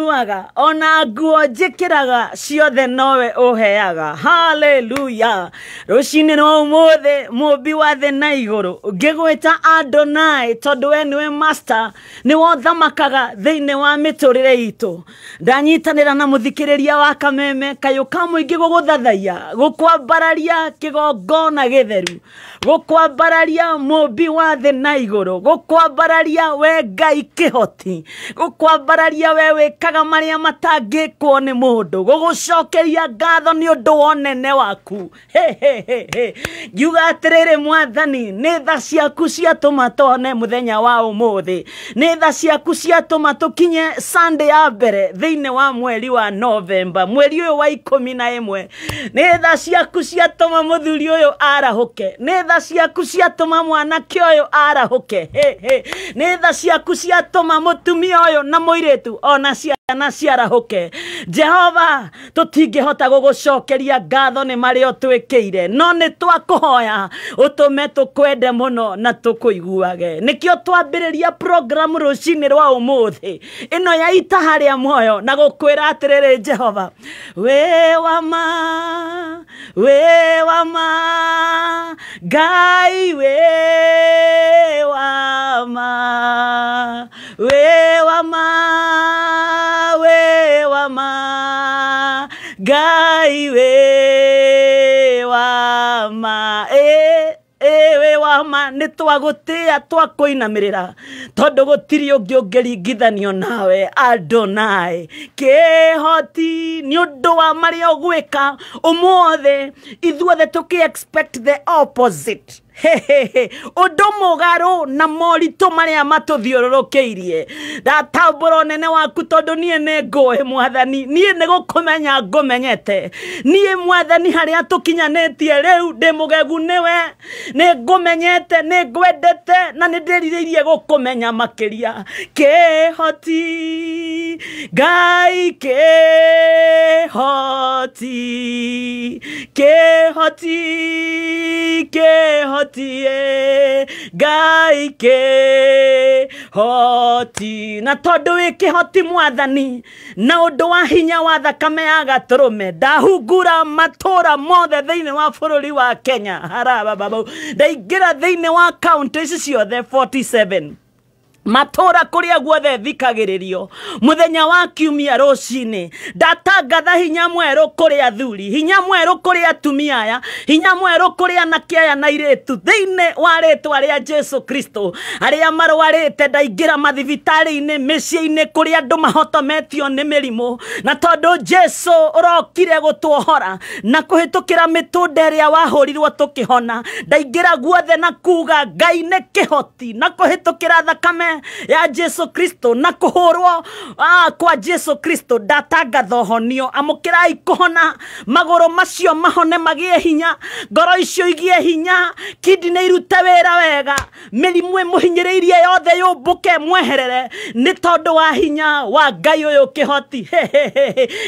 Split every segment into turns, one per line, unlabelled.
Nyuaga ona nguo njĩkĩraga ciothe nowe ũheaga. Haleluya. Rũcinĩ rwa ũmũthĩ, mũmbi wa thĩ na igũrũ, ngĩgwĩta Adonai tondũ we nĩwe master, nĩwe ũthamakaga thĩinĩ wa mĩtũrĩre itũ. Ndanyitanĩra na mũthikĩrĩria wa Kameme kayũ ka mũingĩ gũgũthathaiya, gũkwambararia kĩgongona gĩtheru, gũkwambararia mũmbi wa thĩ na igũrũ, gũkwambararia we Ngai kĩhoti, gũkwambararia we wĩkaga marĩa matangĩkwo nĩ mũndũ, gũgũcokeria ngatho nĩ ũndũ wa ũnene waku. He, he, he, he. Ngiuga atĩrĩrĩ Mwathani, nĩ tha ciaku ciatũma tone mũthenya wa ũmũthĩ, nĩ tha ciaku ciatũma tũkinye Sunday ya mbere thĩinĩ wa mweri wa Novemba, mweri ũyũ wa 11. Nĩ tha ciaku ciatũma mũthuri ũyũ arahũke, nĩ tha ciaku ciatũma mwanake ũyũ arahũke. He, he. Nĩ tha ciaku ciatũma mũtumia ũyũ na mũirĩtu ona ciana ciarahũke. Jehova, tũtingĩhota gũgũcokeria ngatho nĩ marĩa ũtwĩkĩire, no nĩ twakũhoya ũtũme tũkwende mũno na tũkũiguage. Nĩkĩo twambĩrĩria program rũcinĩ rwa ũmũthĩ ĩno ya Itaha rĩa Muoyo na gũkwĩra atĩrĩrĩ, Jehova, wĩ wa ma, wĩ wa ma, Ngai wĩ wa ma, wĩ wa ma, wĩ wa ma, Ngai wĩ wa ma. Wĩ wa ma, nĩ twagũtĩa, twakũinamĩrĩra tondũ gũtirĩ ũngĩ ũngĩringithanio nawe Adonai kĩhoti. Nĩ ũndũ wa marĩa ũgwĩka ũmũthĩ, ithuothe tũkĩ expect the opposite, ũndũ mũgarũ na moritũ marĩa matũthiũrũrũkĩirie. Ndatambũra ũnene waku tondũ niĩ nĩ ngũĩ Mwathani, niĩ nĩ gũkũmenya ngũmenyete. Niĩ Mwathani, harĩa tũkinyanĩtie rĩu ndĩ mũgegu nĩwe, nĩ ngũmenyete, nĩ ngwendete na nĩ ndĩrirĩirie gũkũmenya makĩria. Kĩhoti Ngai, kĩhoti, kĩhoti, kĩhoti, Ngai kĩhoti. Na tondũ wĩ kĩhoti Mwathani, na ũndũ wa hinya wa thakame ya gatũrũme, ndahungura matũra mothe thĩinĩ wa bũrũri wa Kenya, harabababau, ndaingĩra thĩinĩ wa kaunti ici ciothe 47, matũra kũrĩa guothe thikagĩrĩrio mũthenya wa kiumia rũcinĩ, ndatangatha hinya mwerũ kũrĩ athuri, hinya mwerũ kũrĩ atumia aya, hinya mwerũ kũrĩ anake aya na airĩtu thĩinĩ wa rĩtwa rĩa Jesu Kristo. Arĩa marwarĩte, ndaingĩra mathibitarĩ-inĩ, mĩciĩ-inĩ kũrĩa andũ mahotometio nĩ mĩrimũ, na tondũ Jesu ũrokire gũtuohora na kũhĩtũkĩra mĩtũnda ĩrĩa wahũrirwo tũkĩhona, ndaingĩra guothe na kuga Ngai nĩ kĩhoti, na kũhĩtũkĩra thakame ya Jesu Kristo na kũhũrwo kwa Jesu Kristo, ndatangatha ũhonio. Amũkĩrai kũhona, magũrũ macio mahone magĩe hinya, ngoro icio igĩe hinya, kidney irute wĩra wega, mĩrimũ ĩmũhinyĩrĩirie yothe yũmbũke mweherere nĩ tondũ wa hinya wa Ngai ũyũ kĩhoti.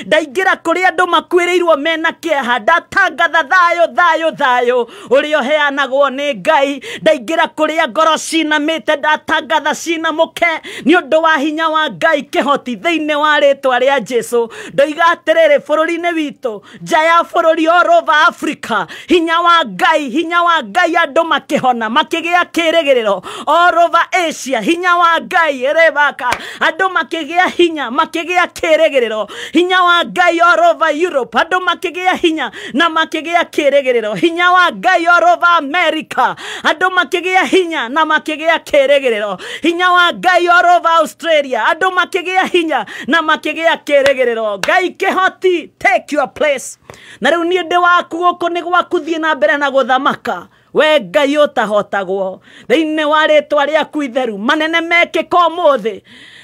Ndaingĩra kũrĩa andũ makuĩrĩirwo mena kĩeha, ndatangatha thayũ, thayũ, thayũ ũrĩa ũheanagwo nĩ Ngai. Ndaingĩra kũrĩa ngoro cinamĩte, ndatangatha cinamũke nĩ ũndũ wa hinya wa Ngai kĩhoti thĩinĩ wa rĩtwa rĩa Jesu. Ndoiga atĩrĩrĩ, bũrũri-inĩ witũ, nja ya bũrũri, all over Africa, hinya wa Ngai, hinya wa Ngai, andũ makĩhona, makĩgĩa kĩrĩgĩrĩro. All over Asia, hinya wa Ngai ĩrĩbaka, andũ makĩgĩa hinya, makĩgĩa kĩrĩgĩrĩro. Hinya wa Ngai all over Europe, andũ makĩgĩa hinya na makĩgĩa kĩrĩgĩrĩro. Hinya wa Ngai all over America, andũ makĩgĩa hinya na makĩgĩa kĩrĩgĩrĩro. Hinya wa Ngai all over Australia, andũ makĩgĩa hinya na makĩgĩa kĩrĩgĩrĩro. Ngai kĩhoti, take your place. Na rĩu niĩ ndĩ waku, gũkũ nĩ gwaku, thiĩ na mbere na gũthamaka we Ngai ũtahotagwo. Thĩinĩ wa rĩtwa rĩaku itheru, manene mekĩka ũmũthĩ,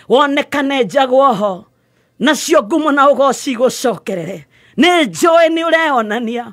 wonekane njagwo ho, nacio ngumo na ũgoci gũcokerere. Nĩ njũĩ nĩ ũreonania,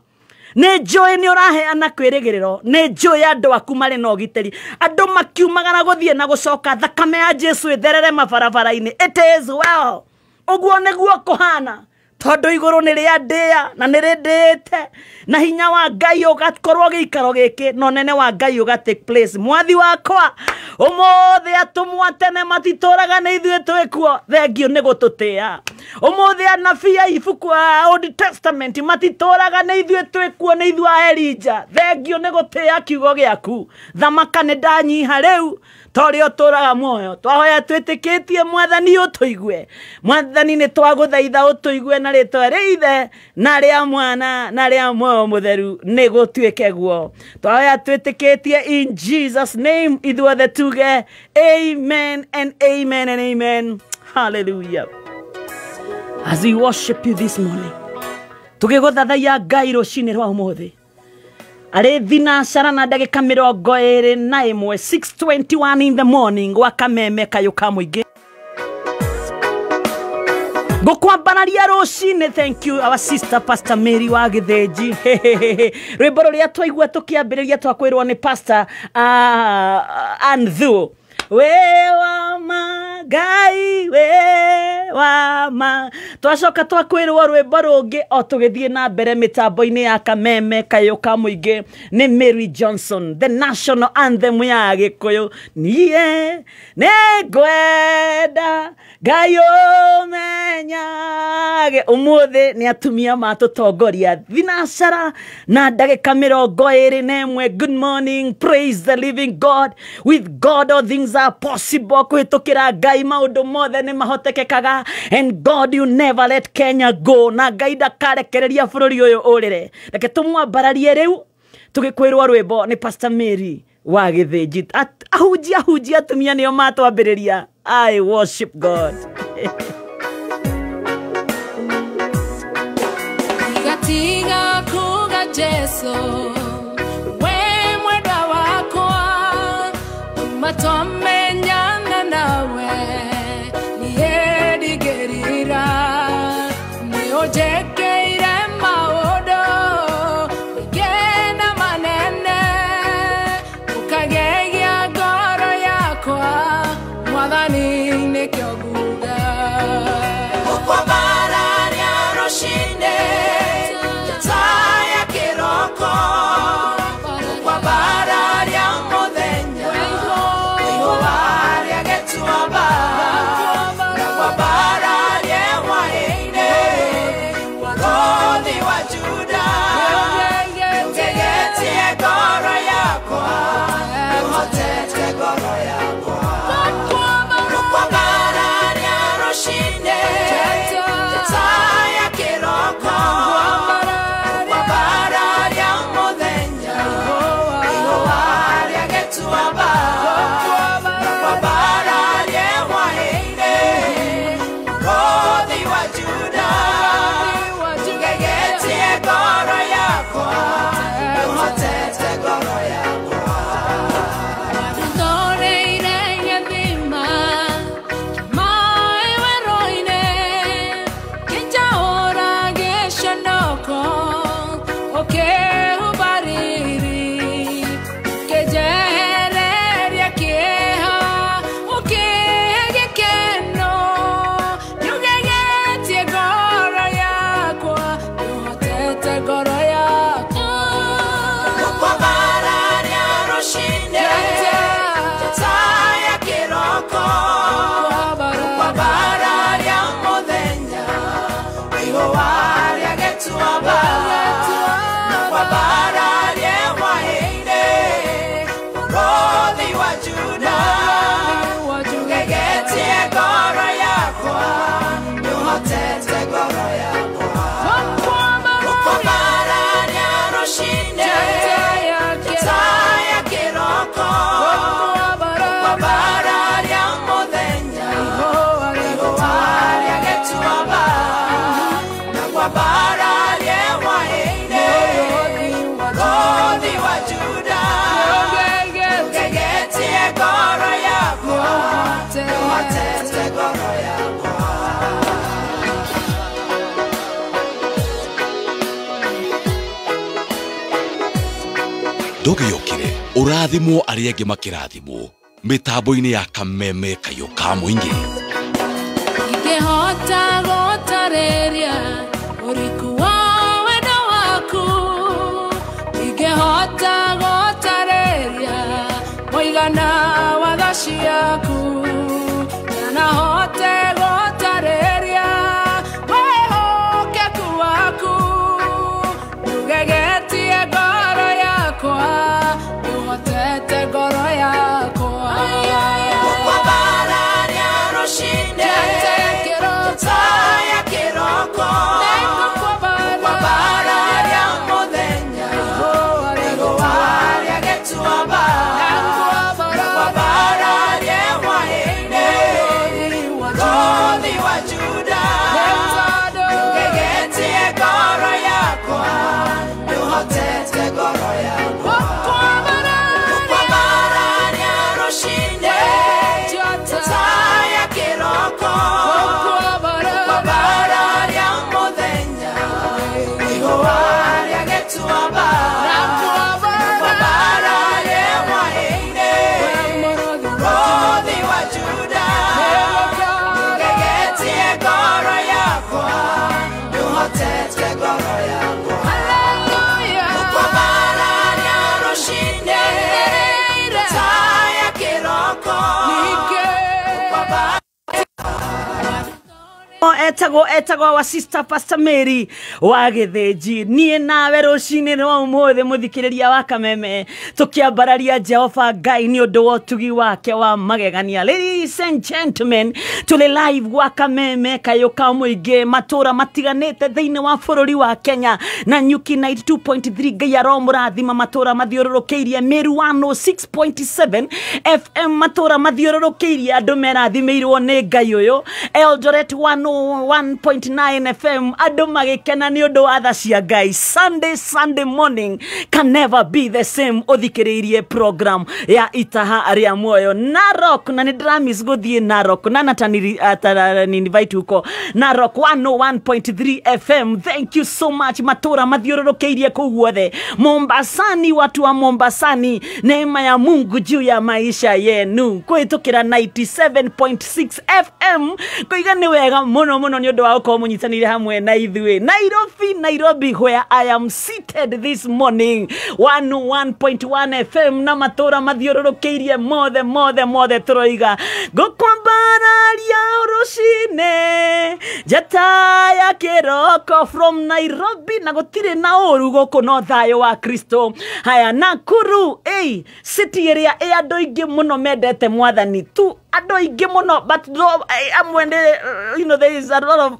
nĩ njũĩ nĩ ũraheana kwĩrĩgĩrĩro, nĩ njũĩ andũ aku marĩ na ũgitĩri, andũ makiumagara gũthiĩ na gũcoka, thakame ya Jesu ĩtherere mabarabara-inĩ. It is well, ũguo nĩguo kũhana. Tondu iguru ni ria ndia na ni rindite na hinya wa Ngai ugakorwo giikaro giki no nene wa Ngai uga take place. Mwathi wakwa umuthi atumwa tene matituraga ni ithuĩ twikuo, thengio ni gututia. Umuthi anabii a ibuku a Old Testament matituraga ni ithuĩ twikuo, ni ithuĩ a Elijah, thengio ni gutia kiugo giaku. Thamaka ni ndanyiha riu toria uturaga muoyo, twahoya twitikitie Mwathani utuigue. Mwathani ni twaguthaitha utuigue na ritwa ria Ithe na ria Mwana na ria Muoyo Mutheru ni gutuike guo. Twahoya twitikitie in Jesus name, ithuothe tuge amen and amen and amen. Hallelujah. As we worship you this morning, tugiguthathaiya Ngai rucini rwa umuthi ari thinacara na ndagika 21, 6:21 in the morning gwa Kameme Kayũ ka Mũingĩ. Ngũkwambararia rũcinĩ. Thank you our sister Pastor Mary wa Gĩthĩnji. Rwĩmbo rũrĩa twaigua tũkĩambĩrĩria twakwĩrwo nĩ Pastor Andrew. We wa ma Ngai, we wa ma. Twacoka twakwĩrwo rwĩmbo rũngĩ o tũgĩthiĩ na mbere mĩtambo-inĩ ya Kameme Kayũ ka Mũingĩ nĩ Mary Johnson, the national anthem ya Gĩkũyũ. Niĩ nĩngwenda Ngai ũmenyage. Ũmũthĩ nĩ atumia matũtongoria thinacara na ndagĩka 21. Good morning, praise the living God. With God all things are possible. Kũhĩtũkĩra Ngai maũndũ mothe nĩ mahotekekaga. And God, you never let Kenya go. Na Ngai ndakarekereria bũrũri ũyũ ũrĩre. Reke tũmwambararie rĩu tũgĩkwĩrwo rwĩmbo nĩ Pastor Mary wa Gĩthĩnji. Ahunjia ahunjia atumia nĩo matwambĩrĩria. I worship God.
Tiga kuga Jesu we mwenda wakwa matomenyana nawe niyedigirira niojekeire maũndũ gena manene ukagegia ngoro yakwa Mwathani nĩkĩo nguga
Ũkwambararia rũcinĩ taya kĩroko, ũkwambararia mũthenya ihũa rĩa gĩtuamba, ũkwambararia hwaĩ-inĩ mũrũthi wa Juda, nĩũgegetie ngoro yakwa, nĩũhotete ngoro yakwa. Ũkwambararia rũcinĩ taya kĩroko, ũkwambararia mũthenya ihũa rĩa gĩtuamba, ũkwambararia hwaĩ-inĩ mũrũthi wa Juda, nĩũgegetie ngoro yakwa, nĩũhotete ngoro yakwa.
Ndoreire gĩthima maĩ werũ-inĩ kĩnjaũra gĩconoko ũkĩhumba riri kĩnjehereria kĩeha ũkĩhe gĩkeno nĩũgegetie ngoro yakwa nĩũhotete ngoro yakwa.
Ũkwambararia rũcinĩ taya kĩroko, ũkwambararia mũthenya ihũa rĩa gĩtuamba, ũkwambararia hwaĩ-inĩ mũrũthi wa Juda, nĩũgegetie ngoro yakwa, nĩũhotete ngoro yakwa. Ũkwambararia rũcinĩ taya kĩroko, ũkwambararia mũthenya ihũa rĩa gĩtuamba, ũkwambararia hwaĩ-inĩ mũrũthi wa Juda, nĩũgegetie ngoro yakwa, nĩũhotete ngoro yakwa.
Ndũgĩũkĩre ũrathimwo arĩa angĩ makĩrathimwo mĩtambo-inĩ ya Kameme Kayũ ka Mũingĩ.
Ingĩhota gũtarĩria
Etagwo wa sister Pastor Mary wa Gĩthĩnji. Niĩ nawe rũcinĩ rwa ũmũthĩ mũthikĩrĩria wa Kameme tũkĩambararia Jehova Ngai nĩ ũndũ wa ũtugi wake wa magegania. Ladies and gentlemen, tũrĩ live gwa Kameme kayũ ka mũingĩ matũra matiganĩte thĩinĩ wa bũrũri wa Kenya na Nyuki 92.3. Ngai aromũrathima matũra mathiũrũrũkĩirie Meru 106.7 FM matũra mathiũrũrũkĩirie andũ merathimĩirwo nĩ Ngai ũyũ. Eldoret 101.9 FM andũ magĩkena nĩ ũndũ wa tha cia Ngai. Sunday morning can never be the same ũthikĩrĩirie program ya Itaha rĩa Muoyo. Narok, na nĩ ndĩramiss gũthiĩ Narok na natani invite huko Narok 101.3 FM. Thank you so much matũra mathiũrũrũkĩirie kũu guothe. Mombasani, watu wa Mombasani, neema ya Mungu juu ya maisha yenu kũhĩtũkĩra 97.6 FM. Kũiga nĩ wega mũno mũno nĩ ũndũ wa gũkorwo mũnyitanĩire hamwe na ithuĩ. Nairobi where I am seated this morning, 101.1 FM na matũra mathiũrũrũkĩirie mothe mothe mothe tũroiga ngũkwambararia rũcinĩ njata ya kĩroko from Nairobi, na gũtirĩ na ũru gũkũ no thayũ wa Kristo. Haya, Nakuru, city ĩrĩa ĩ andũ aingĩ mũno mendete mwathani tu, andũ aingĩ mũno, but though, amwe nĩ there is a lot of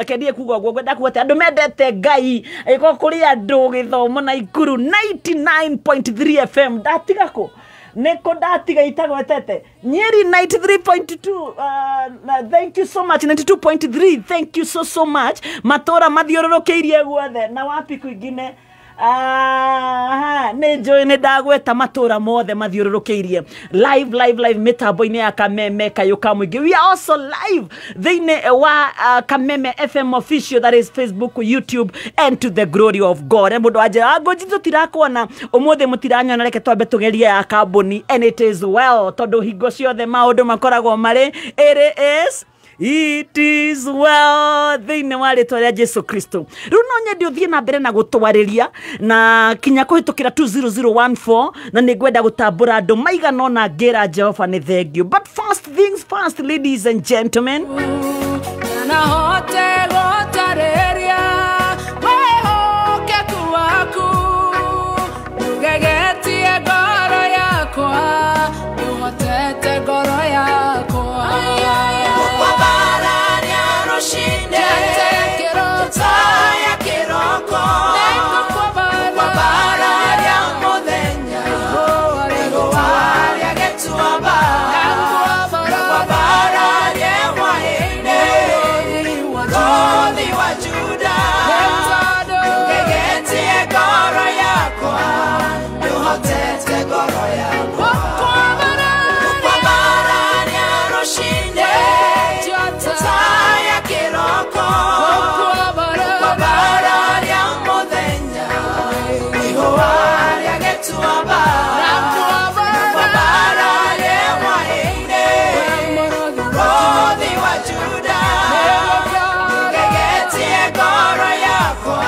kendie kuga ũguo, ngwenda kuga atĩ andũ mendete Ngai ĩkorwo kũrĩ andũ gĩthomo. Naikuru 99.3 FM. Ndatiga kũ? Nĩkũ ndatiga itagwetete? Nyeri 93.2, thank you so much. 92.3, thank you so so much. Matũra mathiũrũrũkĩirie guothe na wapi kwingine. Aha, nĩ njũĩ nĩ ndagweta matũra mothe mathiũrũrũkĩirie live live live mĩtambo-inĩ ya Kameme kayũ ka mũingĩ. We are also live thĩinĩ wa Kameme FM official, that is Facebook, YouTube, and to the glory of God. Mũndũ wanjĩra ngũnji tũtirakuona ũmũthĩ, mũtiranyona, reke twambe tũgerie ya kambuni, and it is well tondũ hingo ciothe maũndũ makoragwo marĩ it is well thĩinĩ wa rĩtwa rĩa Jesu Kristo. Rĩu no nyende ũthiĩ na mbere na gũtwarĩria na kinya kũhĩtũkĩra 20014, na nĩ ngwenda gũtambũra andũ maigana ũna ngĩra Jehova nĩ thengiũ. But first things first, ladies and gentlemen,
na hote gũtarĩria wĩhokeku waku ndũgegetie ngoro yakwa ũhotete ngoro yakwa.
Kwambararia rũcinĩ
Njata ya kĩroko,
njata ya kĩroko,
nĩngũkwambararia
kwambararia mũthenya igũa rĩa gĩtuamba, kwambararia hwaĩ-inĩ mũrũthi wa Juda, nĩũgegetie ngoro yakwa, nĩũhotete ngoro yakwa. Kwambararia rũcinĩ njata ya kĩroko, kwambararia mũthenya igũa rĩa gĩtuamba, kwambararia hwaĩ-inĩ mũrũthi wa Juda, nĩũgegetie ngoro yakwa,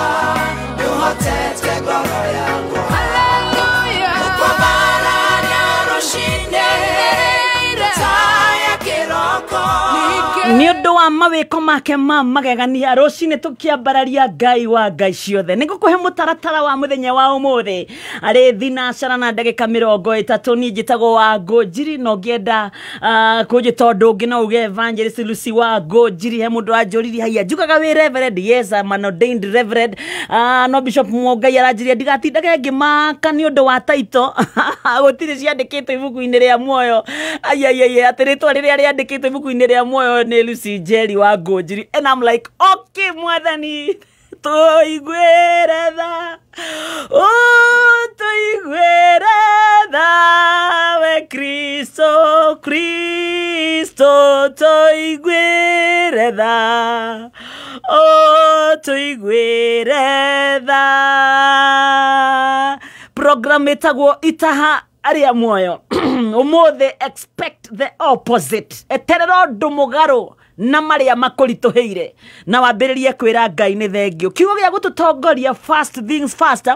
nĩũhotete ngoro yakwa. Kwambararia rũcinĩ njata ya kĩroko.
Nĩ ũndũ wa mawĩko make ma magegania rũcinĩ tũkĩambararia Ngai wa ngai ciothe. Nĩ ngũkũhe mũtaratara wa mũthenya wa ũmũthĩ arĩ thinacara na ndagĩka 30. Niĩ njĩtagwo wa Ngũnjiri, na ũngĩenda kũnjĩta ũndũ ũngĩ no uge Evangelist Lucy wa Ngũnjiri. He mũndũ wanjũririe haiya njugaga wĩ reverend. Yes, I'm an ordained reverend. No Bishop Mwongai aranjĩria ndigatindage ngĩmaka nĩ ũndũ wa title, gũtirĩ ciandĩkĩtwo ibuku-inĩ rĩa muoyo. Aiaiai, atĩ rĩtwa rĩrĩa rĩandĩkĩtwo ibuku-inĩ rĩa muoyo nĩ Lucy Njeri wa Ngũnjiri, and I'm like, okay mwathani, tũiguĩre tha, tũiguĩre tha, we Kristo, Kristo, tũiguĩre tha, tũiguĩre tha. Program ĩtagwo Itaha arĩa Muoyo. Ũmũthĩ expect the opposite, eterera ũndũ mũgarũ na marĩa makũritũhĩire na wambĩrĩrie kwĩra Ngai nĩ thengio. Kiugo gĩa gũtũtongoria, first things first,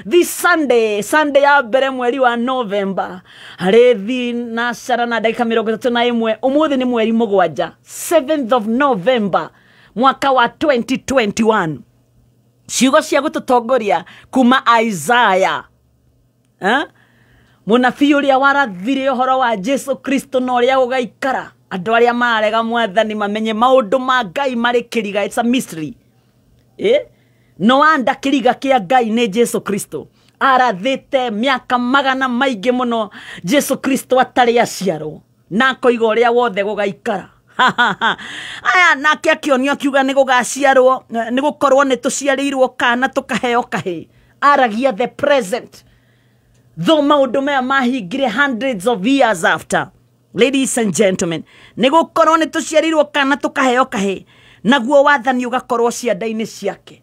this Sunday, Sunday ya mbere mweri wa November, harĩ thinacara na ndagĩka 31. Ũmũthĩ nĩ mweri 7, 7th of November. Mwaka wa 2021. Ciugo cia gũtũtongoria kuma Isaiah. Mũnabii ũrĩa warathire ũhoro wa Jesu Kristo na ũrĩa gũgaikara. Andũ arĩa marega mwathani mamenye maũndũ ma Ngai marĩ kĩriga. It's a mystery. No wanda kĩriga kĩa Ngai nĩ Jesu Kristo. Arathĩte mĩaka magana maingĩ mũno Jesu Kristo atarĩ aciarwo na akoiga ũrĩa wothe gũgaikara. Aya nake akĩonio akiuga nĩ gũgaciarwo, nĩ gũkorwo nĩ tũciarĩirwo kana tũkaheo kahĩĩ. Aragia the present, though maũndũ maya mahingire hundreds of years after. Ladies and gentlemen, nĩ gũkorwo nĩ tũciarĩirwo kana tũkaheo kahĩĩ, naguo wathani ũgakorwo cianda-inĩ ciake.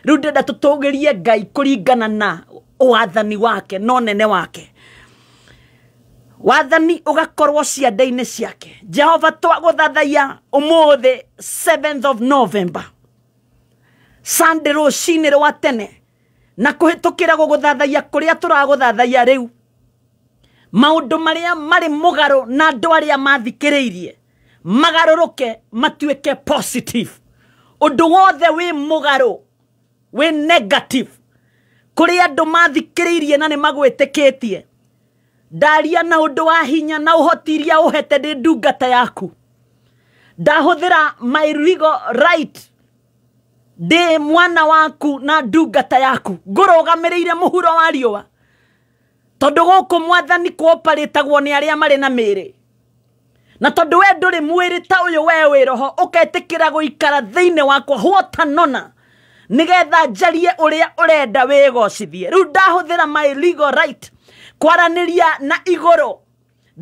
Rĩu ndĩrenda tũtũgĩrie Ngai kũringana na wathani wake no nene wake. Wathani ũgakorwo cianda-inĩ ciake. Jehova twagũthathaiya ũmũthĩ 7th of November, Sunday rũcinĩ rwa tene, na kũhĩtũkĩra gũgũthathaiya kũrĩa tũragũthathaiya rĩu, maũndũ marĩa marĩ mũgarũ na andũ arĩa mathikĩrĩirie magarũrũke matuĩke positive. Ũndũ wothe wĩ mũgarũ, wĩ negative, kũrĩ andũ mathikĩrĩirie na nĩ magwĩtĩkĩtie, ndaria na ũndũ wa hinya na ũhoti iria ũhete ndĩ ndungata yaku. Ndahũthĩra my legal right ndĩ mwana waku na ndungata yaku, ngũrũgamĩrĩire mũhuro wa riũa, tondũ gũkũ mwathani kũoparĩtagwo nĩ arĩa marĩ na mĩĩrĩ, na tondũ we ndũrĩ mwĩrĩ ta ũyũ, we wĩ roho, ũketĩkĩra gũikara thĩinĩ wakwa hwotanona nĩgetha njarie ũrĩa ũrenda wĩgocithie. Rĩu ndahũthĩra my legal right kwaranĩria na igũrũ,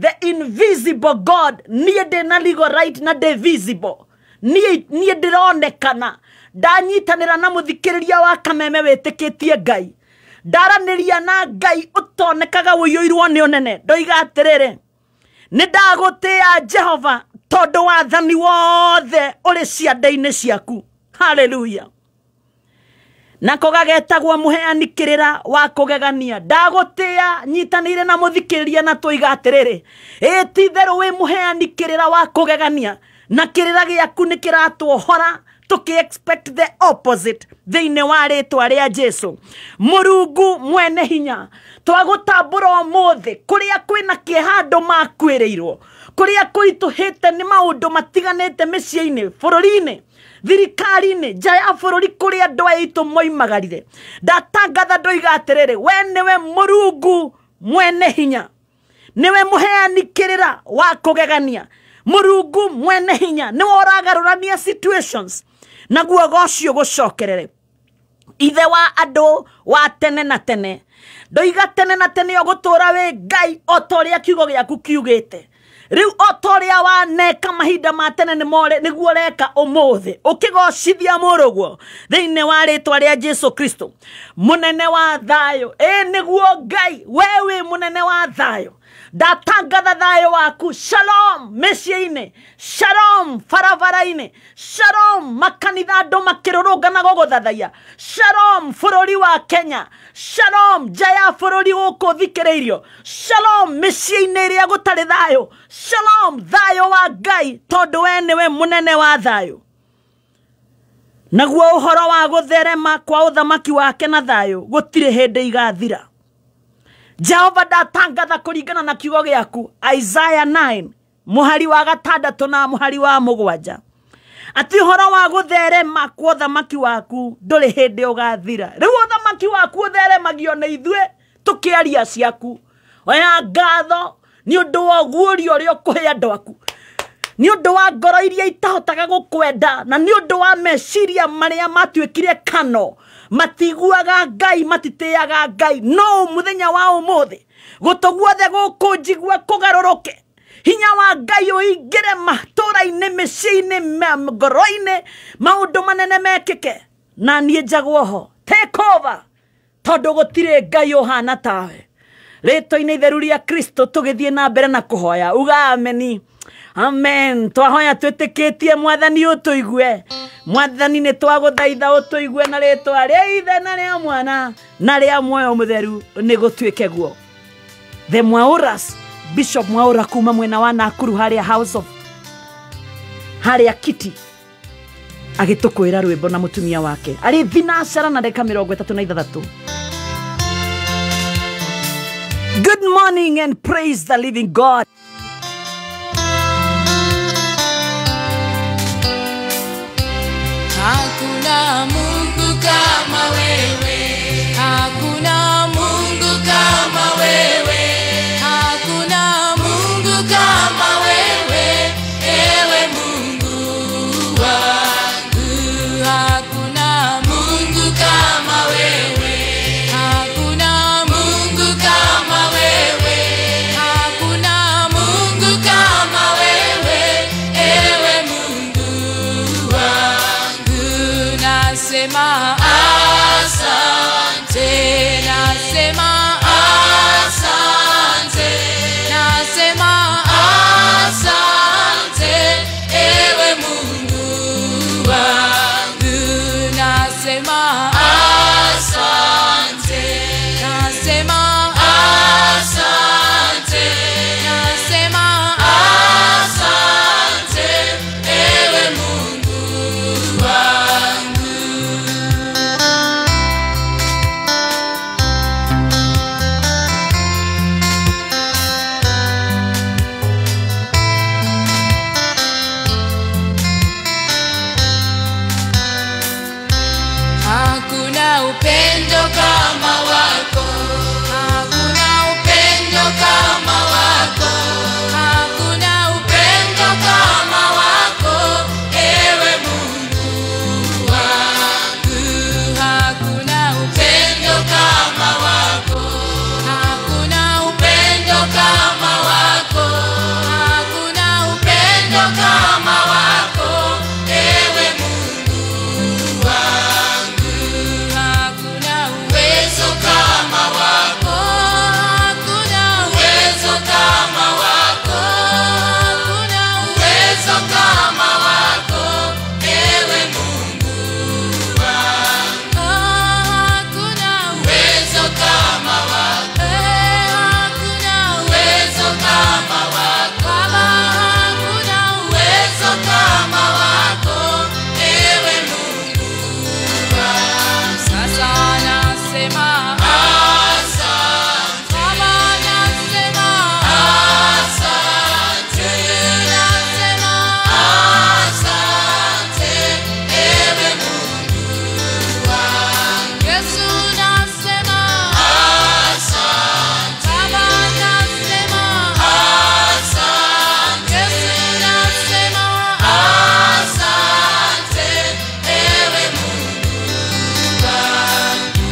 the invisible God. Niĩ ndĩ na legal right na ndĩ visible, niĩ ndĩronekana. Ndanyitanĩra na mũthikĩrĩria wa kameme wĩtĩkĩtie Ngai, ndaranĩria na Ngai ũtonekaga ũiyũirwo nĩ ũnene. Ndoiga atĩrĩrĩ, nĩ ndagũtĩĩa Jehova tondũ wathani wothe ũrĩ cianda-inĩ ciaku. Hallelujah. Nako gagetagwo mũheani kĩrĩra wa kũgegania. Ndagũtĩĩa nyitanĩire na mũthikĩrĩria na tũiga atĩrĩrĩ, ĩ ti itherũ wĩ mũheani kĩrĩra wa kũgegania, na kĩrĩra gĩaku nĩ kĩratuohora tũkĩ expect the opposite thĩinĩ wa rĩtwa rĩa Jesu. Mũrungu mwene hinya, twagũtambũra ũmũthĩ kũrĩa kwĩna kĩeha andũ makuĩrĩirwo, kũrĩa kũritũhĩte nĩ maũndũ matiganĩte mĩciĩ-inĩ, bũrũri-inĩ, thirikari-inĩ, nja ya bũrũri, kũrĩa andũ aitũ moimagarire. Ndatangatha ndoiga atĩrĩrĩ, we nĩwe Mũrungu mwene hinya, nĩwe mũheani kĩrĩra wa kũgegania. Mũrungu mwene hinya nĩwe ũragarũrania situations, naguo gocio gũcokerere. Ithe wa andũ wa tene na tene, ndoiga tene na tene ũgũtũũra wĩ Ngai o ta ũrĩa kiugo gĩaku kiugĩte. Rĩu o ta ũrĩa waneka mahinda ma tene nĩguo ũreka ũmũthĩ, ũkĩgocithia mũrũguo thĩinĩ wa rĩtwa rĩa Jesu Kristo. Mũnene wa thayũ, ĩ nĩguo Ngai, we wĩ mũnene wa thayũ. Ndatangatha thayũ waku, shalom mĩciĩ-inĩ, shalom barabara-inĩ, shalom makanitha andũ makĩrũrũngana gũgũthathaiya, shalom bũrũri wa Kenya, shalom nja ya bũrũri gũkũ thikĩrĩirio, shalom mĩciĩ-inĩ ĩrĩa gũtarĩ thayũ, shalom thayũ wa Ngai, tondũ we nĩwe mũnene wa thayũ. Naguo ũhoro wa gũtherema kwa ũthamaki wake na thayũ gũtirĩ hĩndĩ igathira. Jehova ndatangatha kũringana na kiugo gĩaku, Isaiah 9 mũhari wa 6 na mũhari wa 7, atĩ ũhoro wa gũtherema kwa ũthamaki waku ndũrĩ hĩndĩ ũgathira. Rĩu ũthamaki waku ũtheremagio nĩ ithuĩ tũkĩaria ciaku. Oya ngatho nĩ ũndũ wa ũguũrio ũrĩa ũkũhe andũ aku, nĩ ũndũ wa ngoro iria itahotaga gũkwenda, na nĩ ũndũ wa meciria marĩa matuĩkire kano, matiguaga Ngai, matitĩaga Ngai. No mũthenya wa ũmũthĩ gũtũ guothe gũkũ njigua kũgarũrũke, hinya wa Ngai ũingĩre matũũra-inĩ, mĩciĩ-inĩ, ngoro-inĩ, maũndũ manene mekĩke, na niĩ njagwo ho. Take over, tondũ gũtirĩ Ngai ũhana tawe. Rĩtwa-inĩ itheru rĩa Kristo tũgĩthiĩ na mbere na kũhoya. Uga ameni. Amen. Twahoya twĩtĩkĩtie mwathani ũtũigue. Mwathani nĩ twagũthaitha ũtũigue na rĩtwa rĩa Ithe na rĩa Mwana na rĩa Muoyo Mũtheru, nĩ gũtuĩke guo. The Mwauras, Bishop Mwaura kuma mwena wa Nakuru harĩa House of harĩa Kiti. Agĩtũkwĩra rwĩmbo na mũtumia wake arĩ thinacara na ndagĩka 36. Good morning and praise the living God.
Hakuna Mungu kama wewe, hakuna Mungu kama wewe, hakuna Mungu kama wewe, ewe Mungu wangu. Hakuna Mungu kama wewe, hakuna Mungu kama wewe, hakuna Mungu kama wewe, ewe Mungu wangu. Nasema asante, nasema asante, nasema asante, ewe Mungu wangu. Nasema asante, nasema asante, nasema asante, ewe Mungu wangu. Hakuna upendo kama wako, hakuna upendo kama wako, hakuna upendo kama wako, ewe Mungu wangu. Hakuna upendo kama wako, hakuna upendo kama wako, hakuna upendo kama wako, ewe Mungu wangu. Hakuna uwezo kama wako, hakuna uwezo kama wako, hakuna uwezo kama wako, ewe Mungu wangu. Hakuna uwezo kama wako, hakuna uwezo kama wako, Baba, hakuna uwezo kama wako, ewe Mungu wangu. Sasa nasema asante, Baba, nasema asante, nasema asante, ewe Mungu wangu. Yesu nasema asante, Baba, nasema asante, Yesu nasema asante, ewe Mungu wangu.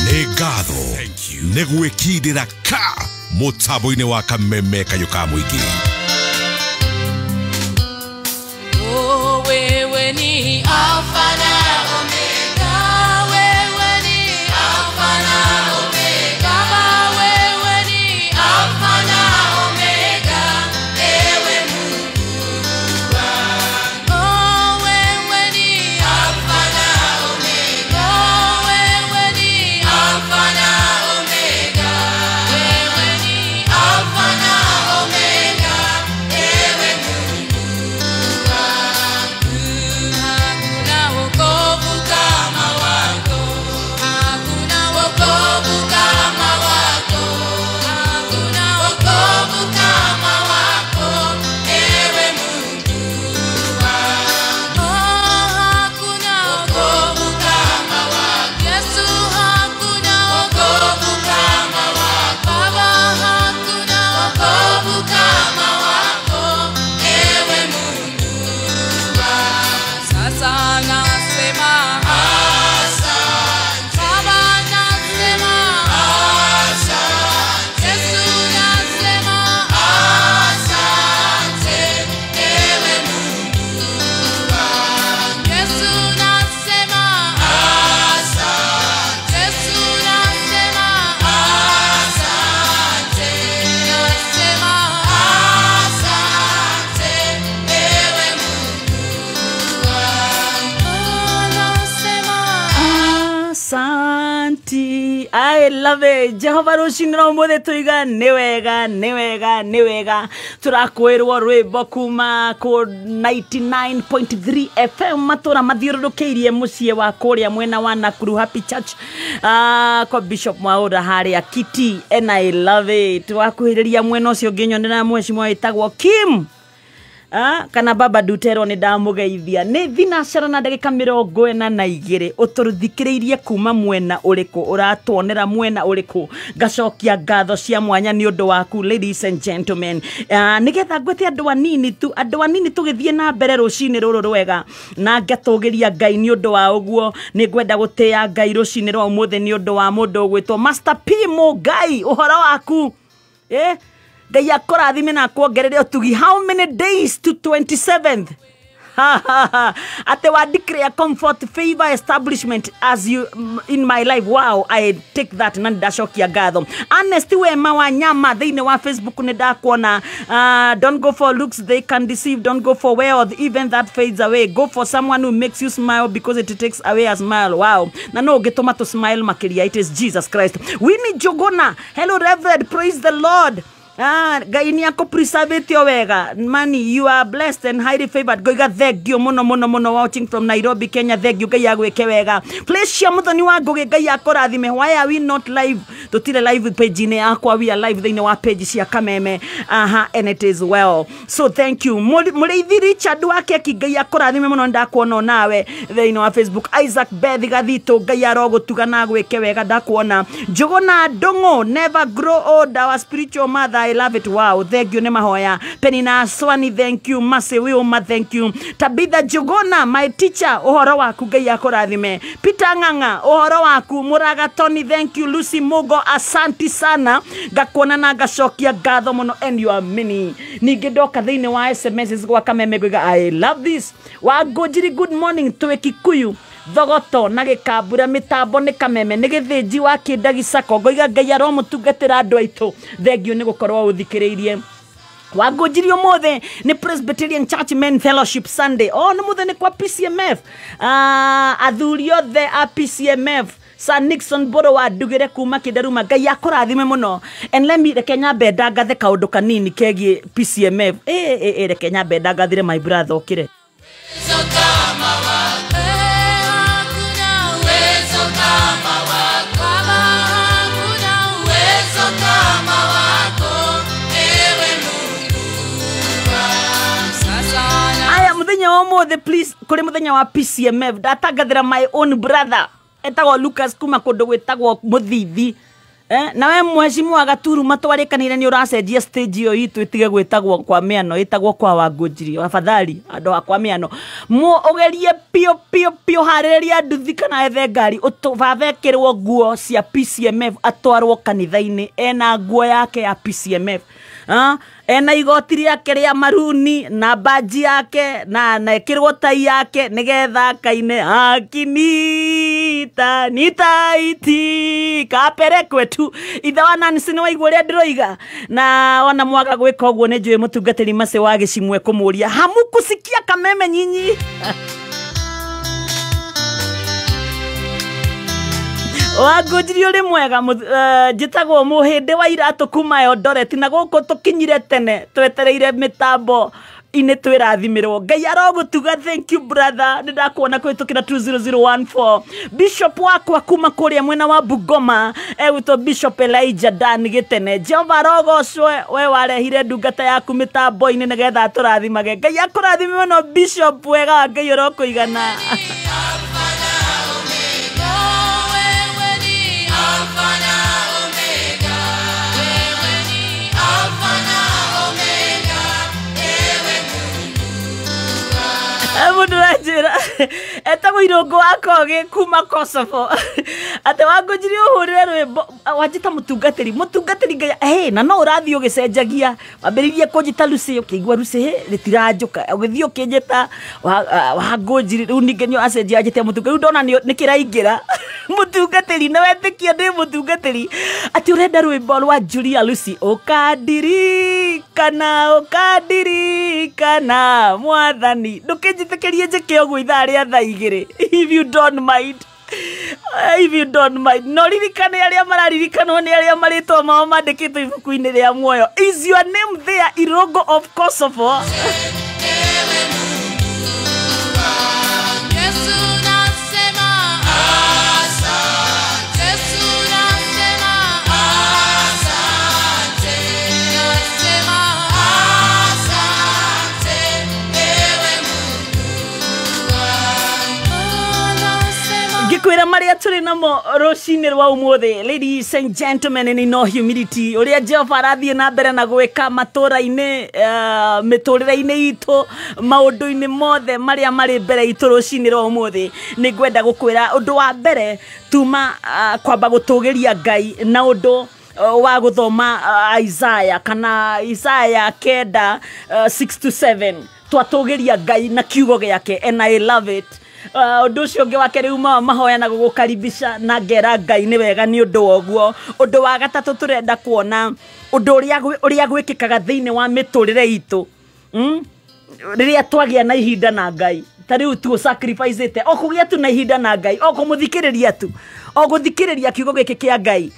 Nĩ ngatho nĩ gwĩkindĩra ka mũtambo-inĩ wa kameme kayũ ka mũingĩ.
Oh, wewe ni Alfa na Omega, wewe ni Alfa na Omega, Baba, wewe ni Alfa na Omega, ewe Mungu wangu. Oh, wewe ni Alfa na Omega, wewe ni Alfa na Omega, wewe ni Alfa na Omega, ewe Mungu wangu. Hakuna wokovu
I love it. Jehova rũcinĩ rwa ũmũthĩ tuiga nĩ wega nĩ wega nĩ wega. Tũrakwĩrwo rwĩmbo kuma kũ 99.3 FM matũra mathiũrũrũkĩirie mũciĩ wa kũrĩa mwena wa Nakuru Happy Church, kwa Bishop Mwaura harĩa Kiti, and I love it. Wakuhĩrĩria mwena ũcio ũngĩ nyonera mheshimiwa wĩtagwo Kim. Kana baba Dutero nĩ ndamũgeithia. Nĩ thinacara na ndagĩka 42. Ũtũthikĩrĩirie kuma mwena ũrĩkũ, ũratuonera mwena ũrĩkũ? Ngacokia ngatho cia mwanya nĩ ũndũ waku, ladies and gentlemen. Nĩgetha ngwĩte andũ anini tu, andũ anini tũgĩthiĩ na mbere rũcinĩ rũrũ rwega, na ngatũgĩria Ngai nĩ ũndũ wa ũguo. Nĩ ngwenda gũtĩĩa Ngai rũcinĩ rwa ũmũthĩ nĩ ũndũ wa mũndũ ũgwĩtwo Master P Mũngai. Ũhoro waku, Ngai akũrathime na akuongerere ũtugi. How many days to 27th? Ate wa declare comfort favor establishment as you in my life. Wow, I take that na ndacokia ngatho. Ernest Wema wa Nyama thĩinĩ wa Facebook nĩ ndakuona. Don't go for looks, they can deceive. Don't go for wealth, even that fades away. Go for someone who makes you smile, because it takes away a smile. Wow, na no ũngĩtũma tũ smile makĩria, it is Jesus Christ. Winnie Jogona, hello Reverend, praise the Lord. Ngai nĩ akũpreservĩte o wega. Money, you are blessed and highly favored. Ngoiga thank you mũno mũno mũno, watching from Nairobi, Kenya. Thank you, Ngai agwĩke wega. Flecia Muthoni wa Ngũgĩ, Ngai akũrathime. Why are we not live? Tũtirĩ live page-inĩ yakwa, we are live thĩinĩ wa page cia Kameme. Aha, and it is well. So thank you. Mũrĩithi Richard wa Keki, Ngai akũrathime mũno, ndakuona nawe thĩinĩ wa Facebook. Isaac Beth Gathito, Ngai arogũtuga na agwĩke wega, ndakuona. Njũgũna Ndũng'ũ, never grow old, our spiritual mother. I love it. Wow, thank you nĩ mahoya. Penina Swani, thank you. Masi Wilma, thank you. Tabitha Jogona, my teacher, ũhoro waku, Ngai akũrathime. Peter Ng'ang'a, ũhoro waku. Muraga Tony, thank you. Lucy Mugo, asanti sana. Ngakuona na ngacokia ngatho mũno, and you are many. Ningĩ ndoka thĩinĩ wa SMS gwa Kameme ngoiga I love this. Wangũnjiri, good morning, twĩ Kikuyu Thogoto na gĩkambura mĩtambo nĩ Kameme nĩ gĩthĩnji wa kĩndagi sako. Ngoiga Ngai aromũtungatĩra andũ aitũ. Thank you nĩ gũkorwo ũthikĩrĩirie. Wangũnjiri ũmũthĩ nĩ Presbyterian Church Men Fellowship Sunday. Oh, nĩ mũthĩ nĩ kwa PCMF. Athuri othe a PCMF, Sir Nixon Boro wa ndugire kuma Kĩndaruma, Ngai akũrathime mũno. And let me, reke nyambe ndangathe kaũndũ kanini kegiĩ PCMF. Reke nyambe ndangathire my brother okire.
Uwezo kama wako, hakuna uwezo kama wako. Baba, hakuna uwezo kama wako, ewe Mungu wangu. Sasa na
Aya, mũthenya wa ũmũthĩ please, kũrĩ mũthenya wa PCMF ndatangathĩra my own brother etagwo Lucas kuma kũndũ gwĩtagwo Mũthithi. Nawe mheshimiwa Gaturu matwarĩkanĩire nĩ ũracenjia stage ĩyo itũ ĩtige gwĩtagwo kwa mĩano, ĩtagwo kwa Wangũnjiri. Afadhali andũ a kwa mĩano ũgerie pio pio pio, harĩrĩria nduthi kana ethe ngari, baba ekĩrwo nguo cia PCMF atwarwo kanitha-inĩ ena nguo yake ya PCMF. Ena igoti rĩake rĩa maruni na baji yake na ekĩrwo tai yake nĩgetha kaine akinita nitaiti kaperekwe tu. Ithe wa Nancy nĩ waigua ũrĩa ndĩroiga, na ona mwaga gwĩka ũguo nĩ njũĩ mũtungatĩri Mace wa gĩcimwe kũmũria hamukusikia Kameme nyinyi. Wangũnjiri ũrĩ mwega, njĩtagwo Mũhĩndĩ wa Iratũ kuma Eldoret, na gũkũ tũkinyire tene twetereire mĩtambo inĩ twĩrathimĩrwo. Ngai arogũtuga. Thank you brother, nĩ ndakuona kũhĩtũkĩra 20014. Bishop wakwa kuma kũrĩa mwena wa Bungoma egwĩtwo Bishop Elijah Dan Gĩtene. Jehova arogocwo, we warehire ndungata yaku mĩtambo-inĩ nĩgetha atũrathimage. Ngai akũrathime mũno Bishop, wega wa Ngai ũrokũigana.
Alfa na Omega, wewe ni Alfa na Omega, wewe ni Alfa na Omega, ewe Mungu wangu.
Mũndũ aranjĩra etagwo Irũngũ wa Kogĩ kuma Kosovo, atĩ Wangũnjiri ũhũrĩre rwĩmbo wanjĩta mũtungatĩri mũtungatĩri Ngai. Hey, na no ũrathiĩ ũgĩcenjagia, wambĩrĩirie kũnjĩta Lucy, ũkĩigua Lucy rĩtiranjũka, ũgĩthiĩ ũkĩnjĩta Wangũnjiri, rĩu ningĩ nĩ ũracenjia wanjĩte mũtungatĩri, rĩu ndona nĩ kĩraingĩra mũtungatĩri, na wetĩkia ndĩ mũtungatĩri. Atĩ ũrenda rwĩmbo rwa Julia Lucy, ũkandirikana ũkandirikana mwathani, ndũkĩnjĩtĩkĩrie njĩke ũguo ithaa rĩa thaa 2 if you don't mind. If you don't mind, no ririkane arĩa mararirikanwo nĩ arĩa marĩtwa mao mandĩkĩtwo ibuku-inĩ rĩa muoyo. Is your name there, Irogo of Kosovo?
Yesu nasema asante. Yesu nasema asante. Nasema asante, ewe Mungu wangu. Nasema
Ngikwĩra marĩa tũrĩ namo rũcinĩ rwa ũmũthĩ, ladies and gentlemen, in no humility, ũrĩa Jehova arathiĩ na mbere na gwĩka matũra-inĩ, mĩtũrĩre-inĩ itũ, maũndũ-inĩ mothe marĩa marĩ mbere itũ rũcinĩ rwa ũmũthĩ. Nĩ ngwenda gũkwĩra ũndũ wa mbere tuma kwamba gũtũgĩria Ngai na ũndũ wa gũthoma Isaiah kana Isaiah 9 6 to 7. Twatũgĩria Ngai na kiugo gĩake, and I love it. Ũndũ ũcio ũngĩ wa kerĩ uma mahoya na gũgũkaribisha na ngera Ngai nĩ wega nĩ ũndũ wa ũguo. Ũndũ wa gatatũ tũrenda kuona ũndũ ũrĩa gwĩkĩkaga thĩinĩ wa mĩtũrĩre itũ, rĩrĩa twagĩa na ihinda na Ngai. Ta rĩu tu sacrifice-ĩte o kũgĩa tu na ihinda na Ngai, o kũmũthikĩrĩria tu, o gũthikĩrĩria kiugo gĩkĩ kĩa Ngai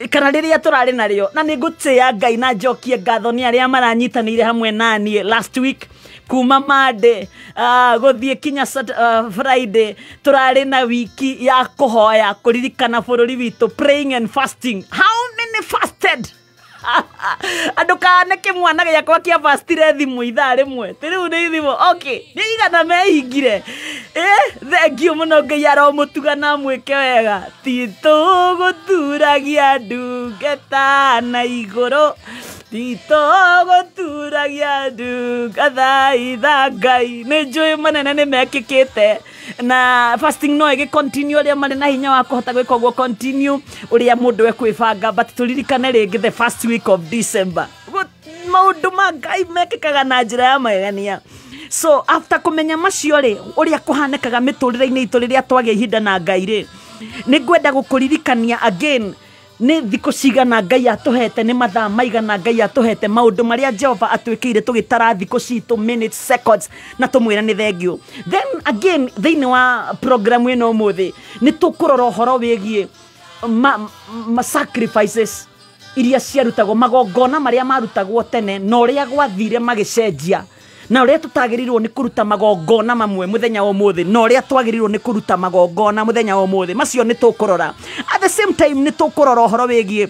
kana rĩrĩa tũrarĩ narĩo. Na nĩ ngũtĩĩa Ngai na njokie ngatho nĩ arĩa maranyitanĩire hamwe na niĩ last week kuma Monday gũthiĩ kinya Friday. Tũrarĩ na wiki ya kũhoya kũririkana bũrũri witũ, praying and fasting. How many fasted? Andũ kane kĩmwana gĩakwa kĩa fastire thimũ ithaa rĩmwe, ti rĩu nĩ thimũ, okay, nĩ igana mehingire. Thengiũ mũno, Ngai aromũtuga na mwĩke wega. Ti tũgũturagia ndungata na igũrũ, ti tũgũturagia ndungata itha Ngai. Nĩ njũĩ manene nĩ mekĩkĩte na fasting no ĩgĩ continue, ũrĩa marĩ na hinya wa kũhota gwĩka ũguo, continue ũrĩa mũndũ ekwĩbanga, but tũririkane rĩngĩ the first week of December. Maũndũ ma Ngai mekĩkaga na njĩra ya magegania. So after kũmenya macio rĩ, ũrĩa kũhanĩkaga mĩtũrĩre-inĩ itũ rĩrĩa twagĩa ihinda na Ngai rĩ, nĩ ngwenda gũkũririkania again nĩ thikũ cigana Ngai atũhete, nĩ mathaa maigana Ngai atũhete, maũndũ marĩa Jehova atwĩkĩire tũgĩtara thikũ citũ, minutes, seconds, na tũmwĩre nĩ thengiũ. Then again thĩinĩ wa program ĩno ũmũthĩ nĩ tũkũrora ũhoro wĩgiĩ ma sacrifices iria ciarutagwo, magongona marĩa marutagwo tene na ũrĩa gwathire magĩcenjia, na ũrĩa tũtagĩrĩirwo nĩ kũruta magongona mamwe mũthenya wa ũmũthĩ na ũrĩa twagĩrĩirwo nĩ kũruta magongona mũthenya wa ũmũthĩ. Macio nĩ tũkũrora. At the same time nĩ tũkũrora ũhoro wĩgiĩ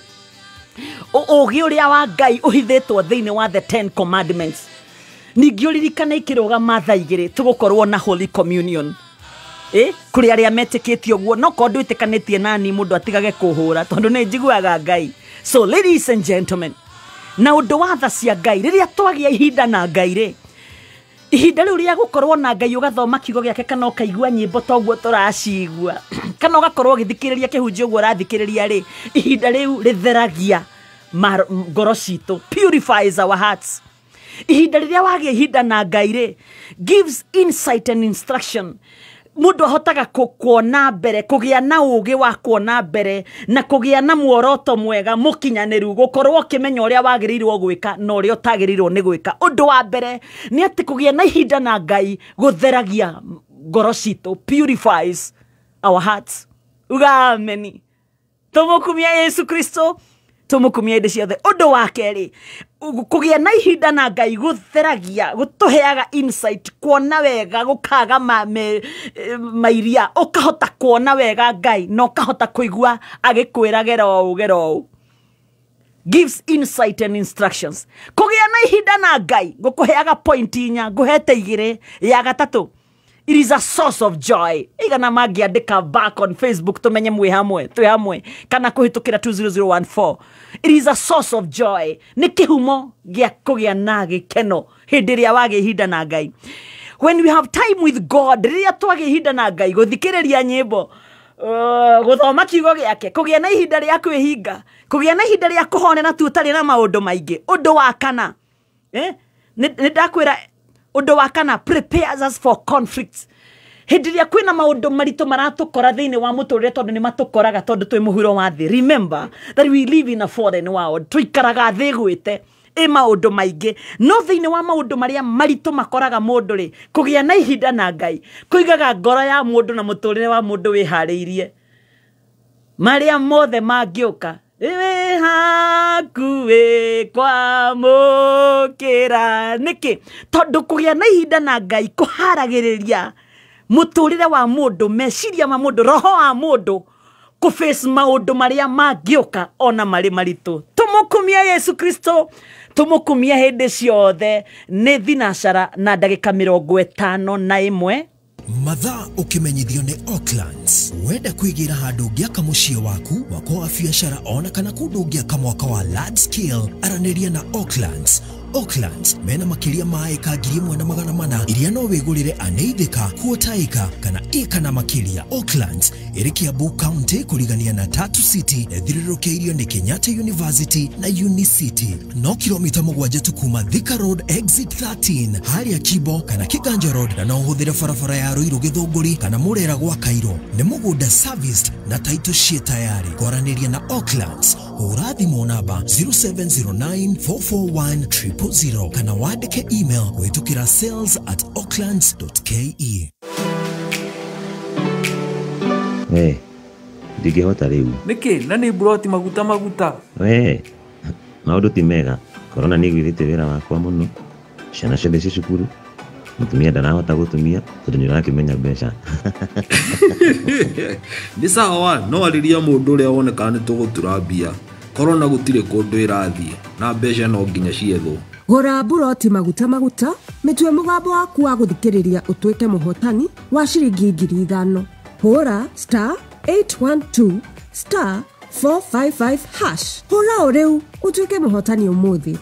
ũũgĩ ũrĩa wa Ngai ũhithĩtwo thĩinĩ wa the 10 commandments. Ningĩ ũririkane ikĩrũgama thaa 2 tũgũkorwo na Holy Communion. Kũrĩ arĩa metĩkĩtie ũguo, no korwo ndwĩtĩkanĩtie nani mũndũ atigage kũhũra tondũ nĩ njiguaga Ngai. So ladies and gentlemen, na ũndũ wa tha cia Ngai, rĩrĩa twagĩa ihinda na Ngai rĩ, ihinda rĩu rĩa gũkorwo na Ngai ũgathoma kiugo gĩake kana ũkaigua nyĩmbo ta ũguo tũracigua, kana ũgakorwo ũgĩthikĩrĩria kĩhunjio ũguo ũrathikĩrĩria rĩ, ihinda rĩu rĩtheragia ngoro citũ, purifies our hearts. Ihinda rĩrĩa wagĩa ihinda na Ngai rĩ, gives insight and instruction. Mũndũ ahotaga kuona mbere, kũgĩa na ũũgĩ wa kuona mbere na kũgĩa na muoroto mwega mũkinyanĩru, gũkorwo ũkĩmenya ũrĩa wagĩrĩirwo gwĩka na ũrĩa ũtagĩrĩirwo nĩ gwĩka. Ũndũ wa mbere nĩ atĩ kũgĩa na ihinda na Ngai gũtheragia ngoro citũ, purifies our hearts. Uga ameni. Tũmũkumia Yesu Kristo, tũmũkumia hĩndĩ ciothe. Ũndũ wa kerĩ, kũgĩa na ihinda na Ngai gũtheragia, gũtũheaga insight, kuona wega, gũkaga mairia, ũkahota kuona wega Ngai na ũkahota kũigua agĩkwĩra gera ũũ, gera ũũ. Gives insight and instructions. Kũgĩa na ihinda na Ngai gũkũheaga point 4, ngũhete 2, ya gatatũ, it is a source of joy. Igana mangĩandĩka back on Facebook tũmenye mwĩ hamwe, twĩ hamwe, kana kũhĩtũkĩra 20014. It is a source of joy. Nĩ kĩhumo gĩa kũgĩa na gĩkeno hĩndĩ ĩrĩa wagĩa ihinda na Ngai. When we have time with God, rĩrĩa twagĩa ihinda na Ngai, gũthikĩrĩria nyĩmbo, gũthoma kiugo gĩake, kũgĩa na ihinda rĩa kwĩhinga, kũgĩa na ihinda rĩa kũhonera tu ũtarĩ na maũndũ maingĩ. Ũndũ wa kana, nĩ ndakwĩra ũndũ wa kana, prepares us for conflicts. Hĩndĩ ĩrĩa kwĩna maũndũ maritũ maratũkora thĩinĩ wa mũtũrĩre, tondũ nĩ matũkoraga tondũ twĩ mũhuro wa thĩ. Remember that we live in a foreign world. Tũikaraga thĩ ĩgwĩte ĩ maũndũ maingĩ, no thĩinĩ wa maũndũ marĩa maritũ makoraga mũndũ rĩ, kũgĩa na ihinda na Ngai kũigaga ngoro ya mũndũ na mũtũrĩre wa mũndũ wĩharĩirie. Marĩa mothe mangĩũka wĩ hakuhĩ kwamũkĩra. Nĩkĩ? Tondũ kũgĩa na ihinda na Ngai kũharagĩrĩria mũtũrĩre wa mũndũ, meciria ma mũndũ, roho wa mũndũ kũface maũndũ marĩa mangĩũka ona marĩ maritũ. Tũmũkumie Yesu Kristo, tũmũkumie hĩndĩ ciothe. Nĩ thinacara na ndagĩka 51.
Mathaa ũkĩmenyithio nĩ Oaklands. Wenda kwĩgĩra handũ ũngĩaka mũciĩ waku, mwako wa biacara ona kana kũndũ ũngĩaka mwaka wa large scale, aranĩria na Oaklands. Oaklands mena makĩria ma ĩka 1400 iria no wĩgũrĩre aneithĩka, quarter acre kana ĩka na makĩria. Oaklands ĩrĩ Kiambu County kũrigania na Tatu City, ĩthirũrũkĩirio nĩ Kenyatta University na Unicity. No kilomita 7 tu kuma Thika Road exit 13 harĩa Kibo kana Kiganja Road, na no ũhũthĩre barabara ya Ruiru Gĩthũngũri kana Mũrera gwa Kairo. Nĩ mũgũnda serviced na title ciĩ tayari. Kwaranĩria na Oaklands, hũra thimũ namba 0709 441 000 kana wandĩke email kũhĩtũkĩra sales@oaklands.ke.
We, ndingĩhota rĩu.
Nĩkĩ? Na nĩ mburoti maguta maguta.
We, maũndũ ti mega. Korona nĩ ĩgwithĩtie wĩra wakwa mũno. Ciana ciothe ci cukuru. Mũtumia ndarahota gũtumia tondũ nĩ ũrakĩmenya mbeca.
Nĩ sawa, no arĩria mũndũ ũrĩa wone kana nĩ tũgũtura mbia. Korona gũtirĩ kũndũ ĩrathiĩ na mbeca no nginya ciethwo.
Gũra mburoti maguta maguta, mĩtue mũgambo waku wa gũthikĩrĩria ũtuĩke mũhotani wa ciringi 5,000. Hũra star 812 star 455 hash. Hũra o rĩu ũtuĩke mũhotani ũmũthĩ.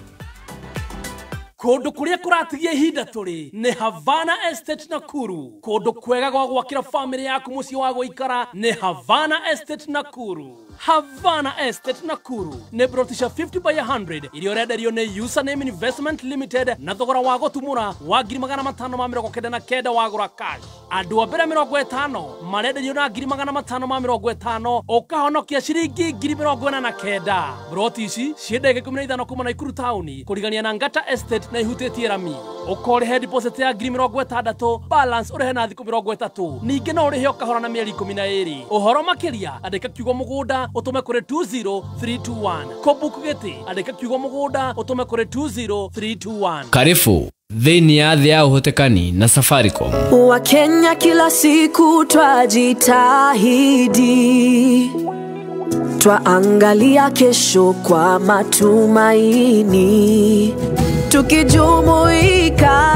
Kũndũ kũrĩa kũratigia ihinda tũrĩ nĩ Havana Estate Nakuru. Kũndũ kwega gwa gwakĩra famĩlĩ yaku mũciĩ wa gũikara nĩ Havana Estate Nakuru. Havana Estate Nakuru nĩ broti cia 50 by 100 iria ũrenderio nĩ Username Investment Limited na thogora wa gũtumũra wa 599 wagũra cash. Andũ a mbere 50 marenderio na 550 ũkahonokia ciringi 49,000. Broti ici ciĩ ndagĩka 15 kuma Nakuru taũni kũrigania na Ngata Estate na ihutĩtie rami. Ũkorĩhe deposit ya 60,000, balance ũrĩhe na thikũ 30. Ningĩ no ũrĩhe ũkahora na mĩeri 12. Ũhoro makĩria andĩka kiugo mũgũnda ũtũme kũrĩ 20321. Kũbook gĩtĩ andĩka kiugo mũgũnda ũtũme kũrĩ 20321.
Karibu thĩinĩ ya thĩ ya ũhotekani na Safaricom.
Wakenya kila siku twajitahidi, twaangalia kesho kwa matumaini, tukijumuika.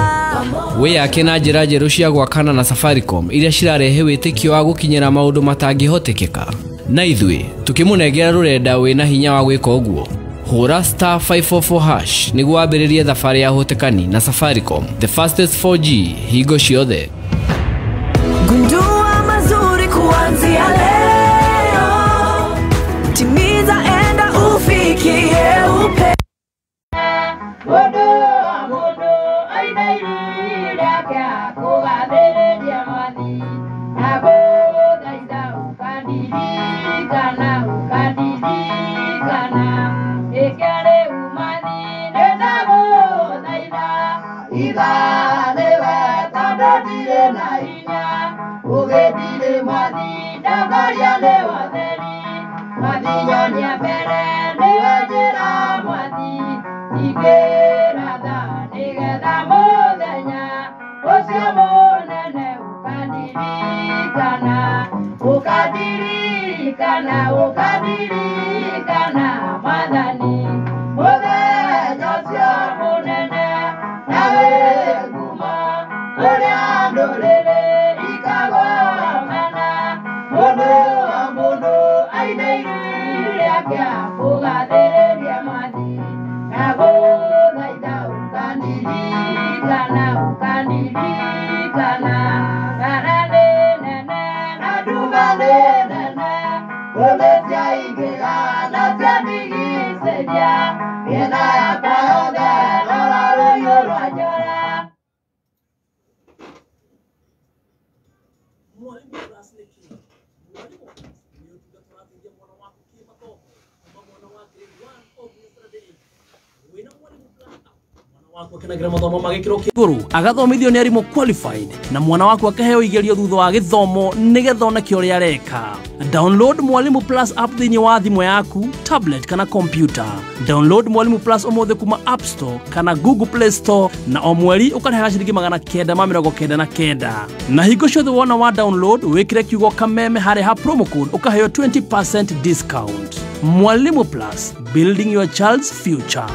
Wĩyake na njĩra njerũ cia gwakana na Safaricom iria cirarehe wĩtĩkio wa gũkinyĩra maũndũ matangĩhotekeka. Na ithuĩ tũkĩmũnengera rũrenda wĩna hinya wa gwĩka ũguo. Hũra star 544 hash nĩguo wambĩrĩrie thabarĩ ya ũhotekani na Safaricom, the fastest 4G hingo ciothe.
Gundua mazuri kuanzia leo, timiza enda ufikie upe.
Akenagĩra mathomo ma gĩkĩro kĩa igũrũ, agathomithio nĩ arimũ qualified, na mwana waku akaheo igerio thutha wa gĩthomo nĩgetha oneke ũrĩa areka. Download Mwalimu Plus app thĩinĩ wa thimũ yaku, tablet kana computer. Download Mwalimu Plus ũmũthĩ kuma App Store kana Google Play Store, na o mweri ũkarĩhaga ciringi 999. Na hingo ciothe wona wa download, wĩkĩre kiugo Kameme harĩ ha promo code, ũkaheo 20% discount. Mwalimu Plus, building your child's future.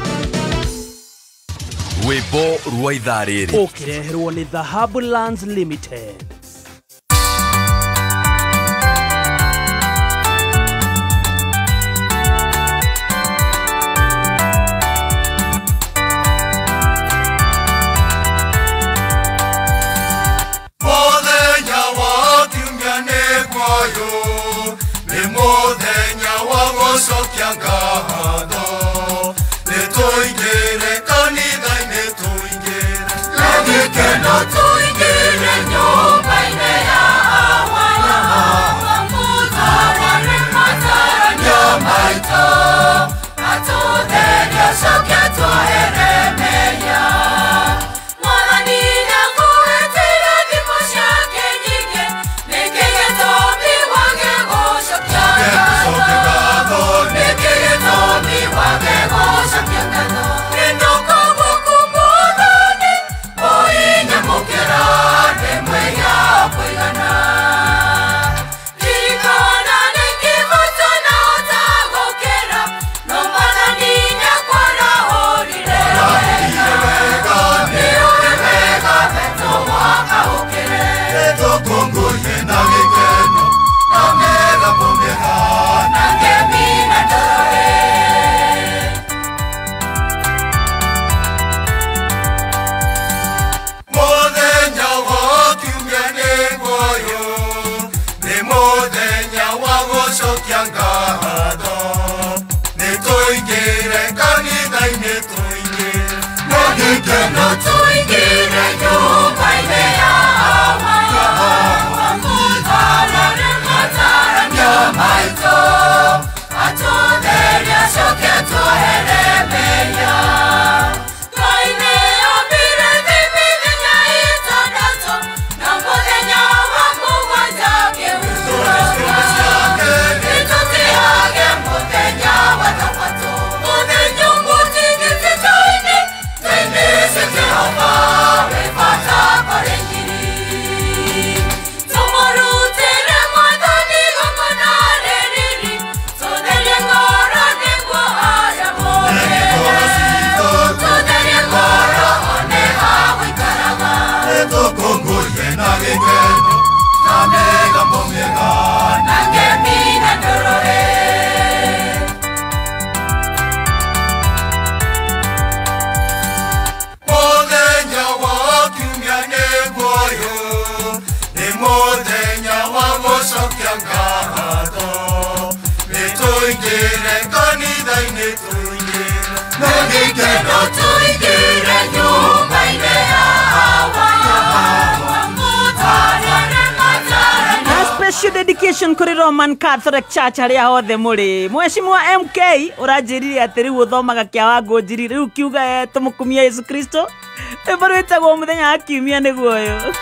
Rwĩmbo rwa ithaa rĩrĩ.
Ũkĩreherwo nĩ Dhahabu Lands Limited.
Mũthenya wa kiumia nĩ guoyũ, nĩ mũthenya wa gũcokia ngatho. Nĩ tũingĩre kanitha-inĩ, tũingĩre na gĩkeno, tũingĩre nyũmba-inĩ ya Awa maitũ, atũtheria coke twohere mehia.
Mwathani nĩakũhetire irathimo ciake nyingĩ, nĩkĩ gĩtũmi wage gũcokia ngatho? Nĩkĩ gĩtũmi wage gũcokia ngatho? Ĩnũka gwaku Mwathani, ũinyamũkĩra nĩ mwĩhia kũigana. Ririkana nĩ kĩhooto na ũtagũkĩra, no Mwathani nĩakwarahũrire wega. Nĩũĩ wega wetũ mwaka ũkĩre.
Nĩtũkũngũiye na gĩkeno na mĩgambo mĩega
na ngemi na ndũrũhĩ.
Mũthenya wa kiumia nĩ guoyũ, nĩ mũthenya wa gũcokia ngatho. Nĩ tũingĩre kanitha-inĩ, tũingĩre na gĩkeno,
tũingĩre nyũmba-inĩ ya Awa maitũ, atũtheria coke tuohere mehia. Ngai nĩombire thĩ mĩthenya ĩtandatũ, na mũthenya wa mũgwanja akĩhurũka. Nĩtũtĩage mũthenya wa Thabatũ, mũthenya ũmwe ũtigithĩtwo-inĩ, tũinĩce Jehova wĩ bata kũrĩ ngiri. Tũmũrutĩre Mwathani igongona rĩrĩ, tũtherie ngoro nĩguo aramũkĩre. Tũtherie ngoro one ha gũikaraga.
Nĩtũkũngũiye na gĩkeno na mĩgambo mĩega
na ngemi na ndũrũhĩ.
Mũthenya wa kiumia nĩ guoyũ, nĩ mũthenya wa gũcokia ngatho. Nĩ tũingĩre kanitha-inĩ, tũingĩre na gĩkeno,
tũingĩre nyũmba-inĩ ya Awa.
Na special dedication kũrĩ Roman Catholic Church arĩa othe mũrĩ. Mheshimiwa MK ũranjĩrire atĩ rĩu ũthomaga kĩa Wangũnjiri, rĩu kiuga tũmũkumia Yesu Kristo. Rwĩmbo rwĩtagwo mũthenya wa kiumia nĩguo ũyũ.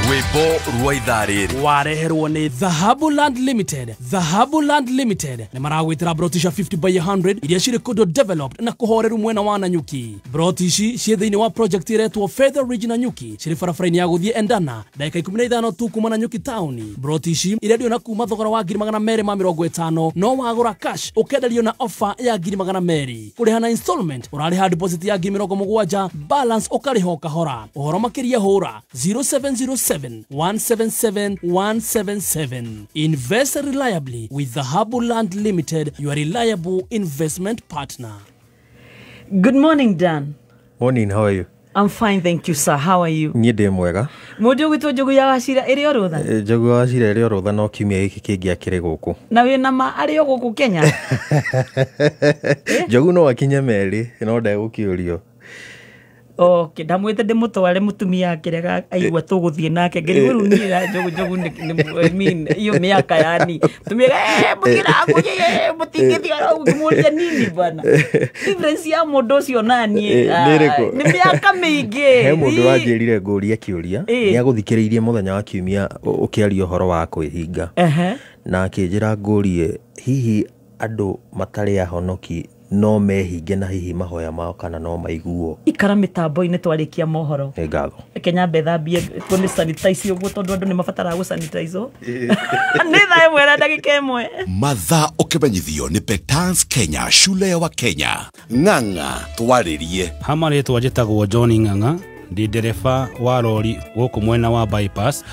Rwĩmbo rwa ithaa rĩrĩ.
Wareherwo nĩ Dhahabu Land Limited. Dhahabu Land Limited nĩ maragwĩtĩra broti cia 50 by 100 iria cirĩ kũndũ developed na kũhoreru mwena wa Nanyuki. Broti ici ciĩ thĩinĩ wa project ĩretwo Feather Ridge Nanyuki, cirĩ barabara-inĩ ya gũthiĩ Endana, ndagĩka 15 tu kuma Nanyuki taũni. Broti ici irendio na kuma thogora wa 250,000, no wagũra cash ũkenderio na offer ya 200,000. Kũrĩha na installment ũrarĩha deposit ya 70,000, balance ũkarĩha o kahora. Ũhoro makĩria hũra 0707 177 177. Invest reliably with Dhahabu Land Limited, your reliable investment partner.
Good morning, Dan.
Morning, how are you?
I'm fine, thank you, sir. How are you?
Niĩ ndĩ mwega.
Mũndũ ũgwĩtwo Njogu ya Wachira ĩrĩ o rũtha?
Njogu ya Wachira ĩrĩ o rũtha, no kiumia gĩkĩ kĩngĩ akĩrĩ gũkũ.
Na wĩna ma arĩ o gũkũ Kenya?
Njogu no akinye merĩ no ndegũkĩũrio.
Okay, ndamwĩte ndĩmũtware mũtumia akĩrega aigua tũgũthiĩ nake ngĩrigwo rĩu niĩ na njogu njogu I mean hiyo miaka yani tumia mũtiraguye mũtingĩthiĩ oro ũguo ngĩmũria nini bwana difference ya mũndũ ũcio naniĩ
Nĩ ĩrĩkũ?
Nĩ mĩaka mĩingĩ.
He mũndũ wanjĩrire ngũrie kĩũria,
Ĩ.
nĩ agũthikĩrĩirie mũthenya wa kiumia ũkĩaria ũhoro wa kwĩhinga,
Ehe.
na akĩnjĩra ngũrie hihi andũ matarĩ ahonoki no mehinge na hihi mahoya mao kana no maiguo.
Ikara mĩtambo-inĩ twarĩkia mohoro.
Nĩ ngatho.
Reke nyambe thambie kũ sanitize ũguo tondũ andũ nĩ mabataraga gũ sanitize. Nĩ thaa 1 na ndagĩka 1.
Mathaa ũkĩmenyithio nĩ Petans Kenya, shule ya Wakenya. Ng'ang'a twarĩrie.
Hama rĩtwa njĩtagwo John Ng'ang'a, ndĩ ndereba wa rori gũkũ mwena wa bypass.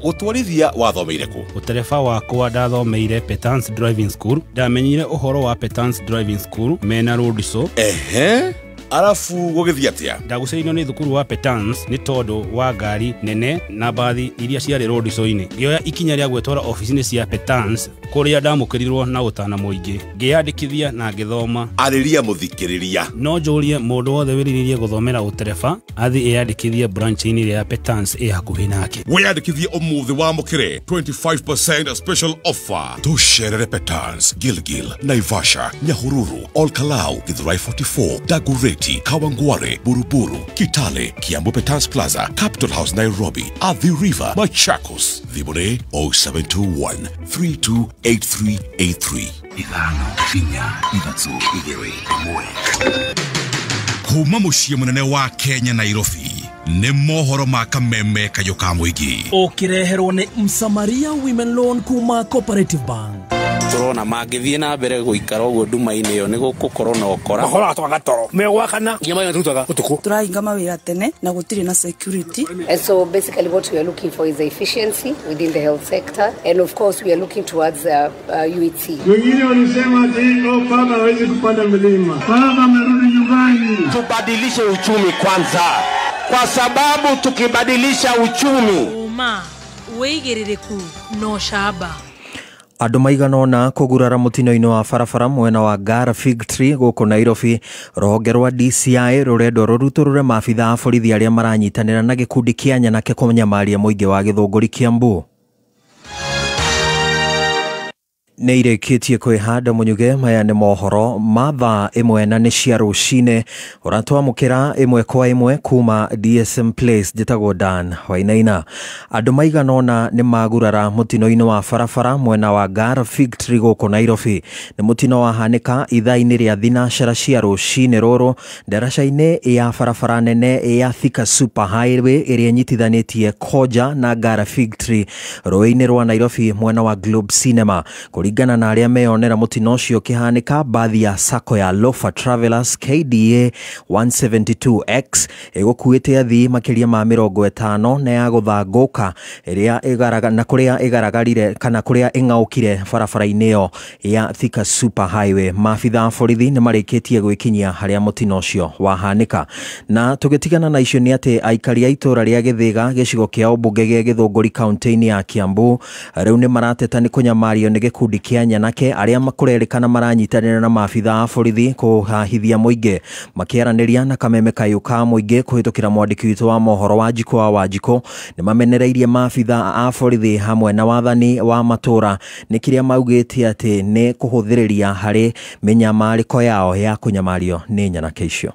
Gũtwarithia wathomeire kũ?
Ũtereba wakwa ndathomeire Petans Driving School. Ndamenyire ũhoro wa Petans Driving School mena road show.
Ehe, arabu gũgĩthiĩ atĩa?
Ndagucĩrĩirio nĩ thukuru wa Petans nĩ tondũ wa ngari nene na mbathi iria ciarĩ road show-inĩ. Ngĩoya ikinya rĩa gwĩtwara obici-inĩ cia Petans kũrĩa ndamũkĩrirwo na ũtana mũingĩ. Ngĩyandĩkithia na ngĩthoma.
Arĩria mũthikĩrĩria.
No njũrie mũndũ wothe wĩrirĩirie gũthomera ũtereba athiĩ eyandĩkithie branch-inĩ ĩrĩa ya Petans ĩ hakuhĩ nake.
Wĩyandĩkithie ũmũthĩ wamũkĩre 25% special offer. Tũcerere Petans, Gilgil, Naivasha, Nyahururu, Olkalau, Githurai 44, Dagoretti, Kawangware, Buruburu, Kitale, Kiambu Petans Plaza, Capital House Nairobi, Athi River, Machakos. Thimũ nĩ 0721 328383. 5 4 3 2 1. Kuma mũciĩ mũnene wa Kenya Nairobi nĩ mohoro ma kameme kayũ ka mũingĩ.
Ũkĩreherwo nĩ Msamaria Women Loan kuma Cooperative Bank.
Turona mangĩthiĩ na mbere gũikara ũguo nduma-inĩ ĩyo nĩ gũgũkorwo na ũkora.
Mahora twaga toro megwakana nginya maya tutaga ũtukũ.
Tũrahinga mawĩra tene na gũtirĩ na security.
And so basically what we are looking for is efficiency within the health sector, and of course we are looking towards UHC.
Wengine walisema ati oh, baba hawezi kupanda mlima. Baba amerudi nyumbani.
Tubadilishe uchumi kwanza, kwa sababu tukibadilisha uchumi
uma wĩigĩrĩrĩku no shaba.
Andũ maigana ũna kũgurara mũtino-inĩ wa barabara mwena wa Ngara Fig Tree gũkũ Nairobi. Rũhonge rwa DCI rũrendwo rũrutũrũre maabitha a borithi arĩa maranyitanĩra na gĩkundi kĩa nyanake kũnyamaria mũingĩ wa Gĩthũngũri Kiambu. Nĩ irĩkĩtie kwĩhanda mũnyuge. Maya nĩ mohoro ma thaa 1 na nĩ cia rũcinĩ. Ũratwamũkĩra 1 kwa 1 kuma DSM Place. Njĩtagwo Dan Wainaina. Andũ maigana ũna nĩ magurara mũtino-inĩ wa barabara mwena wa Ngara Fig Tree gũkũ Nairobi. Nĩ mũtino wahanĩka ithaa-inĩ rĩa thinacara cia rũcinĩ rũrũ ndaraca-inĩ ya barabara nene ya Thika Super Highway ĩrĩa ĩnyitithanĩtie Koja na Ngara Fig Tree rũĩ-inĩ rwa Nairobi mwena wa Globe Cinema. Kũringana na arĩa meyonera mũtino ũcio ũkĩhanĩka, bathi ya sacco ya Lofa Travelers KDA 172X ĩgũkuĩte athii makĩria ma 50 na ya gũthangũka ĩrĩa ĩgaraga na kũrĩa ĩgaragarire kana kũrĩa ĩng'aũkire barabara-inĩ ĩyo ya Thika Super Highway. Maabitha a borithi nĩ marĩkĩtie gwĩkinyia harĩa mũtino ũcio wahanĩka. Na tũgĩtigana na icio nĩ atĩ aikari a itũra rĩa Gĩthĩga gĩcigo kĩa ũmbunge gĩa Gĩthũngũri kaunti-inĩ ya Kiambu rĩu nĩ marateta nĩ kũnyamario nĩ gĩkundi kĩa nyanake arĩa makũrerĩkana maranyitanĩra na maabitha a borithi kũhahithia mũingĩ. Makĩaranĩria na kameme kayũ ka mũingĩ kũhĩtũkĩra mwandĩki witũ wa mohoro Wanjikũ wa Wanjikũ, nĩ mamenereirie maabitha a borithi hamwe na wathani wa matũra nĩ kĩrĩa maugĩte atĩ nĩ kũhũthĩrĩria harĩ mĩnyamarĩko yao ya kũnyamario nĩ nyanake icio.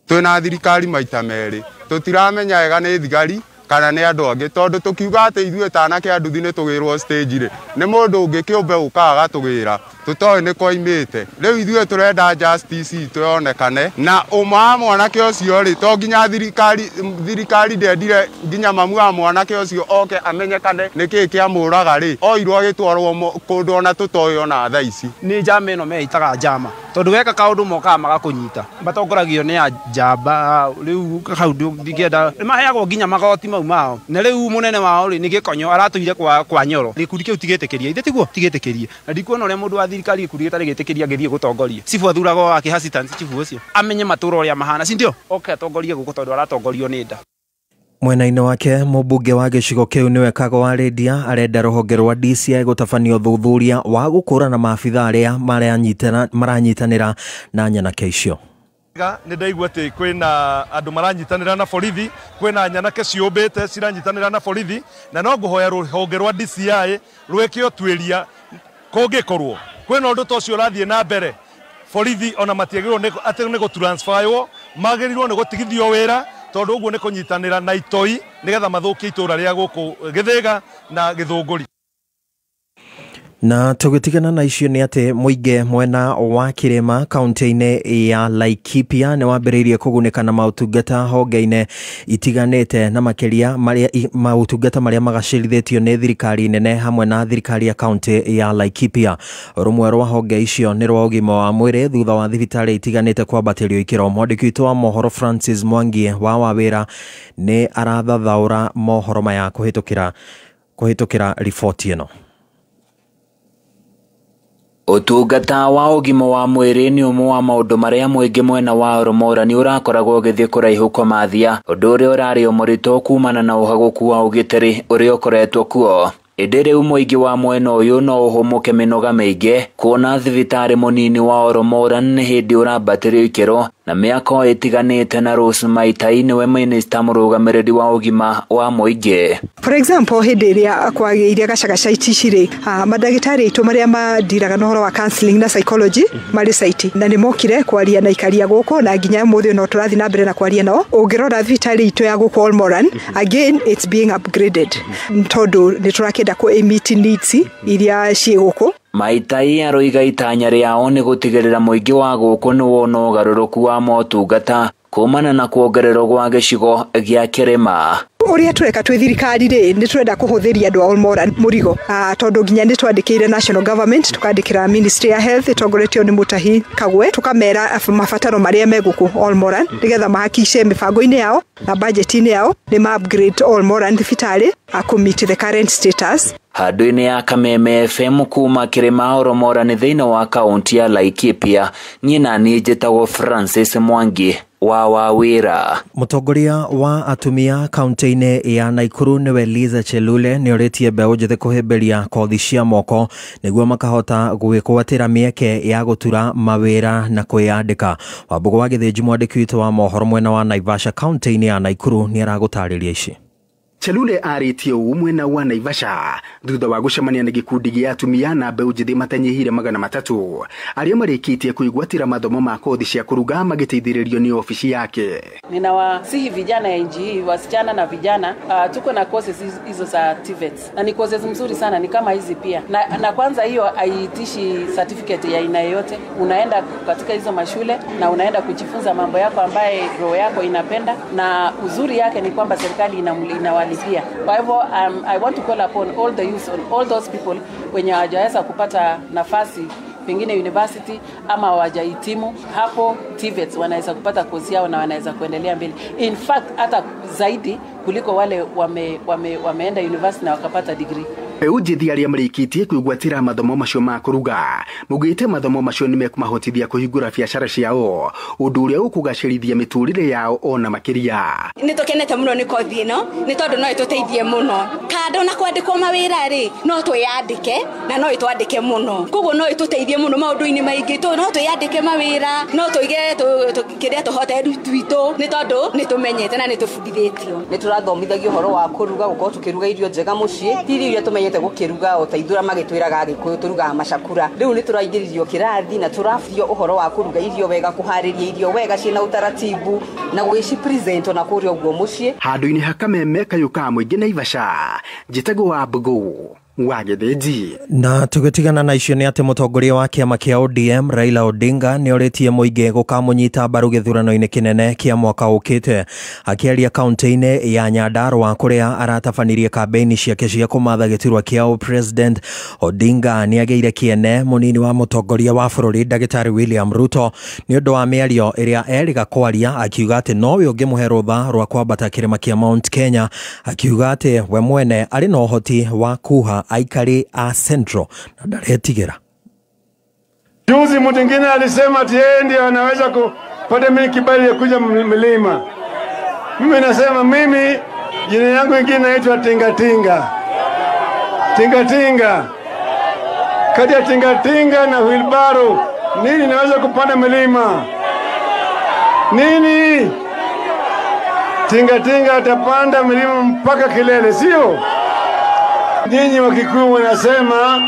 Twĩna thirikari maita merĩ, tũtiramenya wega nĩ thigari kana nĩ andũ angĩ, tondũ tũkiuga atĩ ithuĩ ta anake a nduthi nĩ tũgĩrwo stage rĩ, nĩ mũndũ ũngĩ kĩũmbe ũkaga agatũgĩra tũtoĩ nĩ koimĩte. Rĩu ithuĩ tũrenda justice itũ yonekane, na ũma wa mwanake ũcio rĩ, to nginya thirikari ndendire nginya mamu wa mwanake ũcio oke amenyekane nĩkĩĩ kĩamũraga rĩ, oirwo agĩtwarwo kũndũ ona tũtoĩ ona thaa ici.
Nĩ njama ĩno meitaga njama, tondũ weka kaũndũ mokaga magakũnyita, matongoragio nĩ a njamba. Rĩu hau ndingĩenda nĩ maheagwo nginya magoti mau mao, na rĩu mũnene wao rĩ nĩ Gĩkonyo aratũire kwa Nyoro. Gĩkundi kĩu tigĩtĩkĩria ithe tiguo tigĩtĩkĩrie, na ndikuona ũrĩa mũndũ wa thirikari gĩkundi gĩtarĩ gĩtĩkĩria angĩthiĩ gũtongoria. Cibũ athuragwo wake assistant chifu ũcio amenye matũra ũrĩa mahana, si ndio? Oke atongorie gũkũ tondũ aratongorio nĩ nda.
Mwena-inĩ wake mũmbunge wa gĩcigo kĩu nĩwe Kago wa Lydia arenda rũhonge rwa DCI gũtabania ũthuthuria wa gũkũrana maabitha arĩa maranyitanĩra na nyanake icio.
Nĩ ndaigua atĩ kwĩna andũ maranyitanĩra na borithi, kwĩna nyanake ciũmbĩte ciranyitanĩra na borithi, na no ngũhoya rũhonge rwa DCI rwĩke ũtuĩria kũngĩkorwo kwĩna ũndũ ta ũcio ũrathiĩ na mbere. Borithi ona matiagĩrĩirwo nĩ atĩ nĩ gũtransferwo, magĩrĩirwo nĩ gũtigithio wĩra tondũ ũguo nĩ kũnyitanĩra na itoi nĩgetha mathũkie itũra rĩa gũkũ Gĩthĩga na Gĩthũngũri.
Na tũgĩtigana na icio nĩ atĩ mũingĩ mwena wa Kĩrĩma kaunti-inĩ ya Laikipia nĩ wambĩrĩirie kũgunĩka na maũtungata honge-inĩ itiganĩte na makĩria marĩa maũtungata marĩa magacĩrithĩtio nĩ thirikari nene hamwe na thirikari ya kaunti ya Laikipia. Rũmwe rwa honge icio nĩ rwa ũgima wa mwĩrĩ thutha wa thibitarĩ itiganĩte kwambatĩrio ikĩro. Mwandĩki witũ wa mohoro Francis Mwangi wa Wawĩra nĩ arathathaũra mohoro maya kũhĩtũkĩra riboti ĩno.
Ũtungata wa ũgima wa mwĩrĩ nĩ ũmwe wa maũndũ marĩa mũingĩ mwena wa Oromora nĩ ũrakoragwo ũgĩthiĩ kũraihu kũmathia, ũndũ ũrĩa ũrarĩ mũritũ kumana na ũhagũku wa ũgitĩri ũrĩa ũkoretwo kuo. Ĩndĩ rĩu mũingĩ wa mwena ũyũ no ũhũmũke mĩnoga mĩingĩ kuona thibitarĩ mũnini wa Oromora nĩ hĩndĩ ũrambatĩrio ikĩro na mĩako ĩtiganĩte na Rose Maitai nĩwe minista mũrũgamĩrĩri wa ũgima wa mũingĩ.
For example, hĩndĩ ĩrĩa kwagĩire gacagaca ici rĩ, mandagĩtarĩ aitũ marĩa mandiraga na ũhoro wa counseling na psychology marĩ site na nĩ mokire kwaria na ikaria gũkũ na nginya ũmũthĩ no tũrathiĩ na mbere na kwaria nao. Ũngĩrora thibitarĩ itũ ya gũkũ Olmoran, again it's being upgraded tondũ nĩ tũrakĩenda kũ meet needs iria ciĩ gũkũ.
Maitai aroiga itanya rĩao nĩ gũtigĩrĩra mũingĩ wa gũkũ nĩ wona ũgarũrũku wa motungata kumana na kuongererwo gwa gĩcigo gĩa Kĩrĩma.
Ũrĩa tũreka twĩ thirikari rĩ, nĩ tũrenda kũhũthĩria andũ a Olmoran mũrigo, tondũ nginya nĩ twandĩkĩire national government, tũkandĩkĩra ministry ya health ĩtongoretio nĩ Mutahi Kagwe, tũkamera mabataro marĩa me gũkũ Olmoran nĩgetha mahakice mĩbango-inĩ yao na budget-inĩ yao nĩ ma upgrade Olmoran thibitarĩ kũ meet the current status.
Handũ-inĩ ya Kameme FM kuma Kĩrĩma Oromora nĩ thĩinĩ wa kaunti ya Laikipia, niĩ na niĩ njĩtagwo Francis Mwangi wa Wawĩra.
Mũtongoria wa atumia kaunti-inĩ ya Nakuru nĩwe Liza Chelule nĩorĩtie mbeũ njĩthĩ kũhĩmbĩria kothi cia moko nĩguo makahota gwĩgwatĩra mĩeke ya gũtura mawĩra na kwĩyandĩka. Wambũgũ wa Gĩthĩnji mwandĩki witũ wa mohoro mwena wa Naivasha kaunti-inĩ ya Nakuru nĩaragũtarĩria ici.
Chelule arĩtie ũũ mwena wa Naivasha thutha wa gũcemania na gĩkundi gĩa atumia na mbeũ njĩthĩ matanyihire 300 arĩa marĩkĩtie kwĩgwatĩra mathomo ma kothi cia kũruga magĩteithĩrĩrio nĩ ofici yake.
Ninawasihi vijana ya nchi hii, wasichana na vijana, tuko na courses hizo za TVET na ni courses mzuri sana, ni kama hizi pia na kwanza hiyo haitishi certificate ya aina yoyote. Unaenda katika hizo mashule na unaenda kujifunza mambo yako ambaye roho yako inapenda, na uzuri yake ni kwamba serikali inawali. Kwa hivyo I want to call upon all the youth, all those people wenye hawajaweza kupata nafasi pengine university ama hawajahitimu, hapo TVET wanaweza kupata kozi yao na wanaweza kuendelea mbele. In fact hata zaidi kuliko wale wameenda university na wakapata degree.
Mbeũ njĩthĩ arĩa marĩkĩtie kwĩgwatĩra mathomo macio ma kũruga maugĩte mathomo macio nĩ mekũmahotithia kũhingũra biacara ciao, ũndũ ũrĩa ũkũgacĩrithia mĩtũrĩre yao ona makĩria.
Nĩ tũkenete mũno nĩ kothi ĩno nĩ tondũ no ĩtũteithie mũno kando na kwandĩkwo mawĩra rĩ, no twĩyandĩke na no ĩtwandĩke mũno, koguo no ĩtũteithie mũno maũndũ-inĩ maingĩ. No twĩyandĩke mawĩra, no tũige kĩrĩa tũhote twitũ nĩ tondũ nĩ tũmenyete na nĩ tũbundithĩtio.
Nĩ tũrathomithagio ũhoro wa kũruga, gũkorwo tũkĩruga irio njega mũciĩ, ti irio iria tũmenyete gũkĩruga o ta ithura magĩtwĩraga Gĩkũyũ tũrugaga macakura. Rĩu nĩ tũraingĩririo kĩrathi na tũrabuthio ũhoro wa kũruga irio wega, kũharĩria irio wega ciĩna ũtaratibu na gũgĩci present ona kũrĩa ũguo mũciĩ.
Handũ-inĩ ha Kameme kayũ ka mũingĩ Naivasha, njĩtagwo Wambũgũ wa Gĩthĩnji.
Na tũgĩtigana na icio nĩ atĩ mũtongoria wa kĩama kĩa ODM Raila Odinga nĩ orĩtie mũingĩ gũkamũnyita mbaru gĩthurano-inĩ kĩnene kĩa mwaka ũkĩte. Akĩaria kaunti-inĩ ya Nyandarua kũrĩa aratabanirie kambĩini ciake cia kũmatha gĩturwa kĩa president, Odinga nĩ agĩire kĩene mũnini wa mũtongoria wa bũrũri ndagĩtarĩ William Ruto nĩ ũndũ wa mĩario ĩrĩa erĩga kwaria, akiuga atĩ nowe ũngĩmũhe rũtha rwa kwambata kĩrĩma kĩa Mount Kenya, akiuga atĩ we mwene arĩ na ũhoti wa kuha aikari a Central na ndaretigĩra.
Juzi mtu mwingine alisema ati yeye ndiye anaweza kupata mimi kibali ya kuja milima. Mimi nasema mimi jina yangu ingine naitwa Tinga Tinga. Tinga Tinga. Kati ya Tinga Tinga na wheelbarrow, nini naweza kupanda milima? Nini? Tinga tinga atapanda milima mpaka kilele, sio? Nyinyi Wakikuyu wanasema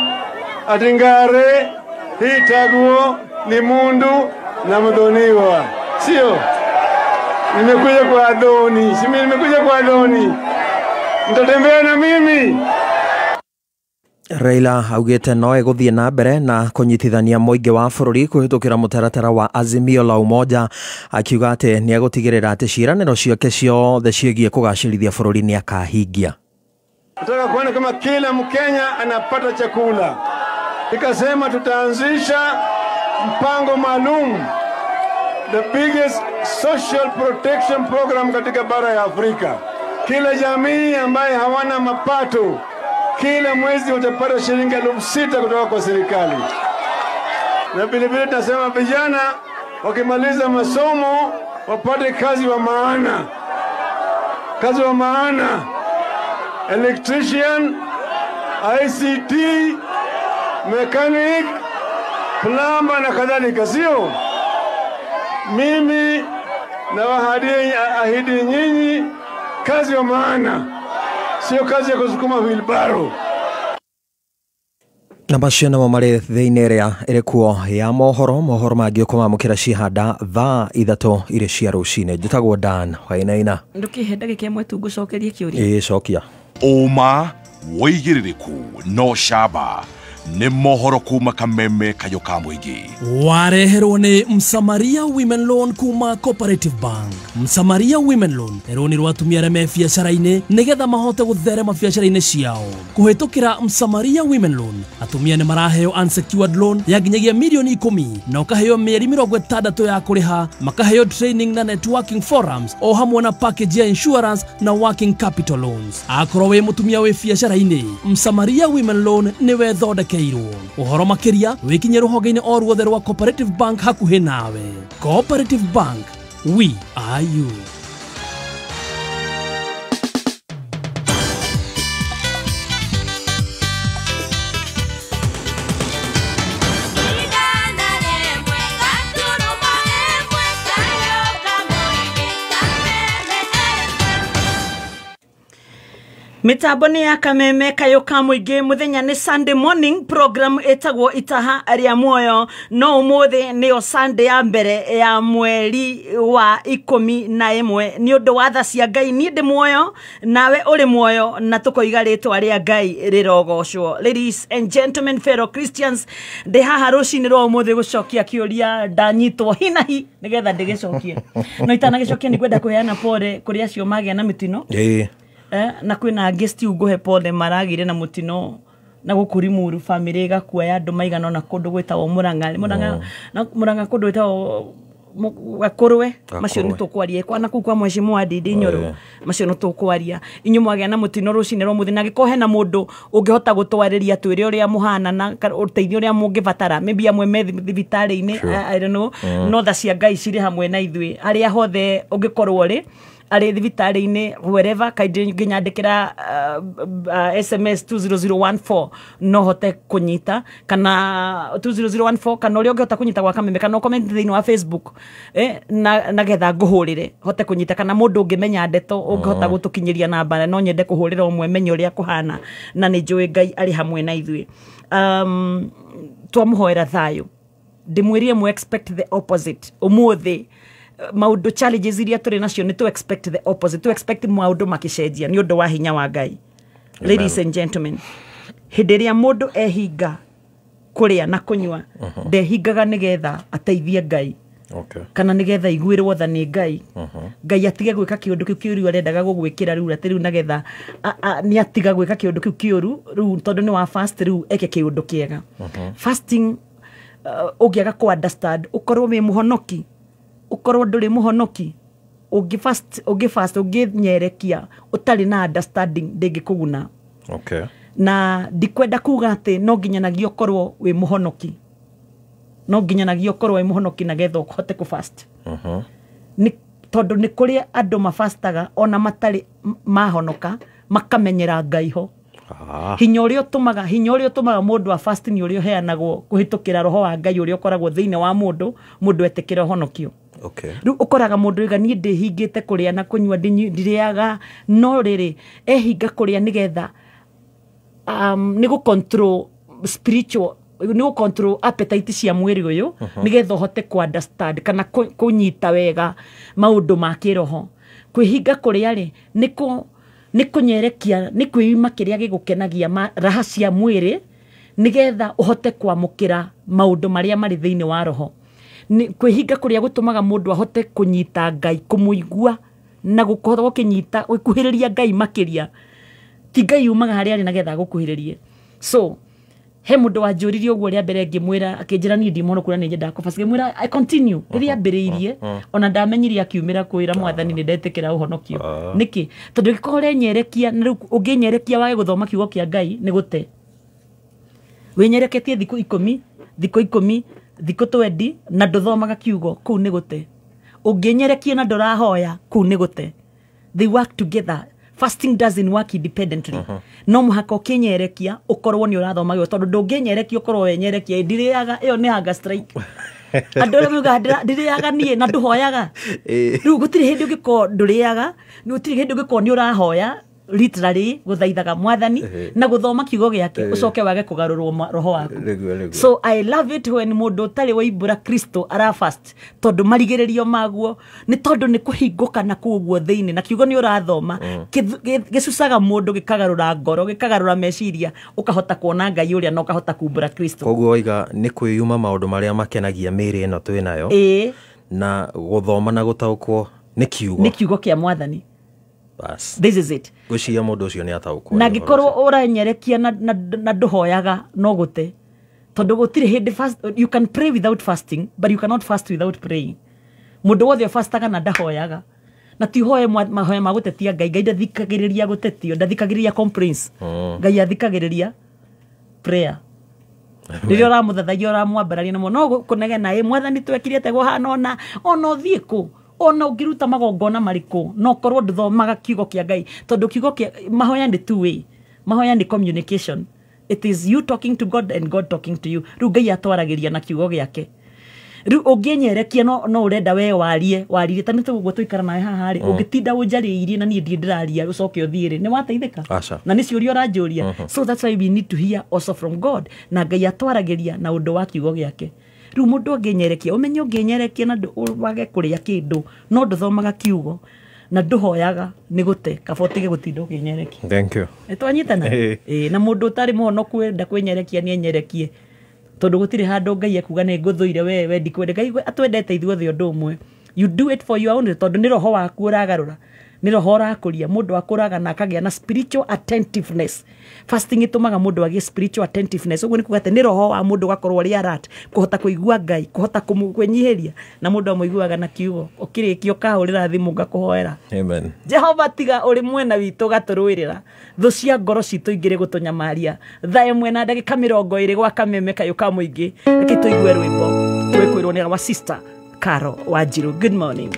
atingare hii taguo ni mundu na mudhoniwa, sio? Nimekuja kwa Adoni, si mimi nimekuja kwa Adoni. Mtatembea na mimi.
Raila augite no egũthiĩ na mbere na kũnyitithania mũingĩ wa bũrũri kũhĩtũkĩra mũtaratara wa Azimio la Umoja, akiuga atĩ nĩ egũtigĩrĩra atĩ ciĩranĩro ciake ciothe ciĩgiĩ kũgacĩrithia bũrũri nĩ akahingia.
Nataka kuona kama kila Mkenya anapata chakula. Nikasema tutaanzisha mpango maalum, the biggest social protection program katika bara ya Afrika. Kila jamii ambaye hawana mapato kila mwezi utapata shilingi 6,000 kutoka kwa serikali. Na vile vile tunasema vijana wakimaliza masomo wapate kazi wa maana. Kazi wa maana. Electrician, ICT, mechanic, plumber na kadhalika, sio? Mimi na ahidi nyinyi kazi wa maana, sio kazi ya kusukuma wheelbarrow.
Na macio namo marĩ thĩinĩ ĩrĩa ĩrĩ kuo ya mohoro mohoro mangĩ ũkũmamũkĩra cihanda thaa 3 irĩ cia rũcinĩ. Njĩtagwo Dan Wainaina.
Ndũkĩhe ndagĩka ĩmwe tu ngũcokerie kĩũria.
Ĩĩ, cokia.
Ũma wĩigĩrĩrĩku no camba nĩ mohoro kuma Kameme Kayũ ka mũingĩ.
Wareherwo nĩ Msamaria Women Loan kuma Cooperative Bank. Msamaria Women Loan nĩ rũni rwa atumia arĩa me biacara-inĩ nĩgetha mahote gũtherema biacara-inĩ ciao. Kũhĩtũkĩra Msamaria Women Loan, atumia nĩ maraheo unsecured loan ya nginyagia milioni 10 na ũkaheo mĩeri 60 ya kũrĩha, makaheo training na networking forums o hamwe na package ya insurance na working capital loans. Akorwo wĩ mũtumia wĩ biacara-inĩ, Msamaria Women Loan nĩwe thondekeirwo. Ũhoro makĩria wĩkinye rũhonge-inĩ o ruothe rwa Cooperative Bank hakuhĩ nawe. Cooperative Bank, we are you.
Mitambo nĩ ya Kameme Kayũ ka mũingĩ. Mũthenya nĩ Sunday morning program ĩtagwo Itaha rĩa Muoyo, no ũmũthĩ nĩyo Sunday ya mbere ya mweri wa 11 nĩ ũndũ wa tha cia Ngai. Niĩ ndĩ muoyo nawe ũrĩ muoyo na tũkoiga rĩtwa rĩa Ngai rĩrogocwo. Ladies and gentlemen, fellow Christians, ndĩ haha rũcinĩ rwa ũmũthĩ gũcokia kĩũria ndanyitwo hinahi nĩgetha ndĩgĩcokie. No itanagĩcokia nĩ ngwenda kũheana pole kũrĩ acio magĩa na mĩtino. Na kwĩna angĩ still ngũhe pole maragire na mũtino na gũkũ Limuru, family ĩgakua ya andũ maigana ũna kũndũ gwĩtagwo Mũrang'a. Mũrang'a kũndũ gwĩtagwo Gakũrwe. Macio nĩ tũkwaria kwana kũu kwa mheshimiwa Ndindi Nyoro, macio nĩ tũkwaria. Inyuĩ mwagĩa na mũtino rũcinĩ rwa mũthĩ, na angĩkorwo hena mũndũ ũngĩhota gũtwarĩria twĩre ũrĩa mũhana na ũteithio ũrĩa mũngĩbatara, maybe amwe me thibitarĩ-inĩ, I don't know, no tha cia Ngai cirĩ hamwe na ithuĩ arĩa hothe ũngĩkorwo rĩ arĩ thibitarĩ-inĩ wherever, kaingĩ ngĩnyandĩkĩra SMS 20014 no hote kũnyita, kana 20014, kana ũrĩa ũngĩhota kũnyita gwa Kameme, kana comment thĩinĩ wa Facebook na getha ngũhũrĩre hote kũnyita, kana mũndũ ũngĩmenya ndeto ũngĩhota gũtũkinyĩria namba, no nyende kũhũrĩra ũmwe menye ũrĩa kũhana, na nĩ njũĩ Ngai arĩ hamwe na ithuĩ. Twamũhoera thayũ, ndĩmwĩrire mu expect the opposite ũmũthĩ. Maũndũ challenges iria tũrĩ nacio nĩ to expect the opposite, to expect maũndũ makĩcenjia nĩ ũndũ wa hinya wa Ngai. Ladies and gentlemen, hĩndĩ ĩrĩa mũndũ ehinga kũrĩa na kũnyua, ndehingaga nĩgetha ateithie Ngai. Kana nĩgetha iguĩrwo tha nĩ Ngai. Ngai atige gwĩka kĩũndũ kĩu kĩũru arendaga gũgwĩkĩra rĩu, atĩ rĩu nagetha nĩ atiga gwĩka kĩũndũ kĩu kĩũru rĩu, tondũ nĩ wa fast rĩu eke kĩũndũ kĩega. Fasting ũngĩaga kũ understand, ũkorwo wĩ mũhonoki, ũkorwo ndũrĩ mũhonoki, ũngĩ fast ũngĩnyerekia ũtarĩ na understanding ndĩngĩkũguna. Na ndikwenda kuga atĩ no nginyanagia ũkorwo wĩ mũhonoki, no nginyanagia ũkorwo wĩ mũhonoki nagetha ũhote kũ fast. Nĩ tondũ nĩ kũrĩ andũ mafastaga ona matarĩ mahonoka makamenyera Ngai ho. Hinya ũrĩa ũtũmaga hinya ũrĩa ũtũmaga mũndũ a fast nĩ ũrĩa ũheanagwo kũhĩtũkĩra roho wa Ngai ũrĩa ũkoragwo thĩinĩ wa mũndũ, mũndũ etĩkĩra ũhonokio. Rĩu ũkoraga mũndũ oiga niĩ ndĩhingĩte kũrĩa na kũnyua, ndirĩaga, no rĩrĩ ehinga kũrĩa nĩgetha nĩ gũ control spiritual, nĩ gũ control appetite cia mwĩrĩ ũyũ, nĩgetha ũhote kũ understand kana kũnyita wega maũndũ ma kĩroho. Kwĩhinga kũrĩa rĩ nĩ kũnyerekia, nĩ kwĩima kĩrĩa gĩgũkenagia, raha cia mwĩrĩ, nĩgetha ũhote kwamũkĩra maũndũ marĩa marĩ thĩinĩ wa roho. Kwĩhinga kũrĩa gũtũmaga mũndũ ahote kũnyita Ngai, kũmũigua na gũkorwo ũkĩnyita gũkuhĩrĩria Ngai makĩria. Ti Ngai umaga harĩa arĩ nagetha agũkuhĩrĩrie. So he mũndũ wanjũririe ũguo rĩa mbere ngĩmwĩra, akĩnjĩra niĩ ndi mũhonoku na nĩ nyendaga kũ-fast. Ngĩmwĩra I continue rĩrĩa ambĩrĩirie, ona ndamenyire akiumĩra kwĩra Mwathani nĩ ndetĩkĩra ũhonokio. Nĩkĩ? Tondũ ũngĩkorwo ũrenyerekia, na rĩu ũngĩnyerekia wage gũthoma kiugo kĩa Ngai nĩ gũte. Wĩnyereketie thikũ 10, thikũ 10, thikũ 20 na ndũthomaga kiugo, kũu nĩ gũte. Ũngĩnyerekia na ndũrahoya, kũu nĩ gũte. They work together. Fasting doesn't work independently. No mũhaka ũkĩnyerekia ũkorwo nĩ ũrathoma gĩo, tondũ ndũngĩnyerekia ũkorwo wenyerekia ndirĩaga, ĩyo nĩ hunger strike. Andũ arĩa maugaga ndirĩaga niĩ na ndũhoyaga. Rĩu gũtirĩ hĩndĩ ũngĩkorwo ndũrĩaga, gũtirĩ hĩndĩ ũngĩkorwo nĩ ũrahoya literally gũthaithaga Mwathani na gũthoma kiugo gĩake, ũcoke wage kũgarũrwo roho waku. So I love it when mũndũ ũtarĩ waimbũra Kristo ara fast, tondũ marigĩrĩrio maguo nĩ tondũ nĩ kũhingũka na kũu thĩinĩ, na kiugo nĩ ũrathoma gĩcucaga mũndũ, gĩkagarũra ngoro, gĩkagarũra meciria, ũkahota kuona Ngai ũrĩa na ũkahota kumbũra Kristo.
Koguo waiga nĩ kwĩyuma maũndũ marĩa makenagia mĩĩrĩ ĩno twĩ nayo, na gũthoma na gũtaũkwo nĩ kiugo,
nĩ kiugo kĩa Mwathani.
Bas.
This is it.
Gwĩciria mũndũ ũcio nĩ ataũkwo.
Na angĩkorwo ũranyerekia na ndũhoyaga no gũte, tondũ gũtirĩ hĩndĩ fast, you can pray without fasting but you cannot fast without praying. Mũndũ wothe ũfastaga na ndahoyaga, na ti ũhoe mahoya ma gũtetia Ngai. Ngai ndathikagĩrĩria gũtetio, ndathikagĩrĩria complaints. Ngai athikagĩrĩria prayer. Rĩrĩa ũramũthathaia ũramwambararia na no kũnegena, ĩ Mwathani twekire atĩa hana, ona ũthiĩ kũ, ona ũngĩruta magongona marĩkũ, no korwo ndũthomaga kiugo kĩa Ngai, tondũ kiugo kĩa mahoya nĩ two way. Mahoya nĩ communication. It is you talking to God and God talking to you. Rĩu Ngai atwaragĩria na kiugo gĩake. Rĩu ũngĩnyerekia no ũrenda we warie, waririe ta nĩ tũguo tũikara nawe haha rĩ, ũngĩtinda ũnjarĩirie na niĩ ndirĩ ndĩraria ũcoke ũthiĩ rĩ, nĩ wateithĩka? Na nĩ ciũria ũranjũria. So that's why we need to hear also from God. Na Ngai atwaragĩria na ũndũ wa kiugo gĩake. Rĩu mũndũ angĩnyerekia, ũmenye ũngĩnyerekia na wage kũrĩa kĩndũ, no ndũthomaga kiugo na ndũhoyaga, nĩ gũte. Kaba ũtige gũtinda ũkĩnyerekia.
Thank you.
Twanyitana? Na mũndũ ũtarĩ mũhonoku enda kwĩnyerekia nĩ enyerekie, tondũ gũtirĩ handũ Ngai ekuga nĩ ngũthũire we ndikwende. Ngai atwendete ithuothe ũndũ ũmwe. You do it for your own, tondũ nĩ roho waku ũragarũra, nĩ roho ũrakũria. Mũndũ akũraga na akagĩa na spiritual attentiveness. Fasting ĩtũmaga mũndũ agĩe spiritual attentiveness. Ũguo nĩ kuga atĩ nĩ roho wa mũndũ ũgakorwo ũrĩ alert, kũhota kũigua Ngai, kũhota kwĩnyihĩria, na mũndũ amũiguaga na kiugo. Ũkĩrĩkia ũkahũrĩra thimũ ngakũhoera.
Amen.
Jehova tiga ũrĩ mwena witũ gatũrũĩrĩra thũ cia ngoro citũ ingĩrĩ gũtũnyamaria. Thaa 1 na ndagĩka 20 gwa kameme kayũ ka mũingĩ. Reke tũigue rwĩmbo twĩkwĩrwo nĩ our sister Caro Wanjiru. Good morning.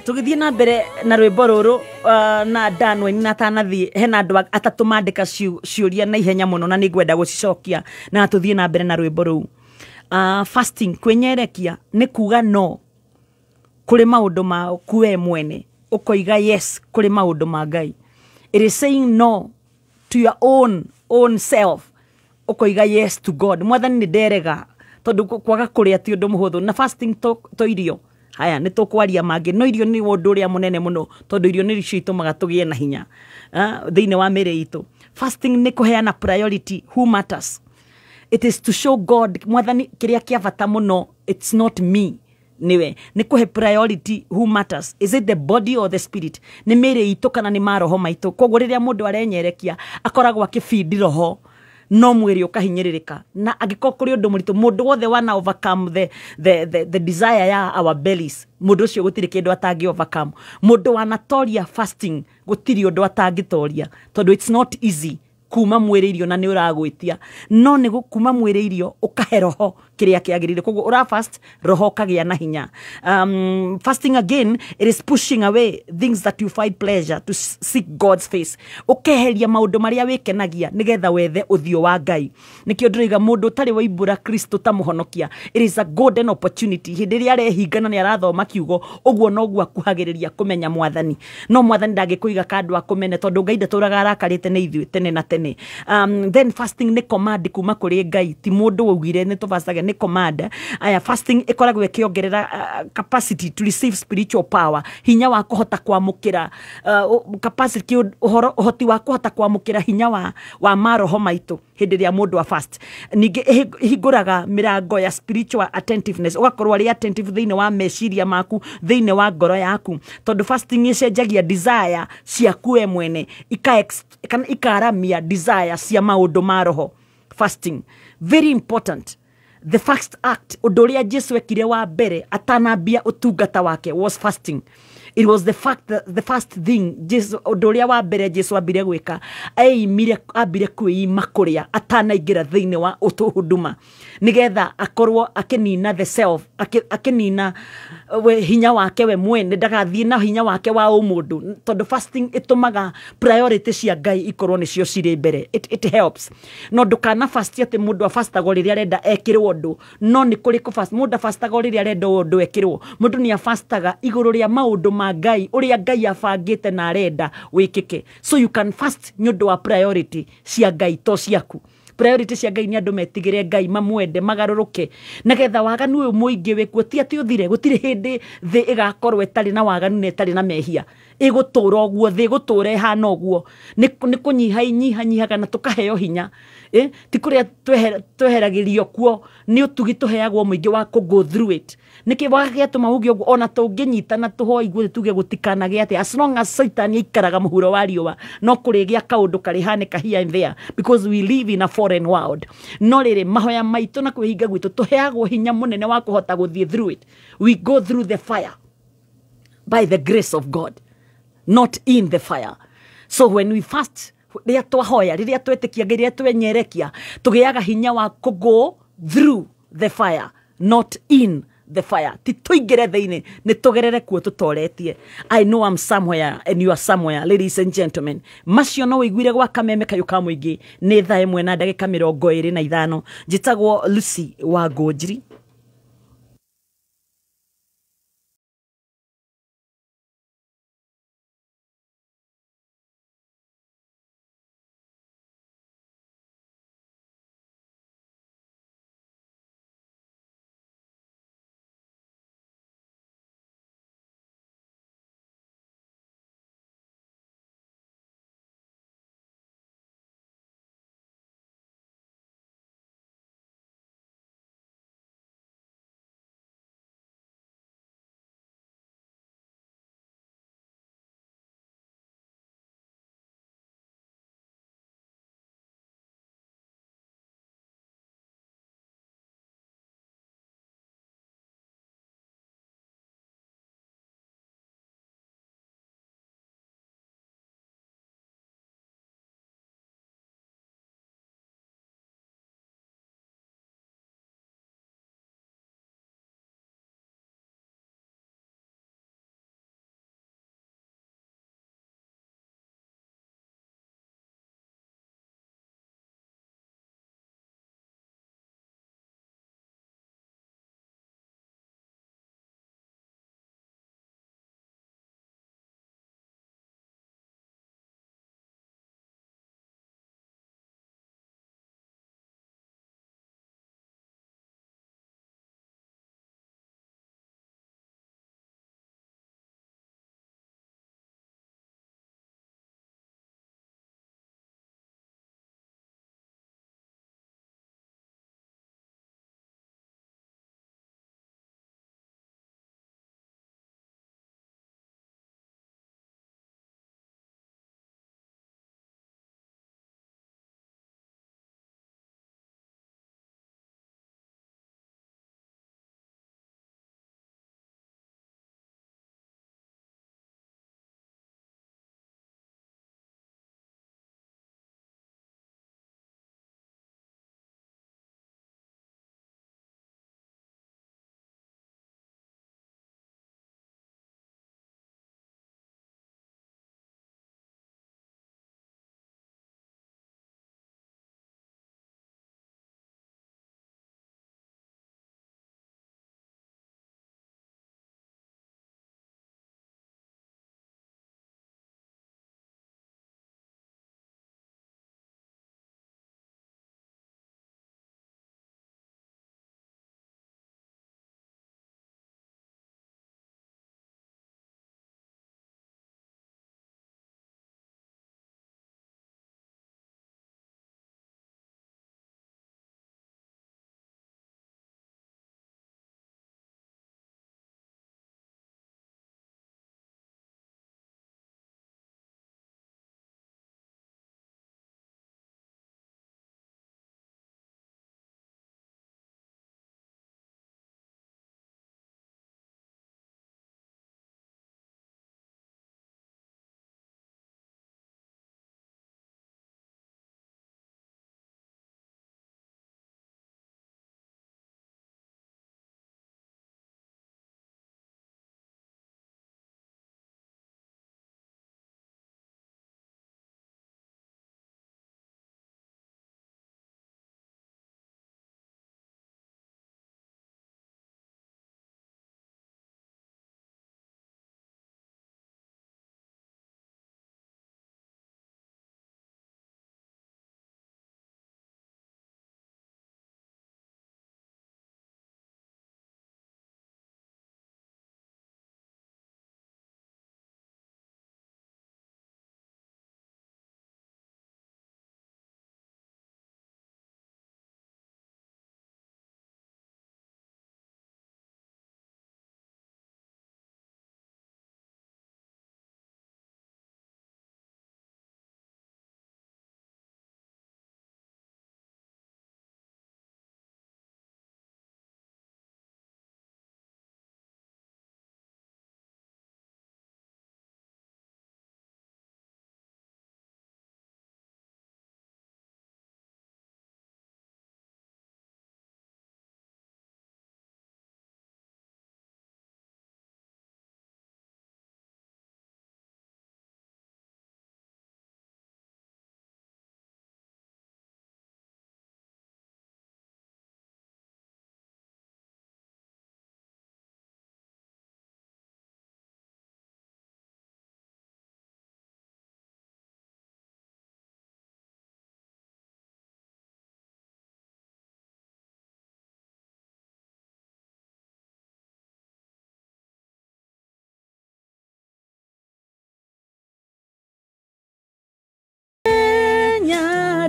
Tũgĩthiĩ na mbere na rwĩmbo rũrũ na Dan Wainaina atanathiĩ, hena andũ atatũ mandĩka ciũria na ihenya mũno na nĩngwenda gũcicokia na tũthiĩ na mbere na rwĩmbo rũu. Fasting, kwĩnyerekia nĩ kuga no kũrĩ maũndũ maku we mwene, ũkoiga yes kũrĩ maũndũ ma Ngai. It is saying no to your own self, ũkoiga yes to God. Mwathani nĩ nderega, tondũ kwaga kũrĩa ti ũndũ mũhũthũ, na fasting to irio. Haya, nĩ tũkwaria mangĩ, no irio nĩ ũndũ ũrĩa mũnene mũno, tondũ irio nĩ icio itũmaga tũgĩe na hinya thĩinĩ wa mĩĩrĩ itũ. Fasting nĩ kũheana priority who matters. It is to show God, mwathani kĩrĩa kĩa bata mũno, it's not me, niwe. Nĩ kũhe priority who matters. Is it the body or the spirit? Nĩ mĩĩrĩ itũ kana nĩ maroho maitũ? Koguo rĩrĩa mũndũ arenyerekia akoragwo akĩbindi roho, no mwĩrĩ ũkahinyĩrĩrĩka. Na angĩkorwo kũrĩ ũndũ mũritũ, mũndũ wothe wana overcome the desire ya our bellies, mũndũ ũcio gũtirĩ kĩndũ atangĩ overcome. Mũndũ wanatoria fasting gũtirĩ ũndũ atangĩtoria, tondũ it's not easy kuma mwĩrĩ irio na nĩ ũragwĩtia, no nĩ kuma mwĩrĩ irio ũkahe roho kĩrĩa kĩagĩrĩire. Koguo ũra fast, roho ũkagĩa na hinya. Fasting again, it is pushing away things that you find pleasure to seek God's face. Ũkeheria maũndũ marĩa wĩkenagia nĩgetha wethe ũthiũ wa Ngai. Nĩkĩo ndĩroiga mũndũ ũtarĩ waimbũra Kristo ta mũhonokia, it is a golden opportunity. Hĩndĩ ĩrĩa arehingana nĩ arathoma kiugo, ũguo noguo akuhagĩrĩria kũmenya mwathani. No mwathani ndangĩkũiga kandũ akũmene, tondũ Ngai ndatũraga arakarĩte nĩ ithuĩ tene na tene. Then fasting nĩ command kuma kũrĩ Ngai, ti mũndũ waugire nĩ tũbastage, nĩ command. Aya, fasting ĩkoragwo ĩkĩongerera capacity to receive spiritual power, hinya wa kũhota kwamũkĩra capacity, ũhoti wa kũhota kwamũkĩra hinya wa maroho maitũ hĩndĩ ĩrĩa mũndũ a fast. Ningĩ ĩhingũraga mĩrango ya spiritual attentiveness, ũgakorwo arĩ attentive thĩinĩ wa meciria maku, thĩinĩ wa ngoro yaku, tondũ fasting ĩcenjagia desire ciaku we mwene, ikaramia desire cia maũndũ ma roho. Fasting very important. The first act, ũndũ ũrĩa Jesu ekire wa mbere atanambia ũtungata wake, was fasting. It was the fact that the first thing Jesu, ũndũ ũrĩa wa mbere Jesu ambire gwĩka, eimire, ambire kwĩima kũrĩa atanaingĩra thĩinĩ wa ũtũhuduma, nĩgetha akorwo akĩnina the self, akĩnina we hinya wake we mwene, ndagathiĩ na hinya wake wa ũmũndũ, tondũ fasting ĩtũmaga priority cia Ngai ikorwo nĩcio cirĩ mbere. It helps. No ndũkana fast atĩ mũndũ afastagwo rĩrĩa arenda ekĩrwo ũndũ, no nĩ kũrĩ kũ fast, mũndũ afastagwo rĩrĩa arenda ũndũ ekĩrwo. Mũndũ nĩ afastaga igũrũ rĩa maũndũ ma Ngai, ũrĩa Ngai abangĩte na arenda wĩkĩke. So you can fast nĩ ũndũ wa priority cia Ngai to ciaku. Priority cia Ngai nĩ andũ metigĩre Ngai, mamwende, magarũrũke, nĩgetha waganu ũyũ mũingĩ wĩkuo ti atĩ ũthire. Gũtirĩ hĩndĩ thĩ ĩgakorwo ĩtarĩ na waganu na ĩtarĩ na mehia. Ĩgũtũra ũguo, thĩ ĩgũtũra ĩhana ũguo. Nĩ kũnyiha inyihanyihaga na tũkaheo hinya. Ti kũrĩa tweheragĩrio kuo, nĩ ũtugi tũheagwo mũingĩ wa kũ go through it. Nĩkĩ wagĩatũma uge ũguo, ona tũngĩnyitana tũhoe igũrũ tuge gũtikanagĩe atĩa, as long as Satan aikaraga mũhuro wa riũa, no kũrĩgĩa kaũndũ karĩhanĩka here and there, because we live in a foreign world. No rĩrĩ, mahoya maitũ na kwĩhinga gwitũ tũheagwo hinya mũnene wa kũhota gũthiĩ through it. We go through the fire by the grace of God, not in the fire. So when we fast, rĩrĩa twahoya, rĩrĩa twetĩkia Ngai, rĩrĩa twenyerekia, tũgĩaga hinya wa kũ go through the fire, not in the fire. Ti tũingĩre thĩinĩ, nĩ tũgerere kuo tũtoretie. I know I'm somewhere and you are somewhere, ladies and gentlemen. Macio no wĩiguire gwa kameme kayũ ka mũingĩ. Nĩ thaa 1:25. Njĩtagwo Lucy wa Ngũnjiri.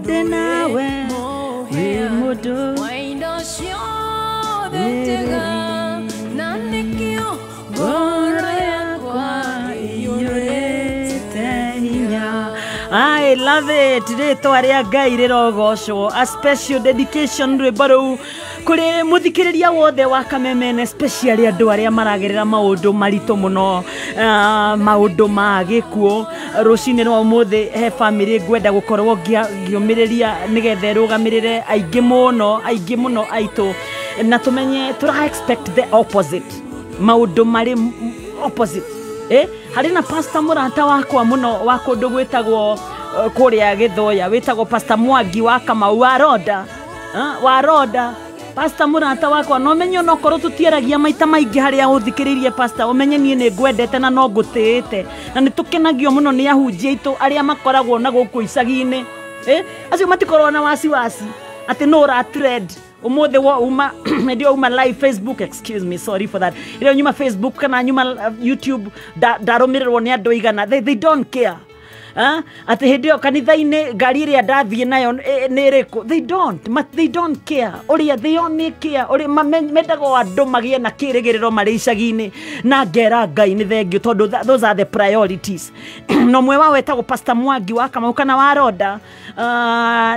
Ndĩ nawe wĩ mũndũ
wa indo ciothe njega, na nĩkĩo ngoro yakwa ĩiyũrĩte hinya.
I love it. Rĩtwa rĩa Ngai rĩrogocwo. A special dedication rwĩmbo rũu kũrĩ mũthikĩrĩria wothe wa Kameme, especially andũ arĩa maragerera maũndũ maritũ mũno, maũndũ ma gĩkuũ. Rũcinĩ rwa ũmũthĩ he family ngwenda gũkorwo ngĩũmĩrĩria nĩgetha ĩrũgamĩrĩre aingĩ mũno, aingĩ mũno aitũ, na tũmenye tũra expect the opposite, maũndũ marĩ opposite. Harĩ na pastor mũrata wakwa mũno wa kũndũ gwĩtagwo kũrĩa Gĩthũya, wĩtagwo Pastor Mwangi wa Kamau wa Roda, wa Roda. Pastor mũrata wakwa, no menye onokorwo tũtiaragia maita maingĩ harĩa ũthikĩrĩirie pastor, ũmenye niĩ nĩ ngwendete na no ngũtĩĩte, na nĩ tũkenagio mũno nĩ ahunjia aitũ arĩa makoragwo na gũkũ icagi-inĩ. Acio matikoragwo na wasiwasi atĩ no ũra trend ũmũthĩ wa uma ndio uma live Facebook, excuse me, sorry for that, ĩrĩa nyuma Facebook kana nyuma YouTube ndarũmĩrĩrwo nĩ andũ igana, they don't care. Atĩ hĩndĩ ĩyo kanitha-inĩ ngari ĩrĩa ndathiĩ nayo nĩ ĩrĩkũ, they don't, they don't care ũrĩa, they only care ũrĩa mendaga o andũ magĩe na kĩrĩgĩrĩro marĩ icagi-inĩ, na ngera Ngai nĩ thengio tondũ those are the priorities. Na ũmwe wao wetagwo Pastor Mwangi wa Kamau kana wa Roda,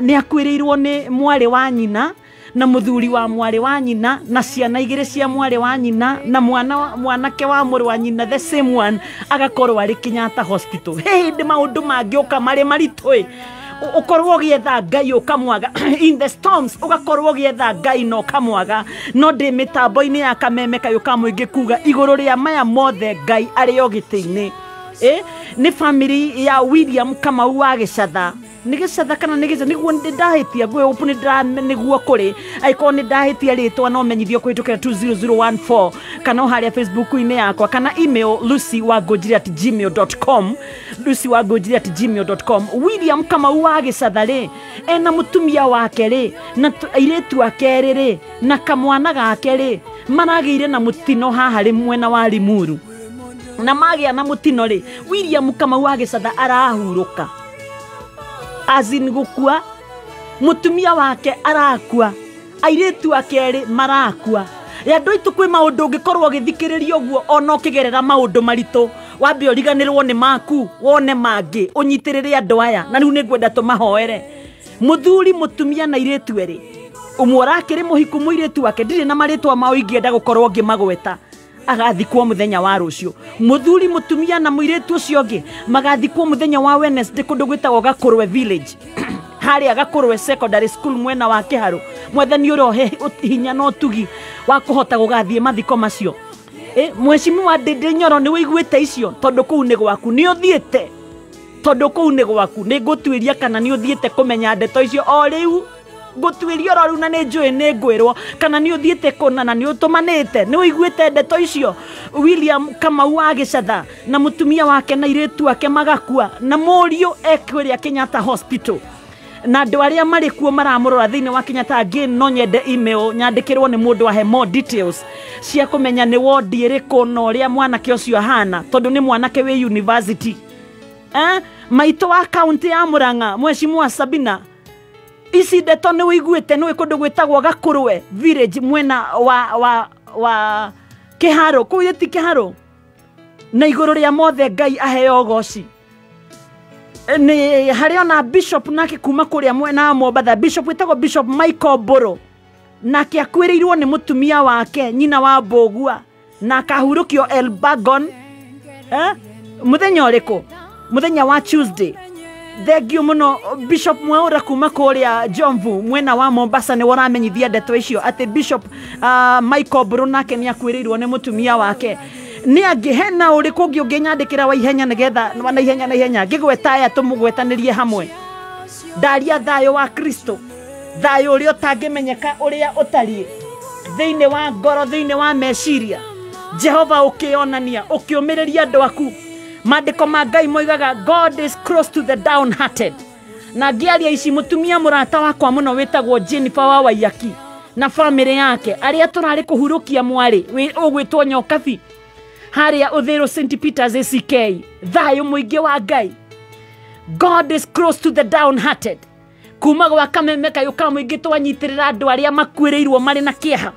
nĩ akuĩrĩirwo nĩ mwarĩ wa nyina na mũthuri wa mwarĩ wa nyina na ciana igĩrĩ cia mwarĩ wa nyina na mwanake wa mũrũ wa nyina, the same one, agakorwo arĩ Kenyatta Hospital. Hĩndĩ maũndũ mangĩũka marĩ maritũ, ũkorwo ũgĩetha Ngai ũkamwaga in the storms, ũgakorwo ũgĩetha Ngai na ũkamwaga. No ndĩ mĩtambo-inĩ ya Kameme kayũ ka mũingĩ kuga igũrũ rĩa maya mothe Ngai arĩ o gĩtĩ-inĩ. Nĩ family ya William Kamau wa Gĩcatha. Nĩ Gĩcatha kana nĩ Gĩcatha, nĩguo ndahĩtia, ngwĩhope nĩ nĩguo kũrĩ. Angĩkorwo nĩ ndahĩtia rĩtwa no menyithio kũhĩtũkĩra 20014 kana o harĩa Facebook-inĩ yakwa kana email lucywangũnjiri@gmail.com, lucywangũnjiri@gmail.com. William Kamau wa Gĩcatha rĩ, ena mũtumia wake rĩ, na airĩtu ake erĩ rĩ, na kamwana gake rĩ, maragĩire na mũtino haha rĩ mwena wa Limuru. Na magĩa na mũtino rĩ, William Kamau wa Gĩcatha arahurũka, azin gũkua, mũtumia wake arakua, airĩtu ake erĩ marakua. Ya andũ aitũ kwĩ maũndũ ũngĩkorwo ũgĩthikĩrĩria ũguo ona ũkĩgerera maũndũ maritũ, wambe ũriganĩrwo nĩ maku wone mangĩ, ũnyitĩrĩre andũ aya. Na rĩu nĩngwenda tũmahoere mũthuri, mũtumia na airĩtu erĩ. Ũmwe ũrakĩrĩ mũhiku mũirĩtu wake, ndirĩ na marĩtwa mao ingĩenda gũkorwo ngĩmagweta, agathikwo mũthenya wa rũciũ. Mũthuri, mũtumia na mũirĩtu ũcio ũngĩ magathikwo mũthenya wa Wednesday kũndũ gwĩtagwo Gakũrwe Village, harĩa Gakũrwe Secondary School mwena wa Kĩharũ. Mwathani ũrohe hinya na ũtugi wa kũhota gũgathiĩ mathiko macio. Mheshimiwa Ndĩndĩ Nyoro, nĩ ũiguĩte icio? Tondũ kũu nĩ gwaku, nĩ ũthiĩte, tondũ kũu nĩ gwaku. Nĩ ngũtuĩria kana nĩ ũthiĩte kũmenya ndeto icio o rĩu, ngũtuĩria oro rĩu na nĩ njũĩ nĩ ngwĩrwo kana nĩ ũthiĩte kũna na nĩ ũtũmanĩte, nĩ ũiguĩte ndeto icio. William Kamau wa Gĩcatha na mũtumia wake na airĩtu ake magakua, na mũriũ ekũrĩa Kenyatta Hospital, na andũ arĩa marĩ kuo maramũrora thĩinĩ wa Kenyatta. Again, no nyende email nyandĩkĩrwo nĩ mũndũ ahe more details cia kũmenya nĩ wondi ĩrĩkũ na ũrĩa mwanake ũcio ahana, tondũ nĩ mwanake wĩ university. Maitũ wa kaunti ya Murang'a, Mheshimiwa Sabina, ici ndeto nĩ ũiguĩte? Nĩ kũndũ gwĩtagwo Gakũrwe Village mwena wa Kĩharũ, kũu ti Kĩharũ. Na igũrũ rĩa mothe Ngai aheo ũgoci. Nĩ harĩ ona bishop nake kuma kũrĩa mwena wa Mombatha, bishop wĩtagwo Bishop Michael Mbũrũ, nake akuĩrĩirwo nĩ mũtumia wake nyina wa Mbũgua, na akahurũkio Elbagon mũthenya ũrĩkũ? Mũthenya wa Tuesday. Thengio mũno Bishop Mwaura kuma kũrĩa Jomvu mwena wa Mombasa, nĩ ũramenyithia ndeto icio atĩ Bishop Michael Mbũrũ nake nĩ akuĩrĩirwo nĩ mũtumia wake. Nĩ angĩ hena ũrĩkũ ũngĩ ũngĩnyandĩkĩra wa ihenya nĩgetha wa na ihenya na ihenya ngĩgweta aya tũmũgwetanĩrie hamwe. Ndaria thayũ wa Kristo, thayũ ũrĩa ũtangĩmenyeka ũrĩa ũtariĩ thĩinĩ wa ngoro, thĩinĩ wa meciria. Jehova ũkĩonania, ũkĩũmĩrĩria andũ aku. Maandĩko ma Ngai moigaga God is close to the downhearted. Na ngĩaria ici, mũtumia mũrata wakwa mũno wĩtagwo Jennifer wa Waiyaki na family yake, arĩa tũrarĩ kũhurũkia mwarĩ ũgwĩtwo Nyokabi harĩa Ũthĩrũ St Peters ACK. Thayũ mũingĩ wa Ngai. God is close to the downhearted. Kuma gwa kameme kayũ ka mũingĩ twanyitĩrĩra andũ arĩa makuĩrĩirwo marĩ na kĩeha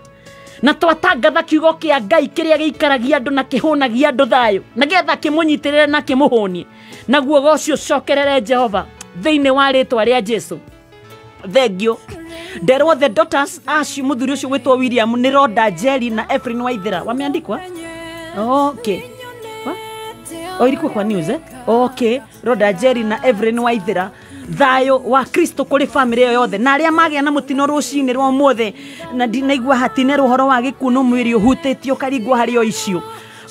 na twatangatha kiugo kĩa Ngai kĩrĩa gĩikaragia andũ na kĩhũnagia andũ thayũ nĩgetha kĩmũnyitĩrĩre na kĩmũhũnie naguo ũcio ũcokerere Jehova thĩinĩ wa rĩtwa rĩa Jesu. Thengio nderwo the daughters acio mũthuri ũcio gwĩtwo William nĩ Rhoda Jerry na Efrain Waithera wameandikwa. Okay. Oh, ilikuwa kwa news eh? Okay, Rhoda Jerry na Efrain Waithera thayo wa Kristo kuri family yothe na aria magĩa na mutino rucini rwa umuthi na ndinaigua hatine ruhoro wa gikuno mwiri uhutĩtio karingwo harĩ o icio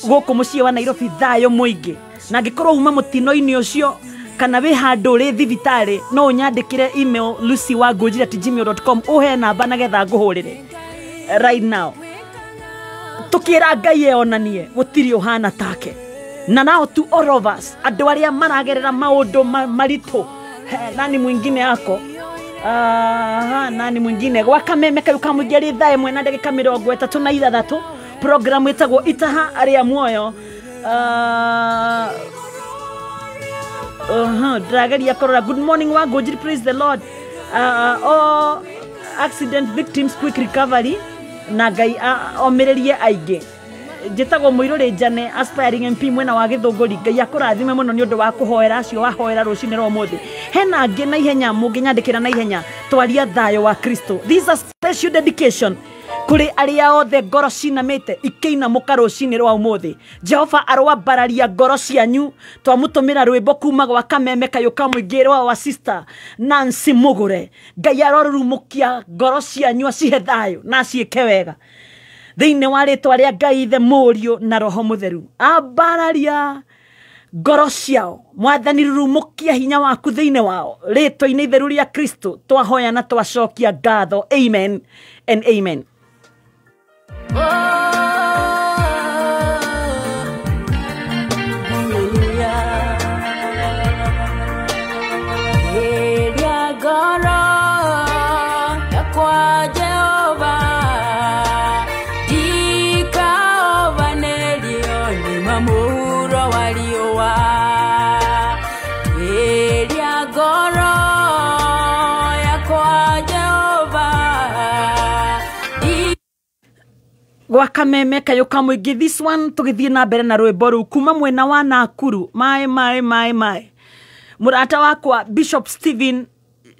gũkũ mũciĩ wa Nairobi thayo mũingĩ na angĩkorwo uma mũtino-inĩ ũcio kana wĩ handũ ũrĩ thibitarĩ no ũnyandĩkĩre email lucywangũnjiri@gmail.com ũhe namba nagetha ngũhũrĩre right now. Tukĩra Ngai eonanie gũtirĩ ũhana take na now to all of us andũ arĩa maragerera maũndũ maritũ. Nani mwingine yako? Nani mwingine? Gwa kameme kayu kamũingĩ rĩ thaa 1 na ndagĩka 36 program ĩtagwo Itaha Rĩa Muoyo. Ndĩrageria kũrora. Good morning Wangũnjiri, praise the Lord. All accident victims quick recovery na Ngai omĩrĩrie aingĩ. Njĩtagwo Mũirũrĩ Njane, aspiring MP mwena wa Gĩthũngũri. Ngai akũrathime mũno nĩ ũndũ wa kũhoera acio wahoera rũcinĩ rwa ũmũthĩ. Hena angĩ na ihenya mũngĩnyandĩkĩra na ihenya twaria thayũ wa Kristo. This is a special dedication kũrĩ arĩa othe ngoro cinamĩte ikĩinamũka rũcinĩ rwa ũmũthĩ. Jehova aroambararia ngoro cianyu. Twamũtũmĩra rwĩmbo kuma gwa kameme kayũ ka mũingĩ rwa wa sister Nancy Mũgũre. Ngai arorurumũkia ngoro cianyu acihe thayũ na aciĩke wega thĩinĩ wa rĩtwa rĩa Ngai Ithe, Mũriũ na Roho Mũtheru. Ambararia ngoro ciao Mwathani, rurumũkia hinya waku thĩinĩ wao rĩtwa-inĩ itheru rĩa Kristo twahoya na twacokia ngatho. Amen and amen. Gwa kameme kayũ ka mũingĩ this one tũgĩthiĩ na mbere na rwĩmbo rũu kuma mwena wa Nakuru. Maĩ maĩ maĩ maĩ mũrata wakwa Bishop Stephen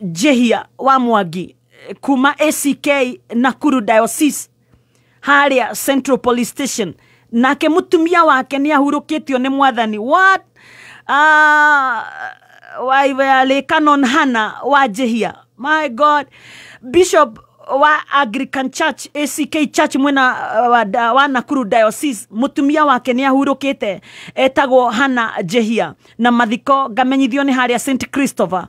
Jehia wa Mwangi kuma ACK Nakuru Diocese harĩa Central Police Station, nake mũtumia wake nĩ ahurũkĩtio nĩ Mwathani. What waiwe Canon Hannah wa Jehia, my God. Bishop wa Anglican Church ACK Church mwena wa Nakuru Diocese, mutumia wake ni ahurũkĩte etagwo Hannah Jehia, na mathiko ngamenyithio nĩ harĩa St Christopher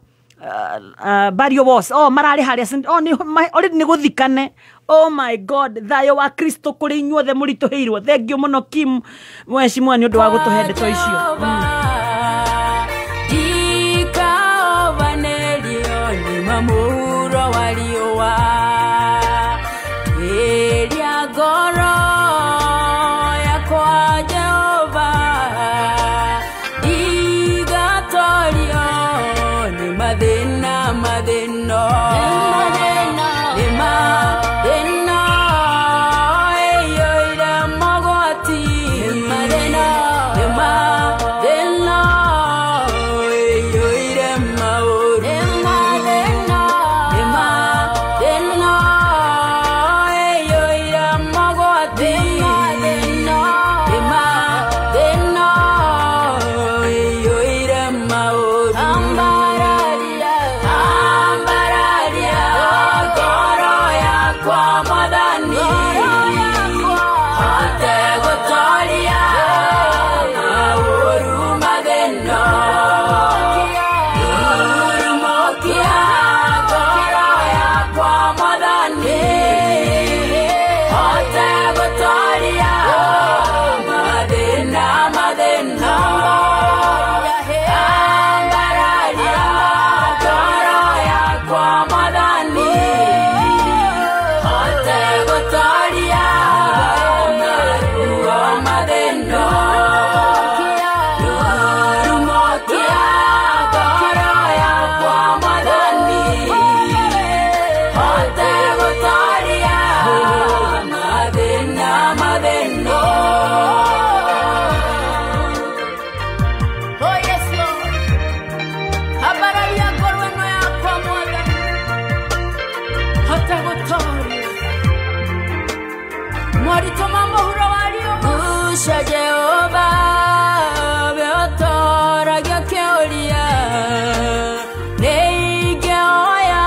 Barrio was oh mararĩ harĩa St oh ni already nĩ gũthikane. Oh my God, thayũ wa Kristo kũrĩ inyuothe mũritũhĩirwo. Thank you mũno Kim mheshimiwa nĩ ũndũ wa gũtũhe ndeto icio.
Then Moritũ ma mũhuro wa riũa. Guca Jehova we ũtoragia kĩũria, nĩingĩoya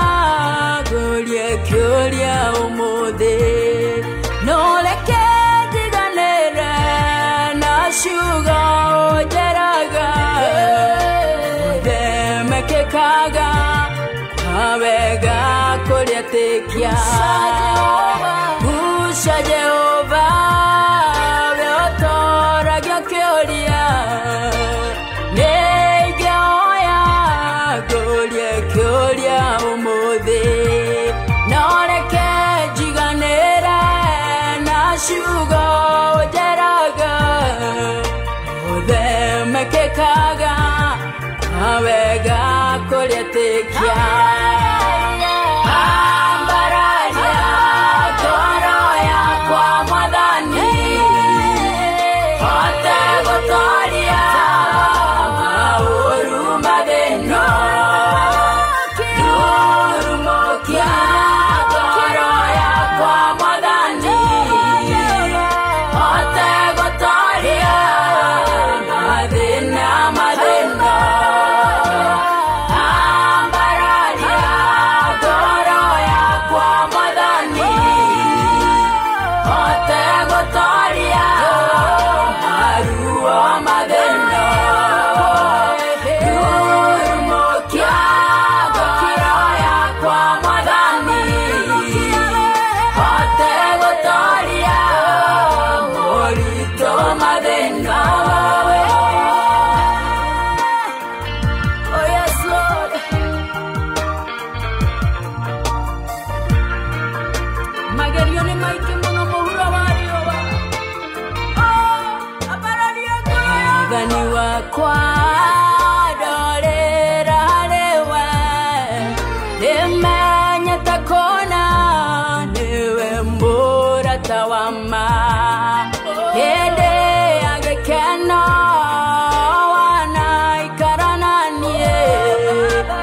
ngũrie kĩũria ũmũthĩ, no reke njiganĩre na ciugo ũnjĩraga, ũthemekĩkaga wega kũrĩa tĩkia. Guca Jehova we ũtoragia kĩũria, nĩingĩoya ngũrie kĩũria ũmũthĩ, no reke njiganĩre na ciugo ũnjĩraga, ũthemekĩkaga wega kũrĩa tĩkia. Ambararia ngoro yakwa Mwathani, hote gũtoria maũru mathĩna. Rurumũkia ngoro yakwa Mwathani, hote gũtoria mathĩna mathĩna. Ambararia ngoro yakwa Mwathani, hote gũtoria maruo mathĩna. Rurumũkia ngoro yakwa Mwathani, hote gũtoria moritũ mathĩna. Oh yes, Lord. Magerio nĩ maingĩ mũno mũhuro wa riũa. Oh, ambararia ngoro yakwa. Mwathani wakwa ndorĩra harĩ we, ndĩmenyete kũna nĩwe mũrata wa ma. Hĩndĩ ya gĩkeno wanaikara na niĩ,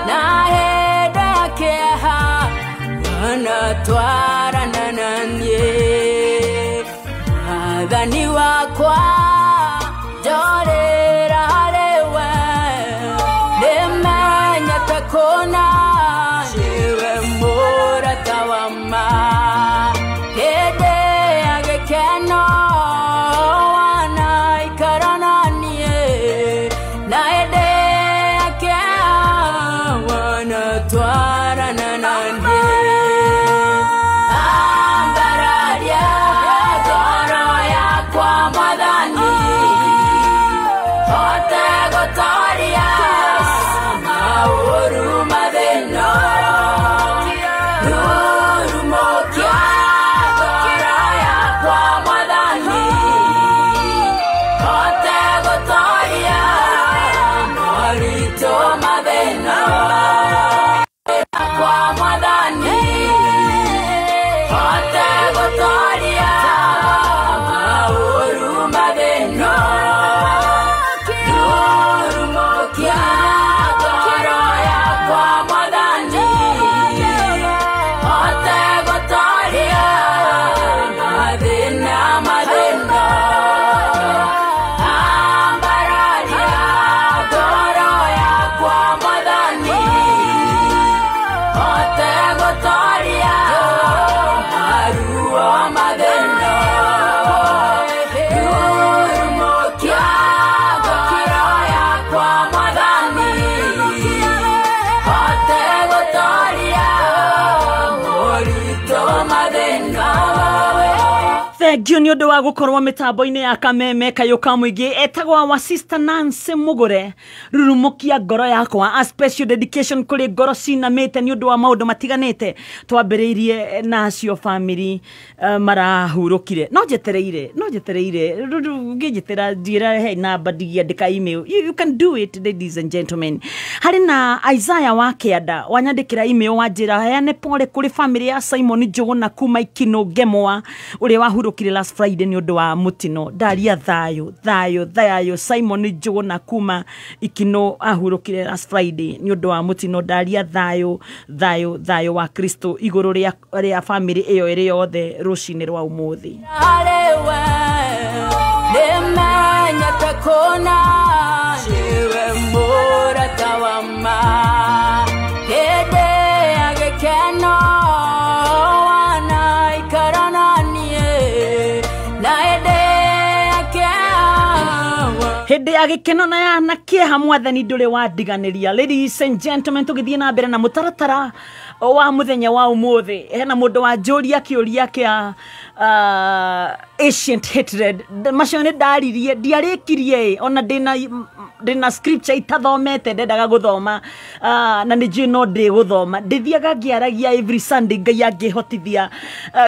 na hĩndĩ ya kĩeha wanatwarana na niĩ. Mwathani wakwa ndorĩra harĩ we, ndĩmenyete kũna nĩwe mũrata wa ma. Hĩndĩ ya gĩkeno wanaikara na niĩ, na hĩndĩ ya kĩeha wanatwarana na niĩ. Ambararia ngoro yakwa Mwathani, hote gũtoria maũru mathĩna. Rurumũkia ngoro yakwa Mwathani, hote gũtoria moritũ mathĩna. Kwa Mwathani, hote gũtoria maũru mathĩna. Rurumũkia ngoro yakwa Mwathani, hote gũtoria mathĩna mathĩna. Ambararia ngoro yakwa Mwathani, hote gũtoria maruo mathĩna. Rurumũkia ngoro yakwa Mwathani, hote gũtoria moritũ mathĩna.
Thank you nĩ ũndũ wa gũkorwo mĩtambo-inĩ ya kameme kayũ ka mũingĩ. Etagwo wa Sister Nancy Mugure, rurumũkia ngoro yakwa, a special dedication kũrĩ ngoro cinamĩte nĩ ũndũ wa maũndũ matiganĩte twambĩrĩirie nacio family marahurũkire. No njetereire ngĩnjĩtĩra njĩra he namba ndigĩandĩka email. You can do it, ladies and gentlemen. Harĩ na Isaiah wa Kĩanda wanyandĩkĩra email wanjĩra heane pole kũrĩ family ya Simon Njũgũna kuma Ikino Ngemwa ũrĩa wahurũkire ahurũkire last Friday nĩ ũndũ wa mũtino. Ndaria thayũ thayũ thayũ. Simon Njũgũna kuma Ikino ahurũkire last Friday nĩ ũndũ wa mũtino. Ndaria thayũ thayũ thayũ wa Kristo igũrũ rĩa family ĩyo ĩrĩ yothe rũcinĩ rwa ũmũthĩ. Hĩndĩ ya gĩkeno na ya na kĩeha mwathani ndũrĩ wandiganĩria. Ladies and gentlemen, tũgĩthiĩ na mbere na mũtaratara wa mũthenya wa ũmũthĩ, hena mũndũ wanjũria kĩũria kĩa ancient hatred. Macio nĩ ndaririe, ndiarĩkirie ona ndĩna scripture itathomete ndendaga gũthoma, na nĩ njũĩ no ndĩgũthoma. Ndĩthiaga ngĩaragia every Sunday, Ngai angĩhotithia,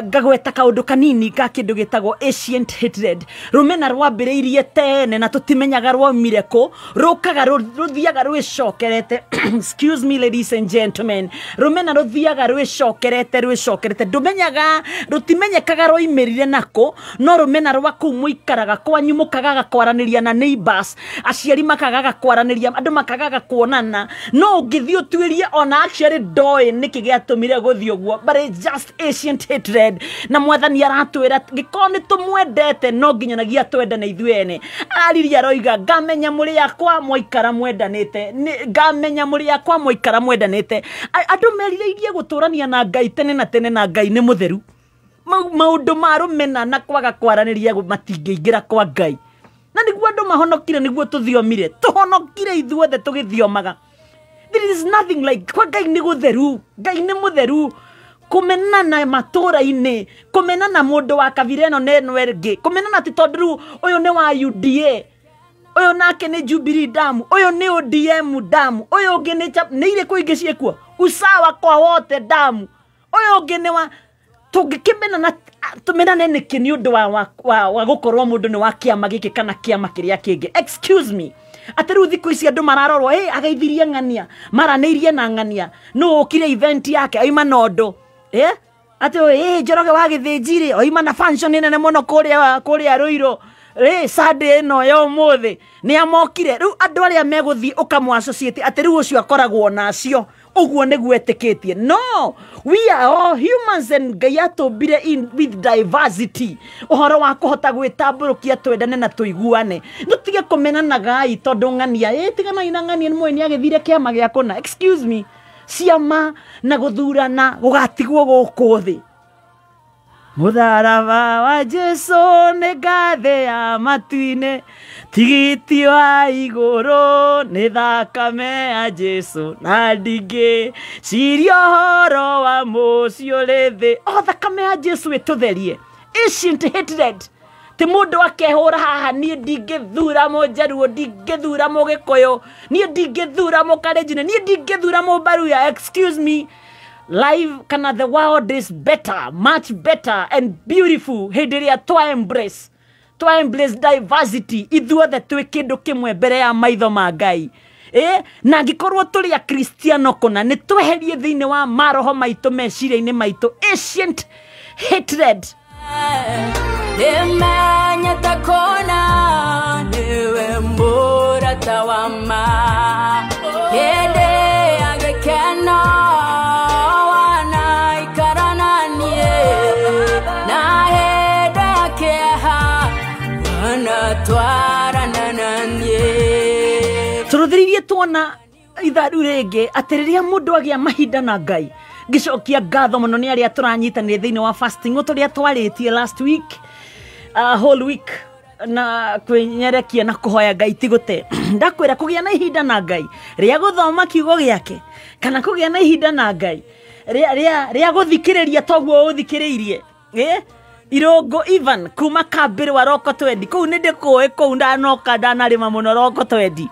ngagweta kaũndũ kanini ka kĩndũ gĩtagwo ancient hatred. Rũmena rwambĩrĩirie tene na tũtimenyaga rwaumire kũ, rũkaga rũthiaga rwĩcokerete. Excuse me ladies and gentlemen, rũmena rũthiaga rwĩcokerete rwĩcokerete, ndũmenyaga rũtimenyekaga rwaimĩrire nakũ, no rũmena rwa kũu mũikaraga kwanyu mũkagaga kwaranĩria na neighbors, aciari makagaga kwaranĩria, andũ makagaga kuonana. No ũngĩthiĩ ũtuĩrie ona actually ndoĩ nĩkĩ gĩatũmire gũthiĩ ũguo, but it's just ancient hatred. Na mwathani aratwĩra gĩkorwo nĩ tũmwendete no nginyanagia twendane ithuĩ ene. Araririe aroiga ngamenya mũrĩ akwa mwaikara mwendanĩte, ngamenya mũrĩ akwa mwaikara mwendanĩte. Andũ merirĩirie gũtũrania na Ngai tene na tene, na Ngai nĩ mũtheru. Maũndũ ma rũmena na kwaga kwaranĩria matingĩingĩra kwa Ngai. Na nĩguo andũ mahonokire, nĩguo tũthiomire, tũhonokire ithuothe tũgĩthiomaga. There is nothing like kwa Ngai nĩ gũtheru, Ngai nĩ mũtheru. Kũmenana matũra-inĩ, kũmenana mũndũ wa kabira ĩno na ĩno ĩngĩ, kũmenana atĩ tondũ rĩu ũyũ nĩ wa UDA, ũyũ nake nĩ Jubilee damu, ũyũ nĩ ODM damu, ũyũ ũngĩ nĩ nĩ irĩkũ ingĩ ciĩkuo, usawa kwa wote damu, ũyũ ũngĩ nĩ wa tũngĩkĩmenana tũmenane nĩkĩ nĩ ũndũ wa gũkorwo mũndũ nĩ wa kĩama gĩkĩ kana kĩama kĩrĩa kĩngĩ. Excuse me, atĩ rĩu thikũ ici andũ mararorwo, hey, ageithirie ng'ania, maranĩirie na ng'ania, nũ ũkire event yake aima na ũndũ, atĩ Njoroge wa Gĩthĩnji rĩ oima na function nene mũno kũrĩa Rũirũ rĩ Sunday ĩno ya ũmũthĩ nĩ amokire. Rĩu andũ arĩa megũthiĩ ũkamũ associate atĩ rĩu ũcio akoragwo nacio ũguo nĩguo etĩkĩtie. No, we are all humans and Ngai atũmbire with diversity, ũhoro wa kũhota gwĩtambũrũkia twendane na tũiguane. Tũtige kũmenanagai tondũ ng'ania, tiganai na ng'ania nĩ mũĩ nĩ agĩthire kĩama gĩa kũna. Excuse me, ciama na gũthurana gũgatigwo gũkũ thĩ. Mũtharaba wa Jesu nĩ ngathĩ ya matu-inĩ, tigiti wa igũrũ nĩ thakame ya Jesu, na ndingĩciria ũhoro wa mũciĩ ũrĩ thĩ. O thakame ya Jesu ĩtũtherie. Ancient hatred, ti mũndũ akehũra haha, niĩ ndingĩthura mũnjaruo, ndingĩthura mũgĩkũyũ, niĩ ndingĩthura mũkalenjin, niĩ ndingĩthura mũmbaruya. Excuse me, life kana the world is better, much better and beautiful hĩndĩ ĩrĩa twa embrace diversity, ithuothe twĩ kĩndũ kĩmwe mbere ya maitho ma Ngai. Na angĩkorwo tũrĩ akristiano kũna, nĩ tweherie thĩinĩ wa maroho maitũ, meciria-inĩ maitũ ancient hatred. Tũrũthĩrĩirie tuona ithaa rĩu rĩngĩ atĩ rĩrĩa mũndũ agĩa mahinda na Ngai. Ngĩcokia ngatho mũno nĩ arĩa tũranyitanĩire thĩinĩ wa fasting tũrĩa twarĩtie last week, whole week, na kwĩnyerekia na kũhoya Ngai ti gũte. Ndakwĩra kũgĩa na ihinda na Ngai rĩa gũthoma kiugo gĩake, kana kũgĩa na ihinda na Ngai rĩa gũthikĩrĩria toguo ũthikĩrĩirie. Irongo Ivan kuma kambĩrĩ wa Roko Twendi, kũu nĩ ndĩkũĩ, kũu ndanoka ndanarĩma mũno Roko Twendi.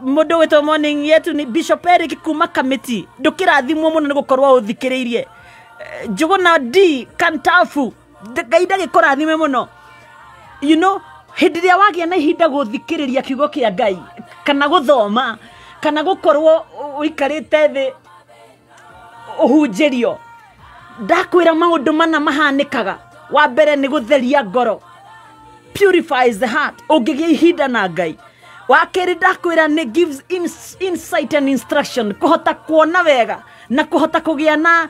Mũndũ wĩtwo morning yetu ni Bishop Eric kuma Kamiti, ndũkĩrathimwo mũno nĩ gũkorwo ũthikĩrĩirie. Njũgũna D Kantafu, Ngai ndagĩkũrathime mũno. You know, hĩndĩ ĩrĩa wagĩa na ihinda gũthikĩrĩria kiugo kĩa Ngai, kana gũthoma, kana gũkorwo ũikarĩte thĩ ũhunjĩrio, Ndakwĩra maũndũ mana mahanĩkaga. Wa mbere nĩ gũtheria ngoro, purifies the heart, ũngĩgĩa ihinda na Ngai. Wa kerĩ ndakwĩra nĩ gives insight and instruction, kũhota kuona wega na kũhota kũgĩa na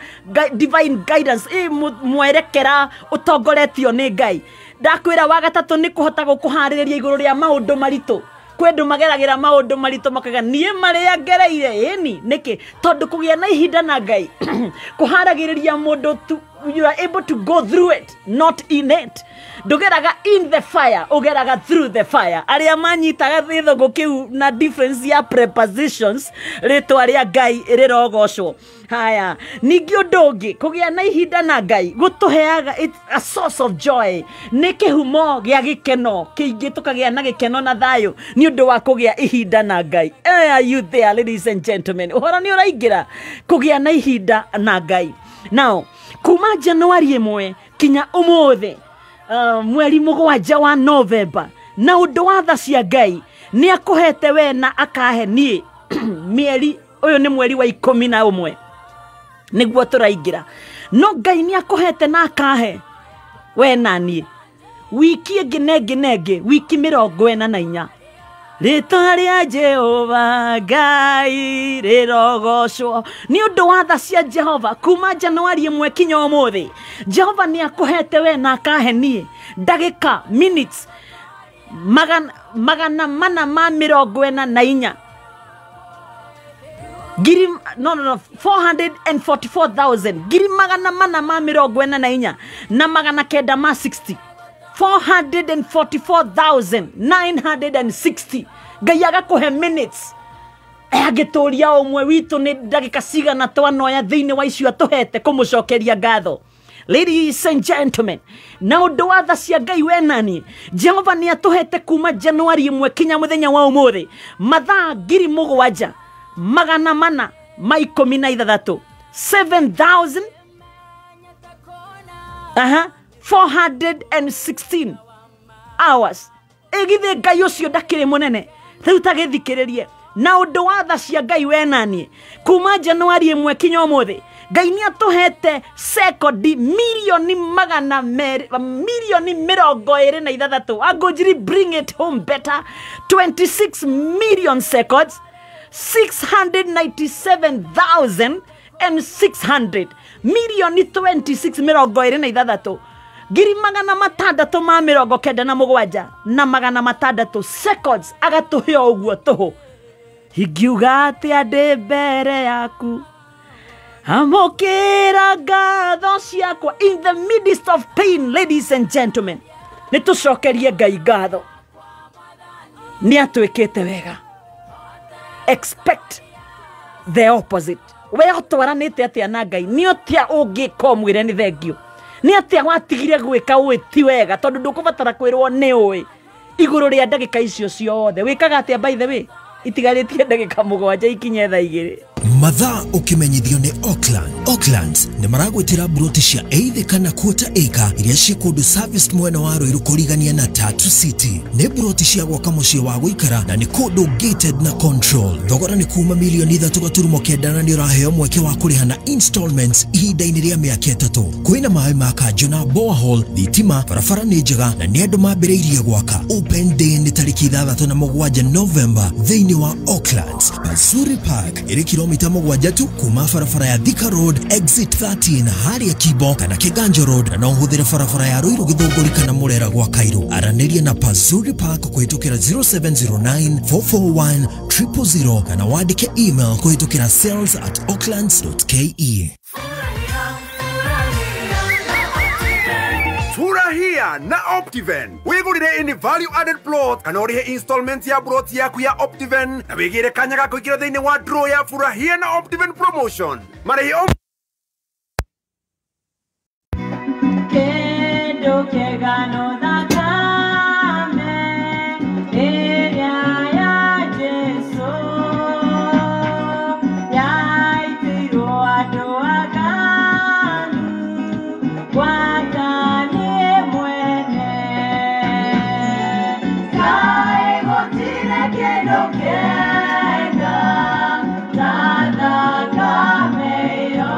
divine guidance, mwerekera ũtongoretio nĩ Ngai. Ndakwĩra wa gatatũ nĩ kũhota gũkũharĩrĩria igũrũ rĩa maũndũ maritũ. Kwĩ andũ mageragĩra maũndũ maritũ makaga niĩ marĩa ngereire ĩni nĩkĩ? Tondũ kũgĩa na ihinda na Ngai kũharagĩrĩria mũndũ you are able to go through it, not in it. Ndũgeraga in the fire, ũgeraga through the fire. Arĩa manyitaga gĩthũngũ kĩu na difference ya prepositions, rĩtwa rĩa Ngai rĩrogocwo. Haya, ningĩ ũndũ ũngĩ, kũgĩa na ihinda na Ngai gũtũheaga it's a source of joy, nĩ kĩhumo gĩa gĩkeno kĩingĩ, tũkagĩa na gĩkeno na thayũ nĩ ũndũ wa kũgĩa ihinda na Ngai. Are you there, ladies and gentlemen? Ũhoro nĩ ũraingĩra kũgĩa na ihinda na Ngai. Now, kuma Januari 1 kinya ũmũthĩ, mweri 7 wa November, na ũndũ wa tha cia Ngai nĩ akũhete we na akahe niĩ mĩeri ũyũ nĩ mweri wa 11 nĩguo tũraingĩra. No Ngai nĩ akũhete na akahe we na niĩ wiki ĩngĩ na ĩngĩ na ĩngĩ, wiki 44. Rĩtwa rĩa Jehova Ngai rĩrogocwo. Nĩ ũndũ wa tha cia Jehova kuma Januari 1 kinya ũmũthĩ, Jehova nĩ akũhete we na akahe niĩ ndagĩka minutes 444 ngiri, no 444,000 ngiri 444 na 960, 444,960. Ngai agakũhe minutes. Agĩtũria ũmwe witũ nĩ ndagĩka cigana twanoya thĩinĩ wa icio atũhete kũmũcokeria ngatho. Ladies and gentlemen, na ũndũ wa tha cia Ngai we nani, Jehova nĩ atũhete kuma Januari 1 kinya mũthenya wa ũmũthĩ mathaa 7,416, 7,000 416 hours. Ĩgithĩ Ngai ũcio ndakĩrĩ mũnene? Rĩu ta gĩthikĩrĩrie. Na ũndũ wa tha cia Ngai we nani, kuma Januari 1 kinya ũmũthĩ, Ngai nĩ atũhete sekondi milioni 226. Angũnjiri, bring it home better. 26 million seconds, 697,600, milioni 26 26 ngiri 697 na 600 seconds agatũhe o ũguo tũhũ. Ingiuga atĩa ndĩ mbere yaku, amũkĩra ngatho ciakwa. In the midst of pain, ladies and gentlemen, nĩ tũcokerie Ngai ngatho nĩ atwĩkĩte wega. Expect the opposite. We ũtwaranĩte atĩa na Ngai? Nĩ atĩa ũngĩka ũmwĩre nĩ thengio? Nĩ atĩa watigire gwĩka ũĩ ti wega, tondũ ndũkũbatara kwĩrwo nĩ ũĩ igũrũ rĩa ndagĩka icio ciothe? Wĩkaga atĩa by the way? Itigarĩtie ndagĩka 7 ikinye thaa 2.
Mathaa ũkĩmenyithio nĩ Auckland. Auckland nĩ maragwĩtĩra mburoti cia eighth kana quarter acre iria ciĩ kũndũ serviced mwena wa Ruiru kũrigania na Tatu City. Nĩ mburoti cia gwaka mũciĩ wa gũikara na nĩ kũndũ gated na control. Thogora nĩ kuma milioni 3.9 na nĩ ũraheo mweke wa kũrĩha na installments ihinda-inĩ rĩa mĩaka 3. Kwĩna maĩ ma kanjũ na borehole, thitima, barabara nĩ njega na nĩ andũ mambĩrĩirie gwaka. Open day nĩ tarĩki 6 na 7 November thĩinĩ wa Auckland. Pazuri Park ĩrĩ kilomita 7 tu kuma barabara ya Thika Road exit 13 harĩa Kibo kana Kiganjo Road, na no ũhũthĩre barabara ya Ruiru Gĩthũngũri kana Mũrera gwa Cairo. Aranĩria na Pazuri Park kũhĩtũkĩra 0709 441 000 kana wandĩke email kũhĩtũkĩra sales@aucklands.ke.
Furahia na Optiven. Wigurire ini value added plot kana urihe installment ya plot yaku ya Optiven na wigire kanya ga kuingira thiini wa draw ya Furahia na Optiven promotion. Marĩhi
Kendo kegano thakame ĩrĩa ya Jesũ yaitĩirwo andũ aganu gwata niĩ mwene. Kaĩ gũtirĩ kĩndũ kĩega ta thakame ĩyo.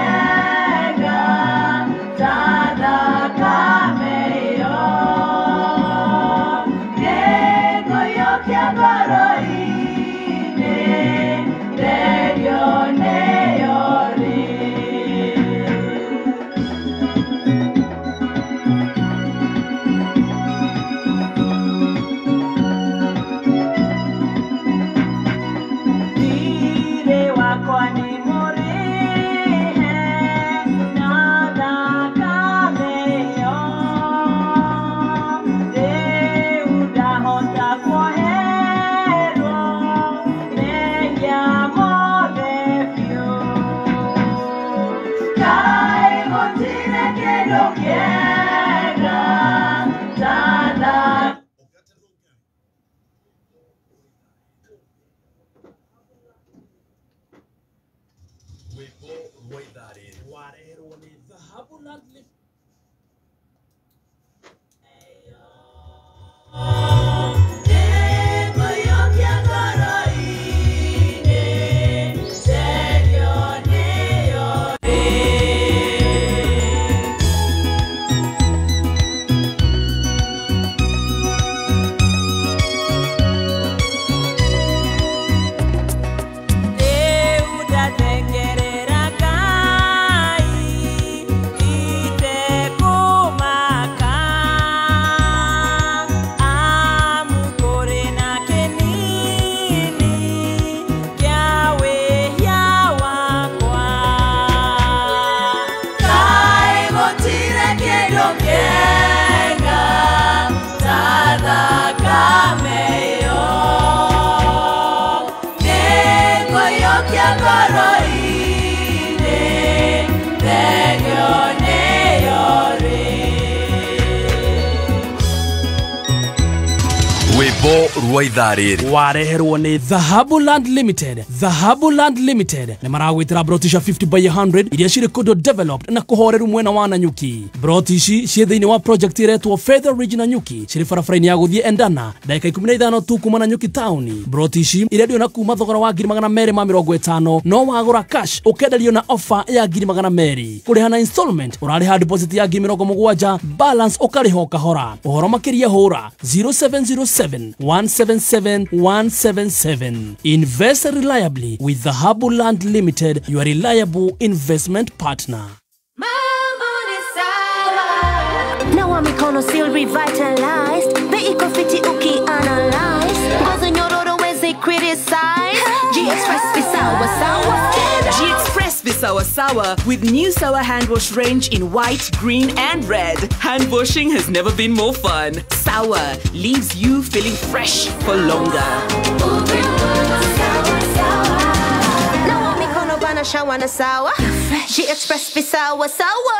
kĩega ta thakame ĩyo nĩngũiyũkia ngoro-inĩ therio nĩyo rĩ. Thiirĩ wakwa nĩ mũrĩhe na thakame ĩyo, rĩu ndahota kuoherwo mehia mothe biũ. Kaĩ gũtirĩ kĩndũ kĩega ta thakame.
Wareherwo nĩ Dhahabu Land Limited.
Nĩngũiyũkia ngoro-inĩ therio nĩyo rĩ. Rĩu ndathengerera Ngai itekũmaka, amu kũrĩ na kĩnini kĩa wĩhia wakwa. Kaĩ gũtirĩ kĩndũ kĩega ta thakame ĩyo, nĩngũiyũkia ngoro-inĩ therio nĩyo rĩ.
Rwĩmbo rwa ithaa rĩrĩ
Wareherwo nĩ Dhahabu Land Limited. Dhahabu Land Limited nĩ maragwĩtĩra broti cia 50 by 100 iria cirĩ kũndũ developed na kũhoreru mwena wa Nanyuki. Broti ici ciĩ thĩinĩ wa project ĩretwo Feather Ridge Nanyuki, cirĩ barabara-inĩ ya gũthiĩ Endana, ndagĩka 15 tu kuma Nanyuki taũni. Broti ici irendio na kuma thogora wa 250,000, no wagũra cash ũkenderio na offer ya 200,000. Kũrĩha na installment ũrarĩha deposit ya 70,000, balance ũkarĩha o kahora. Ũhoro makĩria hũra 0707 177 177. Invest reliably with Dhahabu Land Limited, your reliable investment partner.
Nawa mikono still revitalized. Bei iko fiti ukianalyze. Ngozi nyororo wezi criticize. G-Express visawa sawa.
G-Express Visawa Sawa with new Sawa hand wash range in white, green and red. Hand washing has never been more fun. Sawa leaves you feeling fresh for longer.
Nawa mikono bana shawa na sawa. G-Express visawa sawa.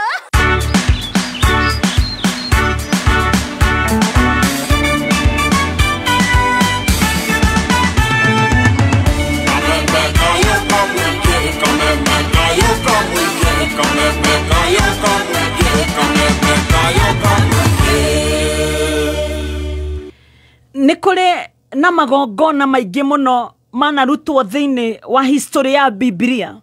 Nĩ kũrĩ na magongona maingĩ mũno manarutwo thĩinĩ wa history ya Bibilia,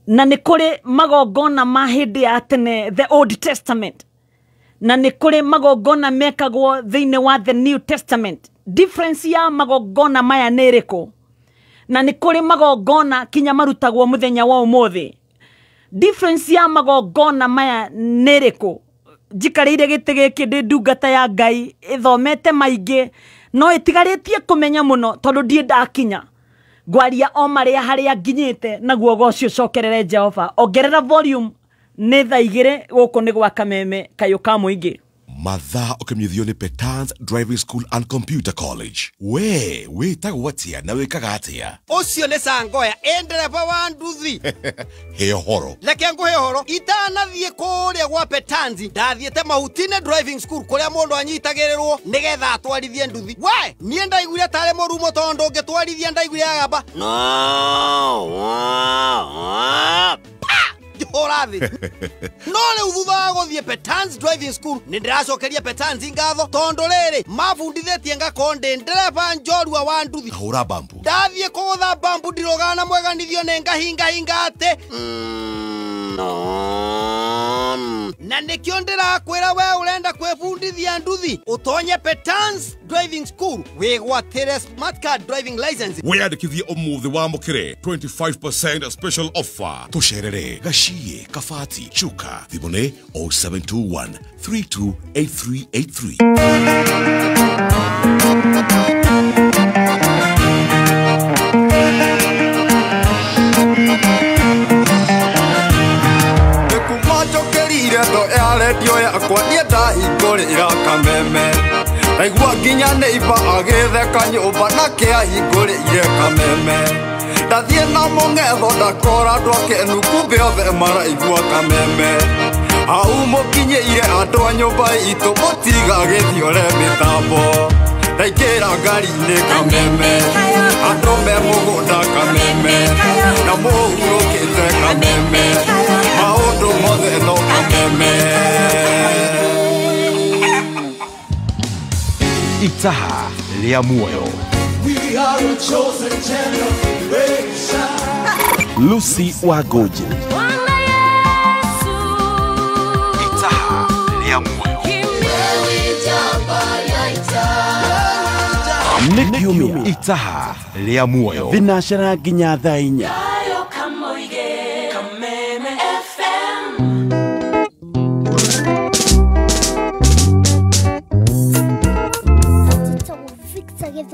na nĩ kũrĩ magongona ma hĩndĩ ya tene, the Old Testament, na nĩ kũrĩ magongona mekagwo thĩinĩ wa the New Testament. Difference ya magongona maya nĩ ĩrĩkũ? Na nĩ kũrĩ magongona kinya marutagwo mũthenya wa ũmũthĩ. Difference ya magongona maya nĩ ĩrĩkũ? Njikarĩire gĩtĩ gĩkĩ ndĩ ndungata ya Ngai ĩthomete maingĩ, no ĩtigarĩtie kũmenya mũno tondũ ndiĩ ndakinya. Ngwaria o marĩa harĩa nginyĩte, naguo ũgoci ũcokerere Jehova. Ongerera volume, nĩ thaa 2 gũkũ nĩ gwa Kameme kayũ ka mũingĩ.
Mathaa ũkĩmenyithio nĩ Petans Driving School and Computer College. We wĩtagwo atĩa na wĩkaga atĩa?
Ũcio nĩ Sangoya, ĩ ndereba wa nduthi.
He ũhoro.
Reke ngũhe ũhoro. Itanathiĩ kũrĩa gwa Petanzi, ndathiĩte Mahutine Driving School kũrĩa mũndũ anyitagĩrĩrwo nĩgetha atwarithie nduthi. We, niĩ ndaiguire tarĩ mũrumo tondũ ngĩtwarithia ndaiguire agamba no, pa! Njũra thĩ. No rĩu thutha wa gũthiĩ Petans Driving School nĩ ndĩracokeria Petans ngatho tondũ rĩrĩ mabundithĩtie ngakorwo ndĩ ndereba njorua wa nduthi.
Hũra bambu.
Ndathiĩ kũgũtha bambu ndirũgana na mweganithio nĩ ngahingahinga atĩ Na nĩkĩo ndĩrakwĩra we ũrenda kwĩbundithia nduthi ũtonye Petans Driving School wĩgwatĩre smart card driving license.
Wĩyandĩkithie ũmũthĩ wamũkĩre 25% special offer. Tũcerere Gachie, Kabati, Chuka. Thimũ nĩ 0721 328383.
Redio yakwa niĩ ndahingũrĩra kameme ndaigua nginya neiba agĩtheka nyũmba nake ahingũrĩire kameme ndathiĩ na mũng'etho ndakora andũ akenu kumbe othe maraigua kameme hau mũkinyĩire andũ a nyũmba itũ mũtigagĩthiore mĩtambo ndaingĩra ngari-inĩ kameme andũ me mũgũnda kameme na mũhurũkĩte kameme maũndũ mothe no kameme.
Itaha rĩa muoyo.
We are a chosen generation.
Lucy Wangũnjiri. Itaha rĩa muoyo. Nĩ kiumia Itaha rĩa muoyo.
Thinacara nginya thaa inya.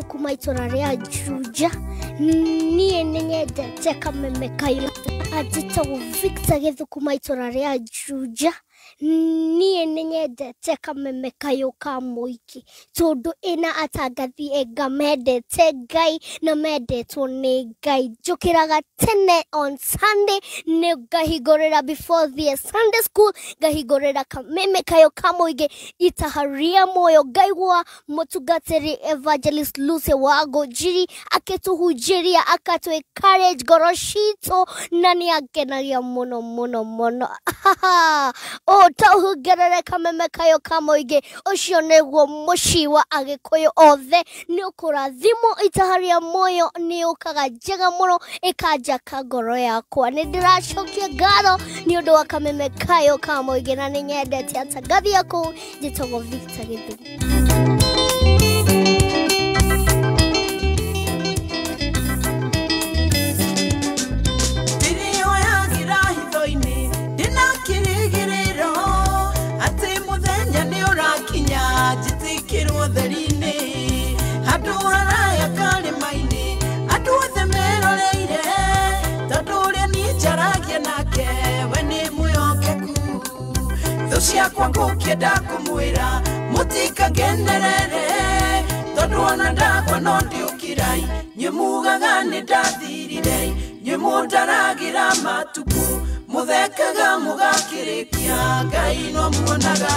Kuma itũra rĩa Juja niĩ nĩnyendete kameme kayo. Anjĩtagwo Victor Gĩthũkũma itũra rĩa Juja niĩ nĩnyendete kameme kayo ka mũingĩ tondũ ĩna atangathi enga mendete Ngai na mendetwo nĩ Ngai. Njũkĩraga tene on Sunday nĩ ngahingũrĩra before the Sunday school ngahingũrĩra kameme kayo ka mũingĩ itaha rĩa muoyo ngaigua mũtungatĩri Evangelist Lucy Wangũnjiri akĩtũhunjĩria akatũ encourage ngoro citũ na nĩ angenagia mũno mũno mũno. Tauhungerere kameme kayo ka mũingĩ ũcio nĩguo mũciĩ wa Agĩkũyũ othe nĩ ũkũrathimwo. Itaha rĩa muoyo nĩ yũkaga njega mũno ĩkanjaka ngoro yakwa. Nĩ ndĩracokia ngatho nĩ ũndũ wa kameme kayo ka mũingĩ na nĩ nyendete atangathi a kũu. Njĩtagwo Victor Gĩthũkũ.
Andũ haraya karĩma-inĩ andũ othe meroreire tondũ ũrĩa niĩ njaragia nake we nĩ mwĩhokeku. Thũ ciakwa ngũkĩenda kũmwĩra mũtikangenerere tondũ ona ndakwa no ndiũkĩrai. Inyuĩ mugaga nĩ ndathirire inyuĩ mũndaragĩra matukũ mũthekaga mũgakĩrĩkia Ngai no muonaga.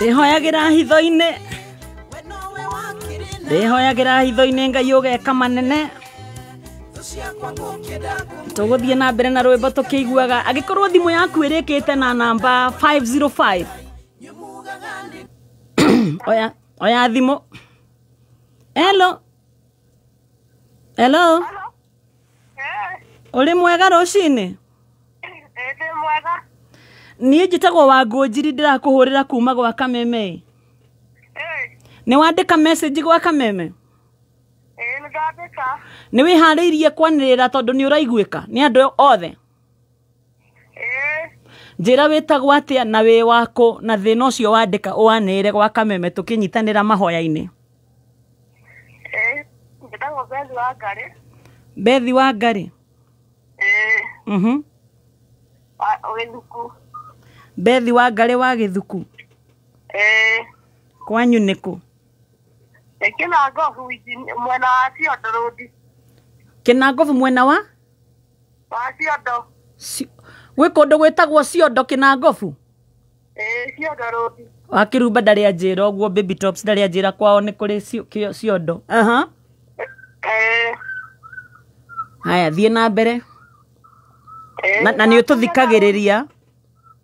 Ndĩhoyagĩra hitho-inĩ, ndĩhoyagĩra hitho-inĩ Ngai ũgeka manene. Tũgũthiĩ na mbere na rwĩmbo tũkĩiguaga. Angĩkorwo thimũ yaku ĩrĩkĩte na namba 505 oya oya thimũ. Hello. Hello. Ũrĩ mwega rũcinĩ?
Ndĩ mwega.
Niĩ njĩtagwo Wangũnjiri ndĩrakũhũrĩra kuma gwa Kameme. Nĩ wandĩka message gwa Kameme?
Ĩĩ nĩ ndandĩka.
Nĩ wĩharĩirie kwanĩrĩra tondũ nĩ ũraiguĩka nĩ andũ othe?
Ĩĩ.
Njĩra wĩtagwo atĩa na wĩ wakũ na thĩna ũcio wandĩka ũwanĩrĩre gwa Kameme tũkĩnyitanĩra mahoya-inĩ.
Ĩĩ, njĩtagwo Bethi wa Ngarĩ.
Bethi wa Ngarĩ?
Ĩĩ.
Mhm.
Gĩthuku.
Bethi wa Ngarĩ wa Gĩthuku?
Ĩĩ.
Kwanyu nĩ kũ?
Nĩ Kĩnangobu mwena wa Ciondo Road.
Kĩnangobu mwena wa?
Wa Ciondo.
Gwĩ kũndũ gwĩtagwo Ciondo Kĩnangobu?
Ĩĩ, Ciondo rũthi.
Wakĩrumba ndarĩ anjĩra ũguo, Baby Tops ndarĩ anjĩra kwao nĩ kũrĩ Ciondo. Aha.
Ĩĩ.
Haya, thiĩ na mbere.
Ĩĩ.
Na nĩ ũtũthikagĩrĩria?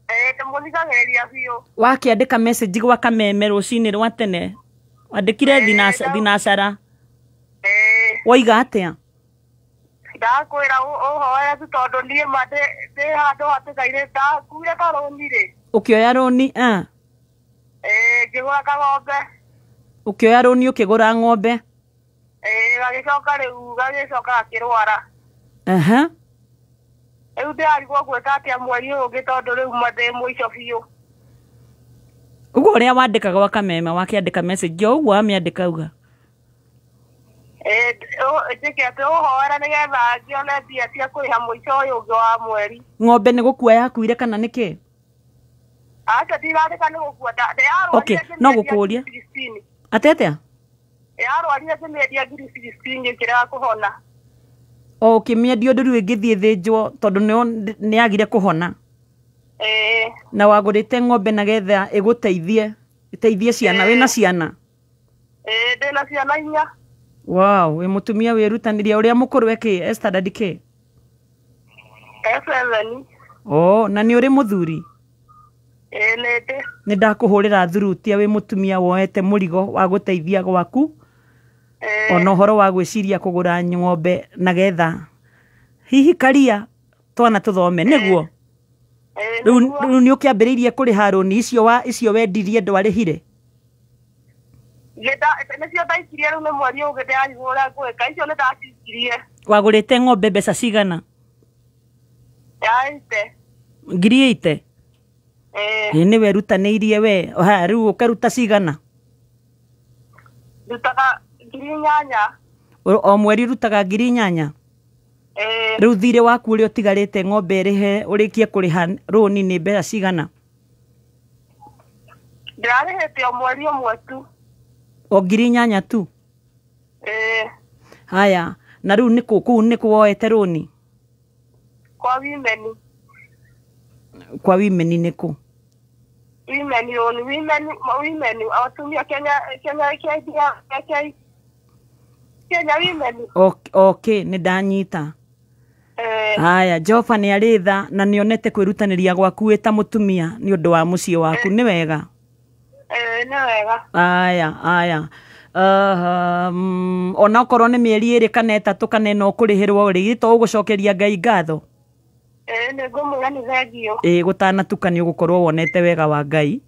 Ĩĩ, ndĩmũthikagĩrĩria biũ.
Wakĩandĩka message gwa Kameme rũcinĩ rwa tene. Wandĩkire thinacara. Woiga atĩa?
Ndakwĩra ũhoere tu tondũ niĩ ma ndĩ handũ hatĩkaire, ndakuire karũni rĩ.
Ũkĩoya rũni?
Ĩĩ, ngĩgũra kang'ombe.
Ũkĩoya rũni ũkĩgũra ng'ombe?
Ĩĩ, gagĩcoka rĩu gagĩcoka gakĩrwara.
Aha.
Rĩu ndĩrarigwo gwĩka atĩa mweri ũyũ ũngĩ tondũ rĩu ma ndĩ mũico biũ.
Ũguo ũrĩa wandĩkaga gwa Kameme, wakĩandĩka message o ũguo wamĩandĩka uga.
Ĩĩ, njĩke atĩ ũhoere nĩgetha ngĩone mbia cia kũrĩha mũico ũyũ ũngĩ wa mweri.
Ng'ombe nĩ gũkua yakuire kana nĩkĩ?
Aca, ndirandĩka nĩ gũkua.
Okay, no gũkũria. Atĩ atĩa?
Yarwarire ngĩmĩendia ngiri 16 ĩkĩrega kũhona.
O ũkĩmĩendia ũndũ rĩu ĩngĩthiĩ ĩthĩnjwo tondũ nĩ yagire kũhona.
Ĩĩ.
Na wagũrĩte ng'ombe nagetha ĩgũteithie, ĩteithie ciana, wĩna ciana?
Ĩĩ, ndĩna ciana 4.
Wow, wĩ mũtumia wĩrutanĩria. Ũrĩa mũkũrũ ekĩ e standard kĩ?
E7.
Oh, na nĩ ũrĩ mũthuri?
Ĩĩ, nĩ ndĩ.
Nĩ ndakũhũrĩra thurutia wĩ mũtumia woete mũrigo wa gũteithia gwaku. Ona ũhoro wa gwĩciria kũgũra ng'ombe nagetha hihi karia twana tũthome, nĩguo? Rĩu nĩ ũkĩambĩrĩirie kũrĩha rũni icio wendirie ndwarĩhire?
Nĩcio ndaikirie rĩu nĩ mweri ũyũ ũngĩ ndĩrarigwo ũrĩa ngwĩka, icio nĩ ndacikirie.
Wagũrĩte ng'ombe mbeca cigana?
Ya 80.
Ngiri 80?
Ĩĩ.
Nĩ werutanĩirie we. Ha, rĩu ũkaruta cigana?
Ndutaga ngiri 8.
O mweri ũrutaga ngiri 8?
Ĩĩ.
Rĩu thirĩ waku ũrĩa ũtigarĩte ng'ombe ĩrĩhe ũrĩkie kũrĩha rũni nĩ mbeca cigana?
Ndĩrarĩhĩte o mweri ũmwe tu.
O ngiri 8 tu?
Ĩĩ.
Haya, na rĩu nĩ kũu nĩ kũ woete rũni?
Kwa Women.
Kwa Women nĩ kũ?
Women rũni, women atumia Kenya, Kenya, Kenya, Kenya, Kenya Women.
Okay, nĩ ndanyita. Haya, Jehova nĩ arĩ tha na nĩ onete kwĩrutanĩria gwaku wĩ ta mũtumia nĩ ũndũ wa mũciĩ waku, nĩ wega?
Nĩ wega.
Aya, aya. Ona okorwo nĩ mĩeri 2 kana 3 kana 4 ũkũrĩhĩrwo rĩ, to ũgũcokeria Ngai ngatho?
Ĩĩ, nĩ ngũmwĩra nĩ thengiũ.
Ĩĩ, gũtanatuka nĩ ũgũkorwo wonete wega wa Ngai.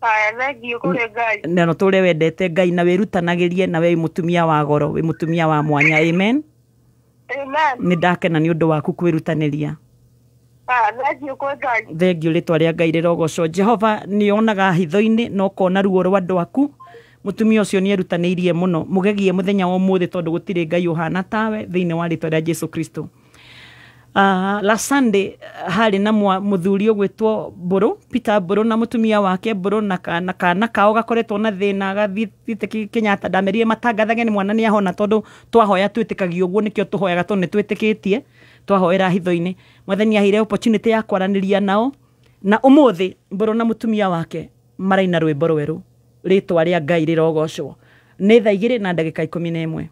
Aya, thengiũ kũrĩ Ngai.
Na no tũre wendete Ngai na wĩrutanagĩrie na wĩ mũtumia wa goro, wĩ mũtumia wa mwanya. Amen.
Amen.
Nĩ ndakena nĩ ũndũ waku kwĩrutanĩria.
Thengiũ kwĩ Ngai.
Thengiũ, rĩtwa rĩa Ngai rĩrogocwo. Jehova nĩ onaga hitho-inĩ na ũkona ruo rwa andũ aku. Mũtumia ũcio nĩ erutanĩirie mũno. Mũgegie mũthenya wa ũmũthĩ tondũ gũtirĩ Ngai ũhana tawe thĩinĩ wa rĩtwa rĩa Jesu Kristo. Last Sunday harĩ na mũthuri ũgwĩtwo Mbũrũ, Peter Mbũrũ na mũtumia wake Mbũrũ na kana kao gakoretwo na thĩna gathiĩte Kenyatta. Ndamerire matangathage nĩ mwana nĩ ahona tondũ twahoya twĩtĩkagia ũguo, nĩkĩo tũhoyaga tondũ nĩ twĩtĩkĩtie, twahoera hitho-inĩ. Mwathani aheire opportunity ya kwaranĩria nao na ũmũthĩ Mbũrũ na mũtumia wake maraina rwĩmbo rwerũ, rĩtwa rĩa Ngai rĩrogocwo. Nĩ thaa 2:11.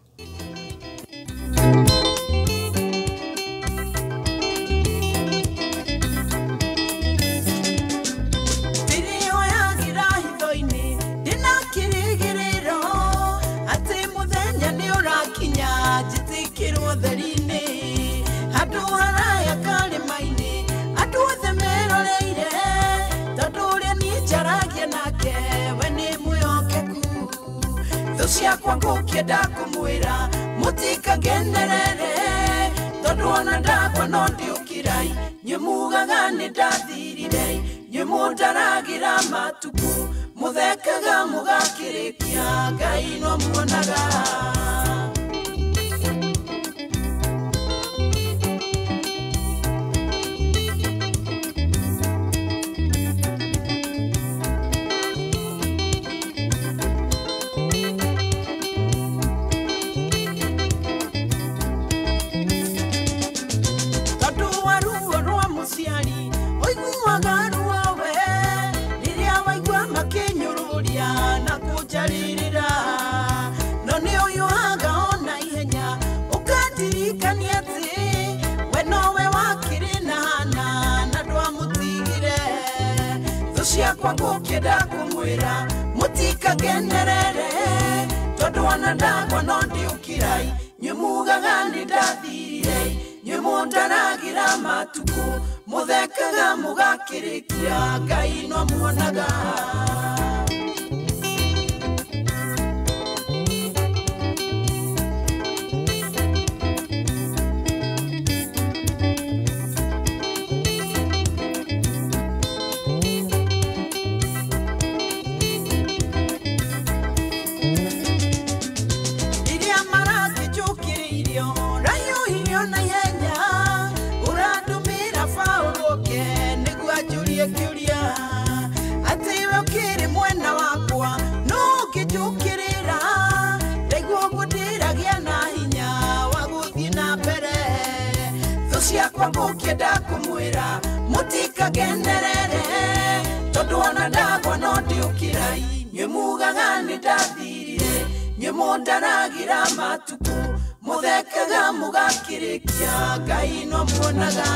Ciakwa ngũkĩenda kũmwĩra mũtikangenerere tondũ ona ndakwa no ndiũkĩrai, inyuĩ mugaga nĩ ndathirire, inyuĩ mũndaragĩra matukũ mũthekaga mũgakĩrĩkia, Ngai no muonaga.
Ciakwa ngũkĩenda kũmwĩra mũtikakenerere tondũ ona ndagwa no ndiũkĩrai nyuĩ mugaga nĩ ndathirire nyuĩ mũndaragĩra matukũ mũthekaga mũgakĩrĩkia Ngai no muonaga. Ngũkĩenda kũmwĩra mũtikakenerere tondũ ona ndagwa no ndiũkĩrai nyuĩ mugaga nĩ ndathirire nyuĩ mũndaragĩra matukũ mũthekaga mũgakĩrĩkia Ngai no muonaga.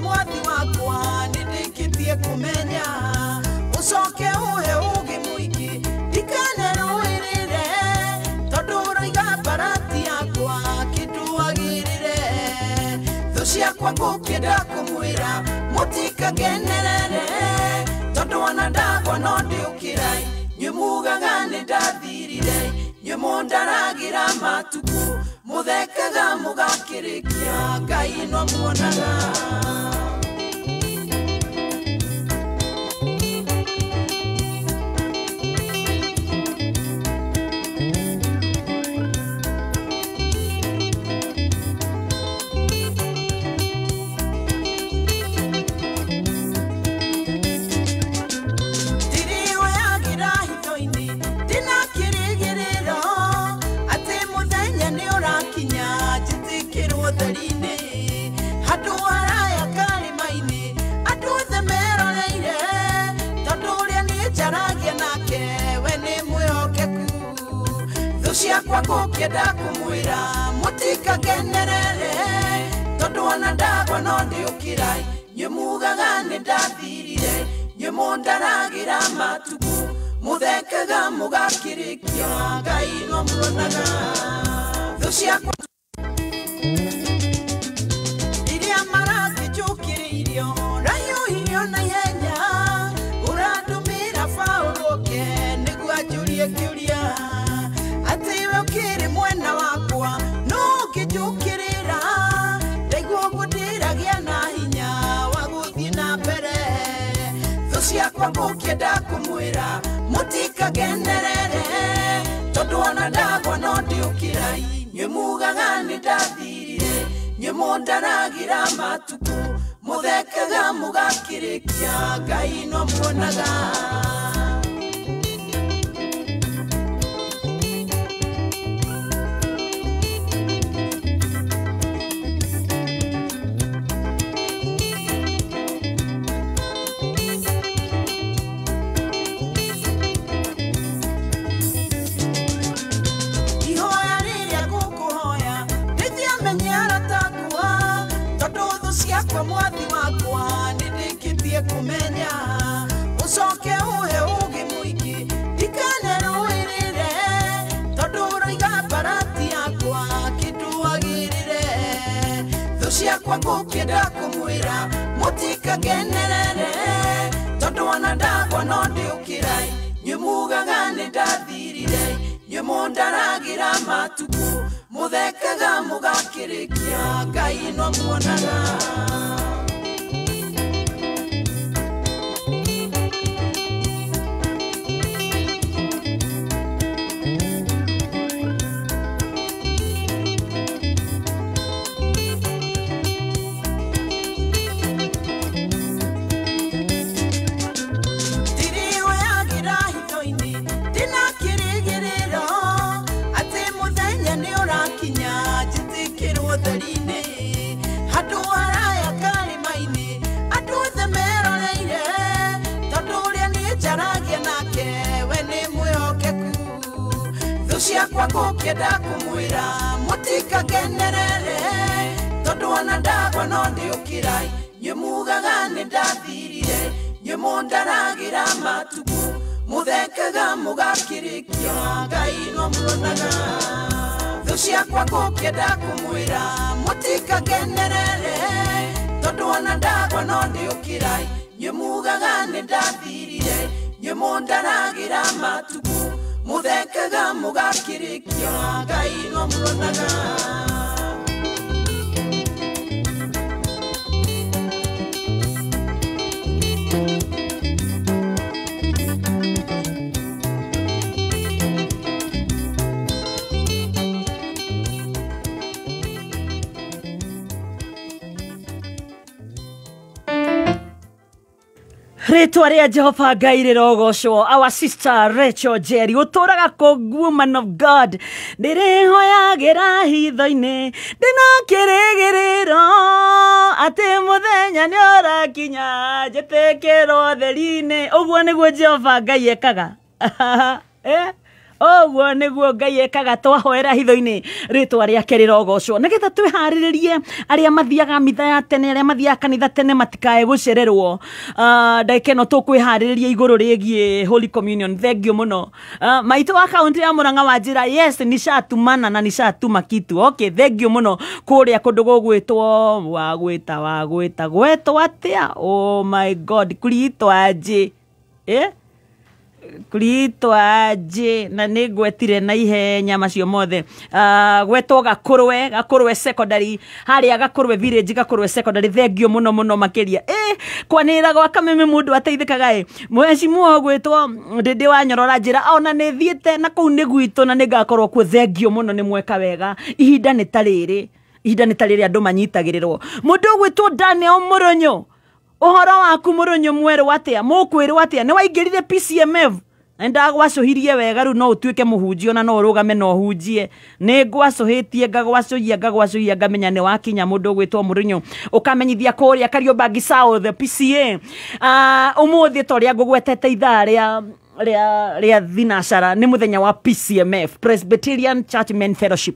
Mwathi wakwa nĩ ndĩkĩtie kũmenya ũcoke ũhe ũũgĩ mũingĩ ndikanerũĩrĩre tondũ ũroiga mbarati yakwa kĩndũ agĩrĩre. Thũ ciakwa ngũkĩenda kũmwĩra mũtikakenerere tondũ ona ndagwa no ndiũkĩrai nyuĩ mugaga nĩ ndathirire nyuĩ mũndaragĩra matukũ mũthekaga mũgakĩrĩkia Ngai no muonaga. Ciakwa ngũkĩenda kũmwĩra mũtikakenerere tondũ ona ndagwa no ndiũkĩrai nyuĩ mugaga nĩ ndathirire nyuĩ mũndaragĩra matukũ mũthekaga mũgakĩrĩkia Ngai no muonaga. Thũ ciakwa iria marakĩnjũkĩrĩirio rahiũhirio na ihenya ũrandũmĩra Paũlũ oke nĩguo anjũrie kĩũria atĩ we ũkĩrĩ mwena wakwa no ũngĩnjũkĩrĩra ndaigua ũguo ndĩragĩa na hinya wa gũthiĩ na mbere. Thũ ciakwa ngũkĩenda kũmwĩra mũtikakenerere tondũ ona ndagwa no ndiũkĩrai nyuĩ mugaga nĩ ndathirire nyuĩ mũndaragĩra matukũ mũthekaga mũgakĩrĩkia Ngai no muonaga. Mwathi wakwa nĩ ndĩkĩtie kũmenya ũcoke ũhe ũũgĩ mũingĩ ndikanerũĩrĩre tondũ ũroiga mbarati yakwa kĩndũ agĩrĩre. Thũ ciakwa ngũkĩenda kũmwĩra mũtikakenerere tondũ ona ndagwa no ndiũkĩrai nyuĩ mugaga nĩ ndathirire nyuĩ mũndaragĩra matukũ mũthekaga mũgakĩrĩkia Ngai no muonaga. Ndirihoyagĩra hitho-inĩ ndĩna kĩrĩgĩrĩro Ciakwa gũkĩenda kũmwĩra mũtikakenerere tondũ ona ndagwa no ndĩũkĩra inyuĩ mugaga nĩ ndathirire inyuĩ mũndaragĩra matukũ mũthekaga mũgakĩrĩkia Ngai no muonaga. Thũ ciakwa gũkĩenda kũmwĩra mũtikakenerere tondũ ona ndagwa no ndĩũkĩra inyuĩ mugaga nĩ ndathirire inyuĩ mũndaragĩra matukũ mũthekaga mũgakĩrĩkia Ngai no muonaga.
Rĩtwa rĩa Jehova Ngai rĩrogocwo. Our sister Rachel Jerry ũtũraga kũ, woman of God, ndĩrĩhoyagĩra hitho-inĩ ndĩna kĩrĩgĩrĩro atĩ mũthenya nĩ ũrakinya njĩtĩkĩrwo theri-inĩ. Ũguo nĩguo Jehova Ngai ekaga. Ũguo nĩguo Ngai ekaga twahoera hitho-inĩ rĩtwa rĩake rĩrogocwo. Nĩgetha twĩharĩrĩrie arĩa mathiaga mitha ya tene, arĩa mathiaga kanitha tene matikae gũcererwo. Ndagĩka ĩno tũkwĩharĩrĩria igũrũ rĩgiĩ Holy Communion. Thengiũ mũno. Maitũ wa kaunti ya Murang'a wa njĩra, yes, nishatumana na nishatuma kitu. Okay, thengiũ mũno. Kũrĩa kũndũ gũgwĩtwo wagwĩta wagwĩta gwetwo atĩa? Oh my God, kuritwa aje? Kuritwa aje? Na nĩ ngwetire na ihenya macio mothe. Gwetwo Gakũrwe, Gakũrwe secondary, harĩa Gakũrwe village, Gakũrwe secondary. Thengiũ mũno mũno makĩria. Kwanĩrĩra gwa kameme mũndũ ateithĩkaga ĩ. Mheshimiwa ũgwĩtwo Ndĩndĩ wa Nyorora njĩra, ona nĩ thiĩte na kũu nĩ gwitũ na nĩ ngakorwo kuo. Thengiũ mũno, nĩ mweka wega. Ihinda nĩ ta rĩrĩ, ihinda nĩ ta rĩrĩ andũ manyitagĩrĩrwo. Mũndũ ũgwĩtwo Daniel Mũrũnyũ, ũhoro waku Mũrũnyũ mwerũ atĩa? Mũkwĩrwo atĩa? Nĩ waingĩrire PCMF? Na ndagwacũhirie wega, rĩu no ũtuĩke mũhunjia na no ũrũgame na ũhunjie. Nĩ ngwacũhĩtie, ngagwacũhia, ngagwacũhia, ngamenya nĩ wakinya. Mũndũ ũgwĩtwo Mũrũnyũ ũkamenyithia kũrĩa Kariobangi South PCA. Ũmũthĩ ta ũrĩa ngũgwetete ithaa rĩa thinacara nĩ mũthenya wa PCMF, Presbyterian Church Men Fellowship.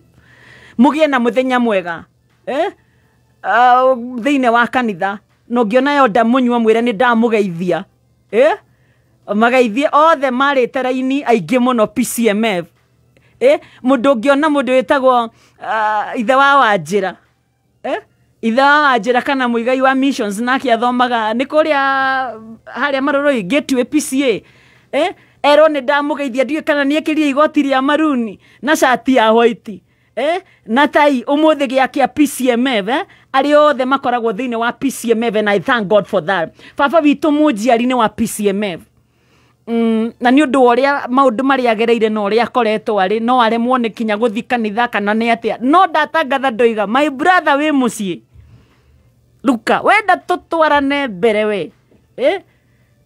Mũgĩe na mũthenya mwega thĩinĩ wa kanitha. No ngĩona yo ndamũnyua mwĩre nĩ ndamũgeithia. Mageithie othe marĩte raini aingĩ mũno PCMF. Mũndũ ũngĩona mũndũ wĩtagwo ithe wa Wanjĩra, ithe wa Wanjĩra kana mũigai wa missions, nake athomaga nĩ kũrĩa harĩa Marũrũi Gateway PCA. Erwo nĩ ndamũgeithia, ndiũĩ kana nĩ ekĩrire igoti rĩa maruni na cati ya white na tai. Ũmũthĩ gĩa PCMF, arĩa othe makoragwo thĩinĩ wa PCMF, and I thank God for that. Baba witũ mũnjiari nĩ wa PCMF. Na nĩ ũndũ wa ũrĩa maũndũ marĩa agereire na ũrĩa akoretwo arĩ, no aremwo nĩ kinya gũthiĩ kanitha kana nĩ atĩa, no ndatangatha ndoiga, my brother wĩ mũciĩ Luka, wenda tũtwarane mbere we,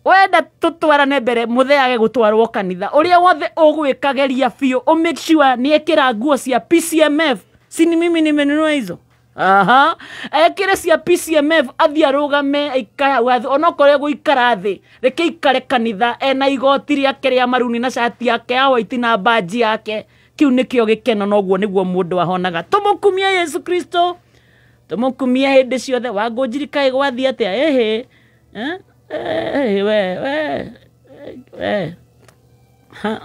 wenda tũtwarane mbere mũtheage gũtwarwo kanitha. Ũrĩa wothe ũgwĩkageria biũ ũ make sure nĩ ekĩra nguo cia PCMF. Si ni mimi nimenunua hizo? Aha, ekĩre cia PCMF, athiĩ arũgame aikare hau thĩ, onokorwo egũikara thĩ, reke ikare kanitha ena igoti rĩake rĩa maruni na cati yake ya white na baji yake. Kĩu nĩkĩo gĩkeno, na ũguo nĩguo mũndũ ahonaga. Tũmũkumie Yesu Kristo, tũmũkumie hĩndĩ ciothe. Wangũnjiri kaĩ gwathiĩ atĩa? Ĩhĩ, we we we ha.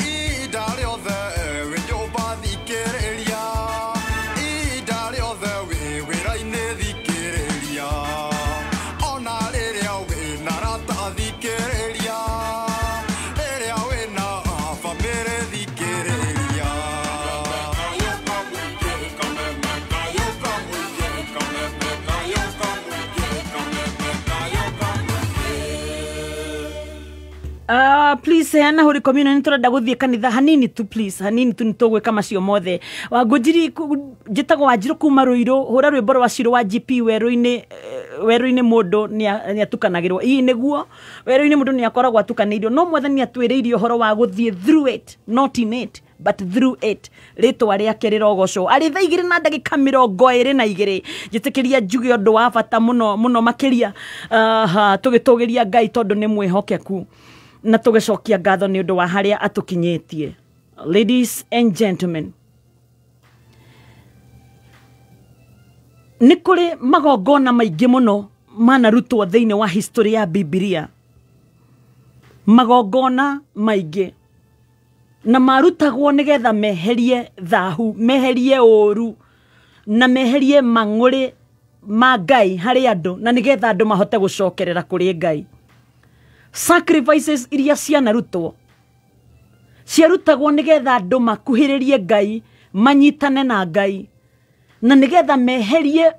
Ihinda rĩothe wĩ nyũmba thikĩrĩria, ihinda rĩothe wĩ wĩra-inĩ thikĩrĩria, ona rĩrĩa wĩna arata thikĩrĩria, rĩrĩa wĩna bamĩrĩ thikĩrĩria.
Please heana Holy Communion, nĩ tũrenda gũthiĩ kanitha hanini tu, please, hanini tu, nĩ tũgwĩka macio mothe. Wangũnjiri, njĩtagwo Wanjirũ kuma Rũirũ, hũra rwĩmbo rwa Cirũ wa GP werũ-inĩ. werũ-inĩ mũndũ nĩ atukanagĩrwo. Ii nĩguo werũ-inĩ mũndũ nĩ akoragwo atukanĩirio, no mwathani atwĩrĩirie ũhoro wa gũthiĩ through it, not in it but through it. Rĩtwa rĩake rĩrogocwo. Arĩ thaa 2:22 njĩtĩkĩria njuge ũndũ wa bata mũno mũno makĩria, tũgĩtũgĩria Ngai tondũ nĩ mwĩhokeku na tũgĩcokia ngatho nĩ ũndũ wa harĩa atũkinyĩtie. Ladies and gentlemen, nĩ kũrĩ magongona maingĩ mũno manarutwo thĩinĩ wa history ya Bibilia, magongona maingĩ na marutagwo nĩgetha meherie thahu, meherie ũru na meherie mang'ũrĩ ma Ngai harĩ andũ, na nĩgetha andũ mahote gũcokerera kũrĩ Ngai. Sacrifices iria cianarutwo ciarutagwo nĩgetha andũ makuhĩrĩrie Ngai, manyitane na Ngai, na nĩgetha meherie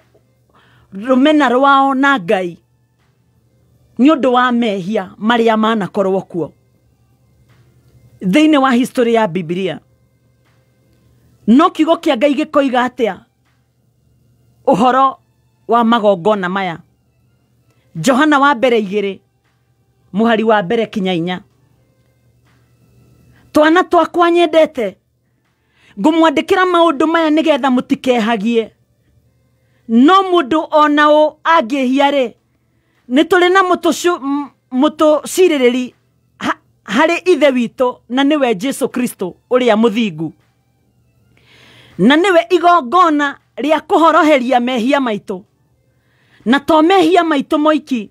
rũmena rwao na Ngai nĩ ũndũ wa mehia marĩa manakorwo kuo thĩinĩ wa history ya Bibilia. No kiugo kĩa Ngai gĩkoiga atĩa ũhoro wa magongona maya? Johana wa mbere 2 mũhari wa 1 kinya 4. Twana twakwa nyendete, ngũmwandĩkĩra maũndũ maya nĩgetha mũtikehagie. No mũndũ ona ũ angĩhia rĩ, nĩ tũrĩ na mũtũcirĩrĩri harĩ Ithe witũ, na nĩwe Jesu Kristo ũrĩa mũthingu, na nĩwe igongona rĩa kũhoroheria mehia maitũ, na to mehia maitũ moiki,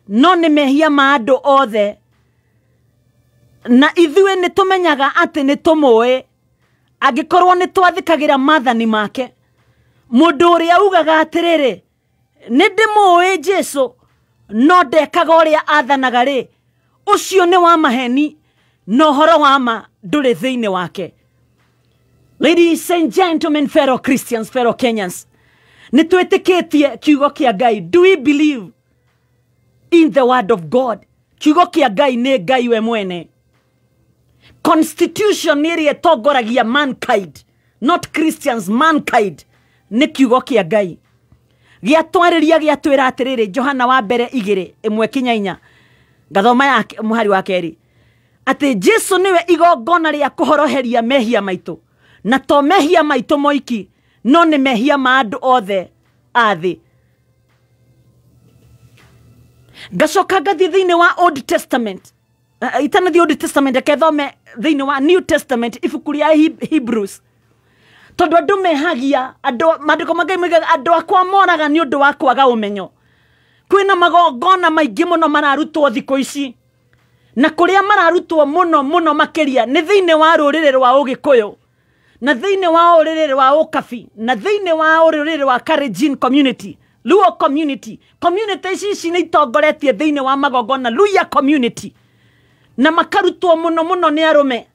no nĩ mehia ma andũ othe. Na ithuĩ nĩ tũmenyaga atĩ nĩ tũmũĩ angĩkorwo nĩ twathĩkagĩra maathani make. Mũndũ ũrĩa ugaga atĩrĩrĩ, nĩ ndĩmũĩ Jesu, no ndekaga ũrĩa athanaga rĩ, ũcio nĩ wa maheni na ũhoro wa ma ndũrĩ thĩinĩ wake. Ladies and gentlemen, fellow Christians, fellow Kenyans, nĩ twĩtĩkĩtie kiugo kĩa Ngai. Do we believe in the word of God? Kiugo kĩa Ngai nĩ Ngai we mwene. Constitution ĩrĩa ĩtongoragia mankind, not Christians, mankind, nĩ kiugo kĩa Ngai. Gĩatwarĩria gĩatwĩra atĩrĩrĩ, Johana wa mbere 2 1 kinya 4, ngathoma ya mũhari wa 2, atĩ Jesu nĩwe igongona rĩa kũhoroheria mehia maitũ, na to mehia maitũ moiki, no nĩ mehia ma andũ othe a thĩ. Ngacoka ngathiĩ thĩinĩ wa Old Testament, itanathiĩ Old Testament, reke thome thĩinĩ wa New Testament, ibuku rĩa Hebrews, tondũ andũ mehagia, andũ maandĩko ma Ngai moigaga andũ akwa moraga nĩ ũndũ wa kwaga ũmenyo. Kwĩna magongona maingĩ mũno mararutwo thikũ ici, na kũrĩa mararutwo mũno mũno makĩria nĩ thĩinĩ wa rũrĩrĩ rwa Ũgĩkũyũ, na thĩinĩ wa rũrĩrĩ rwa Ũkabi, na thĩinĩ wa rũrĩrĩ rwa Kalenjin community, Luo community. Community ici nĩ itongoretie thĩinĩ wa magongona, Luya community, na makarutwo mũno mũno nĩ arũme.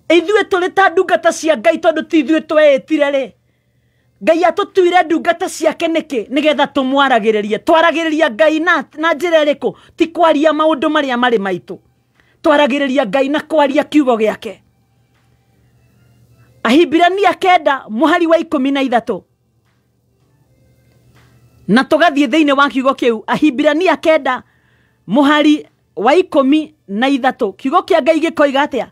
Ithuĩ tũrĩ ta ndungata cia Ngai, tondũ ti ithuĩ tweĩtire rĩ, Ngai atũtuire ndungata ciake nĩkĩ? Nĩgetha tũmwaragĩrĩrie. Twaragĩrĩria Ngai na njĩra ĩrĩkũ? Ti kwaria maũndũ marĩa marĩ maitũ, twaragĩrĩria Ngai na kwaria kiugo gĩake. Ahibirania 9 mũhari wa 13, na tũgathiĩ thĩinĩ wa kiugo kĩu. Ahibirania 9 mũhari wa 13, kiugo kĩa Ngai gĩkoiga atĩa?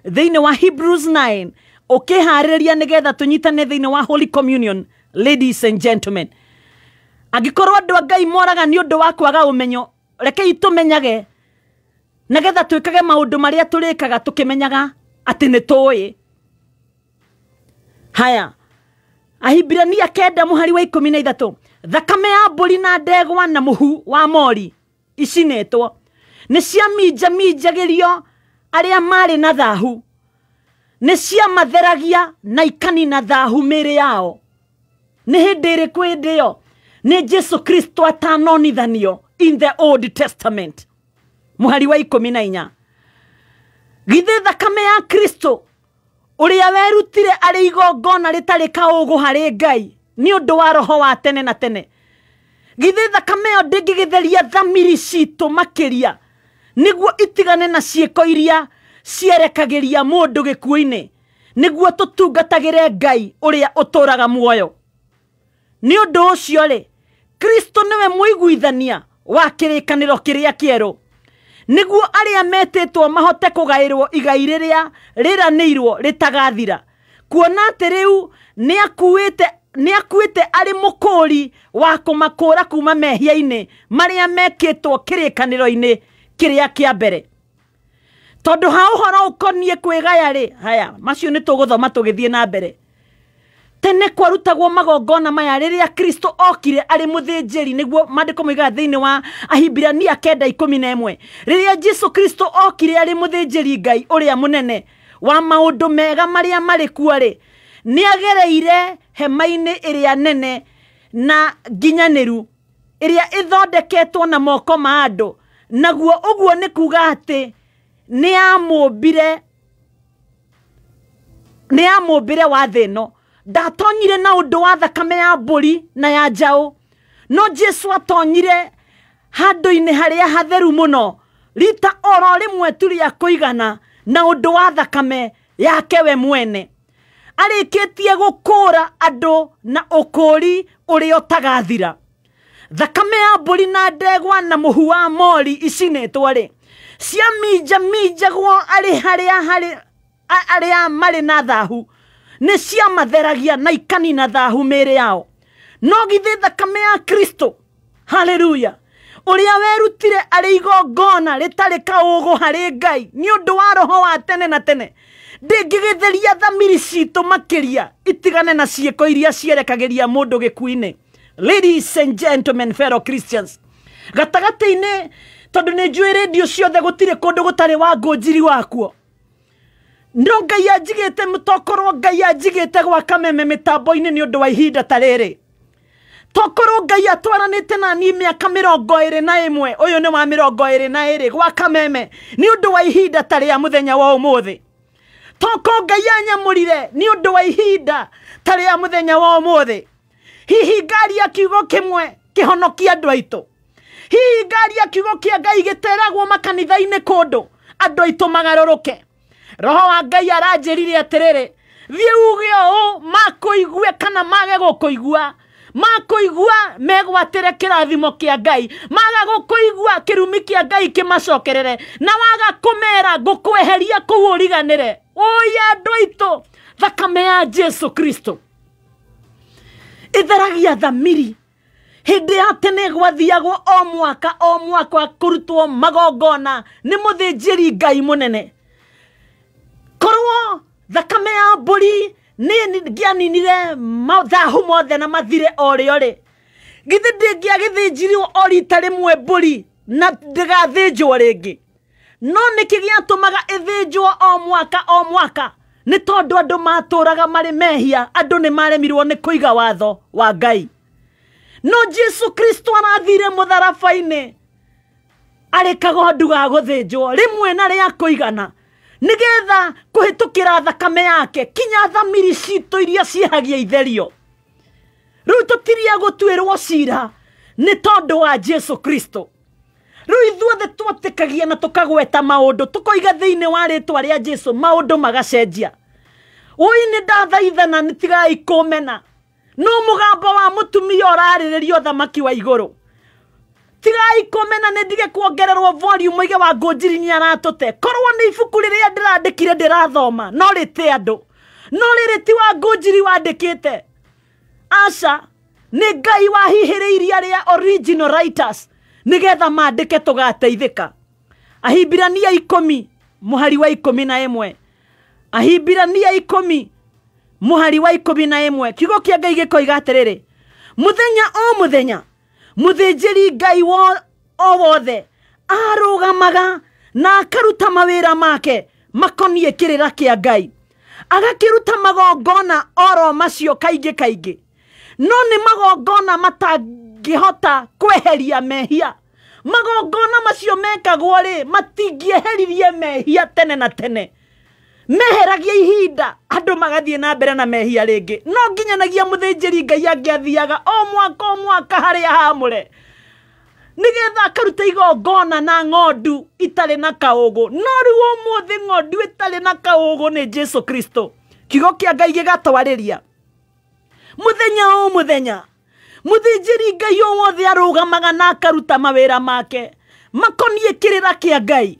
Thĩinĩ wa Hebrews 9, ũkĩharĩrĩria nĩgetha tũnyitane thĩinĩ wa Holy Communion. Ladies and gentlemen, angĩkorwo andũ a Ngai moraga nĩ ũndũ wa kwaga ũmenyo, rekei tũmenyage nĩgetha twĩkage maũndũ marĩa tũrĩkaga tũkĩmenyaga atĩ nĩ tũĩ. Haya, Ahibirania 9 mũhari wa 13, thakame ya mbũri na ndegwa na mũhu wa mori icinĩtwo nĩ ciaminjaminjagĩrio arĩa marĩ na thahu, nĩ ciamatheragia na ikanina thahu mĩĩrĩ yao. Nĩ hĩndĩ ĩrĩkũ hĩndĩ ĩyo? Nĩ Jesu Kristo atanonithanio in the Old Testament. Mũhari wa 14, githĩ thakame ya Kristo ũrĩa werutire arĩ igongona rĩtarĩ kaũgũ harĩ Ngai nĩ ũndũ wa roho wa tene na tene, githĩ thakame ĩyo ndĩngĩgĩtheria thamiri citũ makĩria nĩguo itigane na ciĩko iria cierekagĩria mũndũ gĩkuũ-inĩ, nĩguo tũtungatagĩre Ngai ũrĩa ũtũũraga muoyo. Nĩ ũndũ ũcio rĩ, Kristo nĩwe mũiguithania wa kĩrĩkanĩro kĩrĩa kĩerũ, nĩguo arĩa metĩtwo mahote kũgaĩrwo igai rĩrĩa rĩranĩirwo rĩtagathira, kuona atĩ rĩu nĩakuĩte arĩ mũkũũri wa kũmakũũra kuma mehia-inĩ marĩa mekĩtwo kĩrĩkanĩro-inĩ kĩrĩa kĩa mbere. Tondũ ha ũhoro ũkoniĩ kwĩgaya rĩ, haya macio nĩ tũgũthoma tũgĩthiĩ na mbere. Tene kwarutagwo magongona maya rĩrĩa Kristo okire arĩ mũthĩnjĩri, nĩguo maandĩko moigaga thĩinĩ wa Ahibirania 9:11, rĩrĩa Jesu Kristo okire arĩ mũthĩnjĩri Ngai ũrĩa mũnene wa maũndũ mega marĩa marĩ kuo rĩ, nĩagereire hema-inĩ ĩrĩa nene na nginyanĩru ĩrĩa ĩthondeketwo na moko ma andũ, naguo ũguo nĩ kuga atĩ nĩamũmbire wa thĩ ĩno. Ndatonyire na ũndũ wa thakame ya mbũri na ya njaũ, no Jesu atonyire handũ-inĩ harĩa hatheru mũno rita oro rĩmwe tu rĩa kũigana na ũndũ wa thakame yake we mwene, arĩkĩtie gũkũũra andũ na ũkũũri ũrĩa ũtagathira. Thakame ya mbũri na ndegwa na mũhu wa mori icinĩtwo rĩ, ciaminjaminjagwo arĩ harĩa arĩa marĩ na thahu, nĩ ciamatheragia na ikanina thahu mĩĩrĩ yao. No githĩ thakame ya Kristo, haleluya, ũrĩa werutire arĩ igongona rĩtarĩ kaũgũ harĩ Ngai nĩ ũndũ wa roho wa tene na tene, ndĩngĩgĩtheria thamiri citũ makĩria itigane na ciĩko iria cierekagĩria mũndũ gĩkuũ-inĩ. Ladies and gentlemen, fellow Christians, gatagatĩ-inĩ, tondũ nĩ njũĩ rĩndiũ ciothe gũtirĩ kũndũ gũtarĩ wa ngũnjiri wakuo, no Ngai anjigĩte, tokorwo Ngai anjigĩte gwa Kameme mĩtambo-inĩ nĩ ũndũ wa ihinda ta rĩrĩ. Tokorwo Ngai atwaranĩte na niĩ mĩaka 21, ũyũ nĩ wa 22 gwa Kameme nĩ ũndũ wa ihinda ta rĩa mũthenya wa ũmũthĩ. Tokorwo Ngai anyamũrire nĩ ũndũ wa ihinda ta rĩa mũthenya wa ũmũthĩ. Hihi ngari ya kiugo kĩmwe kĩhonokia andũ aitũ? Hihi ngari ya kiugo kĩa Ngai gĩteragwo makanitha-inĩ kũndũ andũ aitũ magarũrũke? Roho wa Ngai aranjĩrire atĩrĩrĩ, thiĩ uge ũũ, makũigue kana mage gũkũigua, makũigua megwatĩre kĩrathimo kĩa Ngai, maga gũkũigua kĩrumi kĩa Ngai kĩmacokerere, na waga kũmera ngũkweheria kũu ũriganĩre. Ũi andũ aitũ, thakame ya Jesu Kristo ĩtheragia thamiri. Hĩndĩ ya tene gwathiagwo o mwaka kũrutwo magongona nĩ mũthĩnjĩri Ngai mũnene. Korwo thakame ya mbũri nĩ ngĩaninire mathahu mothe na mathire o rĩo rĩ, githĩ ndĩngĩagĩthĩnjirio o rita rĩmwe mbũri na ndĩgathĩnjwo rĩngĩ? No nĩkĩ gĩatũmaga ĩthĩnjwo o mwaka o mwaka? Nĩ tondũ andũ matũraga marĩ mehia, andũ nĩ maremirwo nĩ kũiga watho wa Ngai. No Jesu Kristo arathire mũtharaba-inĩ arĩ kagondu ga gũthĩnjwo rĩmwe na rĩa kũigana, nĩgetha kũhĩtũkĩra thakame yake kinya thamiri citũ iria ciĩhagia itherio. Rĩu tũtiria gũtuĩrwo cira nĩ tondũ wa Jesu Kristo. Rĩu ithuothe twatĩkagia na tũkagweta maũndũ, tũkoiga thĩinĩ wa rĩtwa rĩa Jesu, maũndũ magacenjia. Ũi nĩ ndathaithana, nĩ tigai kũmena, no mũgambo wa mũtumia ũrarĩrĩria ũthamaki wa igũrũ. Tigai kũmena, nĩ ndige kuongererwo volume moige wa ngũnjiri nĩ aratũte. Korwo nĩ ibuku rĩrĩa ndĩrandĩkire ndĩrathoma, no rĩte andũ, no rĩrĩ ti wa ngũnjiri wandĩkĩte. Aca, nĩ Ngai wahihĩrĩirie arĩa original writers nĩgetha mandĩke tũgateithĩka. Ahibirania 10 mũhari wa 11. Ahibirania 10 mũhari wa 11, kiugo kĩa Ngai gĩkoiga atĩrĩrĩ, mũthenya o mũthenya mũthĩnjĩri Ngai o wothe arũgamaga na akaruta mawĩra make makoniĩ kĩrĩra kĩa Ngai, agakĩruta magongona oro macio kaingĩ kaingĩ, no nĩ magongona matangĩhota kweheria mehia. Magongona macio mekagwo rĩ, matingĩeheririe mehia tene na tene, meheragia ihinda andũ magathiĩ na mbere na mehia rĩngĩ. No nginyanagia mũthĩnjĩri Ngai angĩathiaga o mwaka harĩa haamũre nĩgetha akaruta igongona na ng'ondu itarĩ na kaũgũ. No rĩu ũmũthĩ ng'ondu ĩtarĩ na kaũgũ nĩ Jesu Kristo. Kiugo kĩa Ngai gĩgatwarĩria mũthenya o mũthenya. Mũthĩnjĩri Ngai o wothe arũgamaga na akaruta mawĩra make makoniĩ kĩrĩra kĩa Ngai,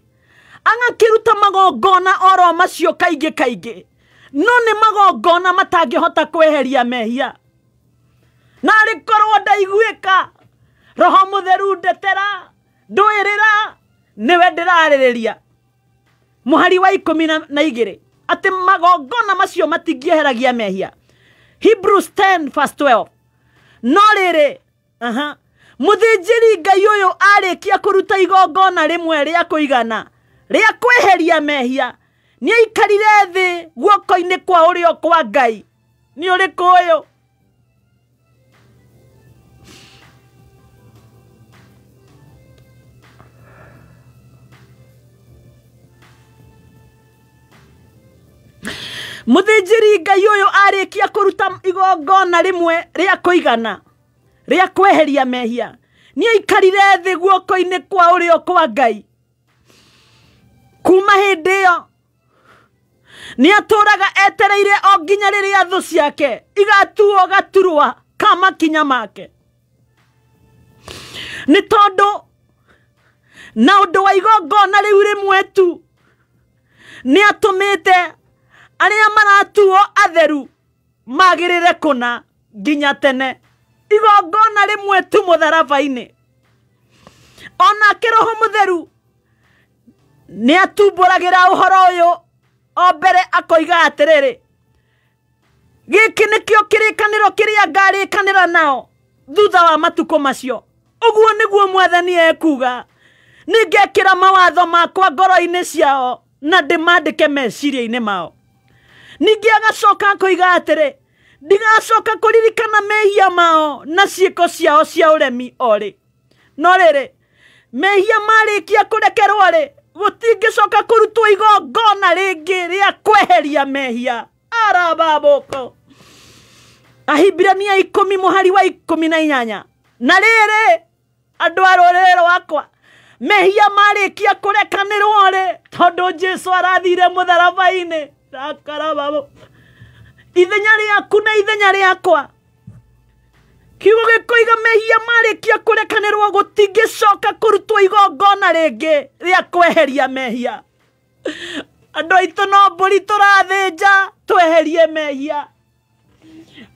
agakĩruta magongona oro macio kaingĩ kaingĩ, no nĩ magongona matangĩhota kweheria mehia. Na arĩ korwo ndaiguĩka, Roho Mũtheru ndetera, ndũĩrĩra, nĩwe ndĩrarĩrĩria. Mũhari wa 12 atĩ magongona macio matingĩeheragia mehia. Hebrews 10 verse 12. No rĩrĩ, mũthĩnjĩri Ngai ũyũ arĩkia kũruta igongona rĩmwe rĩa kũigana rĩa kweheria mehia, nĩaikarire thĩ guoko-inĩ kwa ũrĩo kwa Ngai. Nĩ ũrĩkũ ũyũ? Mũthĩnjĩri Ngai ũyũ arĩkia kũruta igongona rĩmwe rĩa kũigana rĩa kweheria mehia, nĩaikarire thĩ guoko-inĩ kwa ũrĩo kwa Ngai. Kuma hĩndĩ ĩyo nĩatũraga etereire o nginya rĩrĩa thũ ciake igatuo gaturwa ka makinya make. Nĩ tondũ na ũndũ wa igongona rĩu rĩmwe tu nĩatũmĩte arĩa maratuo atheru magĩrĩre kũna nginya tene. Igongona rĩmwe tu mũtharaba-inĩ. Onake Roho Mũtheru nĩatumbũragĩra ũhoro ũyũ o mbere akoiga atĩrĩrĩ, gĩkĩ nĩkĩo kĩrĩkanĩro kĩrĩa ngarĩkanĩra nao thutha wa matukũ macio. Ũguo nĩguo Mwathani ekuuga, nĩngekĩra mawatho makwa ngoro-inĩ ciao na ndĩmandĩke meciria-inĩ mao. Ningĩ agacoka akoiga atĩrĩ, ndigacoka kũririkana mehia mao na ciĩko ciao cia ũremi orĩ. No rĩrĩ, mehia marĩkia kũrekerwo rĩ, gũtingĩcoka kũrutwo igongona rĩngĩ rĩa kweheria mehia. Arababoko. Ahibirania 10 mũhari wa 18. Na rĩrĩ, andũ a rũrĩrĩ rwakwa, mehia marĩkia kũrekanĩrwo rĩ, tondũ Jesũ arathire mũtharaba-inĩ. Rakarababo. Ithenya rĩaku na ithenya rĩakwa. Kiugo gĩkoiga mehia marĩkia kũrekanĩrwo gũtingĩcoka kũrutwo igongona rĩngĩ rĩa kweheria mehia. Andũ aitũ no mbũri tũrathĩnja tweherie mehia.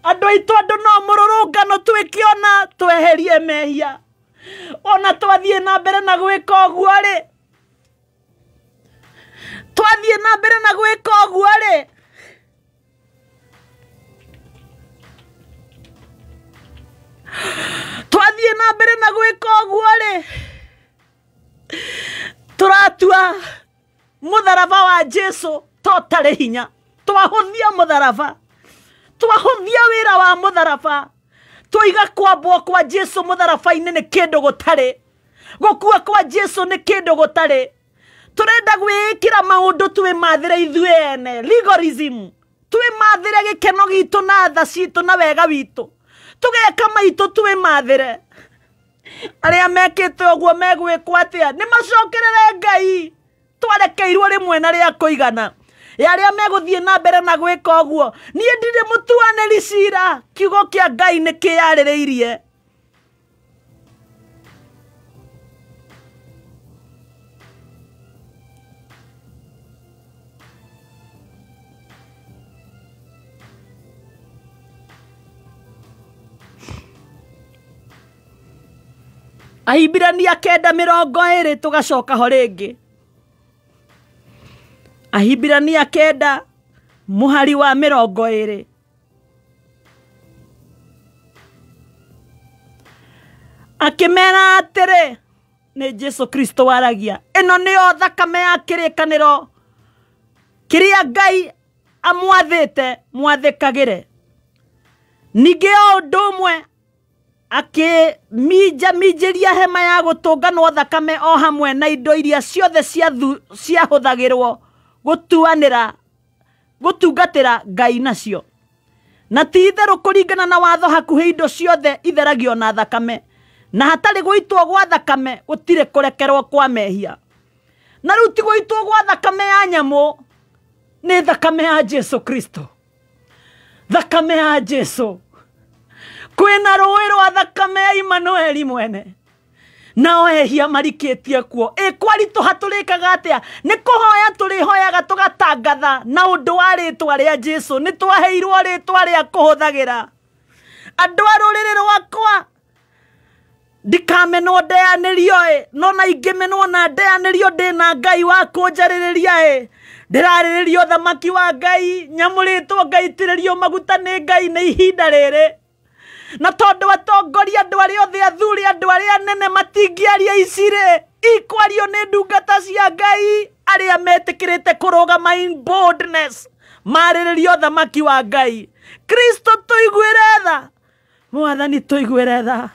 Andũ aitũ andũ no mũrũrũngano twĩkĩona tweherie mehia. Ona twathiĩ na mbere na gwĩka ũguo rĩ, twathiĩ na mbere na gwĩka ũguo rĩ, twathiĩ na mbere na gwĩka ũguo rĩ, tũratua mũtharaba wa Jesũ totarĩ hinya. Twahũthia mũtharaba, twahũthia wĩra wa mũtharaba, twaiga kwambwo kwa Jesũ mũtharaba-inĩ nĩ kĩndũ gũtarĩ, gũkua kwa Jesũ nĩ kĩndũ gũtarĩ. Tũrenda gwĩkĩra maũndũ twĩmathĩre ithuĩ ene, legalism, twĩmathĩre gĩkeno gitũ na tha citũ na wega witũ, tũgeka maitũ twĩmathĩre. Arĩa mekĩte ũguo megwĩkwo atĩa? Nĩ macokerere Ngai. Twarekeirwo rĩmwe na rĩa kũigana. Ya arĩa megũthiĩ na mbere na gwĩka ũguo, niĩ ndirĩ mũtuanĩri cira, kiugo kĩa Ngai nĩ kĩyarĩrĩirie. Ahibirania 9:20 tũgacoka ho rĩngĩ. Ahibirania 9 mũhari wa 20. Akĩmera atĩrĩ, nĩ Jesũ Kristo waragia, ĩno nĩyo thakame ya kĩrĩkanĩro kĩrĩa Ngai amwathĩte mwathĩkagĩre. Ningĩ o ũndũ ũmwe akĩminjaminjĩria hema ya gũtũnganwo thakame o hamwe na indo iria ciothe ciahũthagĩrwo gũtuanĩra gũtungatĩra Ngai nacio. Na ti itherũ kũringana na watho hakuhĩ indo ciothe itheragio na thakame, na hatarĩ gũitwo gwa thakame gũtirĩ kũrekerwo kwa mehia. Na rĩu ti gũitwo gwa thakame ya nyamũ, nĩ thakame ya Jesũ Kristo. Thakame ya Jesũ. Kwĩna rũĩ rwa thakame ya Immanueli mwene. Nao ehia marikĩtie kuo. Ĩ kwaritũha tũrĩkaga atĩa? Nĩ kũhoya tũrĩhoyaga tũgatangatha na ũndũ wa rĩtwa rĩa Jesu. Nĩ twaheirwo rĩtwa rĩa kũhũthagĩra. Andũ a rũrĩrĩ rwakwa ndikamenwo ndeanĩrio ĩ, no na ingĩmenwo na ndeanĩrio ndĩna Ngai wa kũnjarĩrĩria ĩ. Ndĩrarĩrĩria ũthamaki wa Ngai, nyamũrĩtwo ngaitĩrĩrio maguta nĩ Ngai nĩ ihinda rĩrĩ. Na tondũ atongoria andũ arĩa othe athuri andũ arĩa anene matingĩaria ici rĩ, ikwario nĩ ndungata cia Ngai arĩa metĩkĩrĩte kũrũgama in boldness marĩrĩrie ũthamaki wa Ngai. Kristo tũiguĩre tha, Mwathani tũiguĩre tha.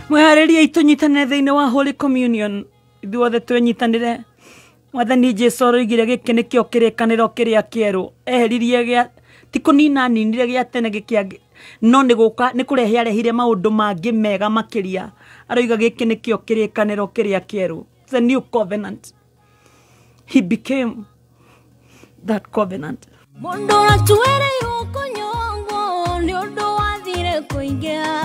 Mweharĩrie tũnyitanĩre thĩinĩ wa Holy Communion, ithuothe twĩnyitanĩre. Mwathani Jesu aroigire gĩkĩ nĩkĩo kĩrĩkanĩro kĩrĩa kĩerũ. Eheririe gĩa ti kũnina aninire gĩa tene gĩkĩangĩ, no nĩ gũka nĩ kũrehe arehire maũndũ mangĩ mega makĩria. Aroiga gĩkĩ nĩkĩo kĩrĩkanĩro kĩrĩa kĩerũ. It's a new covenant. He became that covenant.
Mũndũ ũratuĩrĩirwo kũnyongwo nĩ ũndũ wathire kũingĩha,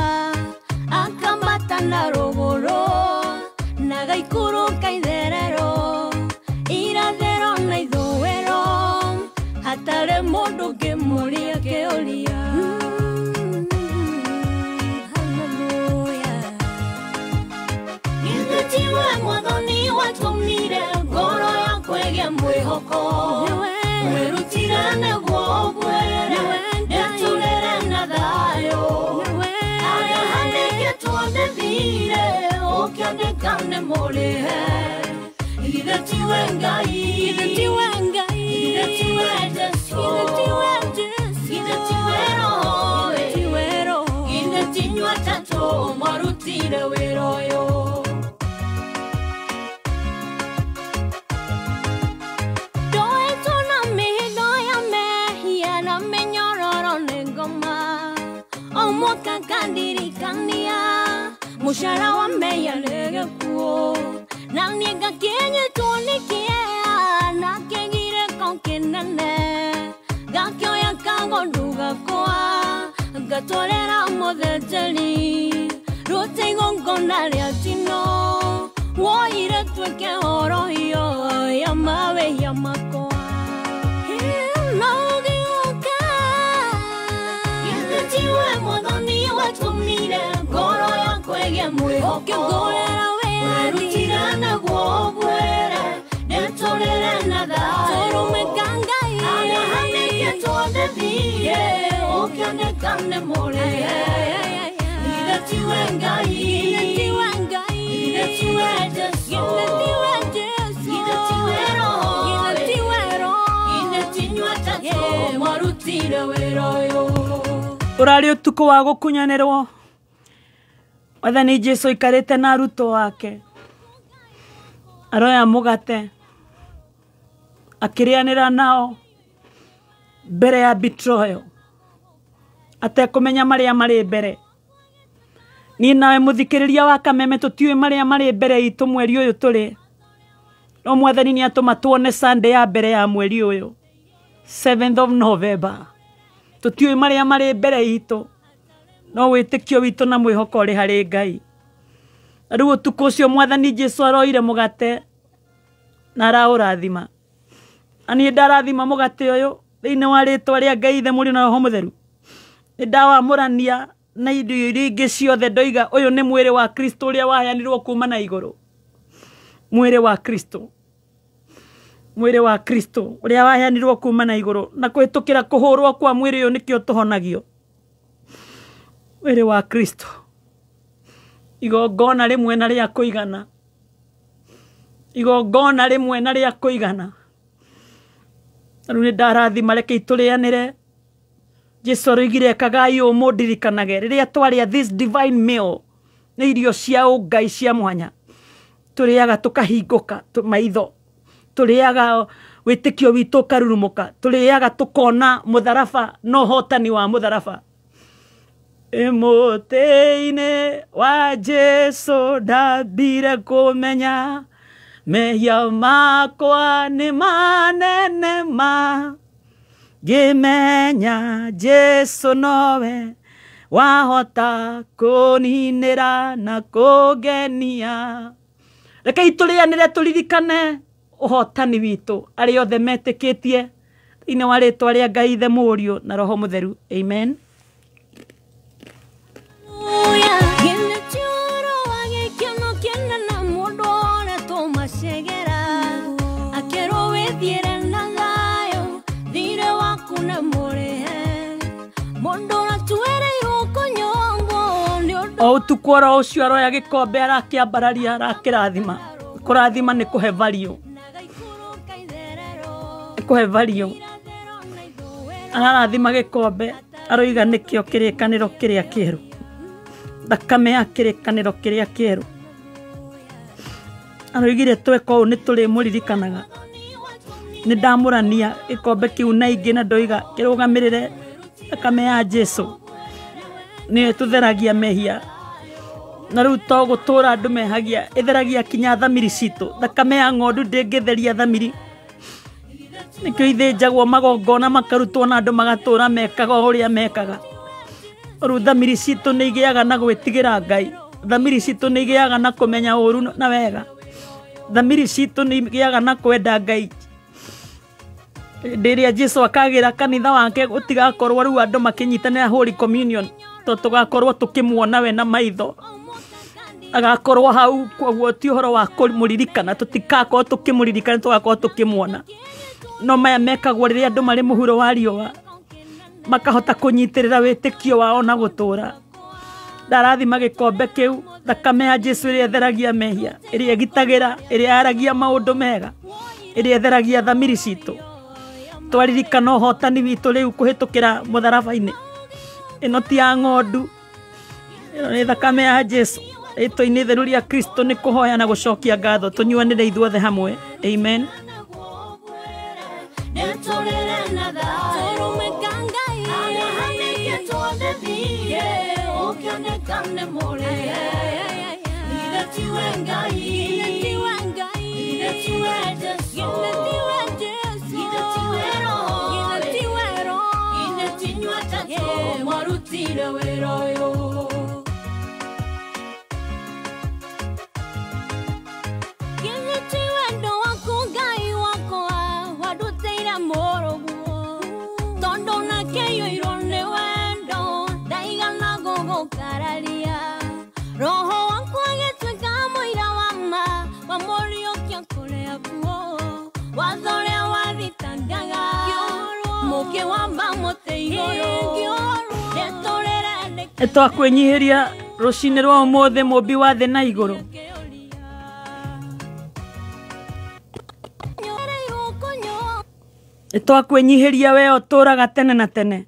akambata na rũgũrũ na gaikũrũka itherero, irathĩro na ithũĩro, hatarĩ mũndũ ũngĩmũria kĩũria. Hallelujah. Githĩ tiwe Mwathani watũmire ngoro yakwa ĩgĩe mwĩhoko, wĩrutire nĩguo ũgwĩre ndĩtũrĩre na thayũ. Arĩa ndethire ũkĩandĩka nĩ mũrĩhe. Githĩ tiwe Ngai, githĩ tiwe Ngai, githĩ tiwe Jesũ, githĩ tiwe Jesũ, githĩ tiwe Roho, tiwe Roho, githĩ ti inyuĩ atatũ mwarutire wĩra ũyũ. Ndoetwo na mĩhĩndo ya mehia na mĩnyororo nĩ ngoma, o mwaka ngandirikania mũcara wa mehia nĩ gĩkuũ, na niĩ ngakĩnyitwo nĩ kĩeha na kĩgirĩko kĩnene, ngakĩoya kagondu gakwa ngatwarĩra mũthĩnjĩri, rute igongona rĩa njino woire tuĩke horohio ya mawĩhia makwa. No ũgĩũka, githĩ tiwe Mwathani watũmire ngoro yakwa ĩgĩe mwĩhoko, wĩrutire nĩguo ũgwĩre ndĩtũrĩre na thayũ. Tũrũme Ngai arĩa hanĩkĩtwo ndĩthiire ũkĩandĩka nĩ mũrĩhe. Githĩ tiwe Ngai, githĩ tiwe Ngai, githĩ tiwe Jesũ, githĩ tiwe Jesũ, githĩ tiwe Roho, githĩ tiwe Roho, githĩ ti inyuĩ atatũ mwarutire wĩra ũyũ.
Ũrarĩ ũtukũ wa gũkunyanĩrwo. Mwathani Jesu aikarĩte na arutwo ake, aroya mũgate akĩrĩanĩra nao mbere ya betrayal. Atekũmenya marĩa marĩ mbere. Niĩ nawe mũthikĩrĩria wa Kameme tũtiũĩ marĩa marĩ mbere itũ mweri ũyũ tũrĩ. No mwathani nĩ atũma tuone Sunday ya mbere ya mweri ũyũ, 7th of November. Tũtiũĩ marĩa marĩ mbere itũ, no wĩtĩkio witũ na mwĩhoko ũrĩ harĩ Ngai. Na rĩu ũtukũ ũcio mwathani Jesu aroire mũgate na araũrathima. Na niĩ ndarathima mũgate ũyũ thĩinĩ wa rĩtwa rĩa Ngai Ithe, Mũriũ na Roho Mũtheru. Nĩ ndawamũrania na indo iria ingĩ ciothe, ndoiga ũyũ nĩ mwĩrĩ wa Kristo ũrĩa waheanirwo kuma na igũrũ. Mwĩrĩ wa Kristo, mwĩrĩ wa Kristo ũrĩa waheanirwo kuma na igũrũ, na kũhĩtũkĩra kũhũrwo kwa mwĩrĩ ũyũ nĩkĩo tũhonagio. Mwĩrĩ wa Kristo, igongona rĩmwe na rĩa kũigana, igongona rĩmwe na rĩa kũigana. Rĩu nĩ ndarathima, reke itũrĩanĩre. Jesu aroigire ekagai ũũ mũndirikanage rĩrĩa twarĩa this divine meal. Nĩ irio cia ũngai cia mwanya tũrĩaga tũkahingũka maitho, tũrĩaga wĩtĩkio witũ ũkarurumũka, tũrĩaga tũkona mũtharaba na ũhotani wa mũtharaba. Mũtĩ-inĩ wa Jesu ndambire kũmenya mehia makwa nĩ manene ma, ngĩmenya Jesu nowe wahota kũninĩra na kũngenia. Rekei tũrĩanĩre tũririkane ũhotani witũ arĩa othe metĩkĩtie thĩinĩ wa rĩtwa rĩa Ngai Ithe, Mũriũ na Roho Mũtheru. Amen. O ũtukũ oro ũcio aroya gĩkombe arakĩambararia, arakĩrathima. Kũrathima nĩ kũhe value, nĩ kũhe value. Ararathima gĩkombe aroiga nĩkĩo kĩrĩkanĩro kĩrĩa kĩerũ, thakame ya kĩrĩkanĩro kĩrĩa kĩerũ. Aroigire tweka ũũ nĩ tũrĩmũririkanaga. Nĩ ndamũrania gĩkombe kĩu na ingĩ na ndoiga kĩrũgamĩrĩre thakame ya Jesu, nĩyo ĩtũtheragia mehia. Na rĩu to gũtũra andũ mehagia, ĩtheragia kinya thamiri citũ. Thakame ya ng'ondu ndĩngĩtheria thamiri. Nĩkĩo ithĩnjagwo magongona makarutwo na andũ magatũra mekaga o ũrĩa mekaga. Rĩu thamiri citũ nĩ igĩaga na gwĩtigĩra Ngai, thamiri citũ nĩ igĩaga na kũmenya ũru na wega, thamiri citũ nĩ igĩaga na kwenda Ngai. Hĩndĩ ĩrĩa Jesu akagĩra kanitha wake gũtigakorwo rĩu andũ makĩnyitanĩra Holy Communion, to tũgakorwo tũkĩmuona we na maitho, agakorwo hau. Koguo ti ũhoro wa kũmũririkana, tũtikakorwo tũkĩmũririkana, tũgakorwo tũkĩmuona. No maya mekagwo rĩrĩa andũ marĩ mũhuro wa riũa, makahota kũnyitĩrĩra wĩtĩkio wao na gũtũra. Ndarathima gĩkombe kĩu, thakame ya Jesu ĩrĩa ĩtheragia mehia, ĩrĩa ĩgitagĩra, ĩrĩa yaragia maũndũ mega, ĩrĩa ĩtheragia thamiri citũ. Twaririkana ũhotani witũ rĩu kũhĩtũkĩra mũtharaba-inĩ. Ĩno ti ya ng'ondu, ĩno nĩ thakame ya Jesu. Rĩtwa-inĩ itheru rĩa Kristo nĩ kũhoya na gũcokia ngatho. Tũnyuanĩre ithuothe hamwe. Amen. Twakwĩnyihĩria rũcinĩ rwa ũmũthĩ, mũmbi wa thĩ na igũrũ. Twakwĩnyihĩria we ũtũraga tene na tene.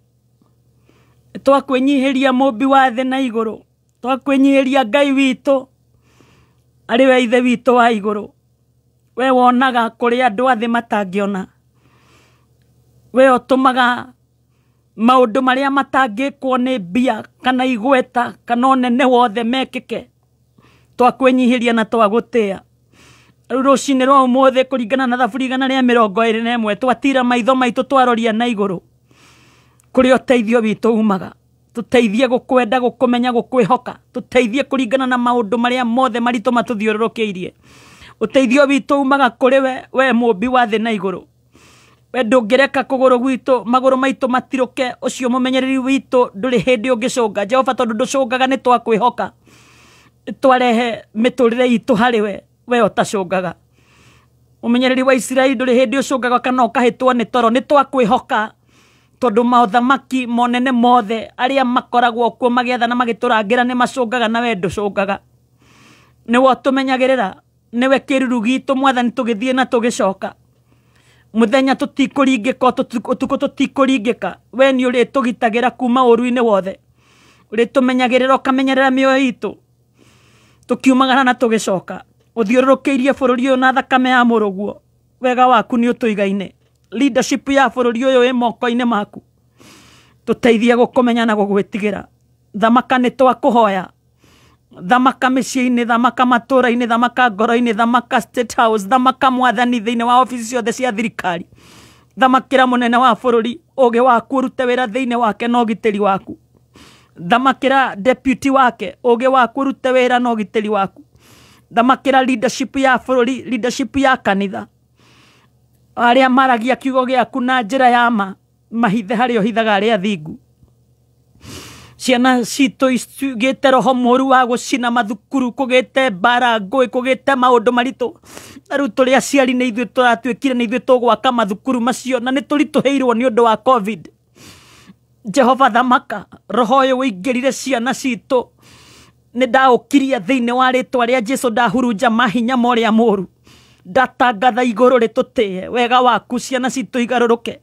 Twakwĩnyihĩria mũmbi wa thĩ na igũrũ. Twakwĩnyihĩria Ngai witũ arĩ we Ithe witũ wa igũrũ. We wonaga kũrĩa andũ a thĩ matangĩona. We ũtũmaga Maũndũ marĩa matangĩkwo nĩ mbia kana igweta kana ũnene wothe mekĩke, twakwĩnyihĩria na twagũtĩa. Rĩu rũcinĩ rwa ũmũthĩ kũringana na thaburi 121 twatira maitho maitũ twaroria na igũrũ kũrĩa ũteithio witũ umaga. Tũteithie gũkwenda, gũkũmenya, gũkwĩhoka. Tũteithie kũringana na maũndũ marĩa mothe maritũ matũthiũrũrũkĩirie. Ũteithio witũ umaga kũrĩ we, we mũmbi wa thĩ na igũrũ. We ndũngĩreka kũgũrũ gwitũ magũrũ maitũ matirũke, ũcio mũmenyereri witũ ndũrĩ hĩndĩ ũngĩcũnga. Jehova, tondũ ndũcũngaga nĩ twakwĩhoka, twarehe mĩtũrĩre itũ harĩ we, we ũtacũngaga. Mũmenyereri wa Isiraeli ndũrĩ hĩndĩ ũcũngaga kana ũkahĩtwo nĩ toro, nĩ twakwĩhoka tondũ maũthamaki monene mothe arĩa makoragwo kuo magĩathana magĩtũrangĩra nĩ macũngaga na we ndũcũngaga. Nĩwe ũtũmenyagĩrĩra, nĩwe kĩruru gitũ Mwathani, tũgĩthiĩ na tũgĩcoka. Mũthenya tũtikũringĩka, ũtukũ tũtikũringĩka. We nĩ ũrĩtũgitagĩra kuma ũru-inĩ wothe, ũrĩtũmenyagĩrĩra ũkamenyerera mĩoyo itũ tũkiumagara na tũgĩcoka. Ũthiũrũrũkĩirie bũrũri ũyũ na thakame ya mũrũguo, wega waku nĩ ũtũigaine. Leadership ya bũrũri ũyũ ĩ moko-inĩ maku, tũteithie gũkũmenya na gũgwĩtigĩra. Thamaka nĩ twakũhoya, thamaka mĩciĩ-inĩ, thamaka matũũra-inĩ, thamaka ngoro-inĩ, thamaka State House, thamaka Mwathani thĩinĩ wa obici ciothe cia thirikari. Thamakĩra mũnene wa bũrũri, ũũgĩ waku ũrute wĩra thĩinĩ wake na ũgitĩri waku. Thamakĩra deputy wake, ũũgĩ waku ũrute wĩra na ũgitĩri waku. Thamakĩra leadership ya bũrũri, leadership ya kanitha, arĩa maragia kiugo gĩaku na njĩra ya ma, mahithe harĩa ũhithaga arĩa athingu. Ciana citũ icugĩte roho mũru wa gũcina mathukuru, kũgĩte mbara ngũĩ, kũgĩte maũndũ maritũ. Na rĩu tũrĩ aciari nĩ ithuĩ tũratuĩkire nĩ ithuĩ tũgwaka mathukuru macio, na nĩ tũritũhĩirwo nĩ ũndũ wa COVID. Jehova thamaka, roho ũyũ ũingĩrire ciana citũ nĩ ndaũkiria thĩinĩ wa rĩtwa rĩa Jesu, ndahurunja mahinya ma ũrĩa mũru, ndatangatha igũrũ rĩtũtĩe wega waku, ciana citũ igarũrũke.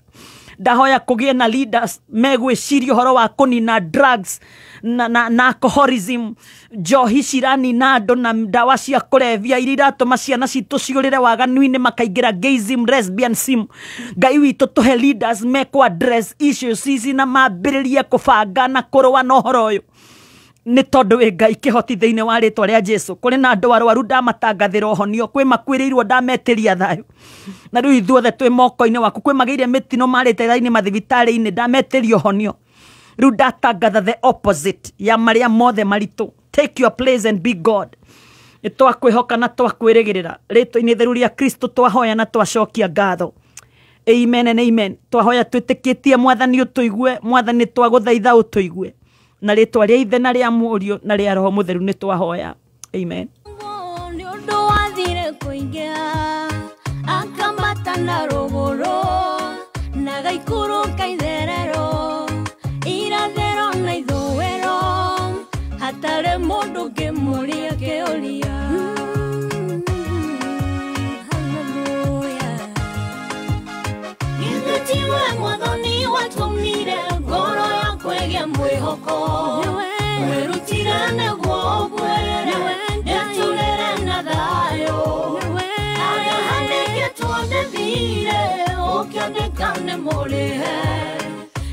Ndahoya kũgĩe na leaders megwĩciria ũhoro wa kũnina drugs na alcoholism, njohi ciranina andũ na ndawa cia kũrebia iria iratũma ciana citũ ciũrĩre waganu-inĩ makaingĩra gayism, lesbianism. Ngai witũ tũhe leaders mekũ address issues ici na mambĩrĩrie kũbanga na kũrũa na ũhoro ũyũ, nĩ tondũ wĩ Ngai kĩhoti thĩinĩ wa rĩtwa rĩa Jesu. Kũrĩ na andũ arwaru ndamatangathĩra ũhonio, kwĩ makuĩrĩirwo ndametĩria thayũ, na rĩu ithuothe twĩ moko-inĩ waku. Kwĩ magĩire mĩtino marĩte raini mathibitarĩ-inĩ, ndametĩria ũhonio. Rĩu ndatangatha the opposite ya marĩa mothe maritũ. Take your place and be God. Nĩ twakwĩhoka na twakwĩrĩgĩrĩra rĩtwa-inĩ theru rĩa Kristo twahoya na twacokia ngatho. Amen and amen. Twahoya twĩtĩkĩtie Mwathani ũtũigue, Mwathani twagũthaitha ũtũigue, na rĩtwa rĩa Ithe na rĩa Mũriũ na rĩa Roho Mũtheru nĩ twahoya. Amen.
Nĩ ũndũ wathire kũingĩha akambata na rũgũrũ na gaikũrũka itherero irathĩro na ithũĩro hatarĩ mũndũ ũngĩmũria kĩũria. Hallelujah. Githĩ tiwe Mwathani watũmire ngoro yakwa ĩgĩe mwĩhoko, wĩrutire nĩguo ũgwĩre ndĩtũrĩre na thayũ. Harĩa handĩkĩtwo ndĩthire ũkĩandĩka nĩ mũrĩhe.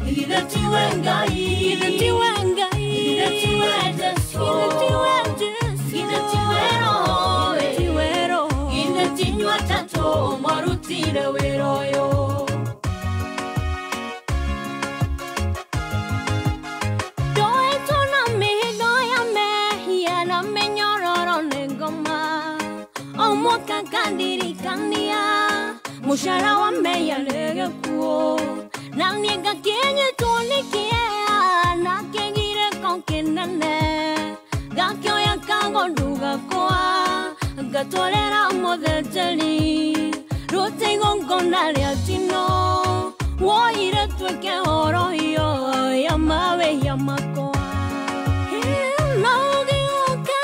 Githĩ tiwe Ngai, githĩ tiwe Ngai, githĩ tiwe Jesũ, githĩ tiwe Jesũ, githĩ tiwe Roho, tiwe Roho, githĩ ti inyuĩ atatũ mwarutire wĩra ũyũ. Ndoetwo na mĩhĩndo ya mehia na mĩnyororo nĩ ngoma, o mwaka ngandirikania mũcara wa mehia nĩ gĩkuũ, na niĩ ngakĩnyitwo nĩ kĩeha na kĩgirĩko kĩnene, ngakĩoya kagondu gakwa ngatwarĩra mũthĩnjĩri rute igongona rĩa njino woire tuĩke horohio ya mawĩhia makwa. Na ũgĩũka,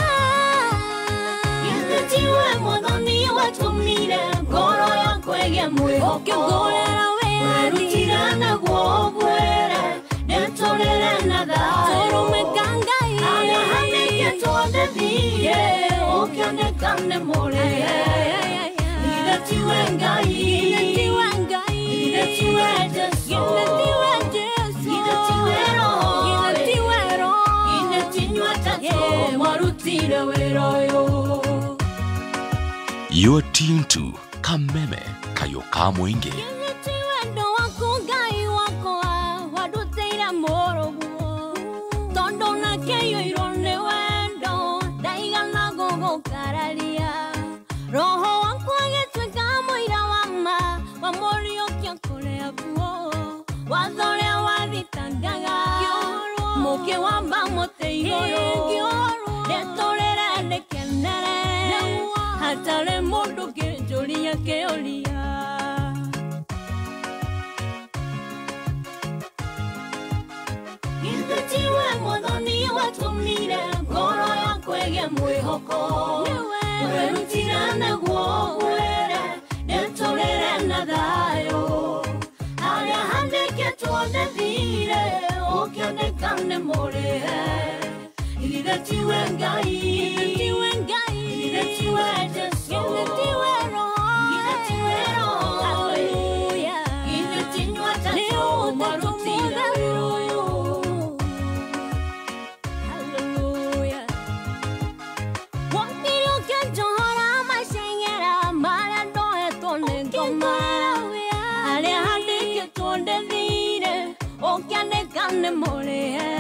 githĩ tiwe Mwathani watũmire ngoro yakwa ĩgĩe mwĩhoko, ũkĩngũrĩra wĩrutire nĩguo ũgwĩre ndĩtũrĩre na thayũ. Tũrũme ka Ngai, harĩa handĩkĩtwo ndĩthiĩ ũkĩandĩka nĩ mũrĩhe. Githĩ tiwe Ngai, githĩ tiwe Ngai, githĩ tiwe Jesũ, githĩ tiwe Jesũ, githĩ mwarutire wĩra ũyũ.
You're tuned to Kameme Kayo ka Mũingĩ.
Ti wendo waku Ngai wakwa wandutĩire mũrũguo, tondũ nakĩiyũirwo nĩ wendo ndaigana gũgũkararia. Roho waku agĩtuĩka mũira wa ma wa mũriũkio kũrĩa kuo, watho ũrĩa wathitangaga mũkĩ wamba mũtĩ igũrũ, ndetũrĩre ndĩkenere hatarĩ mũndũ ũngĩnjũria kĩũria. Githĩ tiwe Mwathani watũmire ngoro yakwa ĩgĩe mwĩhoko, werutire nĩguo ngwĩre ndĩtũrĩre na thayũ. Harĩa handĩkĩtwo ndĩthire ũkĩandĩka nĩ mũrĩhe. Githĩ tiwe Ngai, githĩ tiwe Jesũ, githĩ tiwe Roho, githĩ ti inyuĩ atatũ mwarutire wĩra ũyũ. Hallelujah. Wokire ũkĩnjohora maceng'era marĩa ndohetwo nĩ ngoma, harĩa handĩkĩtwo ndĩthire ũkĩandĩka nĩ mũrĩhe.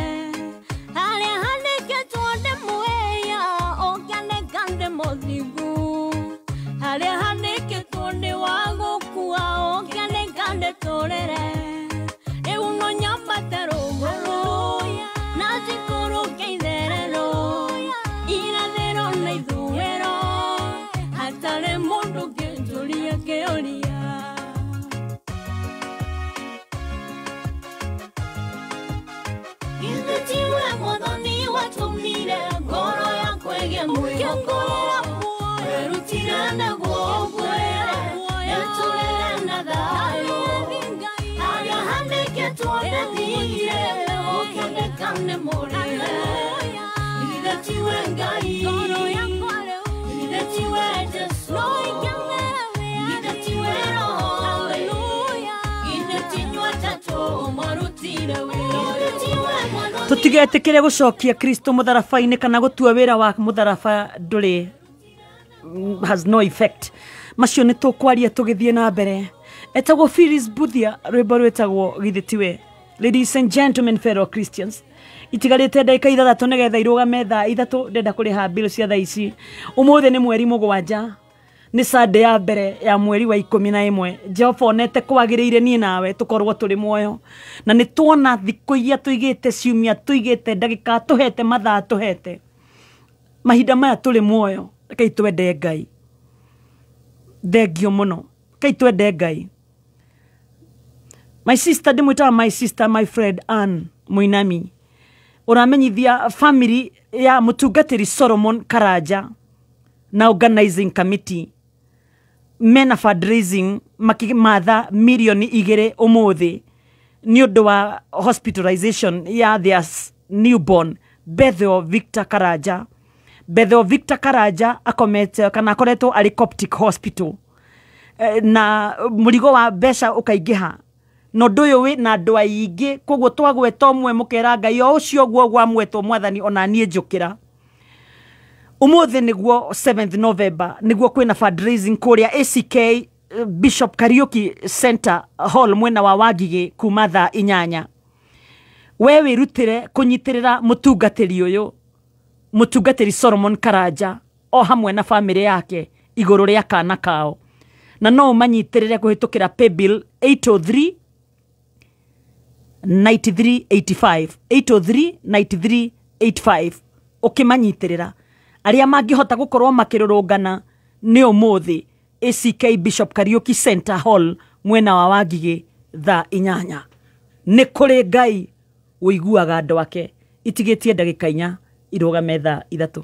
Harĩa handĩkĩtwo ndĩmwĩya ũkĩandĩka ndĩ mũthingu, harĩa handĩkĩtwo ndĩ wa gũkua ũkĩandĩka ndĩtũrĩre. Rĩu no nyambate rũgũrũ na njikũrũke itherero, irathĩro na ithũĩro, hatarĩ mũndũ ũngĩnjũria kĩũria. Githĩ tiwe Mwathani watũmire ngoro yakwa ĩgĩe mwĩhoko, werutire nĩguo ngwĩre ndĩtũrĩre na thayũ. Harĩa handĩkĩtwo ndĩthire ũkĩandĩka nĩ mũrĩhe. Githĩ tiwe Ngai, githĩ tiwe Jesũ, githĩ tiwe Roho, githĩ ti inyuĩ atatũ mwarutire wĩra ũyũ.
Tũtigetĩkĩre gũcokia Kristo mũtharaba-inĩ kana gũtua wĩra wa mũtharaba ndũrĩ has no effect. Macio nĩ tũkwaria tũgĩthiĩ na mbere. Etagwo Phyllis Buthia, rwĩmbo rwĩtagwo Githĩ Tiwe. Ladies and gentlemen, fellow Christians, itigarĩte ndagĩka 6 nĩgetha irũgame thaa 3. Ndenda kũrĩha bill cia thaa ici. Ũmũthĩ nĩ mweri 7, nĩ Sunday ya mbere ya mweri wa 11. Jehova onete kwagĩrĩire niĩ nawe tũkorwo tũrĩ muoyo, na nĩ tuona thikũ iria tũigĩte, ciumia tũigĩte, ndagĩka tũhete, mathaa tũhete, mahinda maya tũrĩ muoyo. Rekei twende Ngai. Thengio mũno. Rekei twende Ngai. My sister, ndĩmwĩtaga my sister, my friend Ann Muinami, ũramenyithia family ya mũtungatĩri Solomon Karanja na organizing committee mena fundraising makimatha mirioni 2 ũmũthĩ nĩ ũndũ wa hospitalization ya their newborn Bethel Victor Karanja. Bethel Victor Karanja akomete kana akoretwo arĩ Coptic Hospital, na mũrigo wa mbeca ũkaingĩha na ũndũ ũyũ wĩ na andũ aingĩ, koguo twagweta ũmwe mũkera Ngai o ũcio ũguo gwamwetwo Mwathani ona niĩ njũkĩra. Ũmũthĩ nĩguo 7th November nĩguo kwĩna fundraising kũrĩa ACK Bishop Kariuki Center Hall mwena wa Wangigĩ kuma thaa 8. We wĩrutĩre kũnyitĩrĩra mũtungatĩri ũyũ, mũtungatĩri Solomon Karanja o hamwe na famĩlĩ yake igũrũ rĩa kana kao, na no ũmanyitĩrĩre kũhĩtũkĩra paybill 803 9385 803 9385 ũkĩmanyitĩrĩra. Arĩa mangĩhota gũkorwo makĩrũrũngana nĩ ũmũthĩ ACK Bishop Kariuki Center Hall mwena wa Wangigĩ thaa 8. Nĩ kũrĩ Ngai ũiguaga andũ ake. Itigĩtie ndagĩka 4 irũgame thaa 3.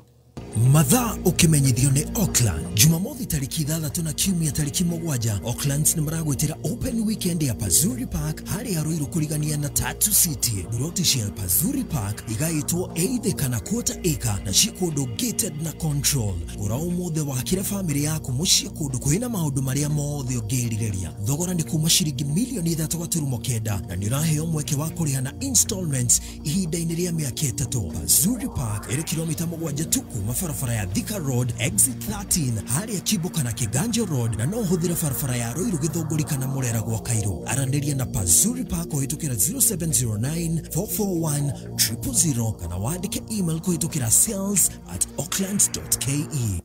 Mathaa ũkĩmenyithio nĩ Auckland Jumamothi. tarĩki 6 na kiumia tarĩki 7 Aucklands nĩ maragwĩtĩra open weekend ya Pazuri Park harĩa Ruiru kũrigania na Tatu City. Buroti cia Pazuri Park igaĩtwo eighth kana quarter acre na ci kũndũ gated na control. Gũra ũmũthĩ wakĩre famĩlĩ yaku mũciĩ kũndũ kwĩna maũndũ marĩa mothe ũngĩrirĩria. Thogora nĩ kuma ciringi milioni 3.9 na nĩ ũraheo mweke wa kũrĩha na installments ihinda-inĩ rĩa mĩaka 3. Pazuri Park ĩrĩ kilomita 7 tu kuma barabara ya Thika Road exit 13 harĩa Kibo kana Kiganjo Road, na no ũhũthĩre barabara ya Ruiru Gĩthũngũri kana Mũrera gwa Kairũ. Aranĩria na Pazuri Park kũhĩtũkĩra 0709 441 000 kana wandĩke email kũhĩtũkĩra sales@auckland.ke.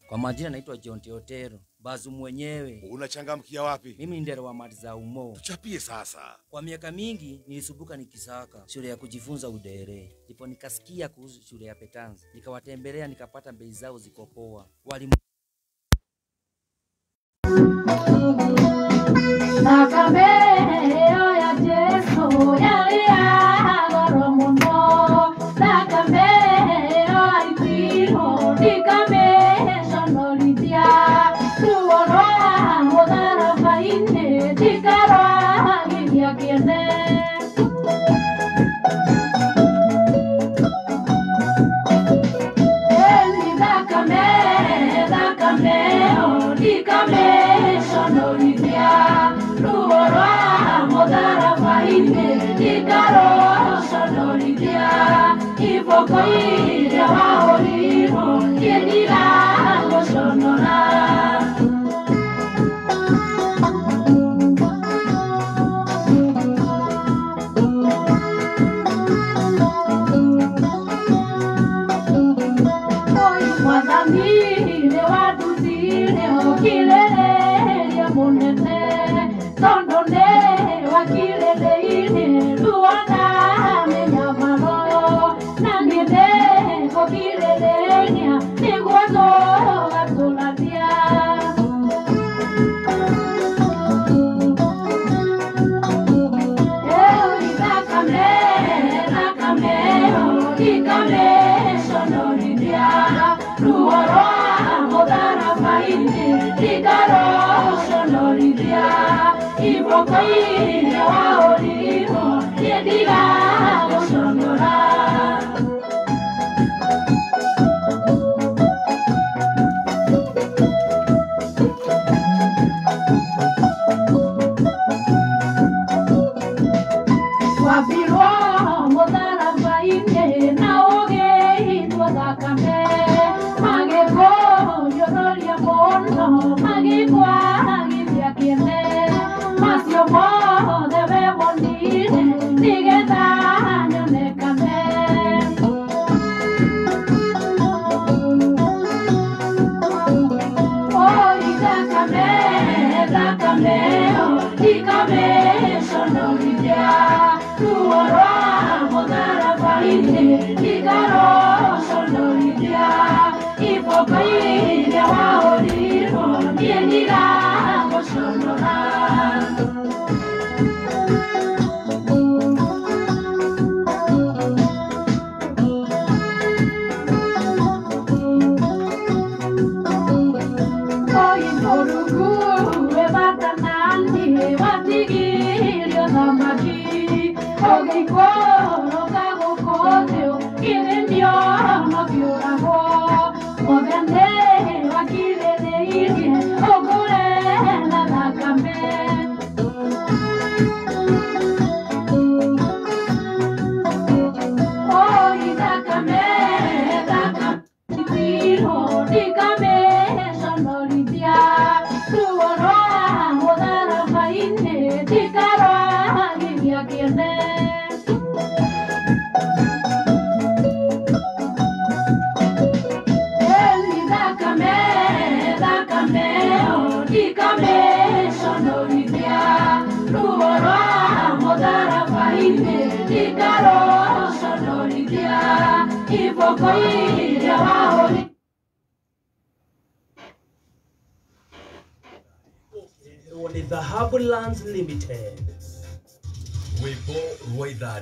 Kwa majina naitwa John Teotero, bazu mwenyewe.
Unachangamkia wapi?
Mimi ndere wa mali za umo.
Tuchapie sasa.
Kwa miaka mingi nilisumbuka nikisaka shule ya kujifunza udere. Ndipo nikasikia kuhusu shule ya Petanzi. Nikawatembelea nikapata bei zao ziko poa. Walimu
Dhahabu Lands Limited.
Rwĩmbo rwa ithaa.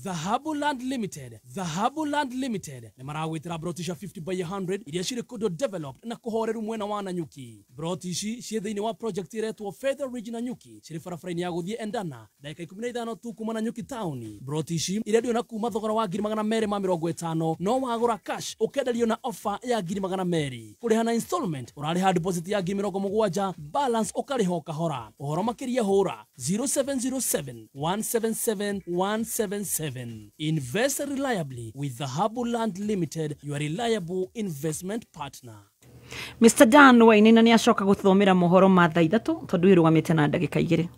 Dhahabu Land Limited. Dhahabu Land Limited nĩ maragwĩtĩra broti cia 50 by 100 iria cirĩ kũndũ developed na kũhoreru mwena wa Nanyuki. Broti ici ciĩ thĩinĩ wa project iretwo Feather Ridge Nanyuki, cirĩ barabara-inĩ ya gũthiĩ Endana, ndagĩka 15 tu kuma Nanyuki town. Broti ici irendio na kuma thogora wa 250,000, no wagũra cash ũkenderio na offer ya 200,000. Kũrĩha na installment ũrarĩha deposit ya 70,000, balance ũkarĩha o kahora. Ũhoro makĩria hũra 0707 177 177. Invest reliably with Dhahabu Land Limited, your reliable investment partner.
Mr. Dan Wainaina nĩ acoka gũthomera mohoro ma thaa 3 tondũ ĩrũgamĩte na ndagĩka 2.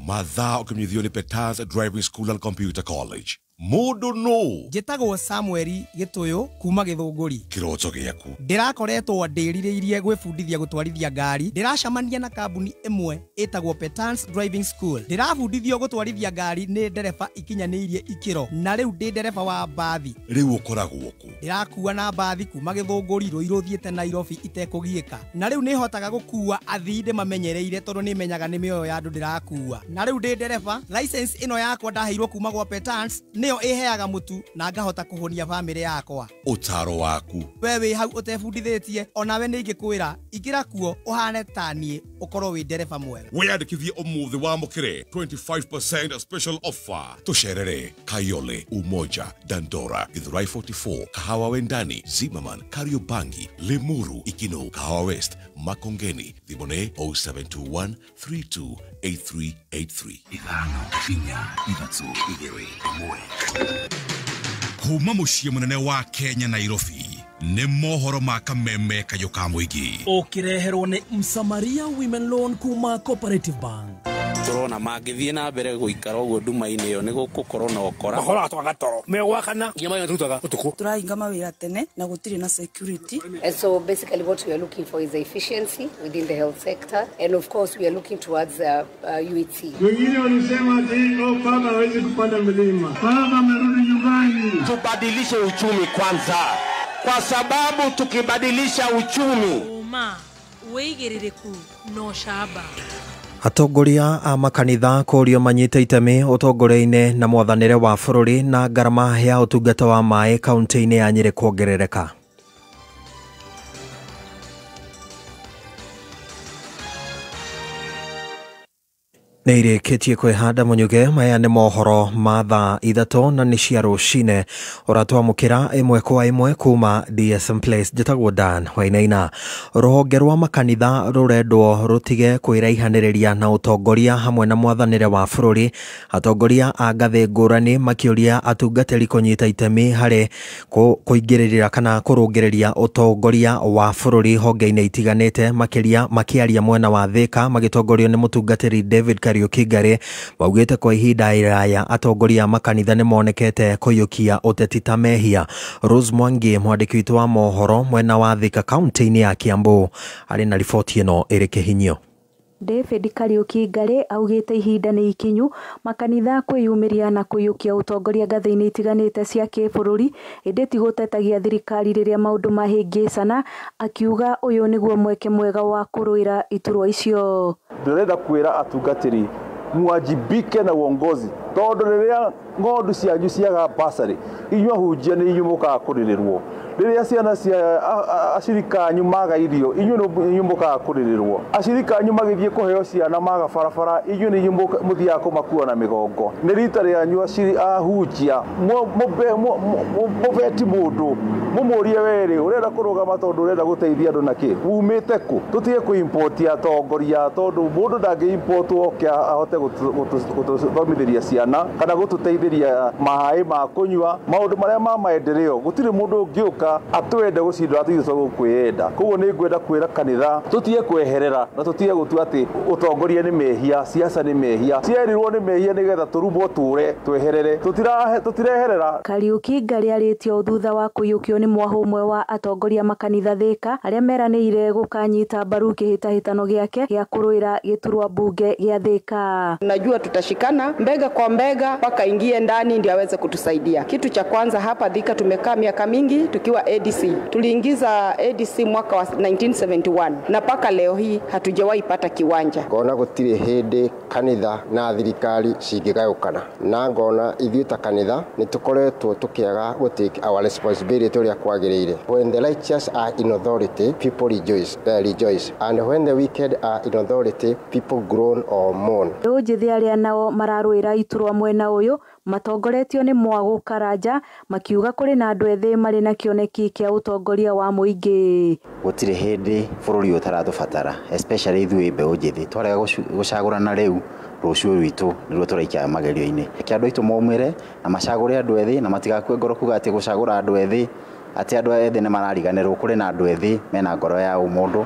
Mathaa ũkĩmenyithio nĩ Peters Driving School and Computer College. Mũndũ no
Njĩtagwo Samuel Gĩtũyũ kuma Gĩthũngũri.
Kĩroto gĩaku.
Ndĩrakoretwo ndĩrirĩirie gwĩbundithia gũtwarithia ngari. Ndĩracemania na kambuni ĩmwe ĩtagwo Peters Driving School. Ndĩrabundithio gũtwarithia ngari nĩ ndereba ikinyanĩirie ikĩro, na rĩu ndĩ ndereba wa mbathi.
Rĩu ũkoragwo kũ?
Ndĩrakua na mbathi kuma Gĩthũngũri Rũirũ thiĩte Nairobi itekũgiĩka, na rĩu nĩhotaga gũkua athii ndĩmamenyereire tondũ nĩmenyaga nĩ mĩoyo ya andũ ndĩrakua. Na rĩu ndĩ ndereba. License ĩno yakwa ndaheirwo kuma gwa Peters nĩyo ĩheaga mũtu na ngahota kũhũnia bamĩrĩ yakwa.
Ũtaro waku.
We wĩ hau ũtebundithĩtie, onawe nĩ ingĩkwĩra ingĩra kuo ũhane ta niĩ, ũkorwo wĩ ndereba mwega.
Wĩyandĩkithie ũmũthĩ wamũkĩre 25% special offer. Tũcerere Kayole, Umoja, Dandora, Githurai 44, Kahawa Wendani, Zimmerman, Kariobangi, Limuru, Ikino, Kahawa West, Makongeni. Thimũ nĩ 0721 328383.
5 4 3 2 1.
Kuma mũciĩ mũnene wa Kenya Nairobi nĩ mohoro ma kameme kayũ ka mũingĩ.
Ũkĩreherwo nĩ Msamaria Women Loan kuma Cooperative Bank.
Turona mangĩthiĩ na mbere gũikara ũguo nduma-inĩ ĩyo nĩ gũgũkorwo na ũkora.
Mahora twaga toro megwakana nginya maya tutaga ũtukũ.
Tũrahinga mawĩra tene na gũtirĩ na security.
And so basically what we are looking for is efficiency within the health sector, and of course we are looking towards UHC.
Wengine walisema ati oh, baba hawezi kupanda milima. Baba amerudi nyumbani.
Tubadilishe uchumi kwanza, kwa sababu tukibadilisha uchumi
uma wĩigĩrĩrĩku no shaba.
Atongoria a makanitha kũrio manyite itemi ũtongoria-inĩ na mwathanĩre wa bũrũri na ngarama ya ũtungata wa maĩ kaunti-inĩ ya Nyĩrĩ kuongerereka. Nĩ irĩkĩtie kwĩhanda mũnyuge. Maya nĩ mohoro ma thaa 3 na nĩ cia rũcinĩ. Ũratwamũkĩra ĩmwe kwa ĩmwe kuma DSM Place. Njĩtagwo Dan Wainaina. Rũhonge rwa makanitha rũrendwo rũtige kwĩraihanĩrĩria na ũtongoria hamwe na mwathanĩre wa bũrũri. Atongoria a ngathĩ ngũrani makĩũria atungatĩri kũnyita itemi harĩ kũingĩrĩra kana kũrũngĩrĩria ũtongoria wa bũrũri honge-inĩ itiganĩte, makĩria makĩaria mwena wa Thika magĩtongorio nĩ mũtungatĩri David Kariuki Ngari. Maugĩte kwa ihinda iraya atongoria a makanitha nĩ monekete kũiyũkia ũteti ta mehia. Rose Mwangi, mwandĩki witũ wa mohoro mwena wa Thika kaunti-inĩ ya Kiambu, arĩ na riboti ĩno ĩrĩ kĩhinyio.
David Kariuki Ngari augĩte ihinda nĩ ikinyu makanitha kwĩyumĩria na kũiyũkia ũtongoria ngathĩ-inĩ itiganĩte cia kĩbũrũri, ĩndĩ ti gũtetagia thirikari rĩrĩa maũndũ mahĩngĩcana, akiuga ũyũ nĩguo mweke mwega wa kũrũĩra iturwa icio.
Ndĩrenda kwĩra atungatĩri mwajibike na uongozi, tondũ rĩrĩa ng'ondu cianyu ciaga basarĩ, inyuĩ ahunjia nĩ inyuĩ mũkaga kũrĩrĩrwo. Rĩrĩa ciana cia acirika anyu maga irio, inyuĩ nĩ inyuĩ mũkaga kũrĩrĩrwo. Acirika anyu magĩthiĩ kũheo ciana maga barabara, inyuĩ nĩ inyuĩ mũthiaga kũmakua na mĩgongo. Nĩ rita rĩanyu ahunjia mũbeti mũndũ mũmũrie werĩ ũrenda kũrũgama tondũ ũrenda gũteithia andũ nakĩ, umĩte kũ? Tũtige kũimportia atongoria tondũ mũndũ ndangĩ-importwo oke ahote gũtũthomithĩria ciana kana gũtũteithĩria maĩ ma kũnyua, maũndũ marĩa ma maendeleo. Gũtirĩ mũndũ ũngĩũka atwende gũcindwo atĩ ithuĩ tũkwĩyenda. Koguo nĩ ngwenda kwĩra kanitha tũtige kweherera na tũtige gũtua atĩ ũtongoria nĩ mehia, siasa nĩ mehia, cierirwo nĩ mehia nĩgetha tũrumwo tũre tweherere. Tũtireherera.
Kariuki Ngari arĩtie ũũ thutha wa kũiyũkio nĩ mwahũ ũmwe wa atongoria makanitha Thika arĩa meranĩire gũkanyita mbaru kĩhĩtahĩtano gĩake gĩa kũrũĩra gĩturwa mbunge gĩa Thika.
Najua tutashikana mbega kwa mbega mpaka ingie
Aingie ndani ndio aweze kutusaidia. Kitu cha kwanza hapa Thika tumekaa miaka mingi tukiwa ADC. Tuliingiza ADC mwaka wa 1971 na paka leo hii hatujawahi pata kiwanja.
Ngona gutire hindi kanitha na thirikari cingigayukana, na ngona ithuĩ ta kanitha nĩ tũkoretwo tũkĩaga gũ take our responsibility ũrĩa kwagĩrĩire. When the righteous are in authority, people rejoice, and when the wicked are in authority, people groan or mourn.
Mbeũ njĩthĩ arĩa nao mararũĩra iturwa mwena ũyũ matongoretio nĩ Mwagũ Karanja makiuga kũrĩ na andũ ethĩ marĩ na kĩoneki kĩa ũtongoria wa mũingĩ.
Gũtirĩ hĩndĩ bũrũri ũtaratũbatara, especially ithuĩ mbeũ njĩthĩ. Twarega gũcagũrana rĩu, rũciũ rwitũ nĩruo tũraikia magerio-inĩ. Reke andũ aitũ maumĩre na macagũre andũ ethĩ na matigakue ngoro kuga atĩ gũcagũra andũ ethĩ, atĩ andũ ethĩ nĩ marariganĩrwo. Kũrĩ na andũ ethĩ mena ngoro ya ũmũndũ.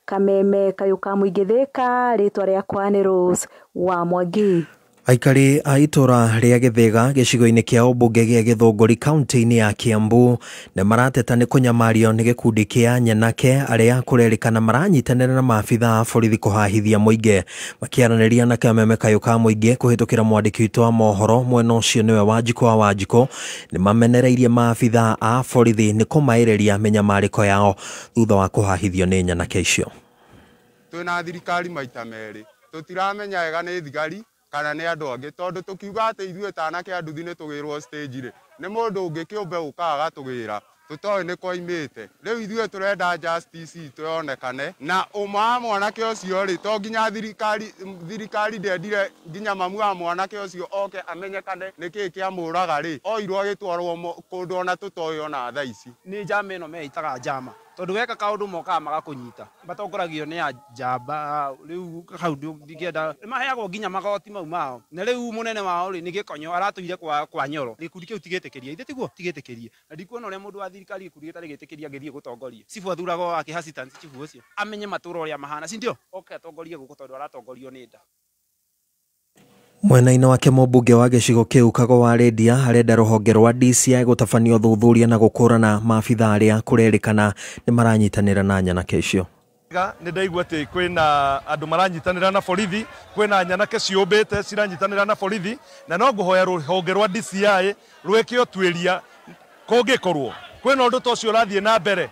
Kameme kayũ ka mũingĩ Thika, rĩtwa rĩakwa nĩ Rose wa Mwangi.
Aikari a itũra rĩa Gĩthĩga gĩcigo-inĩ kĩa ũmbunge gĩa Gĩthũngũri kaunti-inĩ ya Kiambu nĩ marateta nĩ kũnyamario nĩ gĩkundi kĩa nyanake arĩa kũrerĩkana maranyitanĩra na maabitha a borithi kũhahithia mũingĩ. Makĩaranĩria na kameme kayũ ka mũingĩ kũhĩtũkĩra mwandĩki witũ wa mohoro mwena ũcio nĩwe Wanjikũ wa Wanjikũ, nĩ mamenereirie maabitha a borithi nĩ kũmaĩrĩria mĩnyamarĩko yao thutha wa kũhahithio nĩ nyanake icio.
Twĩna thirikari maita merĩ, tũtiramenya wega nĩ thigari kana nĩ andũ angĩ, tondũ tũkiuga atĩ ithuĩ ta anake a nduthi nĩ tũgĩrwo stage rĩ, nĩ mũndũ ũngĩ kĩũmbe ũkaga agatũgĩra tũtoĩ nĩ koimĩte. Rĩu ithuĩ tũrenda justice itũ yonekane, na ũma wa mwanake ũcio rĩ, to nginya thirikari ndendire nginya mamu wa mwanake ũcio oke amenyekane nĩkĩĩ kĩamũraga rĩ, oirwo agĩtwarwo kũndũ ona tũtoĩ ona thaa ici.
Nĩ njama ĩno meitaga njama, tondũ weka kaũndũ mokaga magakũnyita, matongoragio nĩ a njamba. Rĩu hau ndingĩenda nĩ maheagwo nginya magoti mau mao, na rĩu mũnene wao rĩ nĩ Gĩkonyo aratũire kwa Nyoro. Gĩkundi kĩu tigĩtĩkĩrie, ithe tiguo tigĩtĩkĩrie, na ndikuona ũrĩa mũndũ wa thirikari gĩkundi gĩtarĩ gĩtĩkĩrie angĩthiĩ gũtongoria. Cibũ athuragwo akĩ assistant chifu ũcio amenye matũra ũrĩa mahana, si ndio? Oke atongorie gũkũ tondũ aratongorio nĩ nda.
Mwena-inĩ wake mũmbunge wa gĩcigo kĩu Kago wa Rendia arenda rũhonge rwa DCI gũtabania ũthuthuria na gũkũrana maabitha arĩa kũrerĩkana nĩ maranyitanĩra na nyanake icio.
Nĩ ndaigua atĩ kwĩna andũ maranyitanĩra na borithi, kwĩna nyanake ciũmbĩte ciranyitanĩra na borithi, na no ngũhoya rũhonge rwa DCI rwĩke ũtuĩria kũngĩkorwo kwĩna ũndũ ta ũcio ũrathiĩ na mbere.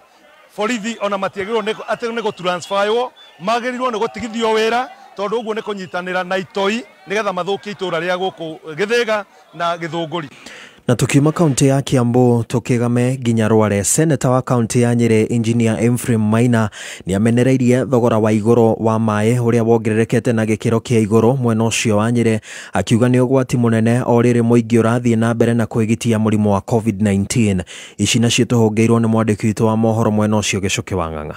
Borithi ona matiagĩrĩirwo atĩ nĩ gũtransferwo, magĩrĩirwo nĩ gũtigithio wĩra, tondũ ũguo nĩ kũnyitanĩra na itoi nĩgetha mathũkie itũra rĩa gũkũ Gĩthĩga na Gĩthũngũri.
Na tukiuma kaunti ya Kiambu tukigame nginya Rware, seneta wa kaunti ya Nyeri Engineer Ephraim Maina nĩ amenereirie thogora wa igũrũ wa maĩ ũrĩa wongererekete na gĩkĩro kĩa igũrũ mwena ũcio wa Nyeri, akiuga nĩ ũgwati mũnene o rĩrĩ mũingĩ ũrathiĩ na mbere na kwĩgitia mũrimũ wa COVID-19. Ici nacio tũhũngĩirwo nĩ mwandĩki witũ wa mohoro mwena ũcio Gĩcũkĩ wa Ng'ang'a.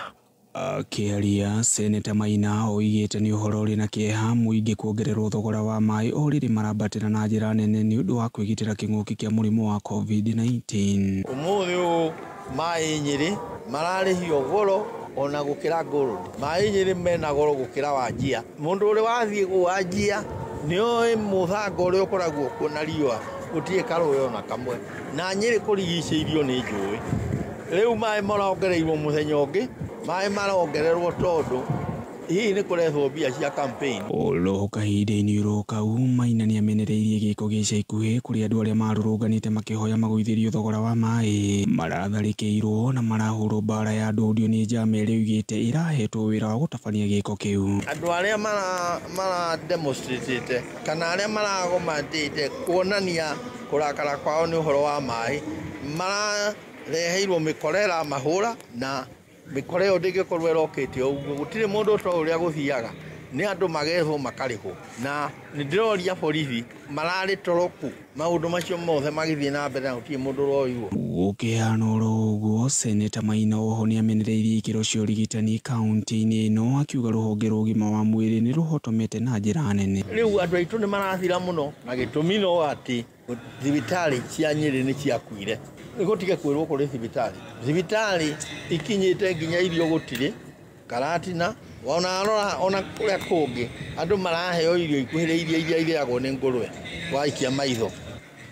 Akĩaria Seneta Maina oigĩte nĩ ũhoro ũrĩ na kĩeha mũingĩ kuongererwo thogora wa maĩ o rĩrĩ marambatĩra na njĩra nene nĩ ũndũ wa kwĩgitĩra kĩng'ũki kĩa mũrimũ wa COVID-19.
Ũmũthĩ ũyũ maĩ Nyĩrĩ mararĩhio goro ona gũkĩra gold. Maĩ Nyĩrĩ mena goro gũkĩra Wanjia. Mũndũ ũrĩa wathiĩ Wanjia nĩoĩ mũthanga ũrĩa ũkoragwo kuo na riũa gũtirĩ karũĩ ona kamwe, na Nyĩrĩ kũrigicĩirio nĩ njũĩ. Rĩu maĩ marongereirwo mũthenya ũngĩ, maĩ marongererwo tondũ hihi nĩ kũrehwo mbia cia campaign.
Oro kahinda-inĩ oro kau Maina nĩ amenereirie gĩko gĩa ica ikuhĩ kũrĩ andũ arĩa marũrũnganĩte makĩhoya magũithĩrio thogora wa maĩ maratharĩkĩirwo na marahũrwo mbara ya ndũndũ nĩ njama ĩrĩa ĩugĩte ĩrahetwo wĩra wa gũtabania gĩko kĩu.
Andũ arĩa mara demonstrate kana arĩa maragomatĩte kuonania kũrakara kwao nĩ ũhoro wa maĩ marareheirwo mĩkorera mahũra, na mĩkora ĩyo ndĩngĩkorwo ĩrokĩte ũguo, gũtirĩ mũndũ ũtoĩ ũrĩa gũthiaga, nĩ andũ magethwo makarĩhwo. Na nĩ ndĩroria borithi mararĩ toro kũ maũndũ macio mothe magĩthiĩ na mbere na gũtirĩ mũndũ ũroirwo.
Gũkĩhana oro ũguo, Seneta Maina oho nĩ amenereirie ikĩro cia ũrigitani kaunti-inĩ ĩno akiuga rũhonge rwa ũgima wa mwĩrĩ nĩ rũhotomete na njĩra nene.
Rĩu andũ aitũ nĩ marathira mũno, na gĩtũmi no atĩ thibitarĩ cia Nyĩrĩ nĩ ciakuire. Gũtige kwĩrwo kũrĩ thibitarĩ, thibitarĩ ikinyĩte nginya irio gũtirĩ Karatina, ona rora ona kũrĩa kũngĩ andũ maraheo irio ikuhĩrĩirie iria irĩagwo nĩ ngũrwe waikia maitho.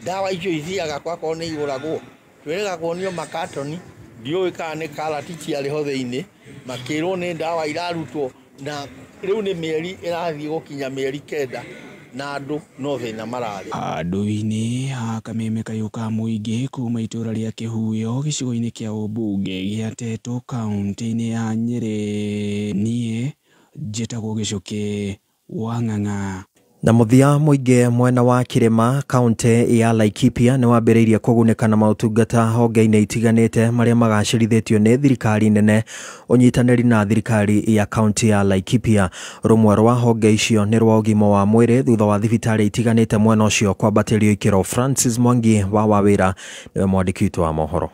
Ndawa icio ithiaga kwakorwo nĩ igũragwo, twĩrĩga kuonio makatoni, ndiũĩ kana nĩ karati ciarĩ ho thĩinĩ, makĩrwo nĩ ndawa irarutwo, na rĩu nĩ mĩeri ĩrathiĩ gũkinya mĩeri 9 Na andũ no thĩna mararĩ.
Handũ-inĩ ha kameme kayũ ka mũingĩ kuma itũra rĩa Kĩhuyo gĩcigo-inĩ kĩa ũmbunge gĩa Teto kaunti-inĩ ya Nyĩrĩ, niĩ njĩtagwo Gĩcũkĩ wa Ng'ang'a.
Na mũthia mũingĩ mwena wa Kĩrĩma kaunti ya Laikipia nĩ wambĩrĩirie kũgunĩka na maũtungata honge-inĩ itiganĩte marĩa magacĩrithĩtio nĩ thirikari nene ũnyitanĩri na thirikari ya kaunti ya Laikipia. Rũmwe rwa honge icio nĩ rwa ũgima wa mwĩrĩ thutha wa thibitarĩ itiganĩte mwena ũcio kwambatĩrio ikĩro. Francis Mwangi wa Wawĩra nĩwe mwandĩki witũ wa mohoro.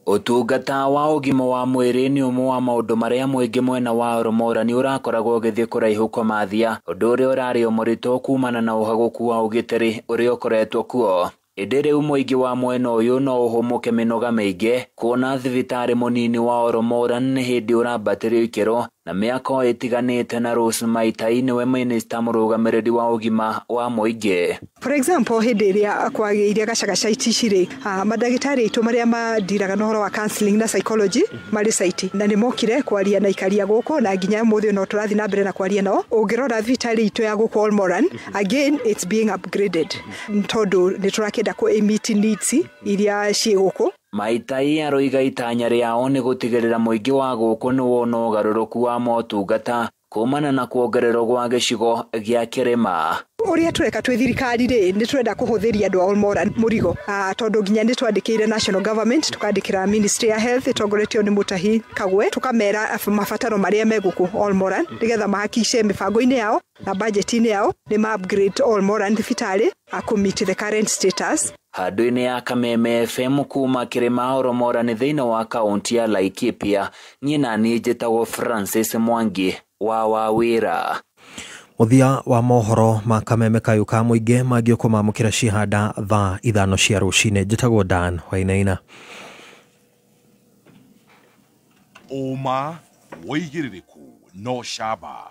Ũtungata wa ũgima wa mwĩrĩ nĩ ũmwe wa maũndũ marĩa mũingĩ mwena wa Oromora nĩ ũrakoragwo ũgĩthiĩ kũraihu kũmathia, ũndũ ũrĩa ũrarĩ mũritũ kumana na ũhagũku wa ũgitĩri ũrĩa ũkoretwo kuo. Ĩndĩ rĩu mũingĩ wa mwena ũyũ no ũhũmũke mĩnoga mĩingĩ kuona thibitarĩ mũnini wa Oromora nĩ hĩndĩ ũrambatĩrio ikĩro na mĩako ĩtiganĩte na Rose Maitai nĩwe minista mũrũgamĩrĩri wa ũgima wa mũingĩ.
For example, hĩndĩ ĩrĩa kwagĩire gacagaca ici rĩ, mandagĩtarĩ aitũ marĩa mandiraga na ũhoro wa counseling na psychology marĩ site na nĩmokire kwaria na ikaria gũkũ na nginya ũmũthĩ no tũrathiĩ na mbere na kwaria nao. Ũngĩrora thibitarĩ itũ ya gũkũ Olmoran, again it's being upgraded tondũ nĩtũrakĩenda kũ meet needs iria ciĩ gũkũ.
Maitai aroiga itanya rĩao nĩ gũtigĩrĩra mũingĩ wa gũkũ nĩ wona ũgarũrũku wa motungata kumana na kuongererwo gwa gĩcigo gĩa Kĩrĩma.
Ũrĩa tũreka twĩ thirikari rĩ, nĩ tũrenda kũhũthĩria andũ a Olmoran mũrigo, tondũ nginya nĩ twandĩkĩire national government, tukandĩkĩra ministry ya health ĩtongoretio nĩ Mutahi Kagwe, tũkamera mabataro marĩa me gũkũ Olmoran nĩgetha mahakice mĩbango-inĩ yao na budget-inĩ yao nĩ ma upgrade Olmoran thibitarĩ kũ meet the current status.
Handũ-inĩ ya Kameme FM kuma Kĩrĩma Oromora nĩ thĩinĩ wa kaunti ya Laikipia, niĩ na niĩ njĩtagwo Francis Mwangi wa Wawĩra.
Mũthia wa mohoro ma kameme kayũ ka mũingĩ mangĩ ũkũmamũkĩra cihanda thaa 5 cia rũcinĩ. Njĩtagwo Dan Wainaina.
Ũma wĩigĩrĩrĩku no camba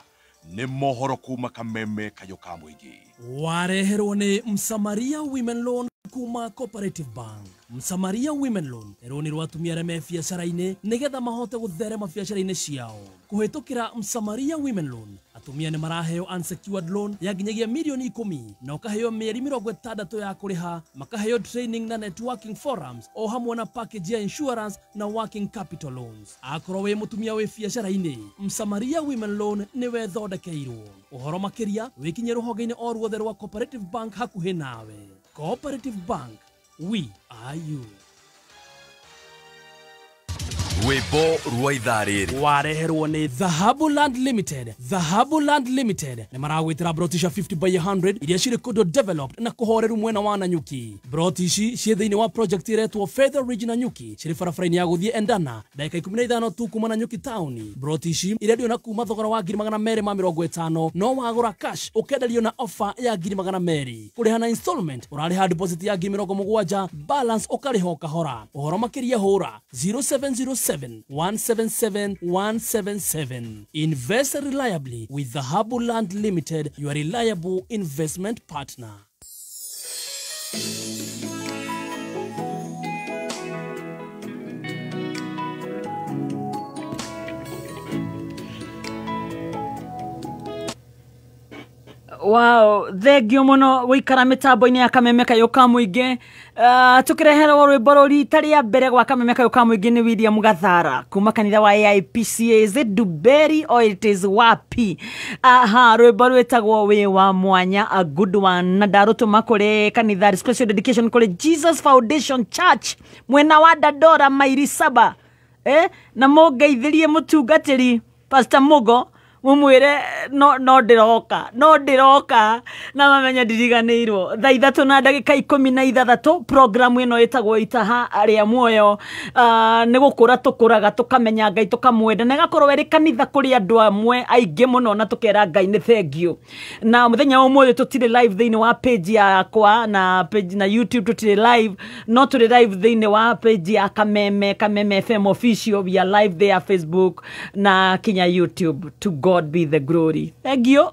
nĩ mohoro kuma kameme kayũ ka mũingĩ.
Wareherwo nĩ Msamaria Women Loan kuma Cooperative Bank. Msamaria Women Loan rũni rwa atumia arĩa me biacara-inĩ nĩgetha mahote gũtherema biacara-inĩ ciao. Kũhĩtũkĩra Msamaria Women Loan atumia nĩ maraheo unsecured loan ya nginyagia mirioni 10 na ũkaheo mĩeri 60 ya kũrĩha, makaheo training na networking forums o hamwe na package ya insurance na working capital loans. Akorwo wĩ mũtumia wĩ biacara-inĩ, Msamaria Women Loan nĩwe thondekeirwo. Ũhoro makĩria wĩkinyie rũhonge-inĩ o ruothe rwa Cooperative Bank hakuhĩ nawe. Cooperative Bank, we are you.
Rwĩmbo rwa ithaa rĩrĩ
wareherwo nĩ Dhahabu Land Limited. Dhahabu Land Limited nĩ maragwĩtĩra broti cia 50 by 100 iria cirĩ kũndũ developed na kũhoreru mwena wa Nanyuki. Broti ici ciĩ thĩinĩ wa project iretwo Feather Ridge Nanyuki, cirĩ barabara-inĩ ya gũthiĩ Endana ndagĩka 15 tu kuma Nanyuki town. Broti ici irendio na kuma thogora wa 250,000 no wagũra cash ũkenderio na offer ya 200,000. Kũrĩha na installment ũrarĩha deposit ya 70,000, balance ũkarĩha o kahora. Ũhoro makĩria hũra 0707 177 177. Invest reliably with Dhahabu Land Limited, your reliable investment partner.
Wow, thengio muno guikara mitambo-inĩ ya kameme kayũ ka mũingĩ. Tukireherwo rwĩmbo rũrita rĩa mbere gwa kameme kayũ ka mũingĩ nĩ William Gathara kuma kanitha wa AIPCA. Is it Duberi or it is wapi? Aha, rwĩmbo rwĩtagwo wĩ wa mwanya, a good one, na ndarũtũma kũrĩ kanitha special dedication kũrĩ Jesus Foundation Church mwena wa Dandora mairi 7. Na mũngeithĩrie mũtungatĩri Pastor Mugo mumwire no ndiroka na mamenya ndiriganĩirwo. Thaa 3 na ndagĩka 16 programu ĩno ĩtagwo Itaha rĩa Muoyo. Nĩ gũkũra tũkũraga tũkamenya Ngai tũkamwenda na ĩgakorwo ĩrĩ kanitha kũrĩ andũ amwe aingĩ mũno na tũkera Ngai nĩ thengio. Na mũthenya wa ũmũthĩ tũtirĩ live thĩinĩ wa page yakwa na page na YouTube tũtirĩ live, no tũrĩ live thĩinĩ wa page ya Kameme, Kameme FM official. We are live there Facebook na kinya YouTube. To God be the glory. Thank you.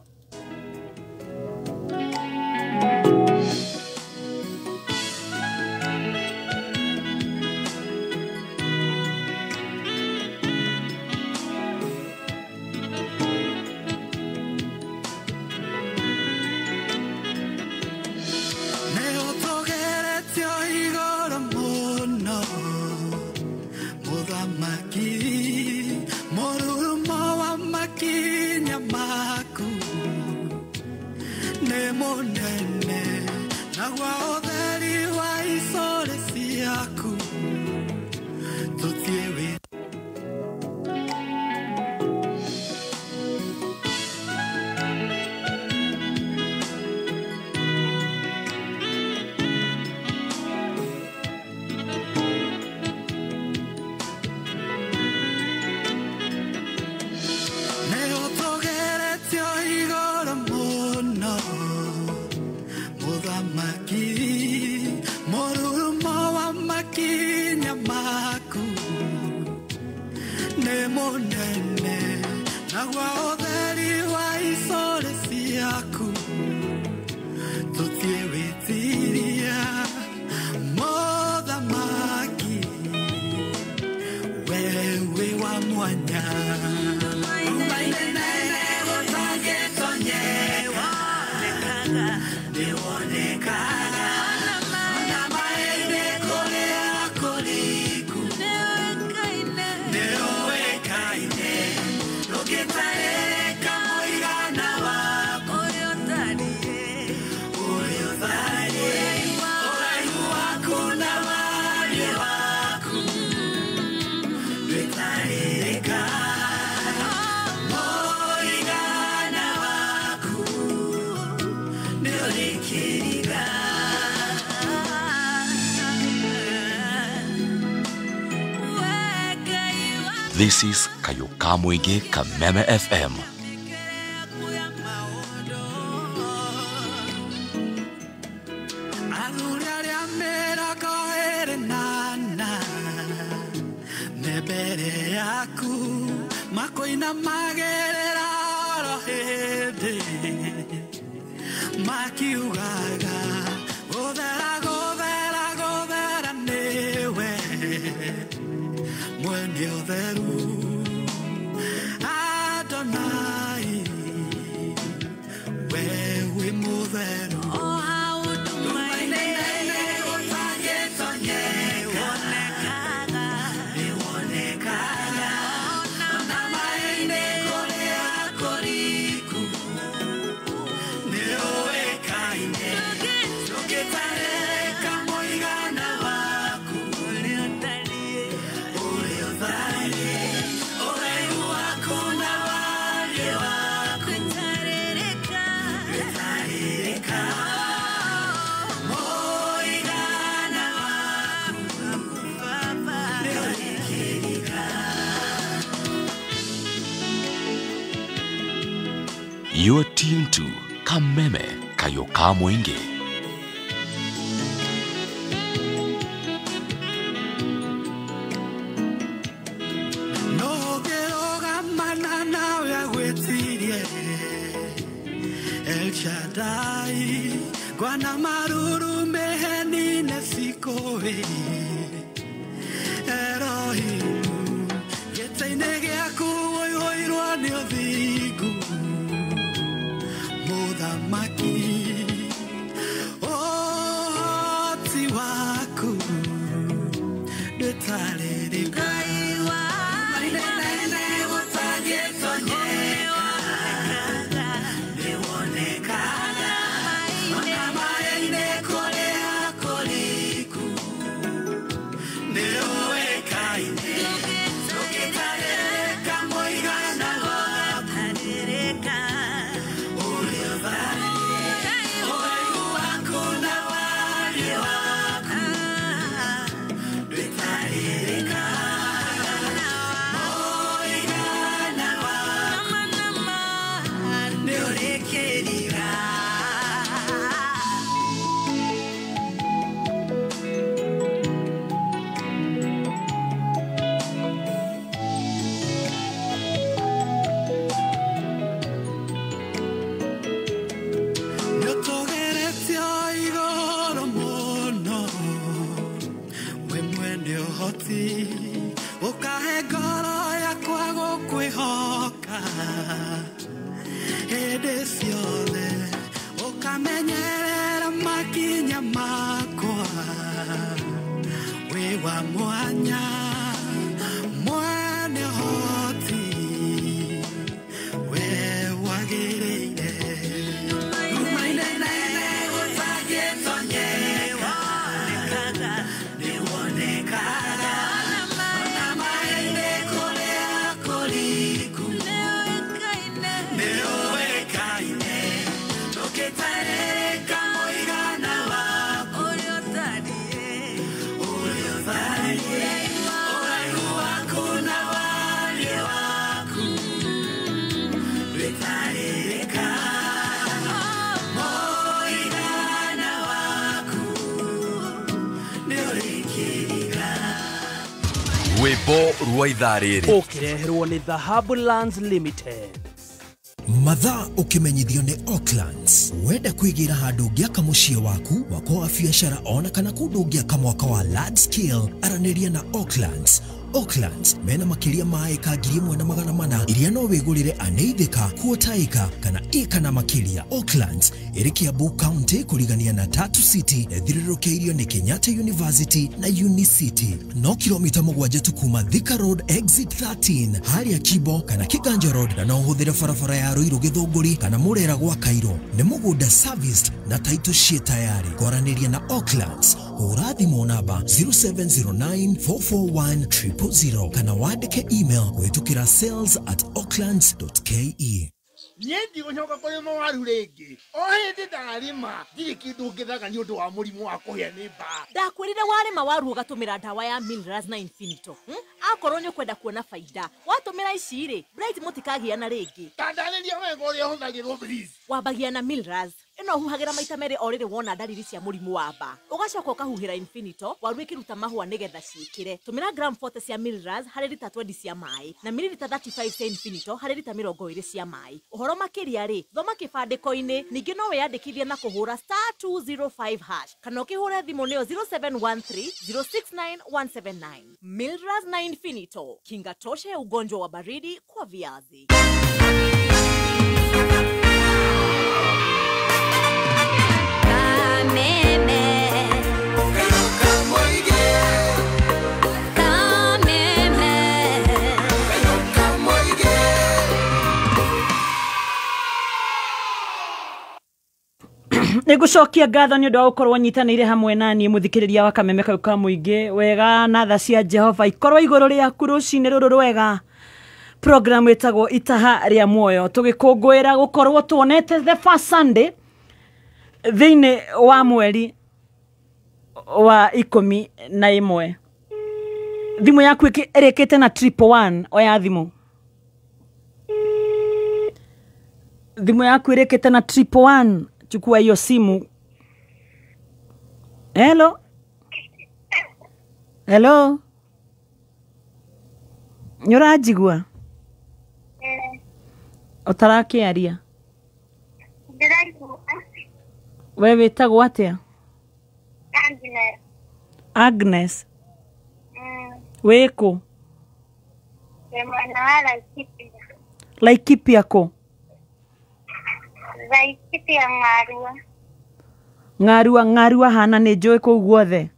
Nĩ mũnene naguo ũtheri wa icore ciaku tũthiĩ wĩ. Mũnene naguo ũtheri wa icore ciaku tũthiĩ wĩtiria mũthamaki we wĩ wa mwanya.
This is Kayukamwingi Kameme FM.
Makiugaga gothera gothera gothera niwe mwene utheru Adonai we wi mutheru.
Oh, how tumainene gutangĩtonyeka nĩwonekaga na maĩ-inĩ kũrĩa kũriku nĩũĩkaine ndũngĩtarĩrĩka mũigana waku ũrĩa ũtariĩ ũraihu waku na wariĩ waku ndũtarĩrĩka mũigana waku nĩũrĩkĩrĩka.
You're tuned to Kameme Kayukamwingi.
Nũngĩrũgamana nawe agwĩtirie El Shaddai ngwana maruru mĩheni-inĩ cikũĩ Elohimu gĩtĩ-inĩ gĩaku ũihũirwo nĩ ũthingu mũthamaki ũhoti waku ndũtarĩrĩka. Ũkahe ngoro yakwa gũkwĩhoka hĩndĩ ciothe ũkamenyerera makinya makwa wĩ wa mwanya mwene ũhoti we wagĩrĩire.
Rwĩmbo rwa ithaa rĩrĩ
Ũkĩreherwo nĩ Dhahabu Lands Limited.
Mathaa ũkĩmenyithio nĩ Oaklands. Wenda kwĩgĩra handũ ũngĩaka mũciĩ waku, mwako wa biacara ona kana kũndũ ũngĩaka mwaka wa large scale, aranĩria na Oaklands. Oaklands mena makĩria ma ĩka 1400 iria no wĩgũrĩre aneithĩka, quarter acre kana ĩka na makĩria. Oaklands ĩrĩ Kiambu County kũrigania na Tatu City na ĩthiũrũrũkĩirio nĩ Kenyatta University na Unicity. No kilomita 7 tu kuma Thika Road exit 13 harĩa Kibo kana Kiganja Road, na no ũhũthĩre barabara ya Ruiru Gĩthũngũri kana Mũrera gwa Kairo. Nĩ mũgũnda serviced na title ciĩ tayari. Kwaranĩria na Oaklands, hũra thimũ namba 0709 441 000 kana wandĩke email kũhĩtũkĩra sales@oaklands.ke.
Niĩ ndigũcoka kũrĩma waru rĩngĩ. O hĩndĩ ndarĩma ndirĩ kĩndũ ngethaga nĩ ũndũ wa mũrimũ wa kũhĩa nĩ mbaa.
Ndakwĩrire warĩma waru ũgatũmĩra ndawa ya Milras na Infinito. Akorwo nĩ ũkwenda kuona faida, watũmĩra ici rĩ, Bright mũtikagiana rĩngĩ.
Tandarĩria wega ũrĩa ũhũthagĩrwo please.
Wambagia na Milras ĩno ũhuhagĩra maita merĩ o rĩrĩ wona ndariri cia mũrimũ wa mbaa. Ũgacoka ũkahuhĩra Infinito waru ĩkĩruta mahũa nĩgetha ciĩkĩre. Tũmĩra gram 40 cia Milras harĩ rita 20 cia maĩ na mililita 35 cia Infinito harĩ rita 20 cia maĩ. Ũhoro makĩria rĩ, thoma kĩbandĩko-inĩ. Ningĩ no wĩyandĩkithie na kũhũra *205# kana ũkĩhũre thimũ nĩyo 0713 069 179. Milras na Infinito, kinga tosha ya ugonjwa wa baridi kwa viazi.
Nĩngũcokia ngatho nĩ ũndũ wa gũkorwo nyitanĩire hamwe na niĩ mũthikĩrĩria wa Kameme kau ka mũingĩ. Wega na tha cia Jehova ikorwo igũrũ rĩaku rũcinĩ rũrũ rwega. Program ĩtagwo Itaha rĩa Muoyo, tũgĩkũngũĩra gũkorwo tuonete the first Sunday thĩinĩ wa mweri wa 11. Thimũ yaku ĩrĩkĩte na 111, oya thimũ. Thimũ yaku ĩrĩkĩte na 111, chukua hiyo simu. Hello. Hello. Nĩũranjigua? Ũtarakĩaria?
Ndĩraigua.
We wĩtagwo atĩa?
Agnes.
Agnes. Wĩkũ?
Ndĩ mwena wa Laikipia.
Laikipia kũ?
Laikipia Ng'arua.
Ng'arua, Ng'arua hana nĩ njũĩ kũu guothe.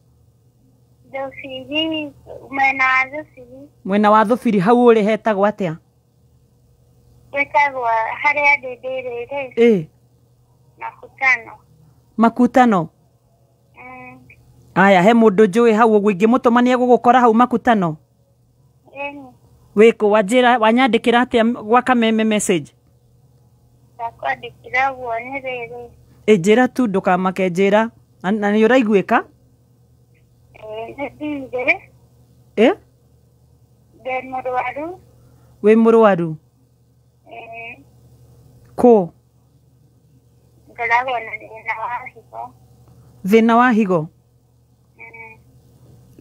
Thũbiri, mwena wa Thũbiri.
Mwena wa Thũbiri hau ũrĩ hetagwo atĩa?
Gwĩtagwo harĩa ndĩ ndĩrĩ.
Ĩ.
Makutano.
Makutano? Aya, he mũndũ njũĩ hau ũguo ingĩmũtũma nĩegũgũkora hau Makutano?
Ĩni.
Wĩkũ? Wanjĩra, wanyandĩkĩra atĩa gwa Kameme message?
Ndakwandĩkĩra ũguo nĩ rĩrĩ.
Ĩ, njĩra tu ndũkamake, njĩra. Na nĩ ũraiguĩka?
Nĩ ndirĩ.
Ĩ?
Ndĩ mũrwaru.
Wĩ mũrwaru?
Ĩ.
Kũ?
Ngoragwo na thĩna wa higo.
Thĩna wa higo?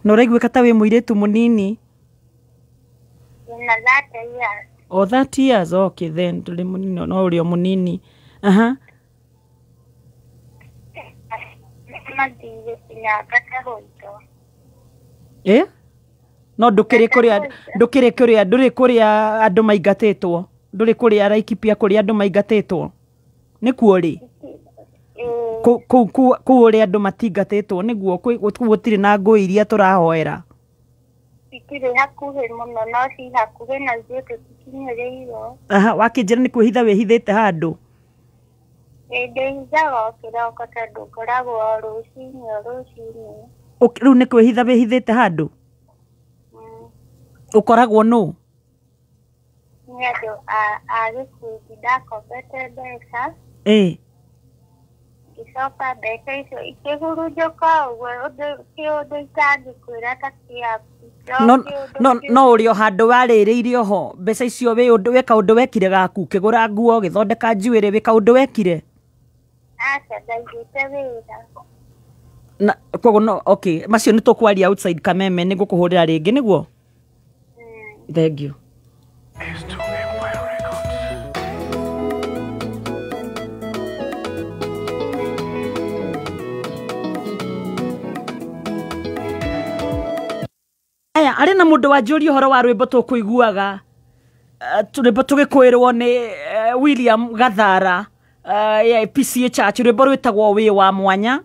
Na ũraiguĩka ta wĩ mũirĩtu mũnini?
Ndĩna 30 years.
Oh, 30 years. Okay, then ndũrĩ mũnini, no ũrĩ o mũnini. Aha.
Mathirĩ nginya ngatahũitwo.
Ĩ? No ndũkĩrĩ kũrĩa, ndũkĩrĩ kũrĩa, ndũrĩ kũrĩa andũ maingatĩtwo. Ndũrĩ kũrĩa Laikipia kũrĩa andũ maingatĩtwo. Nĩkuo rĩ? Kũu ũrĩa andũ matingatĩtwo nĩguo kũu gũtirĩ na ngũĩ iria tũrahoera.
Itirĩ hakuhĩ mũno no ci hakuhĩ na ithuĩ tũtikinyĩrĩirwo.
Aha, wakĩnjĩra nĩ kwĩhitha wĩhithĩte handũ?
Ĩ, ndĩhithaga o kĩroko tondũ ngoragwo o rũcinĩ o rũcinĩ.
Rĩu nĩ kwĩhitha wĩhithĩte handũ? Ũkoragwo nũ?
Nĩ andũ a gĩkundi ndakombete mbeca.
Ĩ.
Ngĩcoka mbeca icio ikĩhurunjũka ũguo ũndũ kĩũndũ itangĩkwĩra ta kĩaku.
No ũrĩ o handũ warĩrĩire oho mbeca icio wĩ ũndũ wĩ kaũndũ wekire gaku, ũkĩgũra nguo, ũgĩthondeka njuĩrĩ, wĩ kaũndũ wekire?
Aca, ndaigĩte wĩra.
Na koguo no okay, macio nĩ tũkwaria outside Kameme, nĩ ngũkũhũrĩra rĩngĩ nĩguo? Thank you. Aya arĩ na mũndũ wanjũria ũhoro wa rwĩmbo tũkũiguaga, rwĩmbo tũgĩkwĩrwo nĩ William Gathara, ya PCA Church, rwĩmbo rwĩtagwo Wĩ wa Mwanya.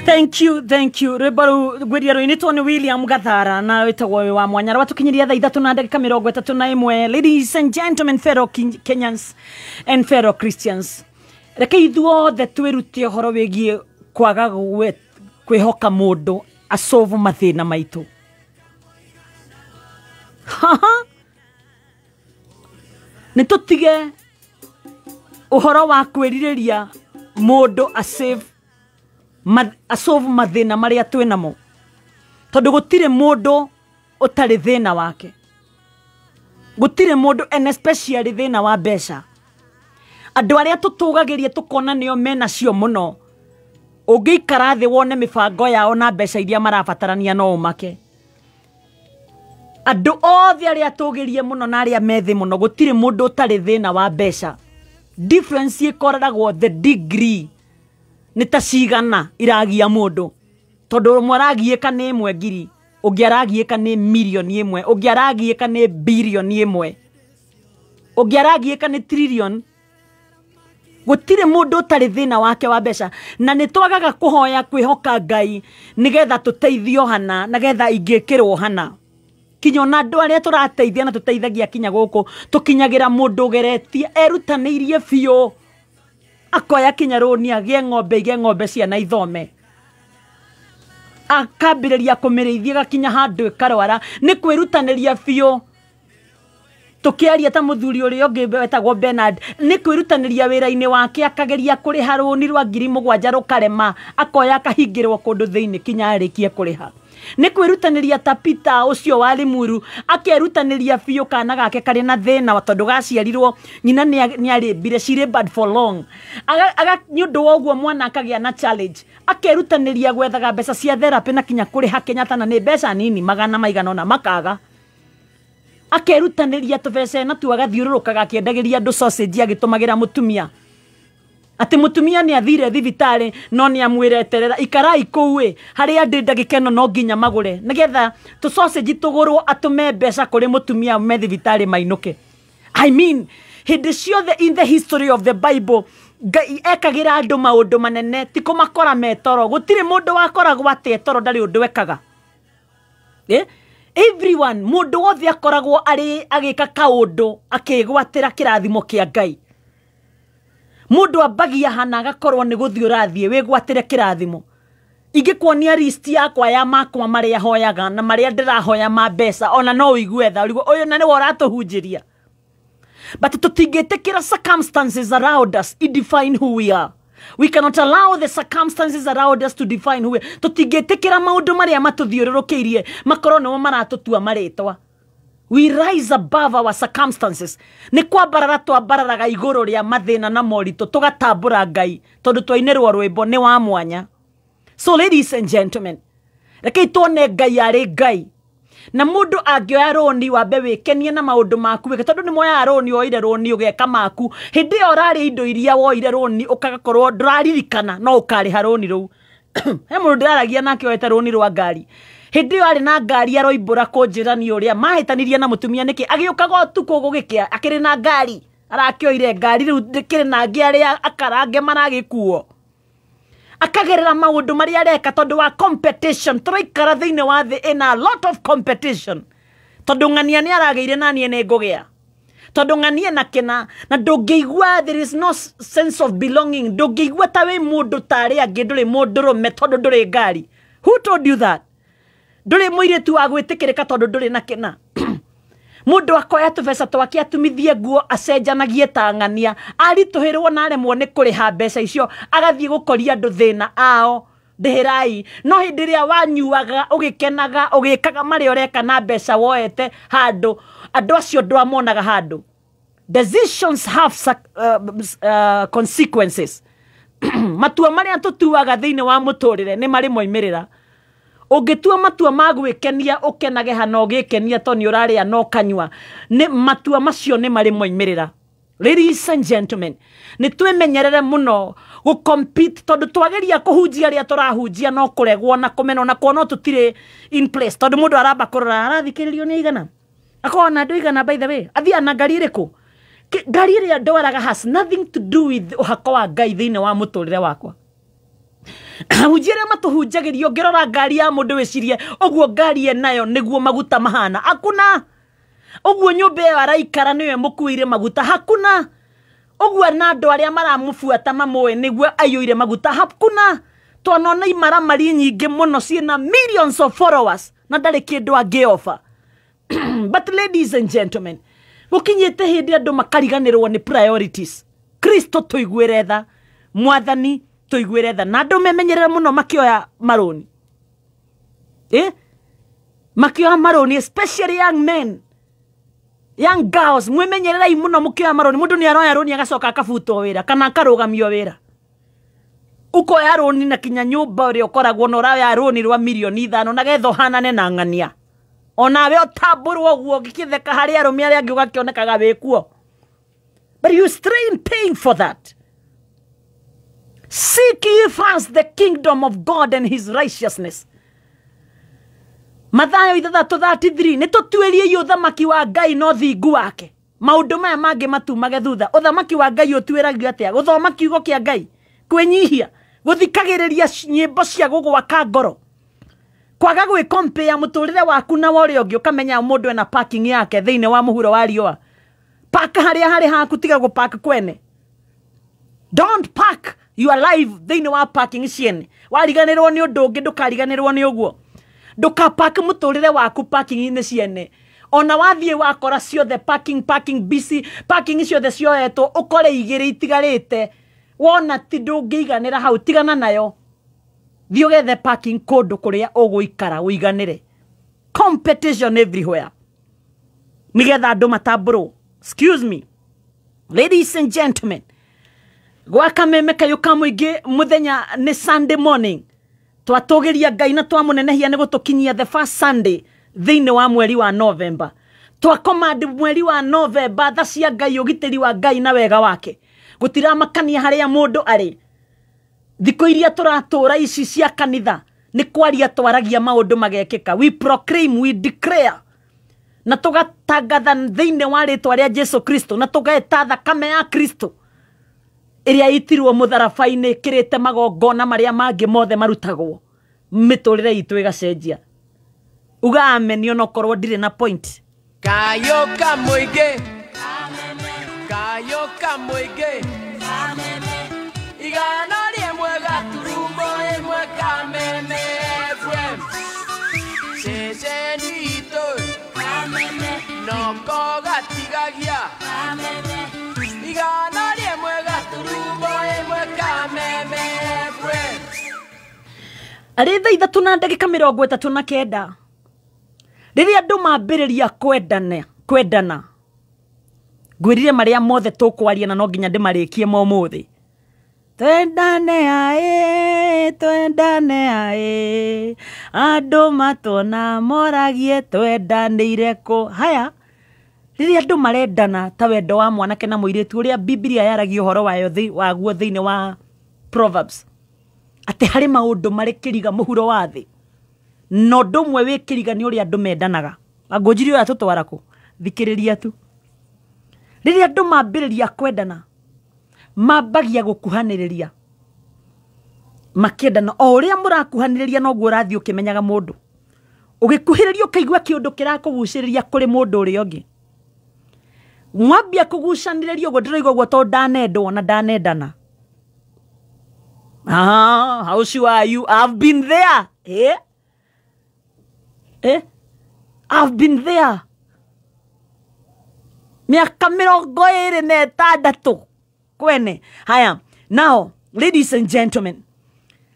Thank you, thank you. Rwĩmbo rũu ngwĩria rũinĩtwo nĩ William Gathara na wĩtagwo Wĩ wa Mwanya. Rwatũkinyiria thaa 3:31. Ladies and gentlemen, fellow Kenyans and fellow Christians, reke ithuothe twĩrute ũhoro wĩgiĩ kwaga kwĩhoka mũndũ asolve mathĩna maitũ. Nĩ tũtige ũhoro wa kwĩrirĩria mũndũ asave asolve mathĩna marĩa twĩ namo, tondũ gũtirĩ mũndũ ũtarĩ thĩna wake, gũtirĩ mũndũ, and especially thĩna wa mbeca. Andũ arĩa tũtũgagĩria tũkona nĩo menacio mũno, ũngĩikara thĩ wone mĩbango yao na mbeca iria marabatarania no ũmake. Andũ othe arĩa atũgĩrie mũno na arĩa me thĩ mũno, gũtirĩ mũndũ ũtarĩ thĩna wa mbeca. Difference ĩkoragwo the degree nĩ ta cigana iragia mũndũ, tondũ ũmwe aragiĩka nĩ 1,000, ũngĩ aragiĩka nĩ 1,000,000, ũngĩ aragiĩka nĩ 1,000,000,000, ũngĩ aragiĩka nĩ trillion. Gũtirĩ mũndũ ũtarĩ thĩna wake wa mbeca, na nĩ twagaga kũhoya kwĩhoka Ngai nĩgetha tũteithio hana, nĩgetha ingĩkĩrwo hana. Kinya ona andũ arĩa tũrateithia na tũteithagia kinya gũkũ, tũkinyagĩra mũndũ ũgeretie erutanĩirie biũ, akoya kinya rũni agĩe ng'ombe, igĩe ng'ombe ciana ithome, akambĩrĩria kũmĩrĩithia gakinya handũ ĩkarwara. Nĩ kwĩrutanĩria biũ. Tũkĩaria ta mũthuri ũrĩa ũngĩ wetagwo Bernard, nĩ kwĩrutanĩria wĩra-inĩ wake, akageria kũrĩha rũni rwa 7,000 rũkarema, akoya akahingĩrwo kũndũ thĩinĩ kinya arĩkie kũrĩha. Nĩ kwĩrutanĩria ta Peter ũcio wa Limuru, akerutanĩria biũ kana gake karĩ na thĩna tondũ gaciarirwo nyina nĩ arĩmbire, she labored for long. Nĩ ũndũ wa ũguo mwana akagĩa na challenge, akerutanĩria gwethaga mbeca cia therapy na kinya kũrĩha Kenyatta, na nĩ mbeca nini magana maigana ũna makaga. Akerutanĩria tũbeca na tu agathiũrũrũkaga akĩendagĩria andũ sausage agĩtũmagĩra mũtumia, atĩ mũtumia nĩ athire thibitarĩ no nĩ amwĩre eterera ikarai kũu ĩ harĩa ndĩ ndagĩka ĩno no nginya magũre nĩgetha tũ sausage tũgũrwo, atũme mbeca kũrĩ mũtumia me thibitarĩ mainũke. I mean, hĩndĩ ciothe in the history of the Bible, Ngai ekagĩra andũ maũndũ manene, ti kũmakora me toro. Gũtirĩ mũndũ wakoragwo atĩ etoro ndarĩ ũndũ ekaga. Everyone, mũndũ wothe akoragwo arĩ agĩka kaũndũ akĩgwatĩra kĩrathimo kĩa Ngai. Mũndũ ambagia hana agakorwo nĩ gũthiĩ ũrathiĩ wĩgwatĩre kĩrathimo. Ingĩkuonia list yakwa ya makwa marĩa hoyaga na marĩa ndĩrahoya ma mbeca, ona no ũigue tha ũrigwo ũyũ na nĩwe ũratũhunjĩria. But tũtingĩtĩkĩra circumstances around us define who we are. We cannot allow the circumstances around us to define who we are. Tũtingĩtĩkĩra maũndũ marĩa matũthiũrũrũkĩirie makorwo nĩmo maratũtua marĩtwa. We rise above our circumstances. Nĩ kwambarara twambararaga igũrũ rĩa mathĩna na moritũ, tũgatambũra Ngai tondũ twainĩrwo rwĩmbo nĩ wa mwanya. So ladies and gentlemen, rekei tuone Ngai arĩ Ngai. Na mũndũ angĩoya rũni wambe wĩkenie na maũndũ maku wĩke, tondũ nĩ moyaga rũni, woire rũni ũgeka maku, hĩndĩ ĩyo ũrarĩa indo iria woire rũni ũgakorwo ndũraririkana no ũkarĩha rũni rũu. He mũndũ ndĩraragia nake oete rũni rwa ngari, hĩndĩ ĩyo arĩ na ngari aroimbũra kũnjĩra nĩ ũrĩa mahĩtanirie na mũtumia nĩkĩ, agĩũkaga ũtukũ gũgĩkĩa akĩrĩ na ngari, arakĩoire ngari rĩu ndĩkĩrĩ na angĩ arĩa akarange maragĩkuo, akagerera maũndũ marĩa areka tondũ wa competition. Tũraikara thĩinĩ wa thĩ ĩna a lot of competition, tondũ ng'ania nĩ aragĩire na niĩ nĩ ngũgĩa, tondũ ng'ania na kĩna, na ndũngĩigua, there is no sense of belonging. Ndũngĩigua ta wĩ mũndũ ta arĩa angĩ, ndũrĩ mũndũrũme tondũ ndũrĩ ngari. Who told you that? Ndũrĩ mũirĩtu wa gwĩtĩkĩrĩka tondũ ndũrĩ na kĩna. Mũndũ akoya tũbeca twake atumithie nguo acenjanagie ta ng'ania, aritũhĩrwo na aremwo nĩ kũrĩha mbeca icio, agathiĩ gũkoria andũ thĩna ao ndĩhĩrai. No hĩndĩ ĩrĩa wanyuaga ũgĩkenaga ũgĩkaga marĩa ũreka na mbeca woete handũ, andũ acio ndwamonaga handũ. Decisions have consequences. Matua marĩa tũtuaga thĩinĩ wa mũtũrĩre nĩ marĩ moimĩrĩra. Ũngĩtua matua ma gwĩkenia ũkenage hana ũgĩkenia tondũ nĩ ũrarĩa na ũkanyua, nĩ matua macio nĩ marĩ moimĩrĩra. Ladies and gentlemen, nĩ twĩmenyerere mũno gũ-compete, tondũ twageria kũhunjia arĩa tũrahunjia no kũregwo na kũmenwo na kuonwo tũtirĩ in place, tondũ mũndũ aramba kũrora arathikĩrĩrio nĩ aigana, akorwo na andũ aigana. By the way, athiaga na ngari ĩrĩkũ? Ngari ĩrĩa ndwaraga has nothing to do with ũhako wa Ngai thĩinĩ wa mũtũrĩre wakwa. Ahunjia arĩa matũhunjagĩria, ũngĩrora ngari ya mũndũ wĩcirie ũguo ngari ĩnayo nĩguo maguta mahana, hakuna. Ũguo nyũmba ĩyo araikara nĩyo ĩmũkuĩire maguta, hakuna. Ũguo na andũ arĩa maramũbuata mamũĩ nĩguo aiyũire maguta, hakuna. Twanona imaramari nyingĩ mũno ciĩna millions of followers na ndarĩ kĩndũ angĩoba. But ladies and gentlemen, gũkinyĩte hĩndĩ andũ makariganĩrwo nĩ priorities. Kristo tũiguĩre tha, Mwathani tũiguĩre tha, na andũ memenyerere mũno makĩoya marũni, makĩoya marũni, especially young men, young girls, mwĩmenyererei mũno mũkĩoya marũni. Mũndũ nĩ aroya rũni agacoka akabutwo wĩra kana akarũgamio wĩra. Ũkoya rũni na kinya nyũmba ũrĩa ũkoragwo na ũroya rũni rwa 5 mirioni na getha ũhanane na ng'ania, onawe ũtambũrwo ũguo ũgĩkĩtheka harĩ arũme arĩa angĩ ũgakĩonekaga wĩkuo. But you strain paying for that. Seek ye first the kingdom of God and his righteousness. Mathayo 6:33. Nĩ tũtuĩrie ũthamaki wa Ngai na ũthingu wake. Maũndũ maya mangĩ matumage thutha. Ũthamaki wa Ngai ũtuĩragio atĩa? Gũthoma kiugo kĩa Ngai, kwĩnyihia, gũthikagĩrĩria nyĩmbo cia gũgwaka ngoro, kwaga gwĩkompea mũtũrĩre waku na wa ũrĩa ũngĩ, ũkamenya mũndũ ena parking yake thĩinĩ wa mũhuro wa riũa. Park harĩa harĩ haku, tiga gũpark kwene. Don't park your life thĩinĩ wa parking ciene. Wariganĩrwo nĩ ũndũ ũngĩ, ndũkariganĩrwo nĩ ũguo. Ndũkapark mũtũrĩre waku parking-inĩ ciene. Ona wathiĩ wakora ciothe parking, parking busy, parking ciothe cioetwo, ũkore igĩrĩ itigarĩte, wona ti ndũngĩiganĩra hau, tigana nayo. Thiĩ ũgethe parking kũndũ kũrĩa ũgũikara ũiganĩre. Competition everywhere, nĩgetha andũ matambũrwo. Excuse me, ladies and gentlemen, gwa Kameme Kayũ ka Mũingĩ mũthenya nĩ Sunday morning. Twatũgĩria Ngai na twamũnenehia nĩ gũtũkinyia the first Sunday thĩinĩ wa mweri wa November. Twacommand mweri wa November tha cia Ngai, ũgitĩri wa Ngai na wega wake. Gũtiramakania harĩa mũndũ arĩ. Thikũ iria tũratũra ici cia kanitha nĩ kwaria twaragia maũndũ magekĩka. We proclaim, we declare, na tũgatangatha thĩinĩ wa rĩtwa rĩa Jesu Kristo, na tũgeta thakame ya Kristo ĩrĩa itirwo mũtharaba-inĩ ĩkĩrĩte magongona marĩa mangĩ mothe marutagwo, mĩtũrĩre itũ ĩgacenjia. Uga amen onokorwo ndirĩ na point.
Kayo Kamũingĩ, Kayo Kamũingĩ, 101.1 Kameme FM, ceceni itũ noko gatigagia, 101.1 Kameme FM.
Arĩ thaa 3:39 rĩrĩa andũ mambĩrĩria kwendana, ngwĩrire marĩa mothe tũkwaria na no nginya ndĩmarĩkie momũthĩ. Twendane aĩ, twendane aĩ, andũ matwona moragie twendanĩire kũ. Haya, rĩrĩa andũ marendana ta wendo wa mwanake na mũirĩtu ũrĩa Biblia yaragia ũhoro wayo waguo thĩinĩ wa Proverbs, atĩ harĩ maũndũ marĩ kĩriga mũhuro wa thĩ, na ũndũ ũmwe wĩ kĩriga nĩ ũrĩa andũ mendanaga. Angũnjiri ũyũ atũtwara kũ? Thikĩrĩria tu. Rĩrĩa andũ mambĩrĩria kwendana, mambagia gũkuhanĩrĩria makĩendana. O ũrĩa mũrakuhanĩrĩria noguo ũrathiĩ ũkĩmenyaga mũndũ. Ũgĩkuhĩrĩria ũkaigua kĩũndũ kĩrakũgucĩrĩria kũrĩ mũndũ ũrĩa ũngĩ. Mwambia kũgucanĩrĩria ũguo, ndĩroiga ũguo tondũ ndanendwo na ndanendana. Ah, how sure are you? I've been there. Eh? Eh? I've been there. Miaka 26 kwene. Haya, now, ladies and gentlemen,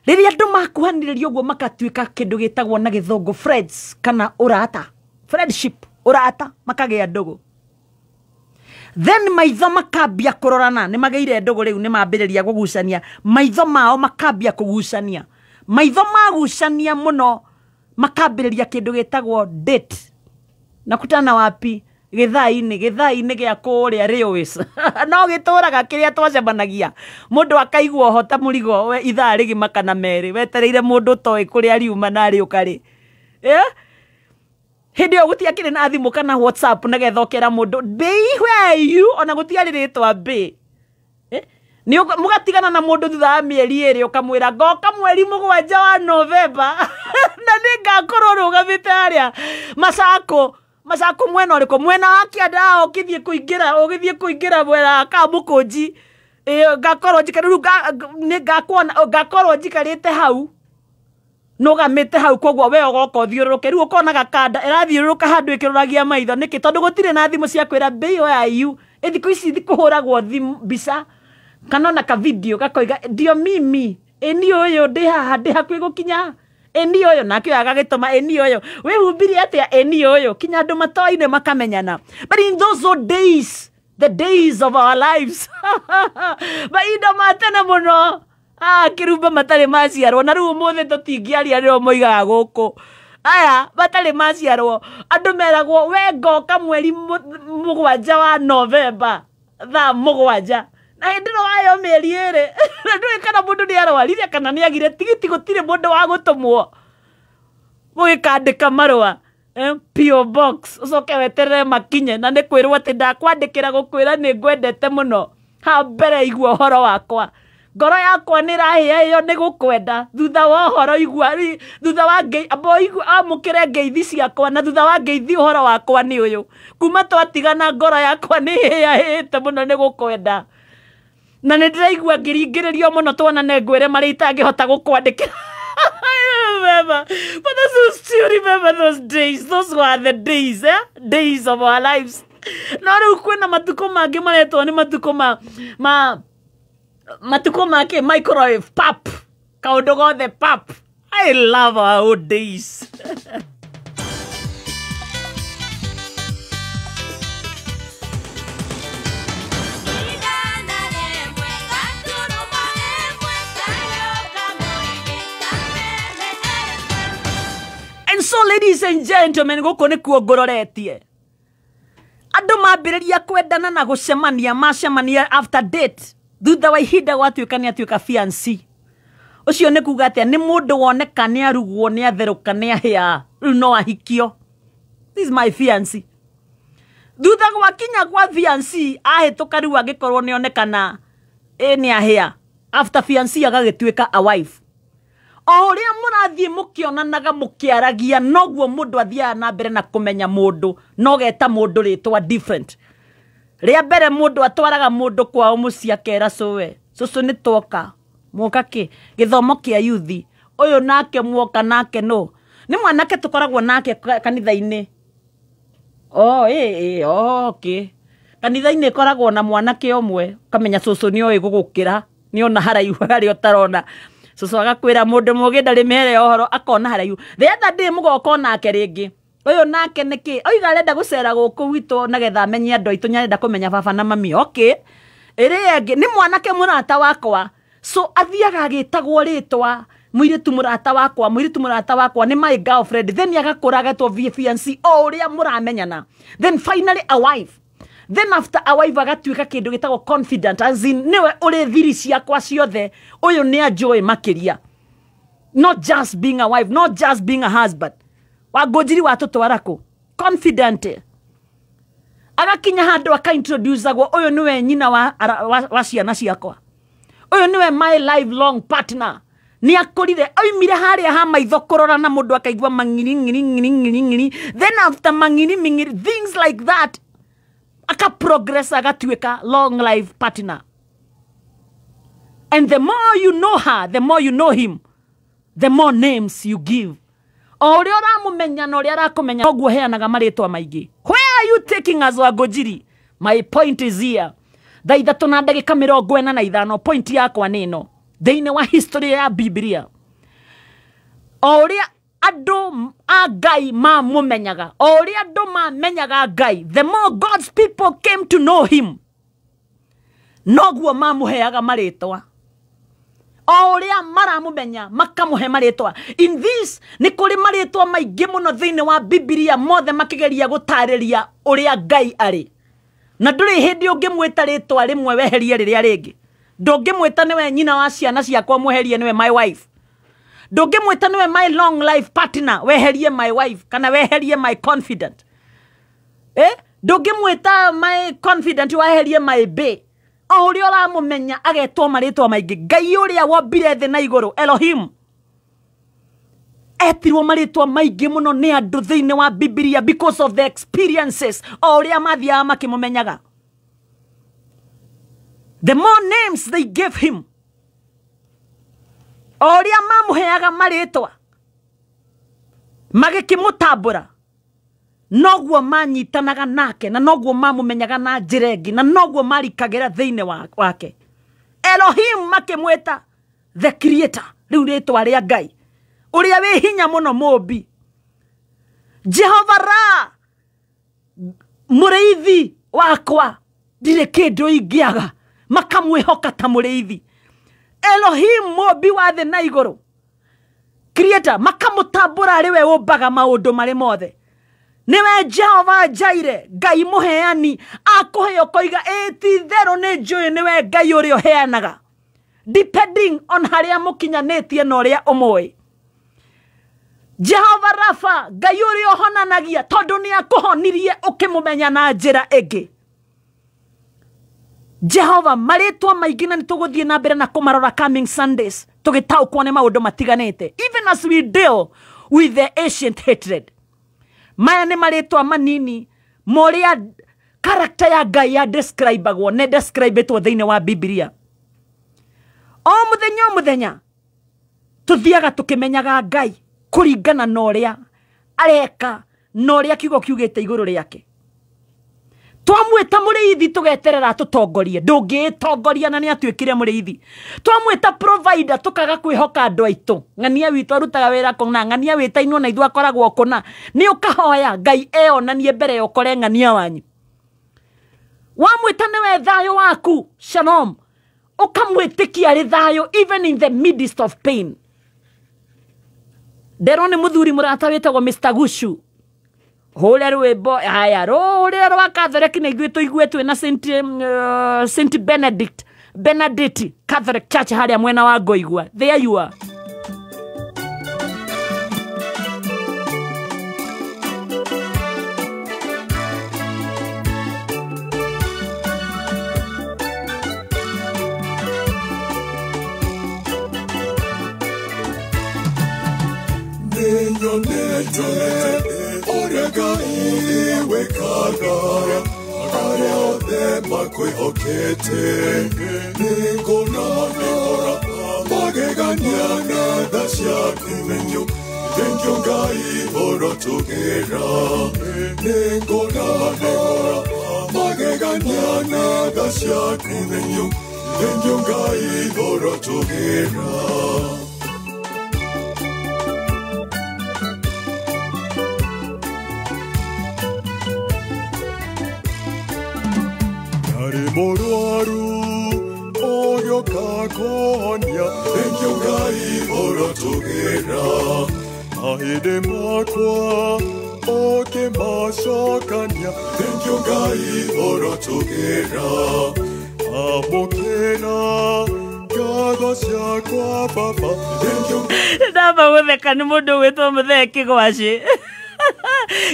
rĩrĩa andũ makuhanĩrĩria ũguo makatuĩka kĩndũ gĩtagwo na gĩthũngũ friends kana ũrata, friendship, ũrata, makagĩa ndũgũ. Then maitho makambia kũrorana, nĩ magĩire ndũgũ rĩu, nĩ mambĩrĩria kũgucania, maitho mao makambia kũgucania, maitho magucania mũno makambĩrĩria kĩndũ gĩtagwo date. Nakutana wapi? Gĩthaa-inĩ, gĩthaa-inĩ gĩa kũrĩa railways. No gĩtũraga kĩrĩa twacemanagia, mũndũ akaigua oho ta mũrigo we ithaa rĩgima kana merĩ, wetereire mũndũ ũtoĩ kũrĩa riuma na rĩũka rĩ. Hĩndĩ ĩyo gũtiakĩrĩ na thimũ kana WhatsApp nĩgetha ũkera mũndũ bae where are you, ona gũtiarĩ rĩtwa bae. Nĩ mũgatigana na mũndũ thutha wa mĩeri 2 ũkamwĩra ngoka mweri 7 wa Novemba na nĩ ngakorwo rũgamĩte harĩa Masako. Masako mwena ũrĩkũ? Mwena wa kĩanda, ũgĩthiĩ kũingĩra, ũgĩthiĩ kũingĩra mwena wa Kamũkũnji. Ngakorwo njikarĩte rĩu, nĩ ngakuona, ngakorwo njikarĩte hau, nũgamĩte hau, koguo we ũgoka ũthiũrũrũke. Rĩu ũkona gakanda ĩrathiũrũrũka handũ ĩkĩroragia maitho. Nĩkĩ? Tondũ gũtirĩ na thimũ cia kwĩra bae where are you. Thikũ ici kũhũragwo thimũ mbica kana ona ka video gakoiga ndio mimi, ĩ niĩ ũyũ ndĩ haha, ndĩ hakuhĩ gũkinya, ĩ niĩ ũyũ, nake ũyũ agagĩtũma, ĩ niĩ ũyũ, wĩhumbire atĩa, ĩ niĩ ũyũ, kinya andũ matoaine makamenyana. But in those old days, the days of our lives, mahinda ma tene mũno, kĩrumba matarĩ maciarwo, na rĩu ũmũthĩ tũtingĩaria nĩo moigaga gũkũ. Aya matarĩ maciarwo, andũ meragwo we ngoka mweri 7 wa Novemba thaa 7, na hĩndĩ ĩno wayo mĩeri 2 na ndũĩ kana mũndũ nĩ arwarire kana nĩ agire tigiti, gũtirĩ mũndũ wa gũtũmwo mũgĩkandĩka marũa. PO box ucoke weterere makinye na nĩ kwĩrwo atĩ ndakwandĩkĩra gũkwĩra nĩ ngwendete mũno ha mbere igua ũhoro wakwa ngoro yakwa nĩ ĩrahĩa ĩyo nĩ gũkwenda thutha wa ũhoro igua thutha wa amũkĩre ngeithi ciakwa na thutha wa ngeithi ũhoro wakwa nĩ ũyũ kuma twatigana ngoro yakwa nĩ ĩhĩahĩte mũno nĩ gũkwenda na nĩ ndĩraigua ngĩringĩrĩrio mũno tuonane ngwĩre marĩa itangĩhota gũkwandĩkĩra. I remember, but those who still remember those days, those were the days, eh? Days of our lives. No rĩu kwĩna matukũ mangĩ maretwo nĩ matukũ ma matukũ make microwave pap kaũndũ gothe pap. I love our old days. And so ladies and gentlemen, gũkũ nĩkuo ngũroretie andũ mambĩrĩria kwendana na gũcemania macemania after date thutha wa ihinda gwatuĩka nĩ atuĩka fiancé. Ũcio nĩ kuga atĩa nĩ mũndũ woneka nĩ arugwo nĩ atherũka nĩ ahĩa rĩu no ahikio. This is my fiancé. Thutha gwakinya gwa fiancé ahĩtũka rĩu angĩkorwo nĩ onekana ĩ nĩ ahĩa after fiancé agagĩtuĩka a wife. O ũrĩa mũrathiĩ mũkĩonanaga mũkĩaragia noguo mũndũ athiaga na mbere na kũmenya mũndũ no geta mũndũ rĩtwa different. Rĩa mbere mũndũ atwaraga mũndũ kwao mũciĩ akera cũwe cũcũ nĩ twoka mwoka kĩ gĩthomo kĩa yuthi ũyũ nake mwoka nake no nĩ mwanake tũkoragwo nake kanitha-inĩ. Oh ĩ okay kanitha-inĩ ĩkoragwo na mwanake ũmwe ũkamenya cũcũ nĩ oĩ gũgũkĩra nĩ ona haraihu harĩa ũtarona. Cũcũ agakwĩra mũndũ mũgĩ ndarĩ mĩhere ũhoro akona haraihu. The other day mũgoka nake rĩngĩ ũyũ nake nĩkĩ oiga arenda gũcera gũkũ gwitũ nagetha amenye andũ aitũ nĩarenda kũmenya baba na mami. Okay ĩrĩa ĩngĩ nĩ mwanake mũrata wakwa so athiaga agĩtagwo rĩtwa mũirĩtu mũrata wakwa mũirĩtu mũrata wakwa nĩ my girlfriend then agakũra agetwo fiancé o ũrĩa mũramenyana then finally a wife then after a wife agatuĩka kĩndũ gĩtagwo confident as in nĩwe ũrĩ thiri ciakwa ciothe ũyũ nĩ anjũĩ makĩria. Not just being a wife, not just being a husband. Wangũnjiri watũtwara kũ confident agakinya handũ akaintroducagwo ũyũ nĩwe nyina wa ciana ciakwa ũyũ nĩwe my lifelong partner. Nĩ akũrire oimire harĩa ha maitho kũrora na mũndũ akaigua mang'iri ng'iri ng'iri ng'iri ng'iri then after mang'iri ming'iri things like that aka progress agatuĩka long life partner. And the more you know her, the more you know him, the more names you give. O ũrĩa ũramũmenya na ũrĩa arakumenya noguo heanaga marĩtwa maingĩ. Where are you taking us Wangũnjiri? My point is here. Thaa 3:45 point yakwa nĩ ĩno thĩinĩ wa history ya Biblia. O ũrĩa andũ a Ngai mamũmenyaga, o ũrĩa andũ mamenyaga Ngai, the more God's people came to know him, noguo mamũheaga marĩtwa. O ũrĩa maramũmenya makamũhe marĩtwa. In this nĩ kũrĩ marĩtwa maingĩ mũno thĩinĩ wa Biblia mothe makĩgeria gũtarĩria ũrĩa Ngai arĩ. Na ndũrĩ hĩndĩ ũngĩmwĩta rĩtwa rĩmwe weherie rĩrĩa rĩngĩ. Ndũngĩmwĩta nĩwe nyina wa ciana ciakwa mweherie nĩwe my wife. Ndũngĩmwĩta nĩwe my long life partner weherie my wife kana weherie my confident. Ndũngĩmwĩta my confident weherie my bae. O ũrĩa ũramũmenya agetwo marĩtwa maingĩ. Ngai ũrĩa wombire thĩ na igũrũ Elohim etirwo marĩtwa maingĩ mũno nĩ andũ thĩinĩ wa Biblia because of the experiences o ũrĩa mathiaga makĩmũmenyaga. The more names they gave him, o ũrĩa mamũheaga marĩtwa magĩkĩmũtambũra noguo manyitanaga nake na noguo mamũmenyaga na njĩra ĩngĩ na noguo marikagĩra thĩinĩ wake. Elohim makĩmwĩta the creator, rĩu rĩtwa rĩa Ngai ũrĩa wĩ hinya mũno mũmbi. Jehova Ra mũrĩithi wakwa ndirĩ kĩndũ ingĩaga, makamwĩhoka ta mũrĩithi. Elohim mũmbi wa thĩ na igũrũ creator, makamũtambũra arĩ we ũmbaga maũndũ marĩ mothe. Niwe Jehova Jaire Ngai mũheani akũhe ũkoiga ĩ ti itherũ nĩ njũĩ nĩwe Ngai ũrĩa ũheanaga, depending on harĩa mũkinyanĩtie na ũrĩa ũmũĩ. Jehova Rafa, Ngai ũrĩa ũhonanagia, tondũ nĩ akũhonirie ũkĩmũmenya na njĩra ĩngĩ. Jehova, marĩtwa maingĩ na nĩtũgũthiĩ na mbere na kũmarora coming Sundays, tũgĩtaũkwo nĩ maũndũ matiganĩte, even as we deal with the ancient hatred. Maya nĩ marĩtwa manini morĩa character ya Ngai ya describagwo, nĩ describetwo thĩinĩ wa Biblia. O mũthenya o mũthenya tũthiaga tũkĩmenyaga Ngai kũringana na ũrĩa areka na ũrĩa kiugo kiugĩte igũrũ rĩake. Twamwĩta mũrĩithi tũgeterera tũtongorie, ndũngĩĩtongoria na nĩatuĩkire mũrĩithi. Twamwĩta provider tũkaga kwĩhoka andũ aitũ, ng'ania witũ arutaga wĩra kũna, ng'ania wĩtainwo na ithuĩ akoragwo kũna, nĩ ũkahoya Ngai eyonanie mbere ya ũkore ng'ania wanyu. Wamwĩta nĩwe thayũ waku, shalom, ũkamwĩtĩkia arĩ thayũ even in the midst of pain. Nderwo nĩ mũthuri mũrata wĩtagwo Mr. Gushu, hũre rwĩmbo haya rũrĩa rwa Catholic na ithuĩ tũigue twĩ na Saint Benedict Benedict Catholic Church harĩa mwena wa Ngoigua. There you are.
Nĩnyonete ũrĩa Ngai wĩkaga, arĩa othe makwĩhokete. Nĩngona magegania na tha ciaku, thengiũ Ngai ũrotũgĩra. Nĩngona magegania na tha ciaku, thengiũ Ngai ũrotũgĩra. Mũrwaru ũgĩũka kũhonia, thengiũ Ngai ũrotũgĩra. Mahĩndĩ makwa ũkĩmacokania, thengiũ Ngai ũrotũgĩra. Amũkĩra ngatho ciakwa Baba, thengiũ.
Ndamba gũtheka nĩ mũndũ ũgwĩtwo Mũthee Kĩgwacĩ.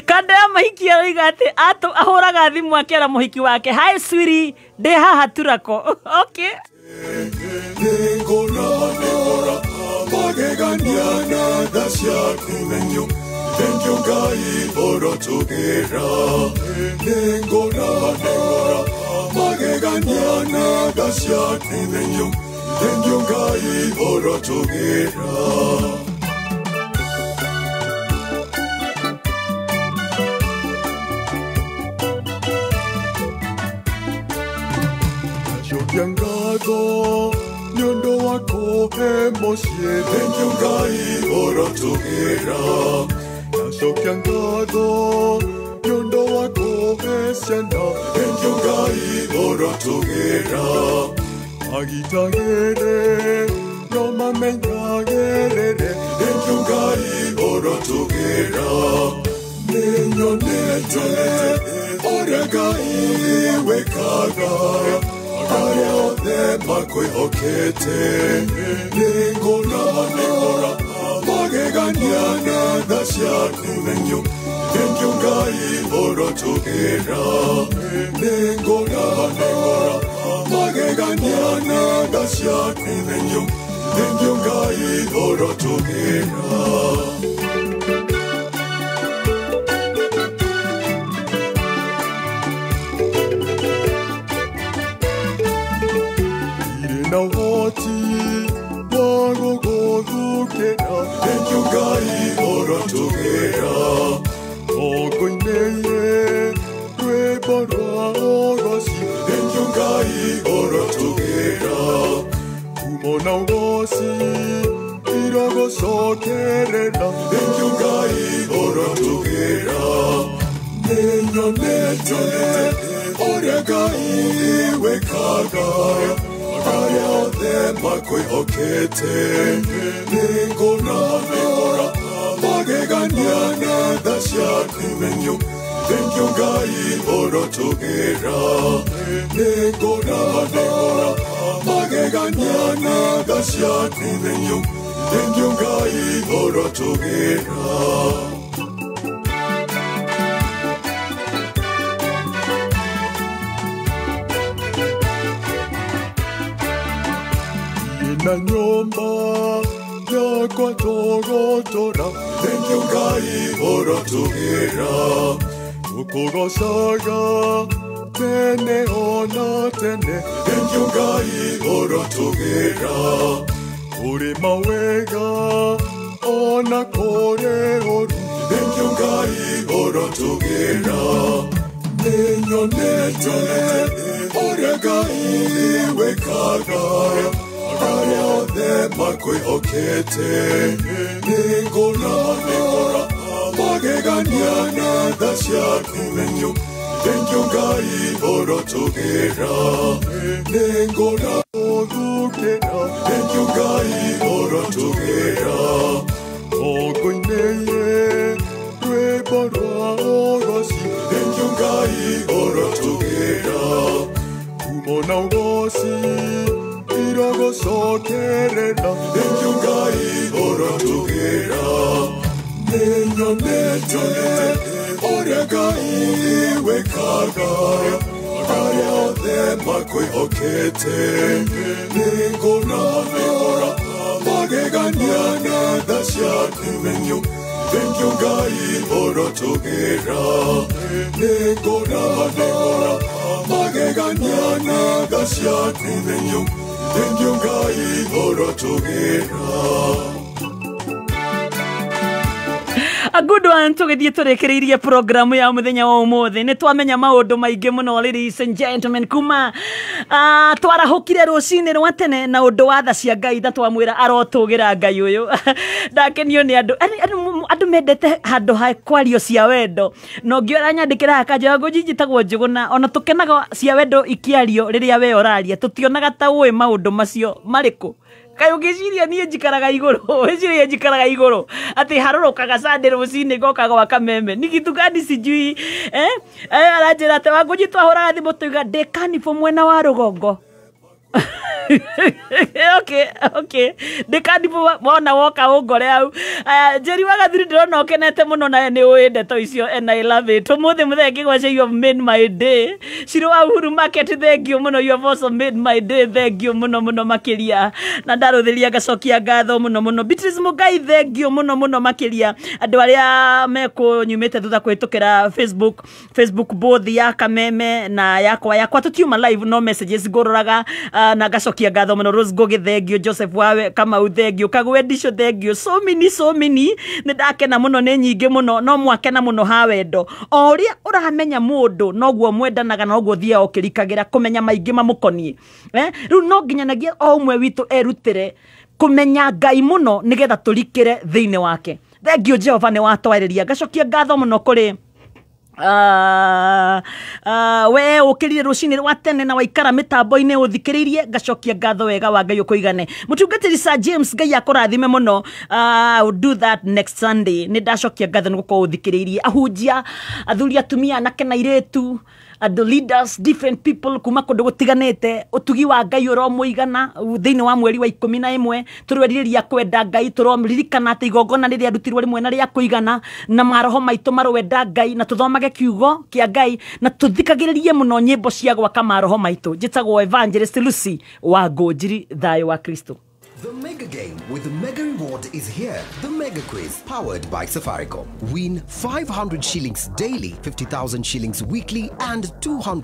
Kanda ya mahiki aroiga atĩ ahũraga thimũ akĩara mũhiki wake, hi sweetie, ndĩ haha turako. Okay.
Nĩngona magegania na tha ciaku, thengiũ Ngai ũrotũgĩra. Nĩngona magegania na tha ciaku, thengiũ Ngai ũrotũgĩra. Cokia ngatho nĩ ũndũ wa kũhe mũciĩ, thengiũ Ngai ũrotũgĩra. Ndacokia ngatho nĩ ũndũ wa kũhe ciana, thengiũ Ngai ũrotũgĩra. Magitagĩre no mamenyagĩrĩre, thengiũ Ngai ũrotũgĩra. Nĩnyonete ũrĩa Ngai wĩkaga, arĩa othe makwĩhokete. Nĩngona magegania na tha ciaku, thengiũ Ngai ũrotũgĩra. Nĩngona magegania na tha ciaku, thengiũ Ngai ũrotũgĩra. Na ũhoti wa gũgũthukĩra, thengiũ Ngai ũrotũgĩra. Ngũinĩire rwĩmbo rwa ũgoci, thengiũ Ngai ũrotũgĩra. Kumo na ũgoci irogũcokerera, thengiũ Ngai ũrotũgĩra. Nĩnyonete ũrĩa Ngai wĩkaga, arĩa othe makwĩhokete. Nĩngona magegania na tha ciaku, thengiũ Ngai ũrotũgĩra. Nĩngona magegania na tha tha ciaku thengio Ngai ũrotũgĩra. Na nyũmba yakwa tũgũtũra thengio Ngai ũrotũgĩra tũkũgocaga tene ona tene thengio Ngai ũrotũgĩra kũrĩ mawega ona kũrĩ ũru thengio Ngai ũrotũgĩra nĩnyonete ũrĩa Ngai wĩkaga arĩa othe makwĩhokete nĩngũra magegania na tha ciaku thengio Ngai ũrotũgĩra nĩngũra ũthukĩra thengio Ngai ũrotũgĩra ũngũinĩire rwĩmbo rwa ũgoci thengio Ngai ũrotũgĩra kumo na ũgoci iragũcokerera thengio Ngai ũrotũgĩra nĩnyonete ũrĩa Ngai wĩkaga arĩa othe makwĩhokete nĩngũra magegania na tha ciaku thengio Ngai ũrotũgĩra nĩngũra magegania na tha ciaku thengio Ngai ũrotũgĩra.
A good one tũgĩthiĩ tũrĩkĩrĩirie programu ya mũthenya wa ũmũthĩ nĩ twamenya maũndũ maingĩ mũno ladies and gentlemen kuma twarahũkire rũcinĩ rwa tene na ũndũ wa tha cia Ngai na twamwĩra arotũgĩra Ngai ũyũ ndakenio nĩ andũ andũ mendete handũ ha kwario cia wendo na ũngĩ ũranyandĩkĩra akanjĩra Ngũnji njĩtagwo Njũgũna ona tũkenaga cia wendo ikĩario rĩrĩa we ũraria tũtionaga ta ũĩ maũndũ macio marĩkũ kaĩ ũngĩciria niĩ njikaraga igũrũ wĩciria njikaraga igũrũ atĩ harũrũkaga Sunday rũcinĩ ngoka gwa Kameme ni kitu gani sijui aranjĩra atĩ Wangũnji twahũraga thimũ tũiga ndĩ kanibũ mwena wa rũgongo okay ndĩ kanibũ wona woka ũngore hau. Njeri wa Gathuri ndĩrona ũkenete mũno nawe nĩ ũĩ ndeto icio and I love it. Ũmũthĩ mũthenya kĩgwacia you have made my day. Ciro wa Uhuru Market thank you mũno, you have also made my day, thank you mũno mũno makĩria na ndarũthĩria ngacokia ngatho mũno mũno. Beatrice Mugai thank you mũno mũno makĩria andũ arĩa mekũnyumĩte thutha kũhĩtũkĩra Facebook both ya Kameme na yakwa tũtiuma live no messages ngũroraga na ngacokia ngatho mũno. Rose Ngugi thank you, Joseph Wawe Kamau thank you, Kagwe Ndisho thank you, so many nĩ ndakena mũno nĩ nyingĩ mũno no mwakena mũno ha wendo o ũrĩa ũramenya mũndũ noguo mwendanaga noguo thiaga ũkĩrikagĩra kũmenya maingĩ mamũkoniĩ rĩu no nginyanagia o ũmwe witũ erutĩre kũmenya Ngai mũno nĩgetha tũrikĩre thĩinĩ wake. Thank you Jehova nĩ watwarĩria ngacokia ngatho mũno kũrĩ we ũkĩrire rũcinĩ rwa tene na waikara mĩtambo-inĩ ũthikĩrĩirie ngacokia ngatho wega wa Ngai ũkũigane. Mũtungatĩri Sir James Ngai akũrathime mũno. I will do that next Sunday. Nĩ ndacokia ngatho nĩ gũkorwo ũthikĩrĩirie ahunjia athuri atumia anake na airĩtu andũ leaders different people kuma kũndũ gũtiganĩte ũtugi wa Ngai ũromũigana thĩinĩ wa mweri wa 11 tũrwerirĩria kwenda Ngai tũroririkana atĩ igongona rĩrĩa rutirwo rĩmwe na rĩa kũigana na maroho maitũ marwenda Ngai na tũthomage kiugo kĩa Ngai na tũthikagĩrĩrie mũno nyĩmbo cia gwaka maroho maitũ. Njĩtagwo Evangelist Lucy wa Ngũnjiri thayũ wa Kristo.
The Mega Game with the Mega Reward is here. The Mega Quiz, powered by Safaricom. Win 500 shillings daily, 50,000 shillings weekly, and 200